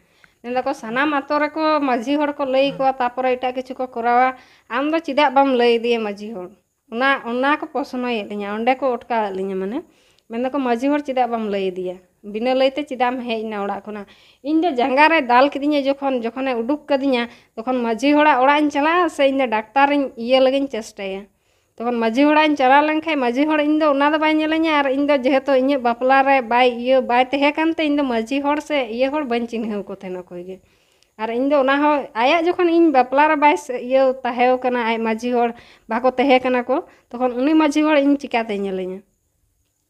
ᱢᱮᱱ ᱫᱟᱠᱚ, ᱥᱟᱱᱟᱢ ᱟᱛᱳ ᱨᱮᱠᱚ ᱢᱟᱹᱡᱷᱤ ᱦᱚᱲ ᱠᱚ ᱞᱟᱹᱭ ᱠᱚᱣᱟ, ᱛᱟᱯᱚᱨᱮ ᱮᱴᱟᱜ ᱠᱤᱪᱷᱩ ᱠᱚ ᱠᱚᱨᱟᱣᱟ, ᱟᱢ ᱫᱚ ᱪᱮᱫᱟᱜ ᱵᱟᱢ ᱞᱟᱹᱭ ᱟᱫᱮᱭᱟ ᱢᱟᱹᱡᱷᱤ ᱦᱚᱲ? ᱚᱱᱟ, ᱚᱱᱟ ᱠᱚ ᱯᱨᱚᱥᱱᱚᱭᱮᱫ ᱞᱤᱧᱟ, ᱚᱸᱰᱮ ᱠᱚ ᱚᱴᱠᱟᱣᱮᱫ ᱞᱤᱧᱟ, ᱢᱟᱱᱮ ᱢᱮᱱ ᱫᱟᱠᱚ, ᱢᱟᱹᱡᱷᱤ ᱦᱚᱲ ᱪᱮᱫᱟᱜ ᱵᱟᱢ ᱞᱟᱹᱭ ᱟᱫᱮᱭᱟ? ᱵᱤᱱᱟᱹ ᱞᱟᱹᱭᱛᱮ ᱪᱮᱫᱟᱜ ᱮᱢ ᱦᱮᱡ ᱮᱱᱟ ᱚᱲᱟᱜ ᱠᱷᱚᱱᱟᱜ? ᱤᱧ ᱫᱚ ᱡᱟᱸᱜᱟ ᱨᱮ ᱫᱟᱞ ᱠᱤᱫᱤᱧᱟ ᱡᱚᱠᱷᱚᱱ, ᱡᱚᱠᱷᱚᱱᱮ ᱩᱰᱩᱠ ᱠᱟᱫᱤᱧᱟ, ᱛᱚᱠᱷᱚᱱ ᱢᱟᱹᱡᱷᱤ ᱦᱚᱲᱟᱜ ᱚᱲᱟᱜ ᱤᱧ ᱪᱟᱞᱟᱜᱼᱟ ᱥᱮ ᱤᱧ ᱫᱚ ᱰᱟᱠᱛᱟᱨᱤᱧ ᱤᱭᱟᱹ ᱞᱟᱹᱜᱤᱧ ᱪᱮᱥᱴᱟᱭᱟ? ᱛᱚᱠᱷᱚᱱ ᱢᱟᱹᱡᱷᱤ ᱦᱚᱲᱟᱜ ᱤᱧ ᱪᱟᱞᱟᱣ ᱞᱮᱱᱠᱷᱟᱡ ᱢᱟᱹᱡᱷᱤ ᱦᱚᱲ ᱤᱧ ᱫᱚ ᱚᱱᱟ ᱫᱚ ᱵᱟᱭ ᱧᱮᱞᱮᱧᱟ, ᱟᱨ ᱤᱧ ᱫᱚ ᱡᱮᱦᱮᱛᱩ ᱤᱧᱟᱹᱜ ᱵᱟᱯᱞᱟ ᱨᱮ ᱵᱟᱭ ᱤᱭᱟᱹ, ᱵᱟᱭ ᱛᱟᱦᱮᱸ ᱠᱟᱱᱛᱮ ᱤᱧ ᱫᱚ ᱢᱟᱹᱡᱷᱤ ᱦᱚᱲ ᱥᱮ ᱤᱭᱟᱹ ᱦᱚᱲ ᱵᱟᱹᱧ ᱪᱤᱱᱦᱟᱹᱣ ᱠᱚ ᱛᱟᱦᱮᱱᱟ ᱚᱠᱚᱭ ᱜᱮ᱾ ᱟᱨ ᱤᱧ ᱫᱚ ᱚᱱᱟ ᱦᱚᱸ ᱟᱭᱟᱜ ᱡᱚᱠᱷᱚᱱ ᱤᱧ ᱵᱟᱯᱞᱟ ᱨᱮ ᱵᱟᱭ ᱥᱮ-, ᱤᱭᱟᱹ ᱛᱟᱦᱮᱸ ᱠᱟᱱᱟ, ᱟᱡ ᱢᱟᱹᱡᱷᱤ ᱦᱚᱲ ᱵᱟᱠᱚ ᱛᱟᱦᱮᱸ ᱠᱟᱱᱟ ᱠᱚ, ᱛᱚᱠᱷᱚᱱ ᱩᱱᱤ ᱢᱟᱹᱡᱷᱤ ᱦᱚᱲ ᱤᱧ ᱪᱤᱠᱟᱛᱮ ᱧᱮᱞᱮᱧᱟ?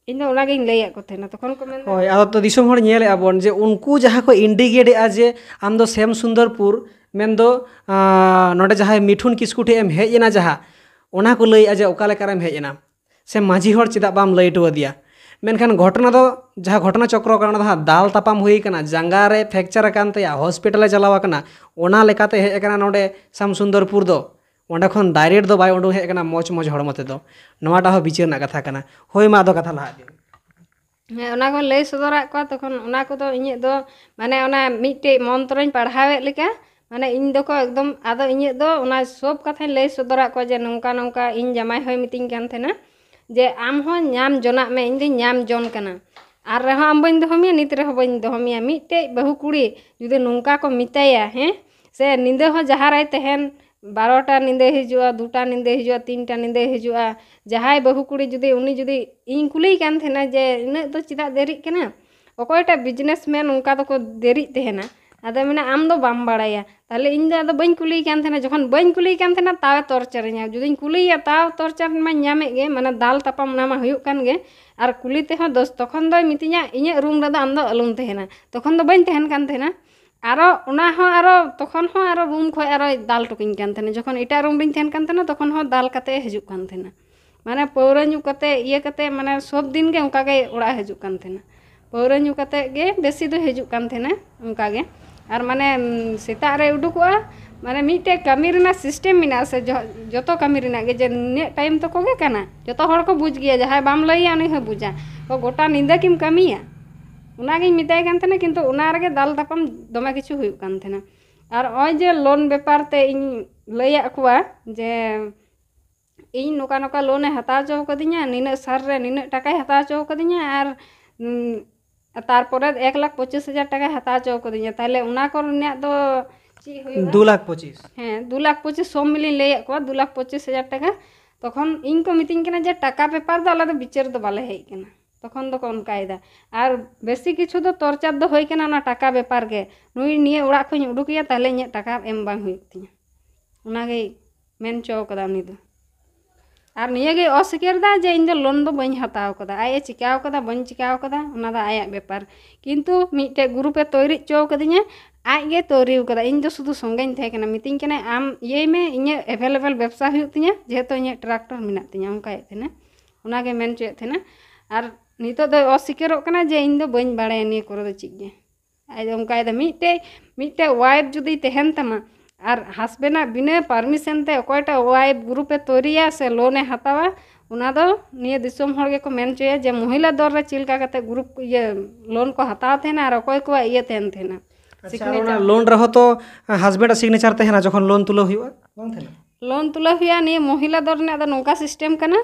ᱤᱧ ᱫᱚ ᱚᱱᱟᱜᱤᱧ ᱞᱟᱹᱭᱟᱫ ᱠᱚ ᱛᱟᱦᱮᱱᱟ, ᱛᱚᱠᱷᱚᱱ ᱠᱚ ᱢᱮᱱᱫᱟ ᱦᱳᱭ, ᱟᱫᱚ ᱛᱚ ᱫᱤᱥᱚᱢ ᱦᱚᱲ ᱧᱮᱞᱮᱫᱼᱟ ᱵᱚᱱ ᱡᱮ ᱩᱱᱠᱩ ᱡᱟᱦᱟᱸ ᱠᱚ ᱤᱱᱰᱤᱠᱮᱴ ᱮᱫᱼᱟ ᱡᱮ ᱟᱢ ᱫᱚ ᱥᱮᱢ ᱥᱩᱱᱫᱚᱨᱯᱩᱨ, ᱢᱮᱱᱫᱚ, ᱟᱸ, ᱱᱚᱰᱮ ᱡᱟᱦᱟᱸᱭ ᱢᱤᱴᱷᱩᱱ ᱠᱤᱥᱠᱩ ᱴᱷᱮᱡ ᱮᱢ ᱦᱮᱡ ᱮᱱᱟ ᱡᱟᱦᱟᱸ, ᱚᱱᱟ ᱠᱚ ᱞᱟᱹᱭᱮᱫᱼᱟ ᱡᱮ ᱚᱠᱟ ᱞᱮᱠᱟᱨᱮᱢ ᱦᱮᱡ ᱮᱱᱟ, ᱥᱮ ᱢᱟᱹᱡᱷᱤ ᱦᱚᱲ ᱪᱮᱫᱟᱜ ᱵᱟᱢ ᱞᱟᱹᱭ ᱦᱚᱴᱚ ᱟᱫᱮᱭᱟ? ᱢᱮᱱᱠᱷᱟᱱ ᱜᱷᱚᱴᱚᱱᱟ ᱫᱚ, ᱡᱟᱦᱟᱸ ᱜᱷᱚᱴᱚᱱᱟ ᱪᱚᱠᱨᱚ ᱠᱟᱱᱟ, ᱚᱱᱟ ᱫᱚ ᱦᱟᱸᱜ ᱫᱟᱞ ᱛᱟᱯᱟᱢ ᱦᱩᱭ ᱠᱟᱱᱟ, ᱡᱟᱸᱜᱟ ᱨᱮ ᱯᱷᱨᱮᱠᱪᱟᱨ ᱟᱠᱟᱱ ᱛᱟᱭᱟ, ᱦᱚᱥᱯᱤᱴᱟᱞ ᱮ ᱪᱟᱞᱟᱣ ᱟᱠᱟᱱᱟ, ᱚᱱᱟ ᱞᱮᱠᱟᱛᱮ ᱦᱮᱡ ᱟᱠᱟᱱᱟ ᱱᱚᱰᱮ ᱥᱟᱢᱥᱩᱱᱫᱚᱨᱯᱩᱨ ᱫᱚ᱾ ᱚᱸᱰᱮ ᱠᱷᱚᱱ ᱰᱟᱭᱨᱮᱠᱴ ᱫᱚ ᱵᱟᱭ ᱩᱰᱩᱝ ᱦᱮᱡ ᱟᱠᱟᱱᱟ ᱢᱚᱡᱽ ᱢᱚᱡᱽ ᱦᱚᱲᱢᱚ ᱛᱮᱫᱚ᱾ ᱱᱚᱣᱟᱴᱟᱜ ᱦᱚᱸ ᱵᱤᱪᱟᱹᱨ ᱨᱮᱱᱟᱜ ᱠᱟᱛᱷᱟ ᱠᱟᱱᱟ᱾ ᱦᱳᱭ, ᱢᱟ ᱟᱫᱚ ᱠᱟᱛᱷᱟ ᱞᱟᱦᱟ ᱤᱫᱤ᱾ ᱦᱮᱸ, ᱚᱱᱟ ᱠᱚ ᱞᱟᱹᱭ ᱥᱚᱫᱚᱨᱟᱜ ᱠᱚᱣᱟ, ᱛᱚᱠᱷᱚᱱ ᱚᱱᱟ ᱠᱚᱫᱚ ᱤᱧᱟᱹᱜ ᱫᱚ, ᱢᱟᱱᱮ, ᱚᱱᱟ ᱢᱤᱫᱴᱮᱡ ᱢᱚᱱᱛᱨᱚᱧ ᱯᱟᱲᱦᱟᱣᱮᱫ ᱞᱮᱠᱟ, ᱢᱟᱱᱮ, ᱤᱧ ᱫᱚᱠᱚ ᱮᱠᱫᱚᱢ, ᱟᱫᱚ ᱤᱧᱟᱹᱜ ᱫᱚ ᱚᱱᱟ ᱥᱚᱵ ᱠᱟᱛᱷᱟᱧ ᱞᱟᱹᱭ ᱥᱚᱫᱚᱨᱟᱜ ᱠᱚᱣᱟ ᱡᱮ ᱱᱚᱝᱠᱟ ᱱᱚᱝᱠᱟ ᱤᱧ ᱡᱟᱢᱟᱭ ᱦᱚᱸᱭ ᱢᱤᱛᱟᱹᱧ ᱠᱟᱱ ᱛᱟᱦᱮᱱᱟ ᱡᱮ ᱟᱢ ᱦᱚᱸ ᱧᱟᱢ ᱡᱚᱱᱟᱜ ᱢᱮ, ᱤᱧ ᱫᱚᱧ ᱧᱟᱢ ᱡᱚᱝ ᱠᱟᱱᱟ, ᱟᱨ ᱨᱮᱦᱚᱸ ᱟᱢ ᱵᱟᱹᱧ ᱫᱚᱦᱚ ᱢᱮᱭᱟ, ᱱᱤᱛ ᱨᱮᱦᱚᱸ ᱵᱟᱹᱧ ᱫᱚᱦᱚ ᱢᱮᱭᱟ᱾ ᱢᱤᱫᱴᱮᱡ ᱵᱟᱹᱦᱩ ᱠᱩᱲᱤ ᱡᱩᱫᱤ ᱱᱚᱝᱠᱟ ᱠᱚ ᱢᱮᱛᱟᱭᱟ, ᱦᱮᱸ, ᱥᱮ ᱧᱤᱫᱟᱹ ᱦᱚᱸ ᱡᱟᱦᱟᱸ ᱨᱮᱭ ᱛᱟᱦᱮᱱ, ᱵᱟᱨᱚᱴᱟ ᱧᱤᱫᱟᱹ ᱦᱤᱡᱩᱜᱼᱟ, ᱫᱩᱴᱟ ᱧᱤᱫᱟᱹ ᱦᱤᱡᱩᱜᱼᱟ, ᱛᱤᱱᱴᱟ ᱧᱤᱫᱟᱹ ᱦᱤᱡᱩᱜᱼᱟ, ᱡᱟᱦᱟᱸᱭ ᱵᱟᱹᱦᱩ ᱠᱩᱲᱤ ᱡᱩᱫᱤ, ᱩᱱᱤ ᱡᱩᱫᱤ, ᱤᱧ ᱠᱩᱞᱤᱭᱮ ᱠᱟᱱ ᱛᱟᱦᱮᱱᱟ ᱡᱮ ᱤᱱᱟᱹᱜ ᱫᱚ ᱪᱮᱫᱟᱜ ᱫᱮᱨᱤᱜ ᱠᱟᱱᱟ? ᱚᱠᱚᱭᱴᱟᱜ ᱵᱤᱡᱽᱱᱮᱥ ᱢᱮᱱ ᱚᱱᱠᱟ ᱫᱚᱠᱚ ᱫᱮᱨᱤᱜ ᱛᱟᱦᱮᱱᱟ? ᱟᱫᱚ ᱢᱮᱱᱟ, "ᱟᱢ ᱫᱚ ᱵᱟᱢ ᱵᱟᱲᱟᱭᱟ᱾" ᱛᱟᱦᱞᱮ ᱤᱧ ᱫᱚ ᱟᱫᱚ ᱵᱟᱹᱧ ᱠᱩᱞᱤᱭᱮ ᱠᱟᱱ ᱛᱟᱦᱮᱱᱟ, ᱡᱚᱠᱷᱚᱱ ᱵᱟᱹᱧ ᱠᱩᱞᱤᱭᱮ ᱠᱟᱱ ᱛᱟᱦᱮᱱᱟ, ᱛᱟᱣᱮ ᱴᱚᱨᱪᱟᱨᱤᱧᱟ᱾ ᱡᱩᱫᱤᱧ ᱠᱩᱞᱤᱭᱮᱭᱟ, ᱛᱟᱣ ᱴᱚᱨᱪᱟᱨ ᱢᱟᱧ ᱧᱟᱢᱮᱫ ᱜᱮ, ᱢᱟᱱᱮ ᱫᱟᱞ ᱛᱟᱯᱟᱢ ᱚᱱᱟ ᱢᱟ ᱦᱩᱭᱩᱜ ᱠᱟᱱ ᱜᱮ, ᱟᱨ ᱠᱩᱞᱤ ᱛᱮᱦᱚᱸ ᱫᱳᱥ᱾ ᱛᱚᱠᱷᱚᱱ ᱫᱚᱭ ᱢᱤᱛᱟᱹᱧᱟ, "ᱤᱧᱟᱹᱜ ᱨᱩᱢ ᱨᱮᱫᱚ ᱟᱢ ᱫᱚ ᱟᱞᱚᱢ ᱛᱟᱦᱮᱱᱟ᱾" ᱛᱚᱠᱷᱚᱱ ᱫᱚ ᱵᱟᱹᱧ ᱛᱟᱦᱮᱱ ᱠᱟᱱ ᱛᱟᱦᱮᱱᱟ᱾ ᱟᱨᱚ ᱚᱱᱟ ᱦᱚᱸ ᱟᱨᱚ, ᱛᱚᱠᱷᱚᱱ ᱦᱚᱸ ᱟᱨᱚ ᱨᱩᱢ ᱠᱷᱚᱱ ᱟᱨᱚᱭ ᱫᱟᱞ ᱦᱚᱴᱚ ᱠᱟᱹᱧ ᱠᱟᱱ ᱛᱟᱦᱮᱱᱟ᱾ ᱡᱚᱠᱷᱚᱱ ᱮᱴᱟᱜ ᱨᱩᱢ ᱨᱤᱧ ᱛᱟᱦᱮᱱ ᱠᱟᱱ ᱛᱟᱦᱮᱱᱟ, ᱛᱚᱠᱷᱚᱱ ᱦᱚᱸ ᱫᱟᱞ ᱠᱟᱛᱮ ᱦᱤᱡᱩᱜ ᱠᱟᱱ ᱛᱟᱦᱮᱱᱟ᱾ ᱢᱟᱱᱮ ᱯᱟᱹᱣᱨᱟᱹ ᱧᱩ ᱠᱟᱛᱮ, ᱤᱭᱟᱹ ᱠᱟᱛᱮ, ᱢᱟᱱᱮ ᱥᱚᱵ ᱫᱤᱱ ᱜᱮ ᱚᱱᱠᱟ ᱜᱮ ᱚᱲᱟᱜ ᱦᱤᱡᱩᱜ ᱠᱟᱱ ᱛᱟᱦᱮᱱᱟ᱾ ᱯᱟᱹᱣᱨᱟᱹ ᱧᱩ ᱠᱟᱛᱮ ᱜᱮ ᱵᱮᱥᱤ ᱫᱚ ᱦᱤᱡᱩᱜ ᱠᱟᱱ ᱛᱟᱦᱮᱱᱟ ᱚᱱᱠᱟ ᱜᱮ᱾ ᱟᱨ ᱢᱟᱱᱮ, ᱩᱢ, ᱥᱮᱛᱟᱜ ᱨᱮ ᱩᱰᱩᱠᱚᱜᱼᱟ, ᱢᱟᱱᱮ ᱢᱤᱫᱴᱮᱡ ᱠᱟᱹᱢᱤ ᱨᱮᱱᱟᱜ ᱥᱤᱥᱴᱮᱢ ᱢᱮᱱᱟᱜᱼᱟ ᱥᱮ, ᱡᱚ-, ᱡᱚᱛᱚ ᱠᱟᱹᱢᱤ ᱨᱮᱱᱟᱜ ᱜᱮ, ᱡᱮ ᱱᱤᱱᱟᱹᱜ ᱴᱟᱭᱤᱢ ᱛᱟᱠᱚ ᱜᱮ ᱠᱟᱱᱟ᱾ ᱡᱚᱛᱚ ᱦᱚᱲ ᱠᱚ ᱵᱩᱡᱽ ᱜᱮᱭᱟ, ᱡᱟᱦᱟᱸᱭ ᱵᱟᱢ ᱞᱟᱹᱭᱟ ᱩᱱᱤ ᱦᱚᱸ ᱵᱩᱡᱟ᱾ ᱚ, ᱜᱚᱴᱟ ᱧᱤᱫᱟᱹ ᱠᱤᱢ ᱠᱟᱹᱢᱤᱭᱟ? ᱚᱱᱟᱜᱤᱧ ᱢᱮᱛᱟᱭ ᱠᱟᱱ ᱛᱟᱦᱮᱱᱟ, ᱠᱤᱱᱛᱩ ᱚᱱᱟ ᱨᱮᱜᱮ ᱫᱟᱞ ᱛᱟᱯᱟᱢ ᱫᱚᱢᱮ ᱠᱤᱪᱷᱩ ᱦᱩᱭᱩᱜ ᱠᱟᱱ ᱛᱟᱦᱮᱱᱟ᱾ ᱟᱨ ᱱᱚᱜᱼᱚᱭ ᱡᱮ ᱞᱳᱱ ᱵᱮᱯᱟᱨ ᱛᱮ ᱤᱧ ᱞᱟᱹᱭᱟᱫ ᱠᱚᱣᱟ ᱡᱮ ᱤᱧ ᱱᱚᱝᱠᱟ ᱱᱚᱝᱠᱟ ᱞᱳᱱ ᱮ ᱦᱟᱛᱟᱣ ᱦᱚᱪᱚ ᱠᱟᱫᱤᱧᱟ, ᱱᱤᱱᱟᱹᱜ ᱥᱟᱞ ᱨᱮ ᱱᱤᱱᱟᱹᱜ ᱴᱟᱠᱟᱭ ᱦᱟᱛᱟᱣ ᱦᱚᱪᱚ ᱠᱟᱫᱤᱧᱟ, ᱟᱨ, ᱩᱸ, ᱛᱟᱨᱯᱚᱨᱮ ᱮᱠ ᱞᱟᱠᱷ ᱯᱚᱸᱪᱤᱥ ᱦᱟᱡᱟᱨ ᱴᱟᱠᱟᱭ ᱦᱟᱛᱟᱣ ᱦᱚᱪᱚ ᱠᱟᱫᱤᱧᱟ᱾ ᱛᱟᱦᱞᱮ ᱚᱱᱟ ᱠᱚ ᱨᱮᱱᱟᱜ ᱫᱚ ᱪᱮᱫ ᱦᱩᱭᱩᱜᱼᱟ? ᱫᱩ ᱞᱟᱠᱷ ᱯᱚᱸᱪᱤᱥ᱾ ᱦᱮᱸ, ᱫᱩ ᱞᱟᱠᱷ ᱯᱚᱸᱪᱤᱥ ᱥᱚᱵ ᱢᱤᱞᱤᱧ ᱞᱟᱹᱭᱟᱫ ᱠᱚᱣᱟ, ᱫᱩ ᱞᱟᱠᱷ ᱯᱚᱸᱪᱤᱥ ᱦᱟᱡᱟᱨ ᱴᱟᱠᱟ᱾ ᱛᱚᱠᱷᱚᱱ ᱤᱧ ᱠᱚ ᱢᱤᱛᱟᱹᱧ ᱠᱟᱱᱟ ᱡᱮ ᱴᱟᱠᱟ ᱵᱮᱯᱟᱨ ᱫᱚ ᱟᱞᱮ ᱫᱚ ᱵᱤᱪᱟᱹᱨ ᱫᱚ ᱵᱟᱞᱮ ᱦᱮᱡ ᱠᱟᱱᱟ᱾ ᱛᱚᱠᱷᱚᱱ ᱫᱚᱠᱚ ᱚᱱᱠᱟᱭᱮᱫᱟ᱾ ᱟᱨ ᱵᱮᱥᱤ ᱠᱤᱪᱷᱩ ᱫᱚ ᱴᱚᱨᱪᱟᱨ ᱫᱚ ᱦᱩᱭ ᱠᱟᱱᱟ ᱚᱱᱟ ᱴᱟᱠᱟ ᱵᱮᱯᱟᱨ ᱜᱮ, "ᱱᱩᱭ ᱱᱤᱭᱟᱹ ᱚᱲᱟᱜ ᱠᱷᱚᱱᱤᱧ ᱩᱰᱩᱠᱮᱭᱟ, ᱛᱟᱦᱞᱮ ᱤᱧᱟᱹᱜ ᱴᱟᱠᱟ ᱮᱢ ᱵᱟᱝ ᱦᱩᱭᱩᱜ ᱛᱤᱧᱟ", ᱚᱱᱟᱜᱮᱭ ᱢᱮᱱ ᱦᱚᱪᱚ ᱠᱟᱫᱟ ᱩᱱᱤ ᱫᱚ᱾ ᱟᱨ ᱱᱤᱭᱟᱹᱜᱮᱭ ᱚᱥᱤᱠᱟᱹᱨ ᱫᱟ ᱡᱮ ᱤᱧ ᱫᱚ ᱞᱳᱱ ᱫᱚ ᱵᱟᱹᱧ ᱦᱟᱛᱟᱣ ᱠᱟᱫᱟ, ᱟᱡ ᱮ ᱪᱤᱠᱟᱹᱣ ᱠᱟᱫᱟ ᱵᱟᱹᱧ ᱪᱤᱠᱟᱹᱣ ᱠᱟᱫᱟ, ᱚᱱᱟ ᱫᱚ ᱟᱭᱟᱜ ᱵᱮᱯᱟᱨ᱾ ᱠᱤᱱᱛᱩ ᱢᱤᱫᱴᱮᱡ ᱜᱨᱩᱯ ᱮ ᱛᱳᱭᱨᱤ ᱦᱚᱪᱚ ᱠᱟᱫᱤᱧᱟ, ᱟᱡ ᱜᱮ ᱛᱳᱭᱨᱤ ᱠᱟᱫᱟ᱾ ᱤᱧ ᱫᱚ ᱥᱩᱫᱷᱩ ᱥᱚᱸᱜᱮᱧ ᱛᱟᱦᱮᱸ ᱠᱟᱱᱟ, ᱢᱤᱛᱟᱹᱧ ᱠᱟᱱᱟᱭ, "ᱟᱢ ᱤᱭᱟᱹᱭ ᱢᱮ, ᱤᱧᱟᱹᱜ ᱮᱵᱷᱮᱞᱮᱵᱮᱞ ᱵᱮᱵᱽᱥᱟ ᱦᱩᱭᱩᱜ ᱛᱤᱧᱟ, ᱡᱮᱦᱮᱛᱩ ᱤᱧᱟᱹᱜ ᱴᱨᱟᱠᱴᱚᱨ ᱢᱮᱱᱟᱜ ᱛᱤᱧᱟ", ᱚᱱᱠᱟᱭᱮᱫ ᱛᱟᱦᱮᱱᱟ᱾ ᱚᱱᱟᱜᱮ ᱢᱮᱱ ᱦᱚᱪᱚᱭᱮᱫ ᱛᱟᱦᱮᱱᱟ᱾ ᱟᱨ ᱱᱤᱛᱚᱜ ᱫᱚ ᱚᱥᱤᱠᱟᱹᱨᱚᱜ ᱠᱟᱱᱟ ᱡᱮ ᱤᱧ ᱫᱚ ᱵᱟᱹᱧ ᱵᱟᱲᱟᱭᱟ ᱱᱤᱭᱟᱹ ᱠᱚᱨᱮ ᱫᱚ ᱪᱮᱫ ᱜᱮ᱾ ᱟᱡ ᱫᱚ ᱚᱱᱠᱟᱭ ᱫᱟ, ᱢᱤᱫᱴᱮᱡ, ᱢᱤᱫᱴᱮᱡ ᱣᱟᱭᱤᱯ ᱡᱩᱫᱤ ᱛᱟᱦᱮᱱ ᱛᱟᱢᱟ ᱟᱨ ᱦᱟᱥᱵᱮᱱᱰᱟᱜ ᱵᱤᱱᱟᱹ ᱯᱟᱨᱢᱤᱥᱚᱱ ᱛᱮ ᱚᱠᱚᱭᱴᱟᱜ ᱣᱟᱭᱤᱯ ᱜᱨᱩᱯ ᱮ ᱛᱳᱭᱨᱤᱭᱟ ᱥᱮ ᱞᱳᱱ ᱮ ᱦᱟᱛᱟᱣᱟ, ᱚᱱᱟ ᱫᱚ ᱱᱤᱭᱟᱹ ᱫᱤᱥᱚᱢ ᱦᱚᱲ ᱜᱮᱠᱚ ᱢᱮᱱ ᱦᱚᱪᱚᱭᱟ ᱡᱮ ᱢᱚᱦᱤᱞᱟ ᱫᱚᱞ ᱨᱮ ᱪᱮᱫ ᱞᱮᱠᱟ ᱠᱟᱛᱮ ᱜᱨᱩᱯ, ᱤᱭᱟᱹ, ᱞᱳᱱ ᱠᱚ ᱦᱟᱛᱟᱣ ᱛᱟᱦᱮᱱᱟ ᱟᱨ ᱚᱠᱚᱭ ᱠᱚᱣᱟᱜ ᱤᱭᱟᱹ ᱛᱟᱦᱮᱱ ᱛᱟᱦᱮᱱᱟ, ᱟᱪᱪᱷᱟ, ᱟᱨ ᱚᱱᱟ ᱥᱤᱜᱽᱱᱮᱪᱟᱨ᱾ ᱞᱳᱱ ᱨᱮᱦᱚᱸ ᱛᱚ ᱦᱟᱥᱵᱮᱱᱰᱟᱜ ᱥᱤᱜᱽᱱᱮᱪᱟᱨ ᱛᱟᱦᱮᱱᱟ ᱡᱚᱠᱷᱚᱱ ᱞᱳᱱ ᱛᱩᱞᱟᱹᱣ ᱦᱩᱭᱩᱜᱼᱟ, ᱵᱟᱝ ᱛᱟᱦᱮᱱᱟ? ᱞᱳᱱ ᱛᱩᱞᱟᱹᱣ ᱦᱩᱭᱩᱜᱼᱟ, ᱱᱤᱭᱟᱹ ᱢᱚᱦᱤᱞᱟ ᱫᱚᱞ ᱨᱮᱱᱟᱜ ᱫᱚ ᱱᱚᱝᱠᱟ ᱥᱤᱥᱴᱮᱢ ᱠᱟᱱᱟ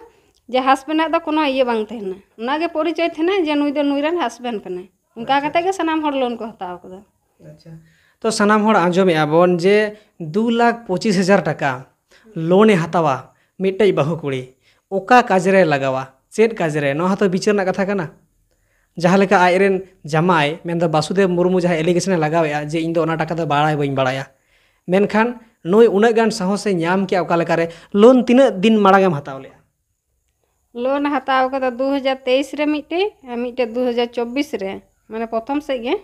ᱡᱮ ᱦᱟᱥᱵᱮᱱᱰᱟᱜ ᱫᱚ ᱠᱳᱱᱳ ᱤᱭᱟᱹ ᱵᱟᱝ ᱛᱟᱦᱮᱱᱟ, ᱚᱱᱟᱜᱮ ᱯᱚᱨᱤᱪᱚᱭ ᱛᱟᱦᱮᱱᱟ ᱡᱮ ᱱᱩᱭ ᱫᱚ ᱱᱩᱭ ᱨᱮᱱ ᱦᱟᱥᱵᱮᱱᱰ ᱠᱟᱱᱟᱭ᱾ ᱚᱱᱠᱟ ᱟᱪᱪᱷᱟ, ᱠᱟᱛᱮ ᱜᱮ ᱟᱪᱪᱷᱟ᱾ ᱥᱟᱱᱟᱢ ᱦᱚᱲ ᱞᱳᱱ ᱠᱚ ᱦᱟᱛᱟᱣ ᱠᱟᱫᱟ᱾ ᱟᱪᱪᱷᱟ, ᱛᱚ ᱥᱟᱱᱟᱢ ᱦᱚᱲ ᱟᱸᱡᱚᱢᱮᱜᱼᱟ ᱵᱚᱱ ᱡᱮ ᱫᱩ ᱞᱟᱠᱷ ᱯᱚᱸᱪᱤᱥ ᱦᱟᱡᱟᱨ ᱴᱟᱠᱟ ᱞᱳᱱ ᱮ ᱦᱟᱛᱟᱣᱟ ᱢᱤᱫᱴᱮᱡ ᱵᱟᱹᱦᱩ ᱠᱩᱲᱤ, ᱚᱠᱟ ᱠᱟᱡᱽ ᱨᱮ ᱞᱟᱜᱟᱣᱟ, ᱪᱮᱫ ᱠᱟᱡᱽ ᱨᱮ? ᱱᱚᱣᱟ ᱦᱚᱸᱛᱚ ᱵᱤᱪᱟᱹᱨ ᱨᱮᱱᱟᱜ ᱠᱟᱛᱷᱟ ᱠᱟᱱᱟ᱾ ᱡᱟᱦᱟᱸ ᱞᱮᱠᱟ ᱟᱡᱨᱮᱱ ᱡᱟᱢᱟᱭ ᱢᱮᱱᱫᱚ ᱵᱟᱥᱩᱫᱮᱵ ᱢᱩᱨᱢᱩ ᱡᱟᱦᱟᱸ ᱮᱞᱤᱜᱮᱥᱚᱱ ᱮ ᱞᱟᱜᱟᱣᱮᱜᱼᱟ ᱡᱮ ᱤᱧ ᱫᱚ ᱚᱱᱟ ᱴᱟᱠᱟ ᱫᱚ ᱵᱟᱲᱟᱭ ᱵᱟᱹᱧ ᱵᱟᱲᱟᱭᱟ, ᱢᱮᱱᱠᱷᱟᱱ ᱱᱩᱭ ᱩᱱᱟᱹᱜ ᱜᱟᱱ ᱥᱟᱦᱚᱥ ᱮ ᱧᱟᱢ ᱠᱮᱜᱼᱟ ᱚᱠᱟ ᱞᱮᱠᱟᱨᱮ? ᱞᱳᱱ ᱛᱤᱱᱟᱹᱜ ᱫᱤᱱ ᱢᱟᱲᱟᱝ ᱮᱢ ᱦᱟᱛᱟᱣ ᱞᱮᱜᱼᱟ? ᱞᱳᱱ ᱦᱟᱛᱟᱣ ᱠᱟᱫᱟ ᱫᱩ ᱦᱟᱡᱟᱨ ᱛᱮᱭᱤᱥ ᱨᱮ ᱢᱤᱫᱴᱮᱡ ᱟᱨ ᱢᱤᱫᱴᱮᱡ ᱫᱩ ᱦᱟᱡᱟᱨ ᱪᱚᱵᱵᱤᱥ ᱨᱮ, ᱢᱟᱱᱮ ᱯᱨᱚᱛᱷᱚᱢ ᱥᱮᱫ ᱜᱮ᱾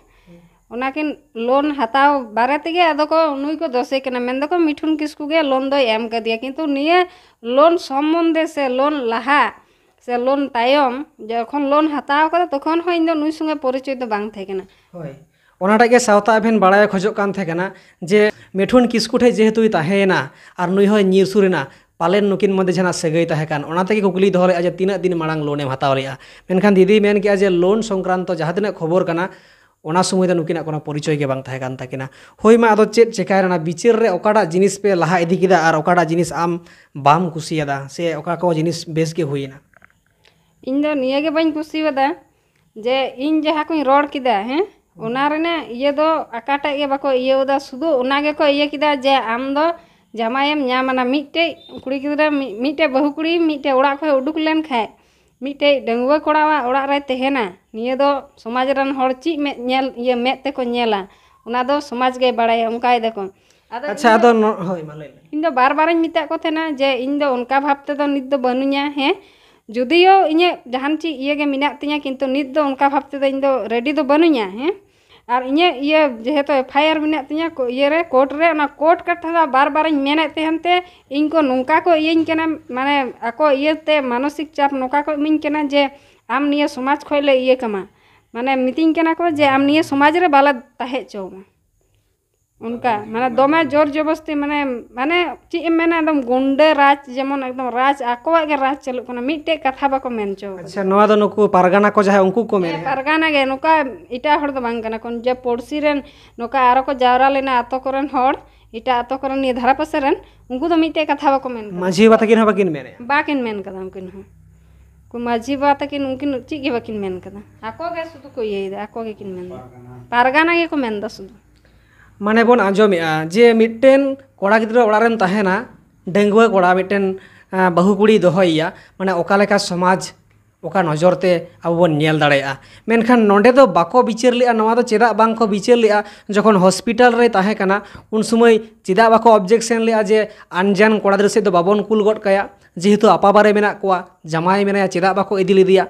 ᱚᱱᱟᱠᱤᱱ ᱞᱳᱱ ᱦᱟᱛᱟᱣ ᱵᱟᱨᱮ ᱛᱮᱜᱮ ᱟᱫᱚ ᱠᱚ, ᱱᱩᱭ ᱠᱚ ᱫᱳᱥᱮ ᱠᱟᱱᱟ, ᱢᱮᱱᱫᱟᱠᱚ ᱢᱤᱴᱷᱩᱱ ᱠᱤᱥᱠᱩ ᱜᱮ ᱞᱳᱱ ᱫᱚᱭ ᱮᱢ ᱠᱟᱫᱮᱭᱟ, ᱠᱤᱱᱛᱩ ᱱᱤᱭᱟᱹ ᱞᱳᱱ ᱥᱚᱢᱵᱚᱱᱫᱷᱮ ᱥᱮ ᱞᱳᱱ ᱞᱟᱦᱟ ᱥᱮ ᱞᱳᱱ ᱛᱟᱭᱚᱢ ᱡᱚᱠᱷᱚᱱ ᱞᱳᱱ ᱦᱟᱛᱟᱣ ᱠᱟᱫᱟ ᱛᱚᱠᱷᱚᱱ ᱦᱚᱸ ᱤᱧ ᱫᱚ ᱱᱩᱭ ᱥᱚᱸᱜᱮ ᱯᱚᱨᱤᱪᱚᱭ ᱫᱚ ᱵᱟᱝ ᱛᱟᱦᱮᱸ ᱠᱟᱱᱟ᱾ ᱦᱳᱭ, ᱚᱱᱟᱴᱟᱜ ᱜᱮ ᱥᱟᱶᱛᱟ ᱟᱵᱷᱮᱱ ᱵᱟᱲᱟᱭ ᱠᱷᱚᱡᱚᱜ ᱠᱟᱱ ᱛᱟᱦᱮᱸ ᱠᱟᱱᱟ ᱡᱮ ᱢᱤᱴᱷᱩᱱ ᱠᱤᱥᱠᱩ ᱴᱷᱮᱡ ᱡᱮᱦᱮᱛᱩᱭ ᱛᱟᱦᱮᱸᱭᱮᱱᱟ ᱟᱨ ᱱᱩᱭ ᱦᱚᱸᱭ ᱧᱤᱨ ᱥᱩᱨ ᱮᱱᱟ, ᱯᱟᱞᱮᱱ ᱱᱩᱠᱤᱱ ᱢᱚᱫᱽᱫᱷᱮ ᱡᱟᱦᱟᱱᱟᱜ ᱥᱟᱹᱜᱟᱹᱭ ᱛᱟᱦᱮᱸ ᱠᱟᱱ, ᱚᱱᱟ ᱛᱮᱜᱮ ᱠᱩᱠᱞᱤᱭ ᱫᱚᱦᱚ ᱞᱮᱫᱼᱟ ᱡᱮ ᱛᱤᱱᱟᱹᱜ ᱫᱤᱱ ᱢᱟᱲᱟᱝ ᱞᱳᱱᱮᱢ ᱦᱟᱛᱟᱣ ᱞᱮᱫᱼᱟ᱾ ᱢᱮᱱᱠᱷᱟᱱ ᱫᱤᱫᱤᱭ ᱢᱮᱱ ᱠᱮᱜᱼᱟ ᱡᱮ ᱞᱳᱱ ᱥᱚᱝᱠᱨᱟᱱᱛᱚ ᱡᱟᱦᱟᱸ ᱛᱤᱱᱟᱹᱜ ᱠᱷᱚᱵᱚᱨ ᱠᱟᱱᱟ, ᱚᱱᱟ ᱥᱚᱢᱚᱭ ᱫᱚ ᱱᱩᱠᱤᱱᱟᱜ ᱠᱳᱱᱳ ᱯᱚᱨᱤᱪᱚᱭ ᱜᱮ ᱵᱟᱝ ᱛᱟᱦᱮᱸ ᱠᱟᱱ ᱛᱟᱹᱠᱤᱱᱟ᱾ ᱦᱳᱭ ᱢᱟ, ᱟᱫᱚ ᱪᱮᱫ ᱪᱮᱠᱟᱭᱮᱱᱟ? ᱚᱱᱟ ᱵᱤᱪᱟᱹᱨ ᱨᱮ ᱚᱠᱟᱴᱟᱜ ᱡᱤᱱᱤᱥ ᱯᱮ ᱞᱟᱦᱟ ᱤᱫᱤ ᱠᱮᱫᱟ ᱟᱨ ᱚᱠᱟᱴᱟᱜ ᱡᱤᱱᱤᱥ ᱟᱢ ᱵᱟᱢ ᱠᱩᱥᱤᱭᱟᱫᱟ ᱥᱮ ᱚᱠᱟ ᱠᱚ ᱡᱤᱱᱤᱥ ᱵᱮᱥ ᱜᱮ ᱦᱩᱭᱮᱱᱟ? ᱤᱧ ᱫᱚ ᱱᱤᱭᱟᱹ ᱜᱮ ᱵᱟᱹᱧ ᱠᱩᱥᱤᱭᱟᱫᱟ ᱡᱮ ᱤᱧ ᱡᱟᱦᱟᱸ ᱠᱚᱧ ᱨᱚᱲ ᱠᱮᱫᱟ, ᱦᱮᱸ, ᱚᱱᱟ ᱨᱮᱱᱟᱜ ᱤᱭᱟᱹ ᱫᱚ ᱚᱠᱟᱴᱟᱜ ᱜᱮ ᱵᱟᱠᱚ ᱤᱭᱟᱹᱣᱫᱟ, ᱥᱩᱫᱷᱩ ᱚᱱᱟ ᱜᱮᱠᱚ ᱤᱭᱟᱹ ᱠᱮᱫᱟ ᱡᱮ ᱟᱢ ᱫᱚ ᱡᱟᱢᱟᱭᱮᱢ ᱧᱟᱢ ᱟᱱᱟ᱾ ᱢᱤᱫᱴᱮᱡ ᱠᱩᱲᱤ ᱜᱤᱫᱽᱨᱟᱹ, ᱢᱤ-, ᱢᱤᱫᱴᱮᱡ ᱵᱟᱹᱦᱩ ᱠᱩᱲᱤ ᱢᱤᱫᱴᱮᱡ ᱚᱲᱟᱜ ᱠᱷᱚᱡ ᱩᱰᱩᱠ ᱞᱮᱱ ᱠᱷᱟᱡ, ᱢᱤᱫᱴᱮᱡ ᱰᱟᱺᱜᱩᱣᱟᱹ ᱠᱚᱲᱟᱣᱟᱜ ᱚᱲᱟᱜ ᱨᱮ ᱛᱟᱦᱮᱱᱟ, ᱱᱤᱭᱟᱹ ᱫᱚ ᱥᱚᱢᱟᱡᱽ ᱨᱮᱱ ᱦᱚᱲ ᱪᱮᱫ ᱢᱮᱫ ᱧᱮᱞ, ᱤᱭᱟᱹ ᱢᱮᱫ ᱛᱮᱠᱚ ᱧᱮᱞᱟ, ᱚᱱᱟ ᱫᱚ ᱥᱚᱢᱟᱡᱽ ᱜᱮ ᱵᱟᱲᱟᱭᱟ, ᱚᱱᱠᱟᱭ ᱫᱟᱠᱚ᱾ ᱟᱫᱚ ᱟᱪᱪᱷᱟ, ᱤᱧ ᱫᱚ, ᱟᱫᱚ ᱱᱚ-, ᱦᱳᱭ, ᱢᱟ ᱞᱟᱹᱭ ᱢᱮ᱾ ᱤᱧ ᱫᱚ ᱵᱟᱨ ᱵᱟᱨᱤᱧ ᱢᱮᱛᱟᱜ ᱠᱚ ᱛᱟᱦᱮᱱᱟ ᱡᱮ ᱤᱧ ᱫᱚ ᱚᱱᱠᱟ ᱵᱷᱟᱵᱽ ᱛᱮᱫᱚ ᱱᱤᱛ ᱫᱚ ᱵᱟᱹᱱᱩᱧᱟ, ᱦᱮᱸ, ᱡᱩᱫᱤᱭᱳ ᱤᱧᱟᱹᱜ ᱡᱟᱦᱟᱱ ᱪᱮᱫ ᱤᱭᱟᱹ ᱜᱮ ᱢᱮᱱᱟᱜ ᱛᱤᱧᱟᱹ, ᱠᱤᱱᱛᱩ ᱱᱤᱛ ᱫᱚ ᱚᱱᱠᱟ ᱵᱷᱟᱵᱽ ᱛᱮᱫᱚ ᱤᱧ ᱫᱚ ᱨᱮᱰᱤ ᱫᱚ ᱵᱟᱹᱱᱩᱧᱟ, ᱦᱮᱸ᱾ ᱟᱨ ᱤᱧᱟᱹᱜ ᱤᱭᱟᱹ ᱡᱮᱦᱮᱛᱩ ᱮᱯᱷ ᱟᱭ ᱟᱨ ᱢᱮᱱᱟᱜ ᱛᱤᱧᱟᱹ ᱠᱳ-, ᱤᱭᱟᱹ ᱨᱮ, ᱠᱳᱨᱴ ᱨᱮ, ᱚᱱᱟ ᱠᱳᱨᱴ ᱠᱟᱛᱷᱟ ᱫᱚ ᱵᱟᱨ ᱵᱟᱨᱤᱧ ᱢᱮᱱᱮᱫ ᱛᱟᱦᱮᱱ ᱛᱮ ᱤᱧ ᱠᱚ ᱱᱚᱝᱠᱟ ᱠᱚ ᱤᱭᱟᱹᱧ ᱠᱟᱱᱟ, ᱢᱟᱱᱮ ᱟᱠᱚ ᱤᱭᱟᱹᱛᱮ ᱢᱟᱱᱚᱥᱤᱠ ᱪᱟᱯ ᱱᱚᱝᱠᱟ ᱠᱚ ᱤᱢᱟᱹᱧ ᱠᱟᱱᱟ ᱡᱮ ᱟᱢ ᱱᱤᱭᱟᱹ ᱥᱚᱢᱟᱡᱽ ᱠᱷᱚᱡ ᱞᱮ ᱤᱭᱟᱹ ᱠᱟᱢᱟ, ᱢᱟᱱᱮ ᱢᱤᱛᱟᱹᱧ ᱠᱟᱱᱟ ᱠᱚ ᱡᱮ ᱟᱢ ᱱᱤᱭᱟᱹ ᱥᱚᱢᱟᱡᱽ ᱨᱮ ᱵᱟᱞᱮ ᱛᱟᱦᱮᱸ ᱦᱚᱪᱚᱣᱟᱢᱟ᱾ ᱚᱱᱠᱟ ᱢᱟᱱᱮ ᱫᱚᱢᱮ ᱡᱳᱨ ᱡᱚᱵᱚᱥᱛᱤ, ᱢᱟᱱᱮ, ᱢᱟᱱᱮ ᱪᱮᱫ ᱮᱢ ᱢᱮᱱᱟ, ᱮᱠᱫᱚᱢ ᱜᱩᱱᱰᱟᱹ ᱨᱟᱡᱽ, ᱡᱮᱢᱚᱱ ᱮᱠᱫᱚᱢ ᱨᱟᱡᱽ ᱟᱠᱚᱣᱟᱜ ᱜᱮ ᱨᱟᱡᱽ ᱪᱟᱹᱞᱩᱜ ᱠᱟᱱᱟ, ᱢᱤᱫᱴᱮᱡ ᱠᱟᱛᱷᱟ ᱵᱟᱠᱚ ᱢᱮᱱ ᱦᱚᱪᱚ ᱠᱟᱫᱟ᱾ ᱟᱪᱪᱷᱟ, ᱱᱚᱣᱟ ᱫᱚ ᱱᱩᱠᱩ ᱯᱟᱨᱜᱟᱱᱟ ᱠᱚ ᱡᱟᱦᱟᱸᱭ ᱩᱱᱠᱩ ᱠᱚ ᱦᱮᱸ, ᱢᱮᱱᱮᱫᱼᱟ? ᱯᱟᱨᱜᱟᱱᱟ ᱜᱮ, ᱱᱚᱝᱠᱟ ᱮᱴᱟᱜ ᱦᱚᱲ ᱫᱚ ᱵᱟᱝ ᱠᱟᱱᱟ ᱠᱚ, ᱡᱮ ᱯᱩᱲᱥᱤ ᱨᱮᱱ ᱱᱚᱝᱠᱟ ᱟᱨᱚ ᱠᱚ ᱡᱟᱣᱨᱟ ᱞᱮᱱᱟ ᱟᱛᱳ ᱠᱚᱨᱮᱱ ᱦᱚᱲ, ᱮᱴᱟᱜ ᱟᱛᱳ ᱠᱚᱨᱮᱱ, ᱱᱤᱭᱟᱹ ᱫᱷᱟᱨᱟ ᱯᱟᱥᱮ ᱨᱮᱱ, ᱩᱱᱠᱩ ᱫᱚ ᱢᱤᱫᱴᱮᱡ ᱠᱟᱛᱷᱟ ᱵᱟᱠᱚ ᱢᱮᱱ ᱠᱟᱫᱟ᱾ ᱢᱟᱹᱡᱷᱤ ᱵᱟᱵᱟ ᱛᱟᱹᱠᱤᱱ ᱦᱚᱸ ᱵᱟᱹᱠᱤᱱ ᱢᱮᱱᱮᱫᱼᱟ? ᱵᱟᱠᱤᱱ ᱢᱮᱱ ᱠᱟᱫᱟ ᱩᱱᱠᱤᱱ ᱦᱚᱸ᱾ ᱩᱱᱠᱩ ᱢᱟᱹᱡᱷᱤ ᱵᱟᱵᱟ ᱛᱟᱹᱠᱤᱱ ᱩᱱᱠᱤᱱ ᱪᱮᱫ ᱜᱮ ᱵᱟᱹᱠᱤᱱ ᱢᱮᱱ ᱠᱟᱫᱟ, ᱟᱠᱚ ᱜᱮ ᱥᱩᱫᱷᱩ ᱠᱚ ᱤᱭᱟᱹᱭᱮᱫᱟ, ᱟᱠᱚ ᱜᱮᱠᱤᱱ ᱢᱮᱱᱫᱟ᱾ ᱯᱟᱨᱜᱟᱱᱟ ᱜᱮᱠᱚ ᱢᱮᱱᱫᱟ ᱥᱩᱫᱷᱩ᱾ ᱢᱟᱱᱮ ᱵᱚᱱ ᱟᱸᱡᱚᱢᱮᱫᱼᱟ ᱡᱮ ᱢᱤᱫᱴᱮᱱ ᱠᱚᱲᱟ ᱜᱤᱫᱽᱨᱟᱹ ᱚᱲᱟᱜ ᱨᱮᱢ ᱛᱟᱦᱮᱱᱟ, ᱰᱟᱺᱜᱩᱣᱟᱹ ᱠᱚᱲᱟ ᱢᱤᱫᱴᱮᱱ, ᱟᱸ, ᱵᱟᱹᱦᱩ ᱠᱩᱲᱤᱭ ᱫᱚᱦᱚᱭᱮᱭᱟ, ᱢᱟᱱᱮ ᱚᱠᱟ ᱞᱮᱠᱟ ᱥᱚᱢᱟᱡᱽ, ᱚᱠᱟ ᱱᱚᱡᱚᱨ ᱛᱮ ᱟᱵᱚ ᱵᱚᱱ ᱧᱮᱞ ᱫᱟᱲᱮᱭᱟᱜᱼᱟ᱾ ᱢᱮᱱᱠᱷᱟᱱ ᱱᱚᱰᱮ ᱫᱚ ᱵᱟᱠᱚ ᱵᱤᱪᱟᱹᱨ ᱞᱮᱫᱼᱟ᱾ ᱱᱚᱣᱟ ᱫᱚ ᱪᱮᱫᱟᱜ ᱵᱟᱝ ᱠᱚ ᱵᱤᱪᱟᱹᱨ ᱞᱮᱫᱼᱟ? ᱡᱚᱠᱷᱚᱱ ᱦᱚᱥᱯᱤᱴᱟᱞ ᱨᱮᱭ ᱛᱟᱦᱮᱸ ᱠᱟᱱᱟ, ᱩᱱ ᱥᱚᱢᱚᱭ ᱪᱮᱫᱟᱜ ᱵᱟᱠᱚ ᱚᱵᱡᱮᱠᱥᱮᱱ ᱞᱮᱫᱼᱟ ᱡᱮ ᱟᱱᱡᱟᱱ ᱠᱚᱲᱟ ᱜᱤᱫᱽᱨᱟᱹ ᱥᱮᱫ ᱫᱚ ᱵᱟᱵᱚᱱ ᱠᱩᱞ ᱜᱚᱫ ᱠᱟᱭᱟ, ᱡᱮᱦᱮᱛᱩ ᱟᱯᱟᱵᱟᱨᱮ ᱢᱮᱱᱟᱜ ᱠᱚᱣᱟ, ᱡᱟᱢᱟᱭ ᱢᱮᱱᱟᱭᱟ, ᱪᱮᱫᱟᱜ ᱵᱟᱠᱚ ᱤᱫᱤ ᱞᱮᱫᱮᱭᱟ?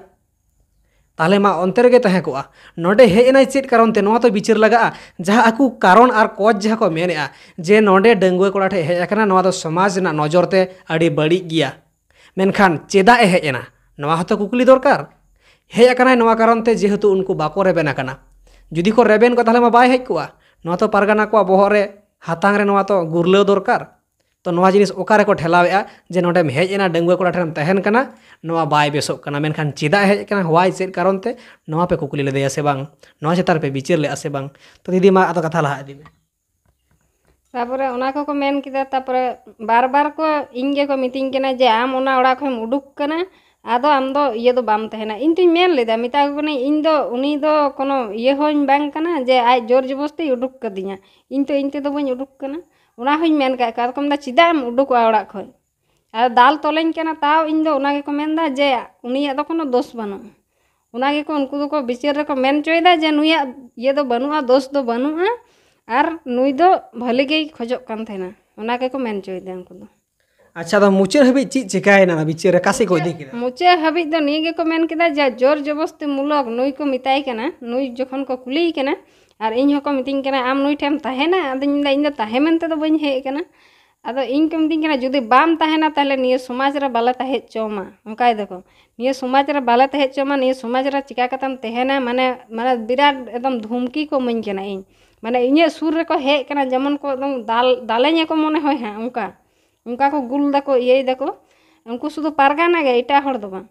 ᱛᱟᱦᱚᱞᱮ ᱢᱟ ᱚᱱᱛᱮ ᱨᱮᱜᱮ ᱛᱟᱦᱮᱸ ᱠᱚᱜᱼᱟ᱾ ᱱᱚᱰᱮ ᱦᱮᱡ ᱮᱱᱟᱭ ᱪᱮᱫ ᱠᱟᱨᱚᱱ ᱛᱮ? ᱱᱚᱣᱟ ᱛᱚ ᱵᱤᱪᱟᱹᱨ ᱞᱟᱜᱟᱜᱼᱟ᱾ ᱡᱟᱦᱟᱸ ᱟᱠᱚ ᱠᱟᱨᱚᱱ ᱟᱨ ᱠᱚᱡᱽ ᱡᱟᱦᱟᱸ ᱠᱚ ᱢᱮᱱᱮᱫᱼᱟ ᱡᱮ ᱱᱚᱰᱮ ᱰᱟᱺᱜᱩᱣᱟᱹ ᱠᱚᱲᱟ ᱴᱷᱮᱡ ᱦᱮᱡ ᱟᱠᱟᱱᱟ, ᱱᱚᱣᱟ ᱫᱚ ᱥᱚᱢᱟᱡᱽ ᱨᱮᱱᱟᱜ ᱱᱚᱡᱚᱨ ᱛᱮ ᱟᱹᱰᱤ ᱵᱟᱹᱲᱤᱡ ᱜᱮᱭᱟ᱾ ᱢᱮᱱᱠᱷᱟᱱ ᱪᱮᱫᱟᱜ ᱮ ᱦᱮᱡ ᱮᱱᱟ, ᱱᱚᱣᱟ ᱦᱚᱸᱛᱚ ᱠᱩᱠᱞᱤ ᱫᱚᱨᱠᱟᱨ᱾ ᱦᱮᱡ ᱟᱠᱟᱱᱟᱭ ᱱᱚᱣᱟ ᱠᱟᱨᱚᱱ ᱛᱮ, ᱡᱮᱦᱮᱛᱩ ᱩᱱᱠᱩ ᱵᱟᱠᱚ ᱨᱮᱵᱮᱱ ᱟᱠᱟᱱᱟ᱾ ᱡᱩᱫᱤ ᱠᱚ ᱨᱮᱵᱮᱱ ᱠᱚᱜᱼᱟ, ᱛᱟᱦᱚᱞᱮ ᱢᱟ ᱵᱟᱭ ᱦᱮᱡ ᱠᱚᱜᱼᱟ᱾ ᱱᱚᱣᱟ ᱛᱚ ᱯᱟᱨᱜᱟᱱᱟ ᱠᱚᱣᱟᱜ ᱵᱚᱦᱚᱜ ᱨᱮ, ᱦᱟᱛᱟᱝ ᱨᱮ ᱱᱚᱣᱟ ᱛᱚ ᱜᱩᱨᱞᱟᱹᱣ ᱫᱚᱨᱠᱟᱨ᱾ ᱛᱚ ᱱᱚᱣᱟ ᱡᱤᱱᱤᱥ ᱚᱠᱟ ᱨᱮᱠᱚ ᱴᱷᱮᱞᱟᱣᱮᱫᱼᱟ ᱡᱮ ᱱᱚᱰᱮᱢ ᱦᱮᱡ ᱮᱱᱟ, ᱰᱟᱺᱜᱩᱣᱟᱹ ᱠᱚᱲᱟ ᱴᱷᱮᱱᱮᱢ ᱛᱟᱦᱮᱱ ᱠᱟᱱᱟ, ᱱᱚᱣᱟ ᱵᱟᱭ ᱵᱮᱥᱚᱜ ᱠᱟᱱᱟ? ᱢᱮᱱᱠᱷᱟᱱ ᱪᱮᱫᱟᱜ ᱮ ᱦᱮᱡ ᱠᱟᱱᱟ, why, ᱪᱮᱫ ᱠᱟᱨᱚᱱ ᱛᱮ, ᱱᱚᱣᱟ ᱯᱮ ᱠᱩᱠᱞᱤ ᱞᱮᱫᱮᱭᱟ ᱥᱮ ᱵᱟᱝ? ᱱᱚᱣᱟ ᱪᱮᱛᱟᱱ ᱨᱮᱯᱮ ᱵᱤᱪᱟᱹᱨ ᱞᱮᱫᱼᱟ ᱥᱮ ᱵᱟᱝ? ᱛᱚ ᱫᱤᱫᱤ, ᱢᱟ ᱟᱫᱚ ᱠᱟᱛᱷᱟ ᱞᱟᱦᱟ ᱤᱫᱤ ᱢᱮ᱾ ᱛᱟᱯᱚᱨᱮ ᱚᱱᱟ ᱠᱚᱠᱚ ᱢᱮᱱ ᱠᱮᱫᱟ, ᱛᱟᱯᱚᱨᱮ ᱵᱟᱨ ᱵᱟᱨ ᱠᱚ, ᱤᱧ ᱜᱮᱠᱚ ᱢᱤᱛᱟᱹᱧ ᱠᱟᱱᱟ ᱡᱮ ᱟᱢ ᱚᱱᱟ ᱚᱲᱟᱜ ᱠᱷᱚᱱᱮᱢ ᱩᱰᱩᱠ ᱠᱟᱱᱟ, ᱟᱫᱚ ᱟᱢ ᱫᱚ ᱤᱭᱟᱹ ᱫᱚ ᱵᱟᱢ ᱛᱟᱦᱮᱱᱟ᱾ ᱤᱧ ᱛᱚᱧ ᱢᱮᱱ ᱞᱮᱫᱟ, ᱢᱮᱛᱟ ᱠᱚ ᱠᱟᱹᱱᱟᱹᱧ, ᱤᱧ ᱫᱚ, ᱩᱱᱤ ᱫᱚ ᱠᱳᱱᱳ ᱤᱭᱟᱹ ᱦᱚᱸᱧ ᱵᱟᱝ ᱠᱟᱱᱟ ᱡᱮ ᱟᱡ ᱡᱳᱨ ᱡᱚᱵᱚᱥᱛᱤᱭ ᱩᱰᱩᱠ ᱠᱟᱫᱤᱧᱟ, ᱤᱧ ᱛᱚ ᱤᱧ ᱛᱮᱫᱚ ᱵᱟᱹᱧ ᱩᱰᱩᱠ ᱠᱟᱱᱟ᱾ ᱚᱱᱟ ᱦᱚᱸᱧ ᱢᱮᱱ ᱠᱟᱜ ᱠᱚᱣᱟ, ᱟᱫᱚ ᱠᱚ ᱢᱮᱱᱫᱟ, ᱪᱮᱫᱟᱜ ᱮᱢ ᱩᱰᱩᱠᱚᱜᱼᱟ ᱚᱲᱟᱜ ᱠᱷᱚᱡ? ᱟᱨ ᱫᱟᱞ ᱛᱚᱞᱮᱧ ᱠᱟᱱᱟ, ᱛᱟᱣ ᱤᱧ ᱫᱚ ᱚᱱᱟ ᱜᱮᱠᱚ ᱢᱮᱱᱫᱟ ᱡᱮ ᱩᱱᱤᱭᱟᱜ ᱫᱚ ᱠᱳᱱᱳ ᱫᱳᱥ ᱵᱟᱹᱱᱩᱜᱼᱟ᱾ ᱚᱱᱟ ᱜᱮᱠᱚ, ᱩᱱᱠᱩ ᱫᱚᱠᱚ ᱵᱤᱪᱟᱹᱨ ᱨᱮᱠᱚ ᱢᱮᱱ ᱦᱚᱪᱚᱭᱮᱫᱟ ᱡᱮ ᱱᱩᱭᱟᱜ ᱤᱭᱟᱹ ᱫᱚ ᱵᱟᱹᱱᱩᱜᱼᱟ, ᱫᱳᱥ ᱫᱚ ᱵᱟᱹᱱᱩᱜᱼᱟ, ᱟᱨ ᱱᱩᱭ ᱫᱚ ᱵᱷᱟᱹᱞᱤ ᱜᱮᱭ ᱠᱷᱚᱡᱚᱜ ᱠᱟᱱ ᱛᱟᱦᱮᱱᱟ, ᱚᱱᱟ ᱜᱮᱠᱚ ᱢᱮᱱ ᱦᱚᱪᱚᱭᱮᱫᱟ ᱩᱱᱠᱩ ᱫᱚ᱾ ᱟᱪᱪᱷᱟ, ᱟᱫᱚ ᱢᱩᱪᱟᱹᱫ ᱦᱟᱹᱵᱤᱡ ᱪᱮᱫ ᱪᱮᱠᱟᱭᱮᱱᱟ ᱚᱱᱟ ᱵᱤᱪᱟᱹᱨ ᱨᱮ? ᱚᱠᱟ ᱥᱮᱫ ᱠᱚ ᱤᱫᱤ ᱠᱮᱫᱟ? ᱢᱩᱪᱟᱹᱫ ᱦᱟᱹᱵᱤᱡ ᱫᱚ ᱱᱤᱭᱟᱹ ᱜᱮᱠᱚ ᱢᱮᱱ ᱠᱮᱫᱟ ᱡᱮ ᱡᱳᱨ ᱡᱚᱵᱚᱥᱛᱤ ᱢᱩᱞᱚᱠ ᱱᱩᱭ ᱠᱚ ᱢᱮᱛᱟᱭ ᱠᱟᱱᱟ, ᱱᱩᱭ ᱡᱚᱠᱷᱚᱱ ᱠᱚ ᱠᱩᱞᱤᱭᱮ ᱠᱟᱱᱟ, ᱟᱨ ᱤᱧ ᱦᱚᱸᱠᱚ ᱢᱤᱛᱟᱹᱧ ᱠᱟᱱᱟ, "ᱟᱢ ᱱᱩᱭ ᱴᱷᱮᱱ ᱮᱢ ᱛᱟᱦᱮᱱᱟ?" ᱟᱫᱚᱧ ᱢᱮᱱᱫᱟ, "ᱤᱧ ᱫᱚ ᱛᱟᱦᱮᱸ ᱢᱮᱱᱛᱮ ᱫᱚ ᱵᱟᱹᱧ ᱦᱮᱡ ᱟᱠᱟᱱᱟ, ᱟᱫᱚ ᱤᱧ ᱠᱚ ᱢᱤᱛᱟᱹᱧ ᱠᱟᱱᱟ, "ᱡᱩᱫᱤ ᱵᱟᱢ ᱛᱟᱦᱮᱱᱟ, ᱛᱟᱦᱚᱞᱮ ᱱᱤᱭᱟᱹ ᱥᱚᱢᱟᱡᱽ ᱨᱮ ᱵᱟᱞᱮ ᱛᱟᱦᱮᱸ ᱦᱚᱪᱚᱣᱟᱢᱟ", ᱚᱱᱠᱟᱭ ᱫᱟᱠᱚ᱾ "ᱱᱤᱭᱟᱹ ᱥᱚᱢᱟᱡᱽ ᱨᱮ ᱵᱟᱞᱮ ᱛᱟᱦᱮᱸ ᱦᱚᱪᱚᱣᱟᱢᱟ, ᱱᱤᱭᱟᱹ ᱥᱚᱢᱟᱡᱽ ᱨᱮ ᱪᱤᱠᱟ ᱠᱟᱛᱮᱢ ᱛᱟᱦᱮᱱᱟ?" ᱢᱟᱱᱮ, ᱢᱟᱱᱮ ᱵᱤᱨᱟᱴ ᱮᱠᱫᱚᱢ ᱫᱷᱩᱢᱠᱤ ᱠᱚ ᱤᱢᱟᱹᱧ ᱠᱟᱱᱟ ᱤᱧ᱾ ᱢᱟᱱᱮ ᱤᱧᱟᱹᱜ ᱥᱩᱨ ᱨᱮᱠᱚ ᱦᱮᱡ ᱠᱟᱱᱟ, ᱡᱮᱢᱚᱱ ᱠᱚ ᱮᱠᱫᱚᱢ ᱫᱟᱞ, ᱫᱟᱞᱮᱧᱟᱠᱚ ᱢᱚᱱᱮ ᱦᱚᱭ ᱦᱟᱸᱜ, ᱚᱱᱠᱟ᱾ ᱚᱱᱠᱟ ᱠᱚ ᱜᱩᱞ ᱫᱟᱠᱚ, ᱤᱭᱟᱹᱭ ᱫᱟᱠᱚ᱾ ᱩᱱᱠᱩ ᱥᱩᱫᱷᱩ ᱯᱟᱨᱜᱟᱱᱟ ᱜᱮ, ᱮᱴᱟᱜ ᱦᱚᱲ ᱫᱚ ᱵᱟᱝ᱾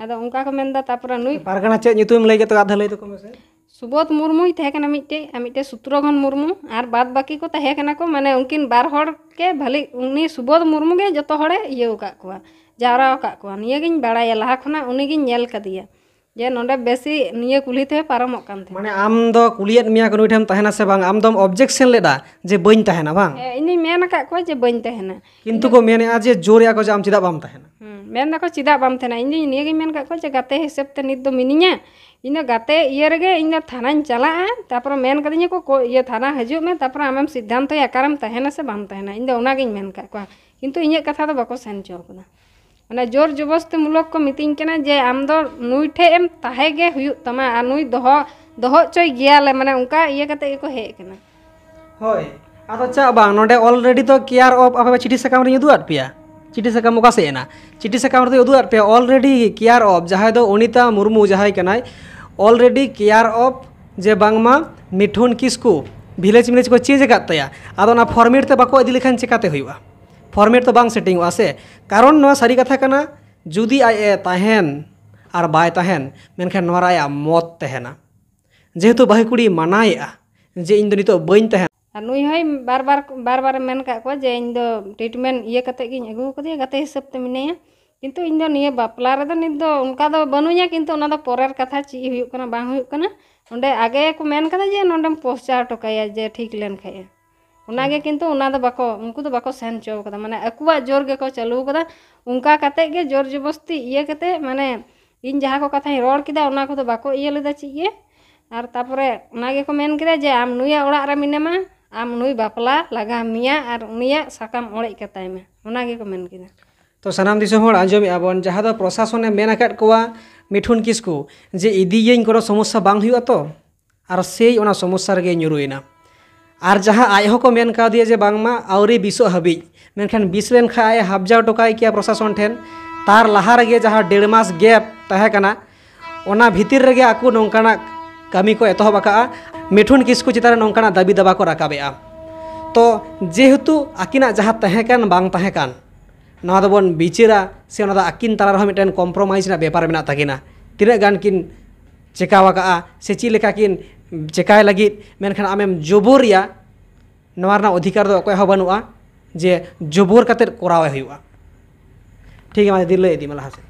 ᱟᱫᱚ ᱚᱱᱠᱟ ᱠᱚ ᱢᱮᱱᱫᱟ, ᱛᱟᱯᱚᱨᱮ ᱱᱩᱭ ᱯᱟᱨᱜᱟᱱᱟ ᱪᱮᱫ ᱧᱩᱛᱩᱢᱮᱢ ᱞᱟᱹᱭ ᱠᱮᱫ ᱛᱟᱠᱚᱣᱟ, ᱟᱨ ᱫᱷᱟᱣ ᱞᱟᱹᱭ ᱛᱟᱠᱚ ᱢᱮᱥᱮ᱾ ᱥᱩᱵᱳᱫᱷ ᱢᱩᱨᱢᱩᱭ ᱛᱟᱦᱮᱸ ᱠᱟᱱᱟ ᱢᱤᱫᱴᱮᱡ, ᱟᱨ ᱢᱤᱫᱴᱮᱡ ᱥᱩᱛᱨᱚᱜᱷᱚᱱ ᱢᱩᱨᱢᱩ, ᱟᱨ ᱵᱟᱫ ᱵᱟᱹᱠᱤ ᱠᱚ ᱛᱟᱦᱮᱸ ᱠᱟᱱᱟ ᱠᱚ, ᱢᱟᱱᱮ ᱩᱱᱠᱤᱱ ᱵᱟᱨ ᱦᱚᱲ ᱜᱮ ᱵᱷᱟᱞᱤ, ᱩᱱᱤ ᱥᱩᱵᱳᱫᱷ ᱢᱩᱨᱢᱩ ᱜᱮ ᱡᱚᱛᱚ ᱦᱚᱲᱮ ᱤᱭᱟᱹ ᱟᱠᱟᱫ ᱠᱚᱣᱟ, ᱡᱟᱣᱨᱟ ᱟᱠᱟᱫ ᱠᱚᱣᱟ᱾ ᱱᱤᱭᱟᱹᱜᱤᱧ ᱵᱟᱲᱟᱭᱟ, ᱞᱟᱦᱟ ᱠᱷᱚᱱᱟᱜ ᱩᱱᱤᱜᱤᱧ ᱧᱮᱞ ᱠᱟᱫᱮᱭᱟ ᱡᱮ ᱱᱚᱰᱮ ᱵᱮᱥᱤ ᱱᱤᱭᱟᱹ ᱠᱩᱞᱦᱤ ᱛᱮ ᱯᱟᱨᱚᱢᱚᱜ ᱠᱟᱱ ᱛᱟᱦᱮᱸᱫ᱾ ᱢᱟᱱᱮ ᱟᱢ ᱫᱚ ᱠᱩᱞᱤᱭᱮᱫ ᱢᱮᱭᱟ ᱠᱚ ᱱᱩᱭ ᱴᱷᱮᱱ ᱛᱟᱦᱮᱱᱟ ᱥᱮ ᱵᱟᱝ, ᱟᱢ ᱫᱚᱢ objection ᱞᱮᱫᱟ ᱡᱮ ᱵᱟᱹᱧ ᱛᱟᱦᱮᱱᱟ, ᱵᱟᱝ? ᱦᱮᱸ, ᱤᱧ ᱫᱩᱧ ᱢᱮᱱ ᱟᱠᱟᱫ ᱠᱚᱣᱟ ᱡᱮ ᱵᱟᱹᱧ ᱛᱟᱦᱮᱱᱟ᱾ ᱠᱤᱱᱛᱩ ᱠᱚ ᱢᱮᱱᱮᱫᱼᱟ ᱡᱮ ᱡᱳᱨᱮᱫᱼᱟ ᱠᱚ ᱡᱮ ᱟᱢ ᱪᱮᱫᱟᱜ ᱵᱟᱢ ᱛᱟᱦᱮᱱᱟ? ᱦᱩᱸ, ᱢᱮᱱ ᱫᱟᱠᱚ ᱪᱮᱫᱟᱜ ᱵᱟᱢ ᱛᱟᱦᱮᱱᱟ? ᱤᱧ ᱫᱩᱧ ᱱᱤᱭᱟᱹᱜᱤᱧ ᱢᱮᱱ ᱟᱠᱟᱫ ᱠᱚᱣᱟ ᱡᱮ ᱜᱟᱛᱮ ᱦᱤᱥᱟᱹᱵ ᱛᱮ ᱱᱤᱛ ᱫᱚ ᱢᱤᱱᱟᱹᱧᱟ, ᱤᱧ ᱫᱚ ᱜᱟᱛᱮ ᱤᱭᱟᱹ ᱨᱮᱜᱮ ᱤᱧ ᱫᱚ ᱛᱷᱟᱱᱟᱧ ᱪᱟᱞᱟᱜᱼᱟ, ᱛᱟᱯᱚᱨᱮ ᱢᱮᱱ ᱠᱟᱫᱤᱧᱟ ᱠᱚ, ᱠᱚ, ᱤᱭᱟᱹ ᱛᱷᱟᱱᱟ ᱦᱤᱡᱩᱜ ᱢᱮ, ᱛᱟᱯᱚᱨᱮ ᱟᱢᱮᱢ ᱥᱤᱫᱽᱫᱷᱟᱱᱛᱚᱭᱟ ᱚᱠᱟᱨᱮᱢ ᱛᱟᱦᱮᱱᱟ ᱥᱮ ᱵᱟᱢ ᱛᱟᱦᱮᱱᱟ᱾ ᱤᱧ ᱫᱚ ᱚᱱᱟᱜᱤᱧ ᱢᱮᱱ ᱟᱠᱟᱫ ᱠᱚᱣᱟ, ᱠᱤᱱᱛᱩ ᱤᱧᱟᱹᱜ ᱠᱟᱛᱷᱟ ᱫᱚ ᱵᱟᱠᱚ ᱥᱮᱱ ᱦᱚᱪᱚ ᱠᱟᱫᱟ᱾ ᱢᱟᱱᱮ ᱡᱳᱨ ᱡᱚᱵᱚᱥᱛᱤ ᱢᱩᱞᱚᱠ ᱠᱚ ᱢᱤᱛᱟᱹᱧ ᱠᱟᱱᱟ ᱡᱮ ᱟᱢ ᱫᱚ ᱱᱩᱭ ᱴᱷᱮᱡ ᱮᱢ ᱛᱟᱦᱮᱸ ᱜᱮ ᱦᱩᱭᱩᱜ ᱛᱟᱢᱟ, ᱟᱨ ᱱᱩᱭ ᱫᱚᱦᱚ, ᱫᱚᱦᱚ ᱦᱚᱪᱚᱭ ᱜᱮᱭᱟᱞᱮ, ᱢᱟᱱᱮ ᱚᱱᱠᱟ ᱤᱭᱟᱹ ᱠᱟᱛᱮ ᱜᱮᱠᱚ ᱦᱮᱡ ᱠᱟᱱᱟ᱾ ᱦᱳᱭ, ᱟᱫᱚ ᱪᱟᱜ ᱵᱟᱝ, ᱱᱚᱰᱮ already ᱫᱚ care of ᱟᱯᱮ ᱪᱤᱴᱷᱤ ᱥᱟᱠᱟᱢ ᱨᱤᱧ ᱩᱫᱩᱜ ᱟᱫ ᱯᱮᱭᱟ᱾ ᱪᱤᱴᱷᱤ ᱥᱟᱠᱟᱢ ᱚᱠᱟ ᱥᱮᱫ ᱮᱱᱟ? ᱪᱤᱴᱷᱤ ᱥᱟᱠᱟᱢ ᱨᱮᱫᱚ ᱩᱫᱩᱜ ᱟᱫ ᱯᱮᱭᱟ, already care of, ᱡᱟᱦᱟᱸᱭ ᱫᱚ ᱚᱱᱤᱛᱟ ᱢᱩᱨᱢᱩ ᱡᱟᱦᱟᱸᱭ ᱠᱟᱱᱟᱭ, already care of ᱡᱮ ᱵᱟᱝᱢᱟ ᱢᱤᱴᱷᱩᱱ ᱠᱤᱥᱠᱩ village village ᱠᱚ change ᱟᱠᱟᱫ ᱛᱟᱭᱟ᱾ ᱟᱫᱚ ᱚᱱᱟ format ᱛᱮ ᱵᱟᱠᱚ ᱤᱫᱤ ᱞᱮᱠᱷᱟᱱ ᱪᱮᱠᱟᱛᱮ ᱦᱩᱭᱩᱜᱼᱟ? Format ᱛᱚ ᱵᱟᱝ setting ᱚᱜᱼᱟ ᱥᱮ᱾ ᱠᱟᱨᱚᱱ ᱱᱚᱣᱟ ᱥᱟᱹᱨᱤ ᱠᱟᱛᱷᱟ ᱠᱟᱱᱟ, ᱡᱩᱫᱤ ᱟᱡ ᱮ ᱛᱟᱦᱮᱱ ᱟᱨ ᱵᱟᱭ ᱛᱟᱦᱮᱱ, ᱢᱮᱱᱠᱷᱟᱱ ᱱᱚᱣᱟ ᱨᱮ ᱟᱭᱟᱜ ᱢᱚᱛ ᱛᱟᱦᱮᱱᱟ᱾ ᱡᱮᱦᱮᱛᱩ ᱵᱟᱹᱦᱩ ᱠᱩᱲᱤ ᱢᱟᱱᱟᱭᱮᱫᱼᱟ ᱡᱮ ᱤᱧ ᱫᱚ ᱱᱤᱛᱚᱜ ᱵᱟᱹᱧ ᱛᱟᱦᱮᱱᱟ᱾ ᱟᱨ ᱱᱩᱭ ᱦᱚᱸᱭ ᱵᱟᱨ ᱵᱟᱨ, ᱵᱟᱨ ᱵᱟᱨᱮ ᱢᱮᱱ ᱠᱟᱜ ᱠᱚᱣᱟ ᱡᱮ ᱤᱧ ᱫᱚ treatment ᱤᱭᱟᱹ ᱠᱟᱛᱮ ᱜᱤᱧ ᱟᱹᱜᱩ ᱟᱠᱟᱫᱮᱭᱟ, ᱜᱟᱛᱮ ᱦᱤᱥᱟᱹᱵ ᱛᱮ ᱢᱤᱱᱟᱹᱧᱟ, ᱠᱤᱱᱛᱩ ᱤᱧ ᱫᱚ ᱱᱤᱭᱟᱹ ᱵᱟᱯᱞᱟ ᱨᱮᱫᱚ ᱱᱤᱛ ᱫᱚ ᱚᱱᱠᱟ ᱫᱚ ᱵᱟᱹᱱᱩᱧᱟ, ᱠᱤᱱᱛᱩ ᱚᱱᱟ ᱫᱚ ᱯᱚᱨᱮᱨ ᱠᱟᱛᱷᱟ, ᱪᱮᱫ ᱦᱩᱭᱩᱜ ᱠᱟᱱᱟ ᱵᱟᱝ ᱦᱩᱭᱩᱜ ᱠᱟᱱᱟ᱾ ᱚᱸᱰᱮ ᱟᱜᱮ ᱠᱚ ᱢᱮᱱ ᱠᱟᱫᱟ ᱡᱮ ᱱᱚᱸᱰᱮᱢ ᱯᱳᱥᱪᱟ ᱦᱚᱴᱚ ᱠᱟᱭᱟ ᱡᱮ ᱴᱷᱤᱠ ᱞᱮᱱ ᱠᱷᱟᱡ ᱮ᱾ ᱚᱱᱟᱜᱮ, ᱠᱤᱱᱛᱩ ᱚᱱᱟ ᱫᱚ ᱵᱟᱠᱚ, ᱩᱱᱠᱩ ᱫᱚ ᱵᱟᱠᱚ ᱥᱮᱱ ᱦᱚᱪᱚ ᱠᱟᱫᱟ, ᱢᱟᱱᱮ ᱟᱠᱚᱣᱟᱜ ᱡᱳᱨ ᱜᱮᱠᱚ ᱪᱟᱹᱞᱩ ᱠᱟᱫᱟ᱾ ᱚᱱᱠᱟ ᱠᱟᱛᱮ ᱜᱮ ᱡᱳᱨ ᱡᱚᱵᱚᱥᱛᱤ ᱤᱭᱟᱹ ᱠᱟᱛᱮ, ᱢᱟᱱᱮ ᱤᱧ ᱡᱟᱦᱟᱸ ᱠᱚ ᱠᱟᱛᱷᱟᱧ ᱨᱚᱲ ᱠᱮᱫᱟ ᱚᱱᱟ ᱠᱚᱫᱚ ᱵᱟᱠᱚ ᱤᱭᱟᱹ ᱞᱮᱫᱟ ᱪᱮᱫ ᱜᱮ᱾ ᱟᱨ ᱛᱟᱯᱚᱨᱮ ᱚᱱᱟ ᱜᱮᱠᱚ ᱢᱮᱱ ᱠᱮᱫᱟ ᱡᱮ ᱟᱢ ᱱᱩᱭᱟᱜ ᱚᱲᱟᱜ ᱨᱮ ᱢᱮᱱᱟᱢᱟ, ᱟᱢ ᱱᱩᱭ ᱵᱟᱯᱞᱟ ᱞᱟᱜᱟᱣ ᱢᱮᱭᱟ ᱟᱨ ᱩᱱᱤᱭᱟᱜ ᱥᱟᱠᱟᱢ ᱚᱲᱮᱡ ᱠᱟᱛᱟᱭ ᱢᱮ, ᱚᱱᱟ ᱜᱮᱠᱚ ᱢᱮᱱ ᱠᱮᱫᱟ᱾ ᱛᱚ ᱥᱟᱱᱟᱢ ᱫᱤᱥᱚᱢ ᱦᱚᱲ ᱟᱸᱡᱚᱢᱮᱫᱼᱟ ᱵᱚᱱ, ᱡᱟᱦᱟᱸ ᱫᱚ ᱯᱨᱚᱥᱟᱥᱚᱱᱮ ᱢᱮᱱ ᱟᱠᱟᱫ ᱠᱚᱣᱟ ᱢᱤᱴᱷᱩᱱ ᱠᱤᱥᱠᱩ ᱡᱮ ᱤᱫᱤᱭᱟᱹᱧ, ᱠᱳᱱᱳ ᱥᱚᱢᱚᱥᱥᱟ ᱵᱟᱝ ᱦᱩᱭᱩᱜᱼᱟ ᱛᱚ, ᱟᱨ ᱥᱮᱭ ᱚᱱᱟ ᱥᱚᱢᱚᱥᱥᱟ ᱨᱮᱜᱮ ᱧᱩᱨᱩᱭᱮᱱᱟ᱾ ᱟᱨ ᱡᱟᱦᱟᱸ ᱟᱡ ᱦᱚᱸᱠᱚ ᱢᱮᱱ ᱠᱟᱣᱫᱮᱭᱟ ᱡᱮ ᱵᱟᱝᱢᱟ ᱟᱹᱣᱨᱤ ᱵᱤᱥᱚᱜ ᱦᱟᱹᱵᱤᱡ, ᱢᱮᱱᱠᱷᱟᱱ ᱵᱤᱥ ᱞᱮᱱᱠᱷᱟᱱ ᱟᱡ ᱮ ᱦᱟᱵᱡᱟᱣ ᱦᱚᱴᱚ ᱠᱟᱭ ᱠᱮᱭᱟ ᱯᱨᱚᱥᱟᱥᱚᱱ ᱴᱷᱮᱱ᱾ ᱛᱟᱨ ᱞᱟᱦᱟ ᱨᱮᱜᱮ ᱡᱟᱦᱟᱸ ᱰᱮᱲ ᱢᱟᱥ ᱜᱮᱯ ᱛᱟᱦᱮᱸ ᱠᱟᱱᱟ, ᱚᱱᱟ ᱵᱷᱤᱛᱤᱨ ᱨᱮᱜᱮ ᱟᱠᱚ ᱱᱚᱝᱠᱟᱱᱟᱜ ᱠᱟᱹᱢᱤ ᱠᱚ ᱮᱛᱚᱦᱚᱵ ᱟᱠᱟᱫᱼᱟ᱾ ᱢᱤᱴᱷᱩᱱ ᱠᱤᱥᱠᱩ ᱪᱮᱛᱟᱱ ᱨᱮ ᱱᱚᱝᱠᱟᱱᱟᱜ ᱫᱟᱹᱵᱤ ᱫᱟᱵᱟ ᱠᱚ ᱨᱟᱠᱟᱵᱮᱜᱼᱟ᱾ ᱛᱚ ᱡᱮᱦᱮᱛᱩ ᱟᱹᱠᱤᱱᱟᱜ ᱡᱟᱦᱟᱸ ᱛᱟᱦᱮᱸ ᱠᱟᱱ ᱵᱟᱝ ᱛᱟᱦᱮᱸ ᱠᱟᱱ, ᱱᱚᱣᱟ ᱫᱚᱵᱚᱱ ᱵᱤᱪᱟᱹᱨᱟ, ᱥᱮ ᱚᱱᱟ ᱫᱚ ᱟᱹᱠᱤᱱ ᱛᱟᱞᱟ ᱨᱮᱦᱚᱸ ᱢᱤᱫᱴᱮᱱ ᱠᱚᱢᱯᱨᱳᱢᱟᱭᱤᱡᱽ ᱨᱮᱱᱟᱜ ᱵᱮᱯᱟᱨ ᱢᱮᱱᱟᱜ ᱛᱟᱹᱠᱤᱱᱟ᱾ ᱛᱤᱱᱟᱹᱜ ᱜᱟᱱ ᱠᱤᱱ ᱪᱮᱠᱟᱣ ᱟᱠᱟᱜᱼᱟ ᱥᱮ ᱪᱮᱫ ᱞᱮᱠᱟ ᱠᱤᱱ ᱪᱮᱠᱟᱭ ᱞᱟᱹᱜᱤᱫ, ᱢᱮᱱᱠᱷᱟᱱ ᱟᱢᱮᱢ ᱡᱚᱵᱚᱨᱤᱭᱟ, ᱱᱚᱣᱟ ᱨᱮᱱᱟᱜ ᱚᱫᱷᱤᱠᱟᱨ ᱫᱚ ᱚᱠᱚᱭ ᱦᱚᱸ ᱵᱟᱹᱱᱩᱜᱼᱟ ᱡᱮ ᱡᱚᱵᱚᱨ ᱠᱟᱛᱮᱫ ᱠᱚᱨᱟᱣ ᱦᱩᱭᱩᱜᱼᱟ᱾ ᱴᱷᱤᱠ ᱜᱮᱭᱟ, ᱢᱟ ᱫᱤᱫᱤ, ᱞᱟᱹᱭ ᱤᱫᱤ ᱢᱮ ᱞᱟᱦᱟ ᱥᱮᱫ᱾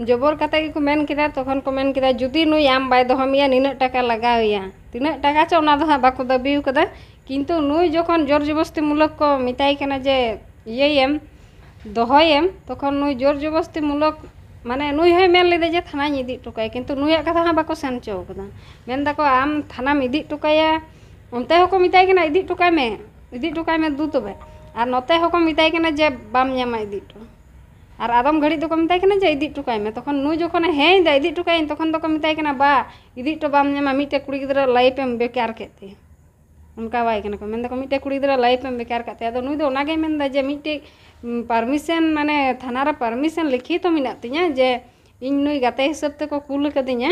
ᱡᱚᱵᱚᱨ ᱠᱟᱛᱮ ᱜᱮᱠᱚ ᱢᱮᱱ ᱠᱮᱫᱟ, ᱛᱚᱠᱷᱚᱱ ᱠᱚ ᱢᱮᱱ ᱠᱮᱫᱟ, ᱡᱩᱫᱤ ᱱᱩᱭ ᱟᱢ ᱵᱟᱭ ᱫᱚᱦᱚ ᱢᱮᱭᱟ, ᱱᱤᱱᱟᱹᱜ ᱴᱟᱠᱟ ᱞᱟᱜᱟᱣ ᱮᱭᱟ᱾ ᱛᱤᱱᱟᱹᱜ ᱴᱟᱠᱟ ᱪᱚ, ᱚᱱᱟ ᱫᱚ ᱦᱟᱸᱜ ᱵᱟᱠᱚ ᱫᱟᱹᱵᱤ ᱟᱠᱟᱫᱟ, ᱠᱤᱱᱛᱩ ᱱᱩᱭ ᱡᱚᱠᱷᱚᱱ ᱡᱳᱨ ᱡᱚᱵᱚᱥᱛᱤ ᱢᱩᱞᱚᱠ ᱠᱚ ᱢᱮᱛᱟᱭ ᱠᱟᱱᱟ ᱡᱮ ᱤᱭᱟᱹᱭᱮᱢ, ᱫᱚᱦᱚᱭᱮᱢ, ᱛᱚᱠᱷᱚᱱ ᱱᱩᱭ ᱡᱳᱨ ᱡᱚᱵᱚᱥᱛᱤ ᱢᱩᱞᱚᱠ, ᱢᱟᱱᱮ ᱱᱩᱭ ᱦᱚᱸᱭ ᱢᱮᱱ ᱞᱮᱫᱟ ᱡᱮ ᱛᱷᱟᱱᱟᱧ ᱤᱫᱤ ᱦᱚᱴᱚ ᱠᱟᱭᱟ, ᱠᱤᱱᱛᱩ ᱱᱩᱭᱟᱜ ᱠᱟᱛᱷᱟ ᱦᱚᱸ ᱵᱟᱠᱚ ᱥᱮᱱ ᱦᱚᱪᱚ ᱠᱟᱫᱟ᱾ ᱢᱮᱱ ᱫᱟᱠᱚ ᱟᱢ ᱛᱷᱟᱱᱟᱢ ᱤᱫᱤ ᱦᱚᱴᱚ ᱠᱟᱭᱟ, ᱚᱱᱛᱮ ᱦᱚᱸᱠᱚ ᱢᱮᱛᱟᱭ ᱠᱟᱱᱟ ᱤᱫᱤ ᱦᱚᱴᱚ ᱠᱟᱭ ᱢᱮ, ᱤᱫᱤ ᱦᱚᱴᱚ ᱠᱟᱭ ᱢᱮ ᱫᱩ ᱛᱚᱵᱮ, ᱟᱨ ᱱᱚᱛᱮ ᱦᱚᱸᱠᱚ ᱢᱮᱛᱟᱭ ᱠᱟᱱᱟ ᱡᱮ ᱵᱟᱢ ᱧᱟᱢᱟ ᱤᱫᱤ ᱦᱚᱴᱚ᱾ ᱟᱨ ᱟᱫᱚᱢ ᱜᱷᱟᱹᱲᱤᱡ ᱫᱚᱠᱚ ᱢᱮᱛᱟᱭ ᱠᱟᱱᱟ ᱡᱮ ᱤᱫᱤ ᱦᱚᱴᱚ ᱠᱟᱭ ᱢᱮ, ᱛᱚᱠᱷᱚᱱ ᱱᱩᱭ ᱡᱚᱠᱷᱚᱱᱮ ᱦᱮᱸᱭ ᱫᱟ ᱤᱫᱤ ᱦᱚᱴᱚ ᱠᱟᱭᱟᱹᱧ, ᱛᱚᱠᱷᱚᱱ ᱫᱚᱠᱚ ᱢᱮᱛᱟᱭ ᱠᱟᱱᱟ ᱵᱟ, ᱤᱫᱤ ᱦᱚᱴᱚ ᱵᱟᱢ ᱧᱟᱢᱟ, ᱢᱤᱫᱴᱮᱡ ᱠᱩᱲᱤ ᱜᱤᱫᱽᱨᱟᱹ ᱞᱟᱭᱤᱯ ᱮᱢ ᱵᱮᱠᱟᱨ ᱠᱮᱫ ᱛᱟᱭᱟ᱾ ᱚᱱᱠᱟ ᱵᱟᱭ ᱠᱟᱱᱟ ᱠᱚ, ᱢᱮᱱ ᱫᱟᱠᱚ ᱢᱤᱫᱴᱮᱡ ᱠᱩᱲᱤ ᱜᱤᱫᱽᱨᱟᱹ ᱞᱟᱭᱤᱯ ᱮᱢ ᱵᱮᱠᱟᱨ ᱠᱟᱜ ᱛᱟᱭᱟ᱾ ᱟᱫᱚ ᱱᱩᱭ ᱫᱚ ᱚᱱᱟᱜᱮᱭ ᱢᱮᱱᱫᱟ ᱡᱮ ᱢᱤᱫᱴᱮᱡ ᱯᱟᱨᱢᱤᱥᱮᱱ, ᱢᱟᱱᱮ ᱛᱷᱟᱱᱟ ᱨᱮ ᱯᱟᱨᱢᱤᱥᱮᱱ ᱞᱤᱠᱷᱤᱛᱚ ᱢᱮᱱᱟᱜ ᱛᱤᱧᱟ ᱡᱮ ᱤᱧ ᱱᱩᱭ ᱜᱟᱛᱮ ᱦᱤᱥᱟᱹᱵ ᱛᱮᱠᱚ ᱠᱩᱞ ᱠᱟᱫᱤᱧᱟ,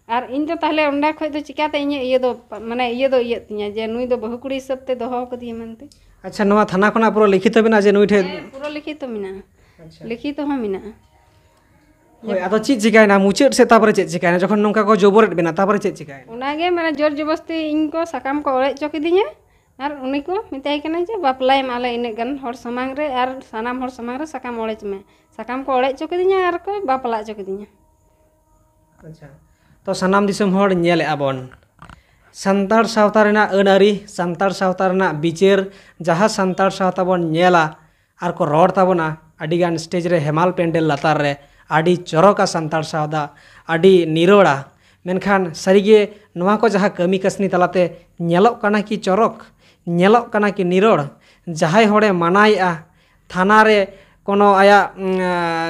ᱟᱨ ᱤᱧ ᱫᱚ ᱛᱟᱦᱞᱮ ᱚᱸᱰᱮ ᱠᱷᱚᱡ ᱫᱚ ᱪᱤᱠᱟᱛᱮ ᱤᱧᱟᱹᱜ ᱤᱭᱟᱹ ᱫᱚ, ᱢᱟᱱᱮ ᱤᱭᱟᱹ ᱫᱚ ᱤᱭᱟᱹᱜ ᱛᱤᱧᱟ ᱡᱮ ᱱᱩᱭ ᱫᱚ ᱵᱟᱹᱦᱩ ᱠᱩᱲᱤ ᱦᱤᱥᱟᱹᱵ ᱛᱮ ᱫᱚᱦᱚ ᱠᱟᱫᱤᱧᱟ ᱢᱮᱱᱛᱮ᱾ ᱟᱪᱪᱷᱟ, ᱱᱚᱣᱟ ᱛᱷᱟᱱᱟ ᱠᱷᱚᱱᱟᱜ ᱯᱩᱨᱟᱹ ᱞᱤᱠᱷᱤᱛᱚ ᱢᱮᱱᱟᱜᱼᱟ ᱡᱮ ᱱᱩᱭ ᱴᱷᱮᱱ? ᱦᱮᱸ, ᱯᱩᱨᱟᱹ ᱞᱤᱠᱷᱤᱛᱚ ᱢᱮᱱᱟᱜᱼᱟ᱾ ᱟᱪᱪᱷᱟ᱾ ᱞᱤᱠᱷᱤᱛᱚ ᱦᱚᱸ ᱢᱮᱱᱟᱜᱼᱟ᱾ ᱦᱳᱭ, ᱟᱫᱚ ᱪᱮᱫ ᱪᱤᱠᱟᱭᱱᱟ ᱢᱩᱪᱟᱹᱫ ᱥᱮᱫ, ᱛᱟᱨᱯᱚᱨᱮ ᱪᱮᱫ ᱪᱤᱠᱟᱭᱱᱟ? ᱡᱚᱠᱷᱚᱱ ᱱᱚᱝᱠᱟ ᱠᱚ ᱡᱚᱵᱚᱨᱮᱫ ᱵᱮᱱᱟ, ᱛᱟᱨᱯᱚᱨᱮ ᱪᱮᱫ ᱪᱤᱠᱟᱭᱱᱟ? ᱚᱱᱟᱜᱮ, ᱢᱟᱱᱮ ᱡᱳᱨ ᱡᱚᱵᱚᱥᱛᱤ ᱤᱧ ᱠᱚ ᱥᱟᱠᱟᱢ ᱠᱚ ᱚᱲᱮᱡ ᱦᱚᱪᱚ ᱠᱤᱫᱤᱧᱟ, ᱟᱨ ᱩᱱᱤ ᱠᱚ ᱢᱮᱛᱟᱭ ᱠᱟᱱᱟ ᱡᱮ ᱵᱟᱯᱞᱟᱭᱮᱢ ᱟᱞᱮ ᱤᱱᱟᱹᱜ ᱜᱟᱱ ᱦᱚᱲ ᱥᱟᱢᱟᱝ ᱨᱮ, ᱟᱨ ᱥᱟᱱᱟᱢ ᱦᱚᱲ ᱥᱟᱢᱟᱝ ᱨᱮ ᱥᱟᱠᱟᱢ ᱚᱲᱮᱡ ᱢᱮ᱾ ᱥᱟᱠᱟᱢ ᱠᱚ ᱚᱲᱮᱡ ᱦᱚᱪᱚ ᱠᱤᱫᱤᱧᱟ ᱟᱨ ᱠᱚ ᱵᱟᱯᱞᱟ ᱦᱚᱪᱚ ᱠᱤᱫᱤᱧᱟ᱾ ᱟᱪᱪᱷᱟ, ᱛᱚ ᱥᱟᱱᱟᱢ ᱫᱤᱥᱚᱢ ᱦᱚᱲ ᱧᱮᱞᱮᱫᱼᱟ ᱵᱚᱱ, ᱥᱟᱱᱛᱟᱲ ᱥᱟᱶᱛᱟ ᱨᱮᱱᱟᱜ ᱟᱹᱱ ᱟᱹᱨᱤ, ᱥᱟᱱᱛᱟᱲ ᱥᱟᱶᱛᱟ ᱨᱮᱱᱟᱜ ᱵᱤᱪᱟᱹᱨ, ᱡᱟᱦᱟᱸ ᱥᱟᱱᱛᱟᱲ ᱥᱟᱶᱛᱟ ᱵᱚᱱ ᱧᱮᱞᱟ ᱟᱨ ᱠᱚ ᱨᱚᱲ ᱛᱟᱵᱚᱱᱟ, ᱟᱹᱰᱤᱜᱟᱱ ᱥᱴᱮᱡᱽ ᱨᱮ ᱦᱮᱢᱟᱞ ᱯᱮᱱᱰᱮᱞ ᱞᱟᱛᱟᱨ ᱨᱮ ᱟᱹᱰᱤ ᱪᱚᱨᱚᱠᱟ ᱥᱟᱱᱛᱟᱲ ᱥᱟᱶᱛᱟ, ᱟᱹᱰᱤ ᱱᱤᱨᱚᱲᱟ᱾ ᱢᱮᱱᱠᱷᱟᱱ ᱥᱟᱹᱨᱤᱜᱮ ᱱᱚᱣᱟ ᱠᱚ ᱡᱟᱦᱟᱸ ᱠᱟᱹᱢᱤ ᱠᱟᱹᱥᱱᱤ ᱛᱟᱞᱟᱛᱮ ᱧᱮᱞᱚᱜ ᱠᱟᱱᱟ ᱠᱤ ᱪᱚᱨᱚᱠ, ᱧᱮᱞᱚᱜ ᱠᱟᱱᱟ ᱠᱤ ᱱᱤᱨᱚᱲ? ᱡᱟᱦᱟᱸᱭ ᱦᱚᱲᱮ ᱢᱟᱱᱟᱭᱮᱫᱼᱟ, ᱛᱷᱟᱱᱟ ᱨᱮ ᱠᱳᱱᱳ ᱟᱭᱟᱜ, ᱩᱸ,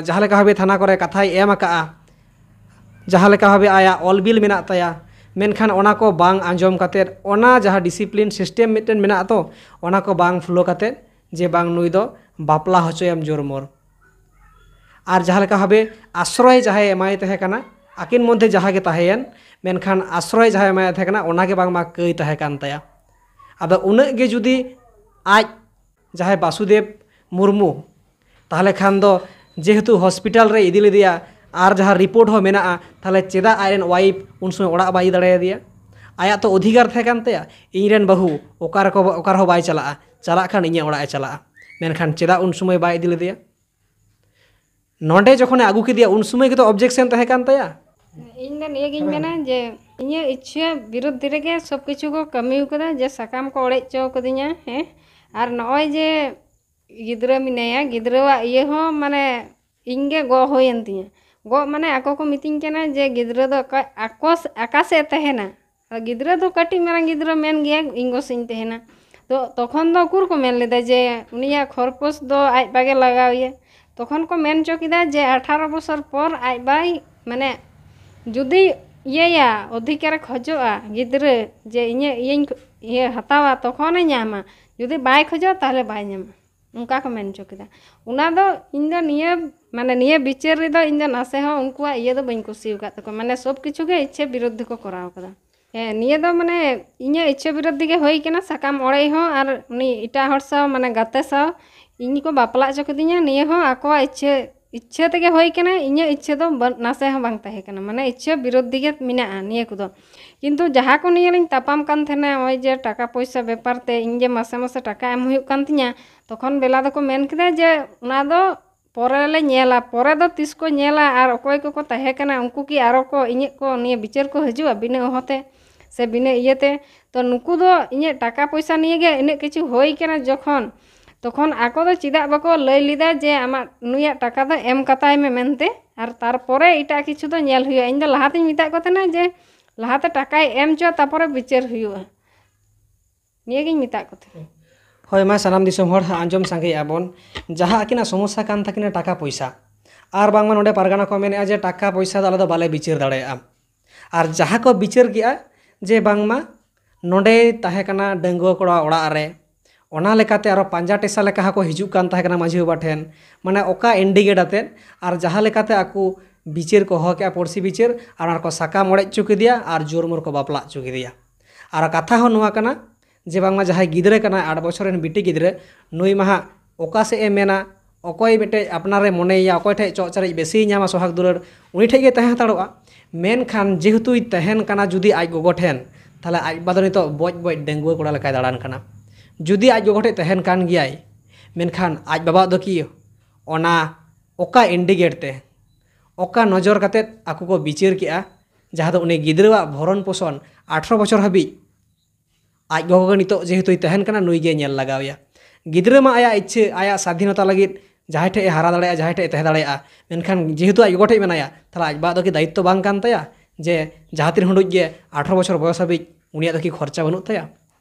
ᱡᱟᱦᱟᱸ ᱞᱮᱠᱟ ᱵᱷᱟᱵᱮ ᱛᱷᱟᱱᱟ ᱠᱚᱨᱮ ᱠᱟᱛᱷᱟᱭ ᱮᱢ ᱟᱠᱟᱫᱼᱟ, ᱡᱟᱦᱟᱸ ᱞᱮᱠᱟ ᱵᱷᱟᱵᱮ ᱟᱭᱟᱜ ᱚᱞ ᱵᱤᱞ ᱢᱮᱱᱟᱜ ᱛᱟᱭᱟ, ᱢᱮᱱᱠᱷᱟᱱ ᱚᱱᱟ ᱠᱚ ᱵᱟᱝ ᱟᱸᱡᱚᱢ ᱠᱟᱛᱮᱫ, ᱚᱱᱟ ᱡᱟᱦᱟᱸ ᱰᱤᱥᱤᱯᱞᱤᱱ ᱥᱤᱥᱴᱮᱢ ᱢᱤᱫᱴᱮᱱ ᱢᱮᱱᱟᱜ ᱛᱚ, ᱚᱱᱟ ᱠᱚ ᱵᱟᱝ ᱯᱷᱚᱞᱳ ᱠᱟᱛᱮᱫ ᱡᱮ ᱵᱟᱝ ᱱᱩᱭ ᱫᱚ ᱵᱟᱯᱞᱟ ᱦᱚᱪᱚᱭᱮᱢ ᱡᱳᱨ ᱢᱳᱨ᱾ ᱟᱨ ᱡᱟᱦᱟᱸ ᱞᱮᱠᱟ ᱵᱷᱟᱵᱮ ᱟᱥᱨᱚᱭ ᱡᱟᱦᱟᱸᱭ ᱮᱢᱟᱭ ᱛᱟᱦᱮᱸ ᱠᱟᱱᱟ, ᱟᱹᱠᱤᱱ ᱢᱚᱫᱽᱫᱷᱮ ᱡᱟᱦᱟᱸ ᱜᱮ ᱛᱟᱦᱮᱸᱭᱮᱱ, ᱢᱮᱱᱠᱷᱟᱱ ᱟᱥᱨᱚᱭ ᱡᱟᱦᱟᱸᱭ ᱮᱢᱟᱭ ᱛᱟᱦᱮᱸ ᱠᱟᱱᱟ, ᱚᱱᱟ ᱜᱮ ᱵᱟᱝᱢᱟ ᱠᱟᱹᱭ ᱛᱟᱦᱮᱸ ᱠᱟᱱ ᱛᱟᱭᱟ᱾ ᱟᱫᱚ ᱩᱱᱟᱹᱜ ᱜᱮ ᱡᱩᱫᱤ ᱟᱡ ᱡᱟᱦᱟᱸᱭ ᱵᱟᱥᱩᱫᱮᱵ ᱢᱩᱨᱢᱩ, ᱛᱟᱦᱚᱞᱮ ᱠᱷᱟᱱ ᱫᱚ ᱡᱮᱦᱮᱛᱩ ᱦᱚᱥᱯᱤᱴᱟᱞ ᱨᱮ ᱤᱫᱤ ᱞᱮᱫᱮᱭᱟ ᱟᱨ ᱡᱟᱦᱟᱸ ᱨᱤᱯᱳᱨᱴ ᱦᱚᱸ ᱢᱮᱱᱟᱜᱼᱟ, ᱛᱟᱦᱚᱞᱮ ᱪᱮᱫᱟᱜ ᱟᱡᱨᱮᱱ ᱣᱟᱭᱤᱯ ᱩᱱ ᱥᱚᱢᱚᱭ ᱚᱲᱟᱜ ᱵᱟᱭ ᱤᱫᱤ ᱫᱟᱲᱮᱭᱟᱫᱮᱭᱟ? ᱟᱭᱟᱜ ᱛᱚ ᱚᱫᱷᱤᱠᱟᱨ ᱛᱟᱦᱮᱸ ᱠᱟᱱ ᱛᱟᱭᱟ, "ᱤᱧ ᱨᱮᱱ ᱵᱟᱹᱦᱩ ᱚᱠᱟ ᱨᱮᱠᱚ, ᱚᱠᱟ ᱨᱮᱦᱚᱸ ᱵᱟᱭ ᱪᱟᱞᱟᱜᱼᱟ, ᱪᱟᱞᱟᱜ ᱠᱷᱟᱱ ᱤᱧᱟᱹᱜ ᱚᱲᱟᱜ ᱮ ᱪᱟᱞᱟᱜᱼᱟ", ᱢᱮᱱᱠᱷᱟᱱ ᱪᱮᱫᱟᱜ ᱩᱱ ᱥᱚᱢᱚᱭ ᱵᱟᱭ ᱤᱫᱤ ᱞᱮᱫᱮᱭᱟ? ᱱᱚᱰᱮ ᱡᱚᱠᱷᱚᱱᱮ ᱟᱹᱜᱩ ᱠᱮᱫᱮᱭᱟ, ᱩᱱ ᱥᱚᱢᱚᱭ ᱜᱮᱛᱚ ᱚᱵᱡᱮᱠᱥᱚᱱ ᱛᱟᱦᱮᱸ ᱠᱟᱱ ᱛᱟᱭᱟ᱾ ᱤᱧ ᱫᱚ ᱱᱤᱭᱟᱹᱜᱤᱧ ᱢᱮᱱᱟ ᱡᱮ ᱤᱧᱟᱹᱜ ᱤᱪᱪᱷᱟᱹ ᱵᱤᱨᱩᱫᱽ ᱨᱮᱜᱮ ᱥᱚᱵ ᱠᱤᱪᱷᱩ ᱠᱚ ᱠᱟᱹᱢᱤ ᱠᱟᱫᱟ, ᱡᱮ ᱥᱟᱠᱟᱢ ᱠᱚ ᱚᱲᱮᱡ ᱦᱚᱪᱚ ᱠᱟᱫᱤᱧᱟ, ᱦᱮᱸ᱾ ᱟᱨ ᱱᱚᱜᱼᱚᱭ ᱡᱮ ᱜᱤᱫᱽᱨᱟᱹ ᱢᱮᱱᱟᱭᱟ, ᱜᱤᱫᱽᱨᱟᱹᱣᱟᱜ ᱤᱭᱟᱹ ᱦᱚᱸ ᱢᱟᱱᱮ ᱤᱧ ᱜᱮ ᱜᱚᱜ ᱦᱩᱭᱮᱱ ᱛᱤᱧᱟᱹ᱾ ᱜᱚᱜ ᱢᱟᱱᱮ ᱟᱠᱚ ᱠᱚ ᱢᱤᱛᱟᱹᱧ ᱠᱟᱱᱟ ᱡᱮ ᱜᱤᱫᱽᱨᱟᱹ ᱫᱚ ᱚᱠᱟ, ᱟᱠᱚ, ᱟᱠᱟ ᱥᱮᱫ ᱛᱟᱦᱮᱱᱟ? ᱟᱨ ᱜᱤᱫᱽᱨᱟᱹ ᱫᱚ ᱠᱟᱹᱴᱤᱡ ᱢᱟᱨᱟᱝ ᱜᱤᱫᱽᱨᱟᱹ ᱢᱮᱱ ᱜᱮᱭᱟ, "ᱤᱧ ᱜᱚ ᱥᱮᱫ ᱤᱧ ᱛᱟᱦᱮᱱᱟ᱾" ᱛᱚ ᱛᱚᱠᱷᱚᱱ ᱫᱚ ᱩᱠᱩᱨ ᱠᱚ ᱢᱮᱱ ᱞᱮᱫᱟ ᱡᱮ ᱩᱱᱤᱭᱟᱜ ᱠᱷᱚᱨᱯᱳᱥ ᱫᱚ ᱟᱡ ᱵᱟᱜᱮ ᱞᱟᱜᱟᱣ ᱮᱭᱟ᱾ ᱛᱚᱠᱷᱚᱱ ᱠᱚ ᱢᱮᱱ ᱦᱚᱪᱚ ᱠᱮᱫᱟ ᱡᱮ ᱟᱴᱷᱟᱨᱚ ᱵᱚᱪᱷᱚᱨ ᱯᱚᱨ ᱟᱡ ᱵᱟᱭ, ᱢᱟᱱᱮ, ᱡᱩᱫᱤ ᱤᱭᱟᱹᱭᱟ, ᱚᱫᱷᱤᱠᱟᱨᱮ ᱠᱷᱚᱡᱚᱜᱼᱟ ᱜᱤᱫᱽᱨᱟᱹ ᱡᱮ ᱤᱧᱟᱹᱜ ᱤᱭᱟᱹᱧ ᱤᱭᱟᱹ ᱦᱟᱛᱟᱣᱟ, ᱛᱚᱠᱷᱚᱱᱮ ᱧᱟᱢᱟ᱾ ᱡᱩᱫᱤ ᱵᱟᱭ ᱠᱷᱚᱡᱚᱜᱼᱟ, ᱛᱟᱦᱚᱞᱮ ᱵᱟᱭ ᱧᱟᱢᱟ᱾ ᱚᱱᱠᱟ ᱠᱚ ᱢᱮᱱ ᱦᱚᱪᱚ ᱠᱮᱫᱟ᱾ ᱚᱱᱟ ᱫᱚ ᱤᱧ ᱫᱚ ᱱᱤᱭᱟᱹ, ᱢᱟᱱᱮ, ᱱᱤᱭᱟᱹ ᱵᱤᱪᱟᱹᱨ ᱨᱮᱫᱚ ᱤᱧ ᱫᱚ ᱱᱟᱥᱮ ᱦᱚᱸ ᱩᱱᱠᱩᱣᱟᱜ ᱤᱭᱟᱹ ᱫᱚ ᱵᱟᱹᱧ ᱠᱩᱥᱤ ᱟᱠᱟᱫ ᱛᱟᱠᱚᱣᱟ᱾ ᱢᱟᱱᱮ, ᱥᱚᱵ ᱠᱤᱪᱷᱩ ᱜᱮ ᱤᱪᱪᱷᱟᱹ ᱵᱤᱨᱩᱫᱽᱫᱷ ᱠᱚ ᱠᱚᱨᱟᱣ ᱠᱟᱫᱟ᱾ ᱦᱮᱸ, ᱱᱤᱭᱟᱹ ᱫᱚ, ᱢᱟᱱᱮ, ᱤᱧᱟᱹᱜ ᱤᱪᱪᱷᱟᱹ ᱵᱤᱨᱩᱫᱽᱫᱷ ᱜᱮ ᱦᱩᱭ ᱠᱟᱱᱟ᱾ ᱥᱟᱠᱟᱢ ᱚᱲᱮᱡ ᱦᱚᱸ ᱟᱨ ᱩᱱᱤ ᱮᱴᱟᱜ ᱦᱚᱲ ᱥᱟᱶ, ᱢᱟᱱᱮ, ᱜᱟᱛᱮ ᱥᱟᱶ ᱤᱧ ᱠᱚ ᱵᱟᱯᱞᱟ ᱦᱚᱪᱚ ᱠᱤᱫᱤᱧᱟ, ᱱᱤᱭᱟᱹ ᱦᱚᱸ ᱟᱠᱚᱣᱟᱜ ᱤᱪᱪᱷᱟᱹ, ᱤᱪᱪᱷᱟᱹ ᱛᱮᱜᱮ ᱦᱩᱭ ᱠᱟᱱᱟ᱾ ᱤᱧᱟᱹᱜ ᱤᱪᱪᱷᱟᱹ ᱫᱚ ᱵᱟᱹᱱ-, ᱱᱟᱥᱮ ᱦᱚᱸ ᱵᱟᱝ ᱛᱟᱦᱮᱸ ᱠᱟᱱᱟ᱾ ᱢᱟᱱᱮ, ᱤᱪᱪᱷᱟᱹ ᱵᱤᱨᱩᱫᱽᱫᱷ ᱜᱮ ᱢᱮᱱᱟᱜᱼᱟ ᱱᱤᱭᱟᱹ ᱠᱚᱫᱚ᱾ ᱠᱤᱱᱛᱩ ᱡᱟᱦᱟᱸ ᱠᱚ ᱱᱤᱭᱟᱹ ᱞᱤᱧ ᱛᱟᱯᱟᱢ ᱠᱟᱱ ᱛᱟᱦᱮᱱᱟ, ᱱᱚᱜᱼᱚᱭ ᱡᱮ ᱴᱟᱠᱟ ᱯᱚᱭᱥᱟ ᱵᱮᱯᱟᱨ ᱛᱮ, ᱤᱧ ᱡᱮ ᱢᱟᱥᱮ ᱢᱟᱥᱮ ᱴᱟᱠᱟ ᱮᱢ ᱦᱩᱭᱩᱜ ᱠᱟᱱ ᱛᱤᱧᱟ, ᱛᱚᱠᱷᱚᱱ ᱵᱮᱞᱟ ᱫᱚᱠᱚ ᱢᱮᱱ ᱠᱮᱫᱟ ᱡᱮ ᱚᱱᱟ ᱫᱚ ᱯᱚᱨᱮ ᱞᱮ ᱧᱮᱞᱟ, ᱯᱚᱨᱮ ᱫᱚ ᱛᱤᱥ ᱠᱚ ᱧᱮᱞᱟ, ᱟᱨ ᱚᱠᱚᱭ ᱠᱚᱠᱚ ᱛᱟᱦᱮᱸ ᱠᱟᱱᱟ, ᱩᱱᱠᱩ ᱠᱤ ᱟᱨᱚ ᱠᱚ ᱤᱧᱟᱹᱜ ᱠᱚ ᱱᱤᱭᱟᱹ ᱵᱤᱪᱟᱹᱨ ᱠᱚ ᱦᱤᱡᱩᱜᱼᱟ ᱵᱤᱱᱟᱹ ᱚᱦᱚᱛᱮ ᱥᱮ ᱵᱤᱱᱟᱹ ᱤᱭᱟᱹᱛᱮ? ᱛᱚ, ᱱᱩᱠᱩ ᱫᱚ ᱤᱧᱟᱹᱜ ᱴᱟᱠᱟ ᱯᱚᱭᱥᱟ ᱱᱤᱭᱮ ᱜᱮ ᱤᱱᱟᱹᱜ ᱠᱤᱪᱷᱩ ᱦᱩᱭ ᱠᱟᱱᱟ ᱡᱚᱠᱷᱚᱱ, ᱛᱚᱠᱷᱚᱱ ᱟᱠᱚ ᱫᱚ ᱪᱮᱫᱟᱜ ᱵᱟᱠᱚ ᱞᱟᱹᱭ ᱞᱮᱫᱟ ᱡᱮ ᱟᱢᱟᱜ ᱱᱩᱭᱟᱜ ᱴᱟᱠᱟ ᱫᱚ ᱮᱢ ᱠᱟᱛᱟᱭ ᱢᱮ ᱢᱮᱱᱛᱮ, ᱟᱨ ᱛᱟᱨᱯᱚᱨᱮ ᱮᱴᱟᱜ ᱠᱤᱪᱷᱩ ᱫᱚ ᱧᱮᱞ ᱦᱩᱭᱩᱜᱼᱟ? ᱤᱧ ᱫᱚ ᱞᱟᱦᱟᱛᱤᱧ ᱢᱮᱛᱟᱫ ᱠᱚ ᱛᱟᱦᱮᱱᱟ ᱡᱮ ᱞᱟᱦᱟᱛᱮ ᱴᱟᱠᱟᱭ ᱮᱢ ᱦᱚᱪᱚ, ᱛᱟᱨᱯᱚᱨᱮ ᱵᱤᱪᱟᱹᱨ ᱦᱩᱭᱩᱜᱼᱟ᱾ ᱱᱤᱭᱟᱹᱜᱤᱧ ᱢᱮᱛᱟᱫ ᱠᱚ ᱛᱟᱦᱮᱸᱫ᱾ ᱦᱳᱭ, ᱢᱟ ᱥᱟᱱᱟᱢ ᱫᱤᱥᱚᱢ ᱦᱚᱲ ᱟᱸᱡᱚᱢ ᱥᱟᱸᱜᱮᱭᱮᱫᱼᱟ ᱵᱚᱱ, ᱡᱟᱦᱟᱸ ᱟᱹᱠᱤᱱᱟᱜ ᱥᱚᱢᱚᱥᱥᱟ ᱠᱟᱱ ᱛᱟᱹᱠᱤᱱᱟ ᱴᱟᱠᱟ ᱯᱚᱭᱥᱟ, ᱟᱨ ᱵᱟᱝᱢᱟ ᱱᱚᱰᱮ ᱯᱟᱨᱜᱟᱱᱟ ᱠᱚ ᱢᱮᱱᱮᱫᱼᱟ ᱡᱮ ᱴᱟᱠᱟ ᱯᱚᱭᱥᱟ ᱫᱚ ᱟᱞᱮ ᱫᱚ ᱵᱟᱞᱮ ᱵᱤᱪᱟᱹᱨ ᱫᱟᱲᱮᱭᱟᱜᱼᱟ᱾ ᱟᱨ ᱡᱟᱦᱟᱸ ᱠᱚ ᱵᱤᱪᱟᱹᱨ ᱠᱮᱜᱼᱟ ᱡᱮ ᱵᱟᱝᱢᱟ ᱱᱚᱸᱰᱮᱭ ᱛᱟᱦᱮᱸ ᱠᱟᱱᱟ ᱰᱟᱺᱜᱩᱣᱟᱹ ᱠᱚᱲᱟ ᱚᱲᱟᱜ ᱨᱮ, ᱚᱱᱟ ᱞᱮᱠᱟᱛᱮ ᱟᱨᱚ ᱯᱟᱸᱡᱟ ᱴᱮᱥᱟ ᱞᱮᱠᱟ ᱦᱚᱸᱠᱚ ᱦᱤᱡᱩᱜ ᱠᱟᱱ ᱛᱟᱦᱮᱸ ᱠᱟᱱᱟ ᱢᱟᱹᱡᱷᱤ ᱵᱟᱵᱟ ᱴᱷᱮᱱ᱾ ᱢᱟᱱᱮ ᱚᱠᱟ ᱤᱱᱰᱤᱠᱮᱴ ᱟᱛᱮᱫ ᱟᱨ ᱡᱟᱦᱟᱸ ᱞᱮᱠᱟᱛᱮ ᱟᱠᱚ ᱵᱤᱪᱟᱹᱨ ᱠᱚ ᱦᱚᱦᱚ ᱠᱮᱜᱼᱟ, ᱯᱟᱹᱨᱥᱤ ᱵᱤᱪᱟᱹᱨ, ᱟᱨ ᱚᱱᱟ ᱠᱚ ᱥᱟᱠᱟᱢ ᱚᱲᱮᱡ ᱦᱚᱪᱚ ᱠᱮᱫᱮᱭᱟ ᱟᱨ ᱡᱳᱨ ᱢᱳᱨ ᱠᱚ ᱵᱟᱯᱞᱟ ᱦᱚᱪᱚ ᱠᱮᱫᱮᱭᱟ᱾ ᱟᱨ ᱠᱟᱛᱷᱟ ᱦᱚᱸ ᱱᱚᱣᱟ ᱠᱟᱱᱟ ᱡᱮ ᱵᱟᱝᱢᱟ ᱡᱟᱦᱟᱸᱭ ᱜᱤᱫᱽᱨᱟᱹ ᱠᱟᱱᱟᱭ, ᱟᱴ ᱵᱚᱪᱷᱚᱨ ᱨᱮᱱ ᱵᱤᱴᱤ ᱜᱤᱫᱽᱨᱟᱹ, ᱱᱩᱭ ᱢᱟ ᱦᱟᱸᱜ ᱚᱠᱟ ᱥᱮᱫ ᱮ ᱢᱮᱱᱟ, ᱚᱠᱚᱭ ᱢᱤᱫᱴᱮᱡ ᱟᱯᱱᱟᱨᱮ ᱢᱚᱱᱮᱭᱮᱭᱟ, ᱚᱠᱚᱭ ᱴᱷᱮᱡ ᱪᱚᱜ ᱪᱟᱨᱤᱡ ᱵᱮᱥᱤᱭ ᱧᱟᱢᱟ ᱥᱚᱦᱟᱜᱽ ᱫᱩᱞᱟᱹᱲ, ᱩᱱᱤ ᱴᱷᱮᱡ ᱜᱮ ᱛᱟᱦᱮᱸ ᱦᱟᱛᱟᱲᱚᱜᱼᱟ᱾ ᱢᱮᱱᱠᱷᱟᱱ ᱡᱮᱦᱮᱛᱩᱭ ᱛᱟᱦᱮᱱ ᱠᱟᱱᱟ ᱡᱩᱫᱤ ᱟᱡ ᱜᱚᱜᱚ ᱴᱷᱮᱱ, ᱛᱟᱦᱞᱮ ᱟᱡ ᱵᱟᱵᱟ ᱫᱚ ᱱᱤᱛᱚᱜ ᱵᱚᱡ ᱵᱚᱡ ᱰᱟᱺᱜᱩᱣᱟᱹ ᱠᱚᱲᱟ ᱞᱮᱠᱟᱭ ᱫᱟᱬᱟᱱ ᱠᱟᱱᱟ᱾ ᱡᱩᱫᱤ ᱟᱡ ᱜᱚᱜᱚ ᱴᱷᱮᱡ ᱛᱟᱦᱮᱱ ᱠᱟᱱ ᱜᱮᱭᱟᱭ, ᱢᱮᱱᱠᱷᱟᱱ ᱟᱡ ᱵᱟᱵᱟᱣᱟᱜ ᱫᱚ ᱠᱤ ᱚᱱᱟ ᱚᱠᱟ ᱤᱱᱰᱤᱠᱮᱴ ᱛᱮ, ᱚᱠᱟ ᱱᱚᱡᱚᱨ ᱠᱟᱛᱮᱫ ᱟᱠᱚ ᱠᱚ ᱵᱤᱪᱟᱹᱨ ᱠᱮᱜᱼᱟ, ᱡᱟᱦᱟᱸ ᱫᱚ ᱩᱱᱤ ᱜᱤᱫᱽᱨᱟᱹᱣᱟᱜ ᱵᱷᱚᱨᱚᱱ ᱯᱳᱥᱚᱱ ᱟᱴᱷᱨᱚ ᱵᱚᱪᱷᱚᱨ ᱦᱟᱹᱵᱤᱡ ᱟᱡ ᱜᱚᱜᱚ ᱜᱮ ᱱᱤᱛᱚᱜ ᱡᱮᱦᱮᱛᱩᱭ ᱛᱟᱦᱮᱱ ᱠᱟᱱᱟ, ᱱᱩᱭ ᱜᱮ ᱧᱮᱞ ᱞᱟᱜᱟᱣᱮᱭᱟ᱾ ᱜᱤᱫᱽᱨᱟᱹ ᱢᱟ ᱟᱭᱟᱜ ᱤᱪᱪᱷᱟᱹ, ᱟᱭᱟᱜ ᱥᱟᱫᱷᱤᱱᱚᱛᱟ ᱞᱟᱹᱜᱤᱫ ᱡᱟᱦᱟᱸᱭ ᱴᱷᱮᱡ ᱮ ᱦᱟᱨᱟ ᱫᱟᱲᱮᱭᱟᱜᱼᱟ, ᱡᱟᱦᱟᱸᱭ ᱴᱷᱮᱡ ᱮ ᱛᱟᱦᱮᱸ ᱫᱟᱲᱮᱭᱟᱜᱼᱟ, ᱢᱮᱱᱠᱷᱟᱱ ᱡᱮᱦᱮᱛᱩ ᱟᱡ ᱜᱚᱜᱚ ᱴᱷᱮᱡ ᱢᱮᱱᱟᱭᱟ, ᱛᱟᱦᱞᱮ ᱟᱡ ᱵᱟᱵᱟ ᱫᱚ ᱠᱤ ᱫᱟᱭᱤᱛᱛᱚ ᱵᱟᱝ ᱠᱟᱱ ᱛᱟᱭᱟ ᱡᱮ ᱡᱟᱦᱟᱸ ᱛᱤᱱ ᱦᱩᱰᱩᱡ ᱜᱮ ᱟᱴᱷᱨᱚ ᱵᱚᱪᱷᱚᱨ ᱵᱚᱭᱚᱥ ᱦᱟᱹᱵᱤᱡ ᱩᱱᱤᱭᱟᱜ ᱫᱚ ᱠᱤ ᱠᱷᱚᱨᱪᱟ ᱵᱟᱹᱱᱩᱜ ᱛᱟᱭᱟ?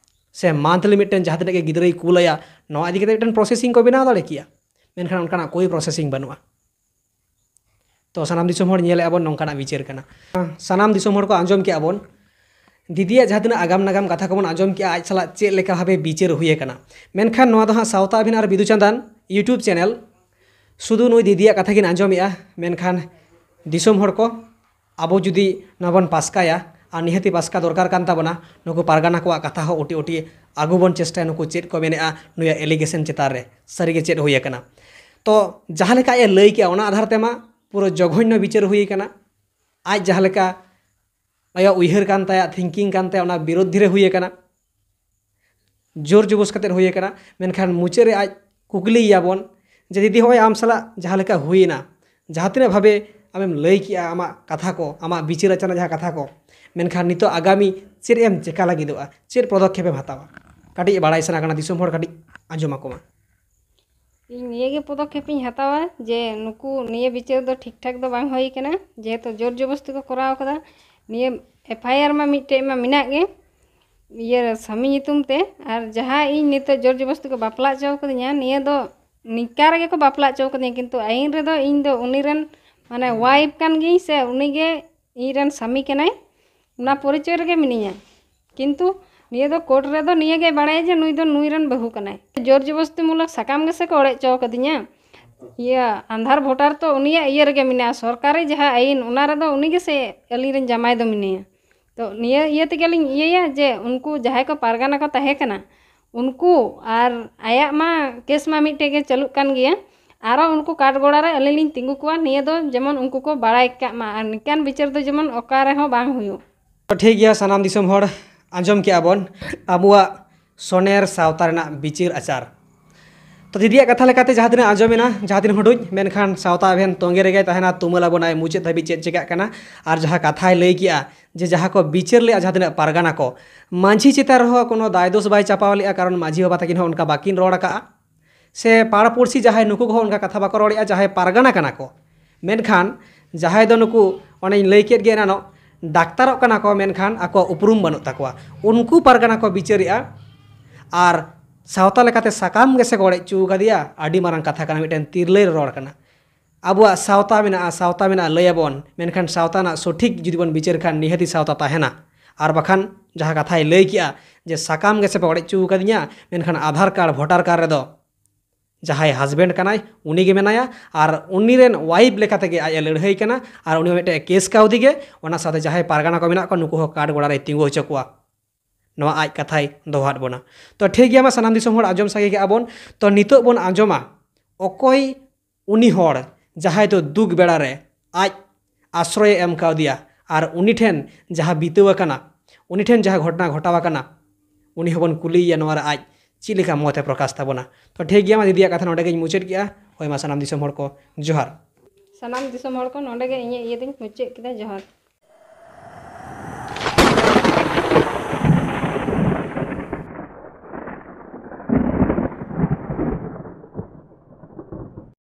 ᱥᱮ ᱢᱟᱱᱛᱷᱞᱤ ᱢᱤᱫᱴᱮᱱ ᱡᱟᱦᱟᱸ ᱛᱤᱱᱟᱹᱜ ᱜᱮ ᱜᱤᱫᱽᱨᱟᱹᱭ ᱠᱩᱞᱟᱭᱟ, ᱱᱚᱣᱟ ᱤᱫᱤ ᱠᱟᱛᱮ ᱢᱤᱫᱴᱮᱱ ᱯᱨᱚᱥᱮᱥᱤᱝ ᱠᱚ ᱵᱮᱱᱟᱣ ᱫᱟᱲᱮ ᱠᱮᱭᱟ, ᱢᱮᱱᱠᱷᱟᱱ ᱚᱱᱠᱟᱱᱟᱜ ᱠᱳᱭ ᱯᱨᱚᱥᱮᱥᱤᱝ ᱵᱟᱹᱱᱩᱜᱼᱟ᱾ ᱛᱚ ᱥᱟᱱᱟᱢ ᱫᱤᱥᱚᱢ ᱦᱚᱲ ᱧᱮᱞᱮᱫᱼᱟ ᱵᱚᱱ ᱱᱚᱝᱠᱟᱱᱟᱜ ᱵᱤᱪᱟᱹᱨ ᱠᱟᱱᱟ᱾ ᱥᱟᱱᱟᱢ ᱫᱤᱥᱚᱢ ᱦᱚᱲ ᱠᱚ ᱟᱸᱡᱚᱢ ᱠᱮᱜᱼᱟ ᱵᱚᱱ, ᱫᱤᱫᱤᱭᱟᱜ ᱡᱟᱦᱟᱸ ᱛᱤᱱᱟᱹᱜ ᱟᱜᱟᱢ ᱱᱟᱜᱟᱢ ᱠᱟᱛᱷᱟ ᱠᱚᱵᱚᱱ ᱟᱸᱡᱚᱢ ᱠᱮᱜᱼᱟ, ᱟᱡ ᱥᱟᱞᱟᱜ ᱪᱮᱫ ᱞᱮᱠᱟ ᱵᱷᱟᱵᱮ ᱵᱤᱪᱟᱹᱨ ᱦᱩᱭ ᱟᱠᱟᱱᱟ᱾ ᱢᱮᱱᱠᱷᱟᱱ ᱱᱚᱣᱟ ᱫᱚ ᱦᱟᱸᱜ ᱥᱟᱶᱛᱟ ᱟᱹᱵᱷᱤᱱ ᱟᱨ ᱵᱤᱫᱩ ᱪᱟᱸᱫᱟᱱ YouTube ᱪᱮᱱᱮᱞ, ᱥᱩᱫᱷᱩ ᱱᱩᱭ ᱫᱤᱫᱤᱭᱟᱜ ᱠᱟᱛᱷᱟ ᱜᱤᱧ ᱟᱸᱡᱚᱢᱮᱜᱼᱟ᱾ ᱢᱮᱱᱠᱷᱟᱱ ᱫᱤᱥᱚᱢ ᱦᱚᱲ ᱠᱚ, ᱟᱵᱚ ᱡᱩᱫᱤ ᱱᱚᱣᱟ ᱵᱚᱱ ᱯᱟᱥᱠᱟᱭᱟ, ᱟᱨ ᱱᱤᱦᱟᱹᱛᱤ ᱯᱟᱥᱠᱟ ᱫᱚᱨᱠᱟᱨ ᱠᱟᱱ ᱛᱟᱵᱚᱱᱟ, ᱱᱩᱠᱩ ᱯᱟᱨᱜᱟᱱᱟ ᱠᱚᱣᱟᱜ ᱠᱟᱛᱷᱟ ᱦᱚᱸ ᱩᱴᱤ ᱩᱴᱤ ᱟᱹᱜᱩ ᱵᱚᱱ ᱪᱮᱥᱴᱟᱭᱟ, ᱱᱩᱠᱩ ᱪᱮᱫ ᱠᱚ ᱢᱮᱱᱮᱜᱼᱟ ᱱᱩᱭᱟᱜ ᱮᱞᱤᱜᱮᱥᱚᱱ ᱪᱮᱛᱟᱱ ᱨᱮ, ᱥᱟᱹᱨᱤᱜᱮ ᱪᱮᱫ ᱦᱩᱭ ᱟᱠᱟᱱᱟ᱾ ᱛᱚ ᱡᱟᱦᱟᱸ ᱞᱮᱠᱟ ᱟᱡ ᱮ ᱞᱟᱹᱭ ᱠᱮᱜᱼᱟ, ᱚᱱᱟ ᱟᱫᱷᱟᱨ ᱛᱮᱢᱟ ᱯᱩᱨᱟᱹ ᱡᱚᱜᱷᱚᱧᱱᱚ ᱵᱤᱪᱟᱹᱨ ᱦᱩᱭ ᱟᱠᱟᱱᱟ᱾ ᱟᱡ ᱡᱟᱦᱟᱸ ᱞᱮᱠᱟ ᱟᱭᱟᱜ ᱩᱭᱦᱟᱹᱨ ᱠᱟᱱ ᱛᱟᱭᱟ, ᱛᱷᱤᱝᱠᱤᱝ ᱠᱟᱱ ᱛᱟᱭᱟ, ᱚᱱᱟ ᱵᱤᱨᱳᱫᱷᱤ ᱨᱮ ᱦᱩᱭ ᱟᱠᱟᱱᱟ, ᱡᱳᱨ ᱡᱚᱵᱚᱥ ᱠᱟᱛᱮᱫ ᱦᱩᱭ ᱟᱠᱟᱱᱟ᱾ ᱢᱮᱱᱠᱷᱟᱱ ᱢᱩᱪᱟᱹᱫ ᱨᱮ ᱟᱡ ᱠᱩᱠᱞᱤᱭᱮᱭᱟ ᱵᱚᱱ ᱡᱮ, "ᱫᱤᱫᱤ, ᱦᱚᱸᱜᱼᱚᱭ ᱟᱢ ᱥᱟᱞᱟᱜ ᱡᱟᱦᱟᱸ ᱞᱮᱠᱟ ᱦᱩᱭᱮᱱᱟ, ᱡᱟᱦᱟᱸ ᱛᱤᱱᱟᱹᱜ ᱵᱷᱟᱵᱮ ᱟᱢᱮᱢ ᱞᱟᱹᱭ ᱠᱮᱜᱼᱟ ᱟᱢᱟᱜ ᱠᱟᱛᱷᱟ ᱠᱚ, ᱟᱢᱟᱜ ᱵᱤᱪᱟᱹᱨ ᱟᱪᱟᱨ ᱨᱮᱱᱟᱜ ᱡᱟᱦᱟᱸ ᱠᱟᱛᱷᱟ ᱠᱚ, ᱢᱮᱱᱠᱷᱟᱱ ᱱᱤᱛᱚᱜ ᱟᱜᱟᱢᱤ ᱪᱮᱫ ᱮᱢ ᱪᱮᱠᱟ ᱞᱟᱹᱜᱤᱫᱚᱜᱼᱟ, ᱪᱮᱫ ᱯᱚᱫᱚᱠᱷᱮᱯ ᱮᱢ ᱦᱟᱛᱟᱣᱟ?" ᱠᱟᱹᱴᱤᱡ ᱵᱟᱲᱟᱭ ᱥᱟᱱᱟ ᱠᱟᱱᱟ, ᱫᱤᱥᱚᱢ ᱦᱚᱲ ᱠᱟᱹᱴᱤᱡ ᱟᱸᱡᱚᱢ ᱟᱠᱚ ᱢᱟ᱾ ᱤᱧ ᱱᱤᱭᱟᱹ ᱜᱮ ᱯᱚᱫᱚᱠᱷᱮᱯ ᱤᱧ ᱦᱟᱛᱟᱣᱟ ᱡᱮ ᱱᱩᱠᱩ ᱱᱤᱭᱟᱹ ᱵᱤᱪᱟᱹᱨ ᱫᱚ ᱴᱷᱤᱠ ᱴᱷᱟᱠ ᱫᱚ ᱵᱟᱝ ᱦᱩᱭ ᱠᱟᱱᱟ, ᱡᱮᱦᱮᱛᱩ ᱡᱳᱨ ᱡᱚᱵᱚᱥᱛᱤ ᱠᱚ ᱠᱚᱨᱟᱣ ᱠᱟᱫᱟ᱾ ᱱᱤᱭᱟᱹ ᱮᱯᱷ ᱟᱭ ᱟᱨ ᱢᱟ ᱢᱤᱫᱴᱮᱡ ᱢᱟ ᱢᱮᱱᱟᱜ ᱜᱮ, ᱤᱭᱟᱹ ᱥᱟᱢᱤ ᱧᱩᱛᱩᱢ ᱛᱮ, ᱟᱨ ᱡᱟᱦᱟᱸ ᱤᱧ ᱱᱤᱛᱚᱜ ᱡᱳᱨ ᱡᱚᱵᱚᱥᱛᱤ ᱠᱚ ᱵᱟᱯᱞᱟ ᱦᱚᱪᱚ ᱠᱟᱫᱤᱧᱟ, ᱱᱤᱭᱟᱹ ᱫᱚ ᱱᱤᱝᱠᱟ ᱨᱮᱜᱮ ᱠᱚ ᱵᱟᱯᱞᱟ ᱦᱚᱪᱚ ᱠᱟᱫᱤᱧᱟ, ᱠᱤᱱᱛᱩ ᱟᱹᱭᱤᱱ ᱨᱮᱫᱚ ᱤᱧ ᱫᱚ ᱩᱱᱤ ᱨᱮᱱ ᱢᱟᱱᱮ ᱣᱟᱭᱤᱯ ᱠᱟᱱ ᱜᱤᱭᱟᱹᱧ, ᱥᱮ ᱩᱱᱤ ᱜᱮ ᱤᱧ ᱨᱮᱱ ᱥᱟᱢᱤ ᱠᱟᱱᱟᱭ, ᱚᱱᱟ ᱯᱚᱨᱤᱪᱚᱭ ᱨᱮᱜᱮ ᱢᱤᱱᱟᱹᱧᱟ᱾ ᱠᱤᱱᱛᱩ ᱱᱤᱭᱟᱹ ᱫᱚ ᱠᱳᱨᱴ ᱨᱮᱫᱚ ᱱᱤᱭᱟᱹ ᱜᱮ ᱵᱟᱲᱟᱭᱟ ᱡᱮ ᱱᱩᱭ ᱫᱚ ᱱᱩᱭ ᱨᱮᱱ ᱵᱟᱹᱦᱩ ᱠᱟᱱᱟᱭ᱾ ᱡᱳᱨ ᱡᱚᱵᱚᱥᱛᱤ ᱢᱩᱞᱚᱠ ᱥᱟᱠᱟᱢ ᱜᱮᱥᱮ ᱠᱚ ᱚᱲᱮᱡ ᱦᱚᱪᱚ ᱠᱟᱫᱤᱧᱟ᱾ ᱤᱭᱟᱹ ᱟᱸᱫᱷᱟᱨ ᱵᱷᱳᱴᱟᱨ ᱛᱚ ᱩᱱᱤᱭᱟᱜ ᱤᱭᱟᱹ ᱨᱮᱜᱮ ᱢᱮᱱᱟᱭᱟ, ᱥᱚᱨᱠᱟᱨᱤ ᱡᱟᱦᱟᱸ ᱟᱹᱭᱤᱱ, ᱚᱱᱟ ᱨᱮᱫᱚ ᱩᱱᱤ ᱜᱮᱥᱮ ᱟᱹᱞᱤᱧ ᱨᱮᱱ ᱡᱟᱢᱟᱭ ᱫᱚ ᱢᱮᱱᱟᱭᱟ᱾ ᱛᱚ ᱱᱤᱭᱟᱹ ᱤᱭᱟᱹ ᱛᱮᱜᱮ ᱞᱤᱧ ᱤᱭᱟᱹᱭᱟ ᱡᱮ ᱩᱱᱠᱩ ᱡᱟᱦᱟᱸᱭ ᱠᱚ ᱯᱟᱨᱜᱟᱱᱟ ᱠᱚ ᱛᱟᱦᱮᱸ ᱠᱟᱱᱟ, ᱩᱱᱠᱩ ᱟᱨ ᱟᱭᱟᱜ ᱢᱟ ᱠᱮᱥ ᱢᱟ ᱢᱤᱫᱴᱮᱡ ᱜᱮ ᱪᱟᱹᱞᱩᱜ ᱠᱟᱱ ᱜᱮᱭᱟ, ᱟᱨᱚ ᱩᱱᱠᱩ ᱠᱟᱴ ᱜᱚᱲᱟ ᱨᱮ ᱟᱹᱞᱤᱧ ᱞᱤᱧ ᱛᱤᱸᱜᱩ ᱠᱚᱣᱟ, ᱱᱤᱭᱟᱹ ᱫᱚ ᱡᱮᱢᱚᱱ ᱩᱱᱠᱩ ᱠᱚ ᱵᱟᱲᱟᱭ ᱠᱟᱜ ᱢᱟ᱾ ᱟᱨ ᱱᱤᱠᱟᱱ ᱵᱤᱪᱟᱹᱨ ᱫᱚ ᱡᱮᱢᱚᱱ ᱚᱠᱟ ᱨᱮᱦᱚᱸ ᱵᱟᱝ ᱦᱩᱭᱩᱜ᱾ ᱛᱚ ᱴᱷᱤᱠ ᱜᱮᱭᱟ, ᱥᱟᱱᱟᱢ ᱫᱤᱥᱚᱢ ᱦᱚᱲ ᱟᱸᱡᱚᱢ ᱠᱮᱜᱼᱟ ᱵᱚᱱ ᱟᱵᱚᱣᱟᱜ ᱥᱚᱱᱮᱨ ᱥᱟᱶᱛᱟ ᱨᱮᱱᱟᱜ ᱵᱤᱪᱟᱹᱨ ᱟᱪᱟᱨ᱾ ᱛᱚ ᱫᱤᱫᱤᱭᱟᱜ ᱠᱟᱛᱷᱟ ᱞᱮᱠᱟᱛᱮ ᱡᱟᱦᱟᱸ ᱛᱤᱱᱟᱹᱜ ᱟᱸᱡᱚᱢᱮᱱᱟ, ᱡᱟᱦᱟᱸ ᱛᱤᱱ ᱦᱩᱰᱩᱡ, ᱢᱮᱱᱠᱷᱟᱱ ᱥᱟᱶᱛᱟ ᱮᱵᱷᱮᱱ ᱛᱚᱸᱜᱮ ᱨᱮᱜᱮ ᱛᱟᱦᱮᱱᱟ, ᱛᱩᱢᱟᱹᱞ ᱟᱵᱚᱱᱟᱭ ᱢᱩᱪᱟᱹᱫ ᱫᱷᱟᱹᱵᱤᱡ ᱪᱮᱫ ᱪᱤᱠᱟᱹᱜ ᱠᱟᱱᱟ᱾ ᱟᱨ ᱡᱟᱦᱟᱸ ᱠᱟᱛᱷᱟᱭ ᱞᱟᱹᱭ ᱠᱮᱜᱼᱟ ᱡᱮ ᱡᱟᱦᱟᱸ ᱠᱚ ᱵᱤᱪᱟᱹᱨ ᱞᱮᱜᱼᱟ ᱡᱟᱦᱟᱸ ᱛᱤᱱᱟᱹᱜ ᱯᱟᱨᱜᱟᱱᱟ ᱠᱚ, ᱢᱟᱹᱡᱷᱤ ᱪᱮᱛᱟᱱ ᱨᱮᱦᱚᱸ ᱠᱳᱱᱳ ᱫᱟᱭ ᱫᱳᱥ ᱵᱟᱭ ᱪᱟᱯᱟᱣ ᱞᱮᱜᱼᱟ, ᱠᱟᱨᱚᱱ ᱢᱟᱹᱡᱷᱤ ᱵᱟᱵᱟ ᱛᱟᱹᱠᱤᱱ ᱦᱚᱸ ᱚᱱᱠᱟ ᱵᱟᱹᱠᱤᱱ ᱨᱚᱲ ᱟᱠᱟᱜᱼᱟ᱾ ᱥᱮ ᱯᱟᱲ ᱯᱩᱲᱥᱤ ᱡᱟᱦᱟᱸᱭ, ᱱᱩᱠᱩ ᱠᱚᱦᱚᱸ ᱚᱱᱠᱟ ᱠᱟᱛᱷᱟ ᱵᱟᱠᱚ ᱨᱚᱲᱮᱜᱼᱟ, ᱡᱟᱦᱟᱸᱭ ᱯᱟᱨᱜᱟᱱᱟ ᱠᱟᱱᱟ ᱠᱚ᱾ ᱢᱮᱱᱠᱷᱟᱱ ᱡᱟᱦᱟᱸᱭ ᱫᱚ ᱱᱩᱠᱩ ᱚᱱᱮᱧ ᱞᱟᱹᱭ ᱠᱮᱫ ᱜᱮ ᱮᱱᱟᱱᱚᱜ, ᱰᱟᱠᱛᱟᱨᱚᱜ ᱠᱟᱱᱟ ᱠᱚ, ᱢᱮᱱᱠᱷᱟᱱ ᱟᱠᱚᱣᱟᱜ ᱩᱯᱨᱩᱢ ᱵᱟᱹᱱᱩᱜ ᱛᱟᱠᱚᱣᱟ, ᱩᱱᱠᱩ ᱯᱟᱨᱜᱟᱱᱟ ᱠᱚ ᱵᱤᱪᱟᱹᱨᱮᱜᱼᱟ᱾ ᱟᱨ ᱥᱟᱶᱛᱟ ᱞᱮᱠᱟᱛᱮ ᱥᱟᱠᱟᱢ ᱜᱮᱥᱮ ᱠᱚ ᱚᱲᱮᱡ ᱦᱚᱪᱚ ᱠᱟᱫᱮᱭᱟ, ᱟᱹᱰᱤ ᱢᱟᱨᱟᱝ ᱠᱟᱛᱷᱟ ᱠᱟᱱᱟ, ᱢᱤᱫᱴᱮᱱ ᱛᱤᱨᱞᱟᱹᱭ ᱨᱚᱲ ᱠᱟᱱᱟ᱾ ᱟᱵᱚᱣᱟᱜ ᱥᱟᱶᱛᱟ ᱢᱮᱱᱟᱜᱼᱟ, ᱥᱟᱶᱛᱟ ᱢᱮᱱᱟᱜᱼᱟ ᱞᱟᱹᱭᱟᱵᱚᱱ, ᱢᱮᱱᱠᱷᱟᱱ ᱥᱟᱶᱛᱟ ᱨᱮᱱᱟᱜ ᱥᱚᱴᱷᱤᱠ ᱡᱩᱫᱤ ᱵᱚᱱ ᱵᱤᱪᱟᱹᱨ ᱠᱷᱟᱱ ᱱᱤᱦᱟᱹᱛᱤ ᱥᱟᱶᱛᱟ ᱛᱟᱦᱮᱱᱟ᱾ ᱟᱨ ᱵᱟᱠᱷᱟᱱ ᱡᱟᱦᱟᱸ ᱠᱟᱛᱷᱟᱭ ᱞᱟᱹᱭ ᱠᱮᱜᱼᱟ ᱡᱮ ᱥᱟᱠᱟᱢ ᱜᱮᱥᱮ ᱯᱮ ᱚᱲᱮᱡ ᱦᱚᱪᱚ ᱠᱟᱫᱤᱧᱟ, ᱢᱮᱱᱠᱷᱟᱱ ᱟᱫᱷᱟᱨ ᱠᱟᱨᱰ, ᱵᱷᱳᱴᱟᱨ ᱠᱟᱨᱰ ᱨᱮᱫᱚ ᱡᱟᱦᱟᱸᱭ ᱦᱟᱥᱵᱮᱱᱰ ᱠᱟᱱᱟᱭ ᱩᱱᱤ ᱜᱮ ᱢᱮᱱᱟᱭᱟ, ᱟᱨ ᱩᱱᱤ ᱨᱮᱱ ᱣᱟᱭᱤᱯ ᱞᱮᱠᱟ ᱛᱮᱜᱮ ᱟᱡ ᱮ ᱞᱟᱹᱲᱦᱟᱹᱭ ᱠᱟᱱᱟ, ᱟᱨ ᱩᱱᱤ ᱦᱚᱸ ᱢᱤᱫᱴᱮᱱ ᱠᱮᱥ ᱠᱟᱣᱫᱤ ᱜᱮ, ᱚᱱᱟ ᱥᱟᱶᱛᱮ ᱡᱟᱦᱟᱸᱭ ᱯᱟᱨᱜᱟᱱᱟ ᱠᱚ ᱢᱮᱱᱟᱜ ᱠᱚᱣᱟ ᱱᱩᱠᱩ ᱦᱚᱸ ᱠᱟᱴ ᱜᱚᱲᱟ ᱨᱮᱭ ᱛᱤᱸᱜᱩ ᱦᱚᱪᱚ ᱠᱚᱣᱟ᱾ ᱱᱚᱣᱟ ᱟᱡ ᱠᱟᱛᱷᱟᱭ ᱫᱚᱦᱚᱣᱟᱫ ᱵᱚᱱᱟ᱾ ᱛᱚ ᱴᱷᱤᱠ ᱜᱮᱭᱟ, ᱢᱟ ᱥᱟᱱᱟᱢ ᱫᱤᱥᱚᱢ ᱦᱚᱲ ᱟᱸᱡᱚᱢ ᱥᱟᱸᱜᱮ ᱠᱟᱜᱼᱟ ᱵᱚᱱ᱾ ᱛᱚ ᱱᱤᱛᱚᱜ ᱵᱚᱱ ᱟᱸᱡᱚᱢᱟ ᱚᱠᱚᱭ ᱩᱱᱤ ᱦᱚᱲ ᱡᱟᱦᱟᱸᱭ ᱫᱚ ᱫᱩᱠ ᱵᱮᱲᱟ ᱨᱮ ᱟᱡ ᱟᱥᱨᱚᱭᱮ ᱮᱢ ᱠᱟᱣᱫᱮᱭᱟ, ᱟᱨ ᱩᱱᱤ ᱴᱷᱮᱱ ᱡᱟᱦᱟᱸ ᱵᱤᱛᱟᱹᱣ ᱟᱠᱟᱱᱟ, ᱩᱱᱤ ᱴᱷᱮᱱ ᱡᱟᱦᱟᱸ ᱜᱷᱚᱴᱚᱱᱟ ᱜᱷᱚᱴᱟᱣ ᱟᱠᱟᱱᱟ, ᱩᱱᱤ ᱦᱚᱸᱵᱚᱱ ᱠᱩᱞᱤᱭᱮᱭᱟ ᱱᱚᱣᱟ ᱨᱮ ᱟᱡ ᱪᱮᱫ ᱞᱮᱠᱟ ᱢᱚᱛ ᱮ ᱯᱨᱚᱠᱟᱥ ᱛᱟᱵᱚᱱᱟ᱾ ᱛᱚ ᱴᱷᱤᱠ ᱜᱮᱭᱟ, ᱢᱟ ᱫᱤᱫᱤᱭᱟᱜ ᱠᱟᱛᱷᱟ ᱱᱚᱰᱮ ᱜᱤᱧ ᱢᱩᱪᱟᱹᱫ ᱠᱮᱜᱼᱟ᱾ ᱦᱳᱭ, ᱢᱟ ᱥᱟᱱᱟᱢ ᱫᱤᱥᱚᱢ ᱦᱚᱲ ᱠᱚ ᱡᱚᱦᱟᱨ᱾ ᱥᱟᱱᱟᱢ ᱫᱤᱥᱚᱢ ᱦᱚᱲ ᱠᱚ ᱱᱚᱰᱮ ᱜᱮ ᱤᱧᱟᱹᱜ ᱤᱭᱟᱹ ᱫᱚᱧ ᱢᱩᱪᱟᱹᱫ ᱠᱮᱫᱟ᱾ ᱡᱚᱦᱟᱨ᱾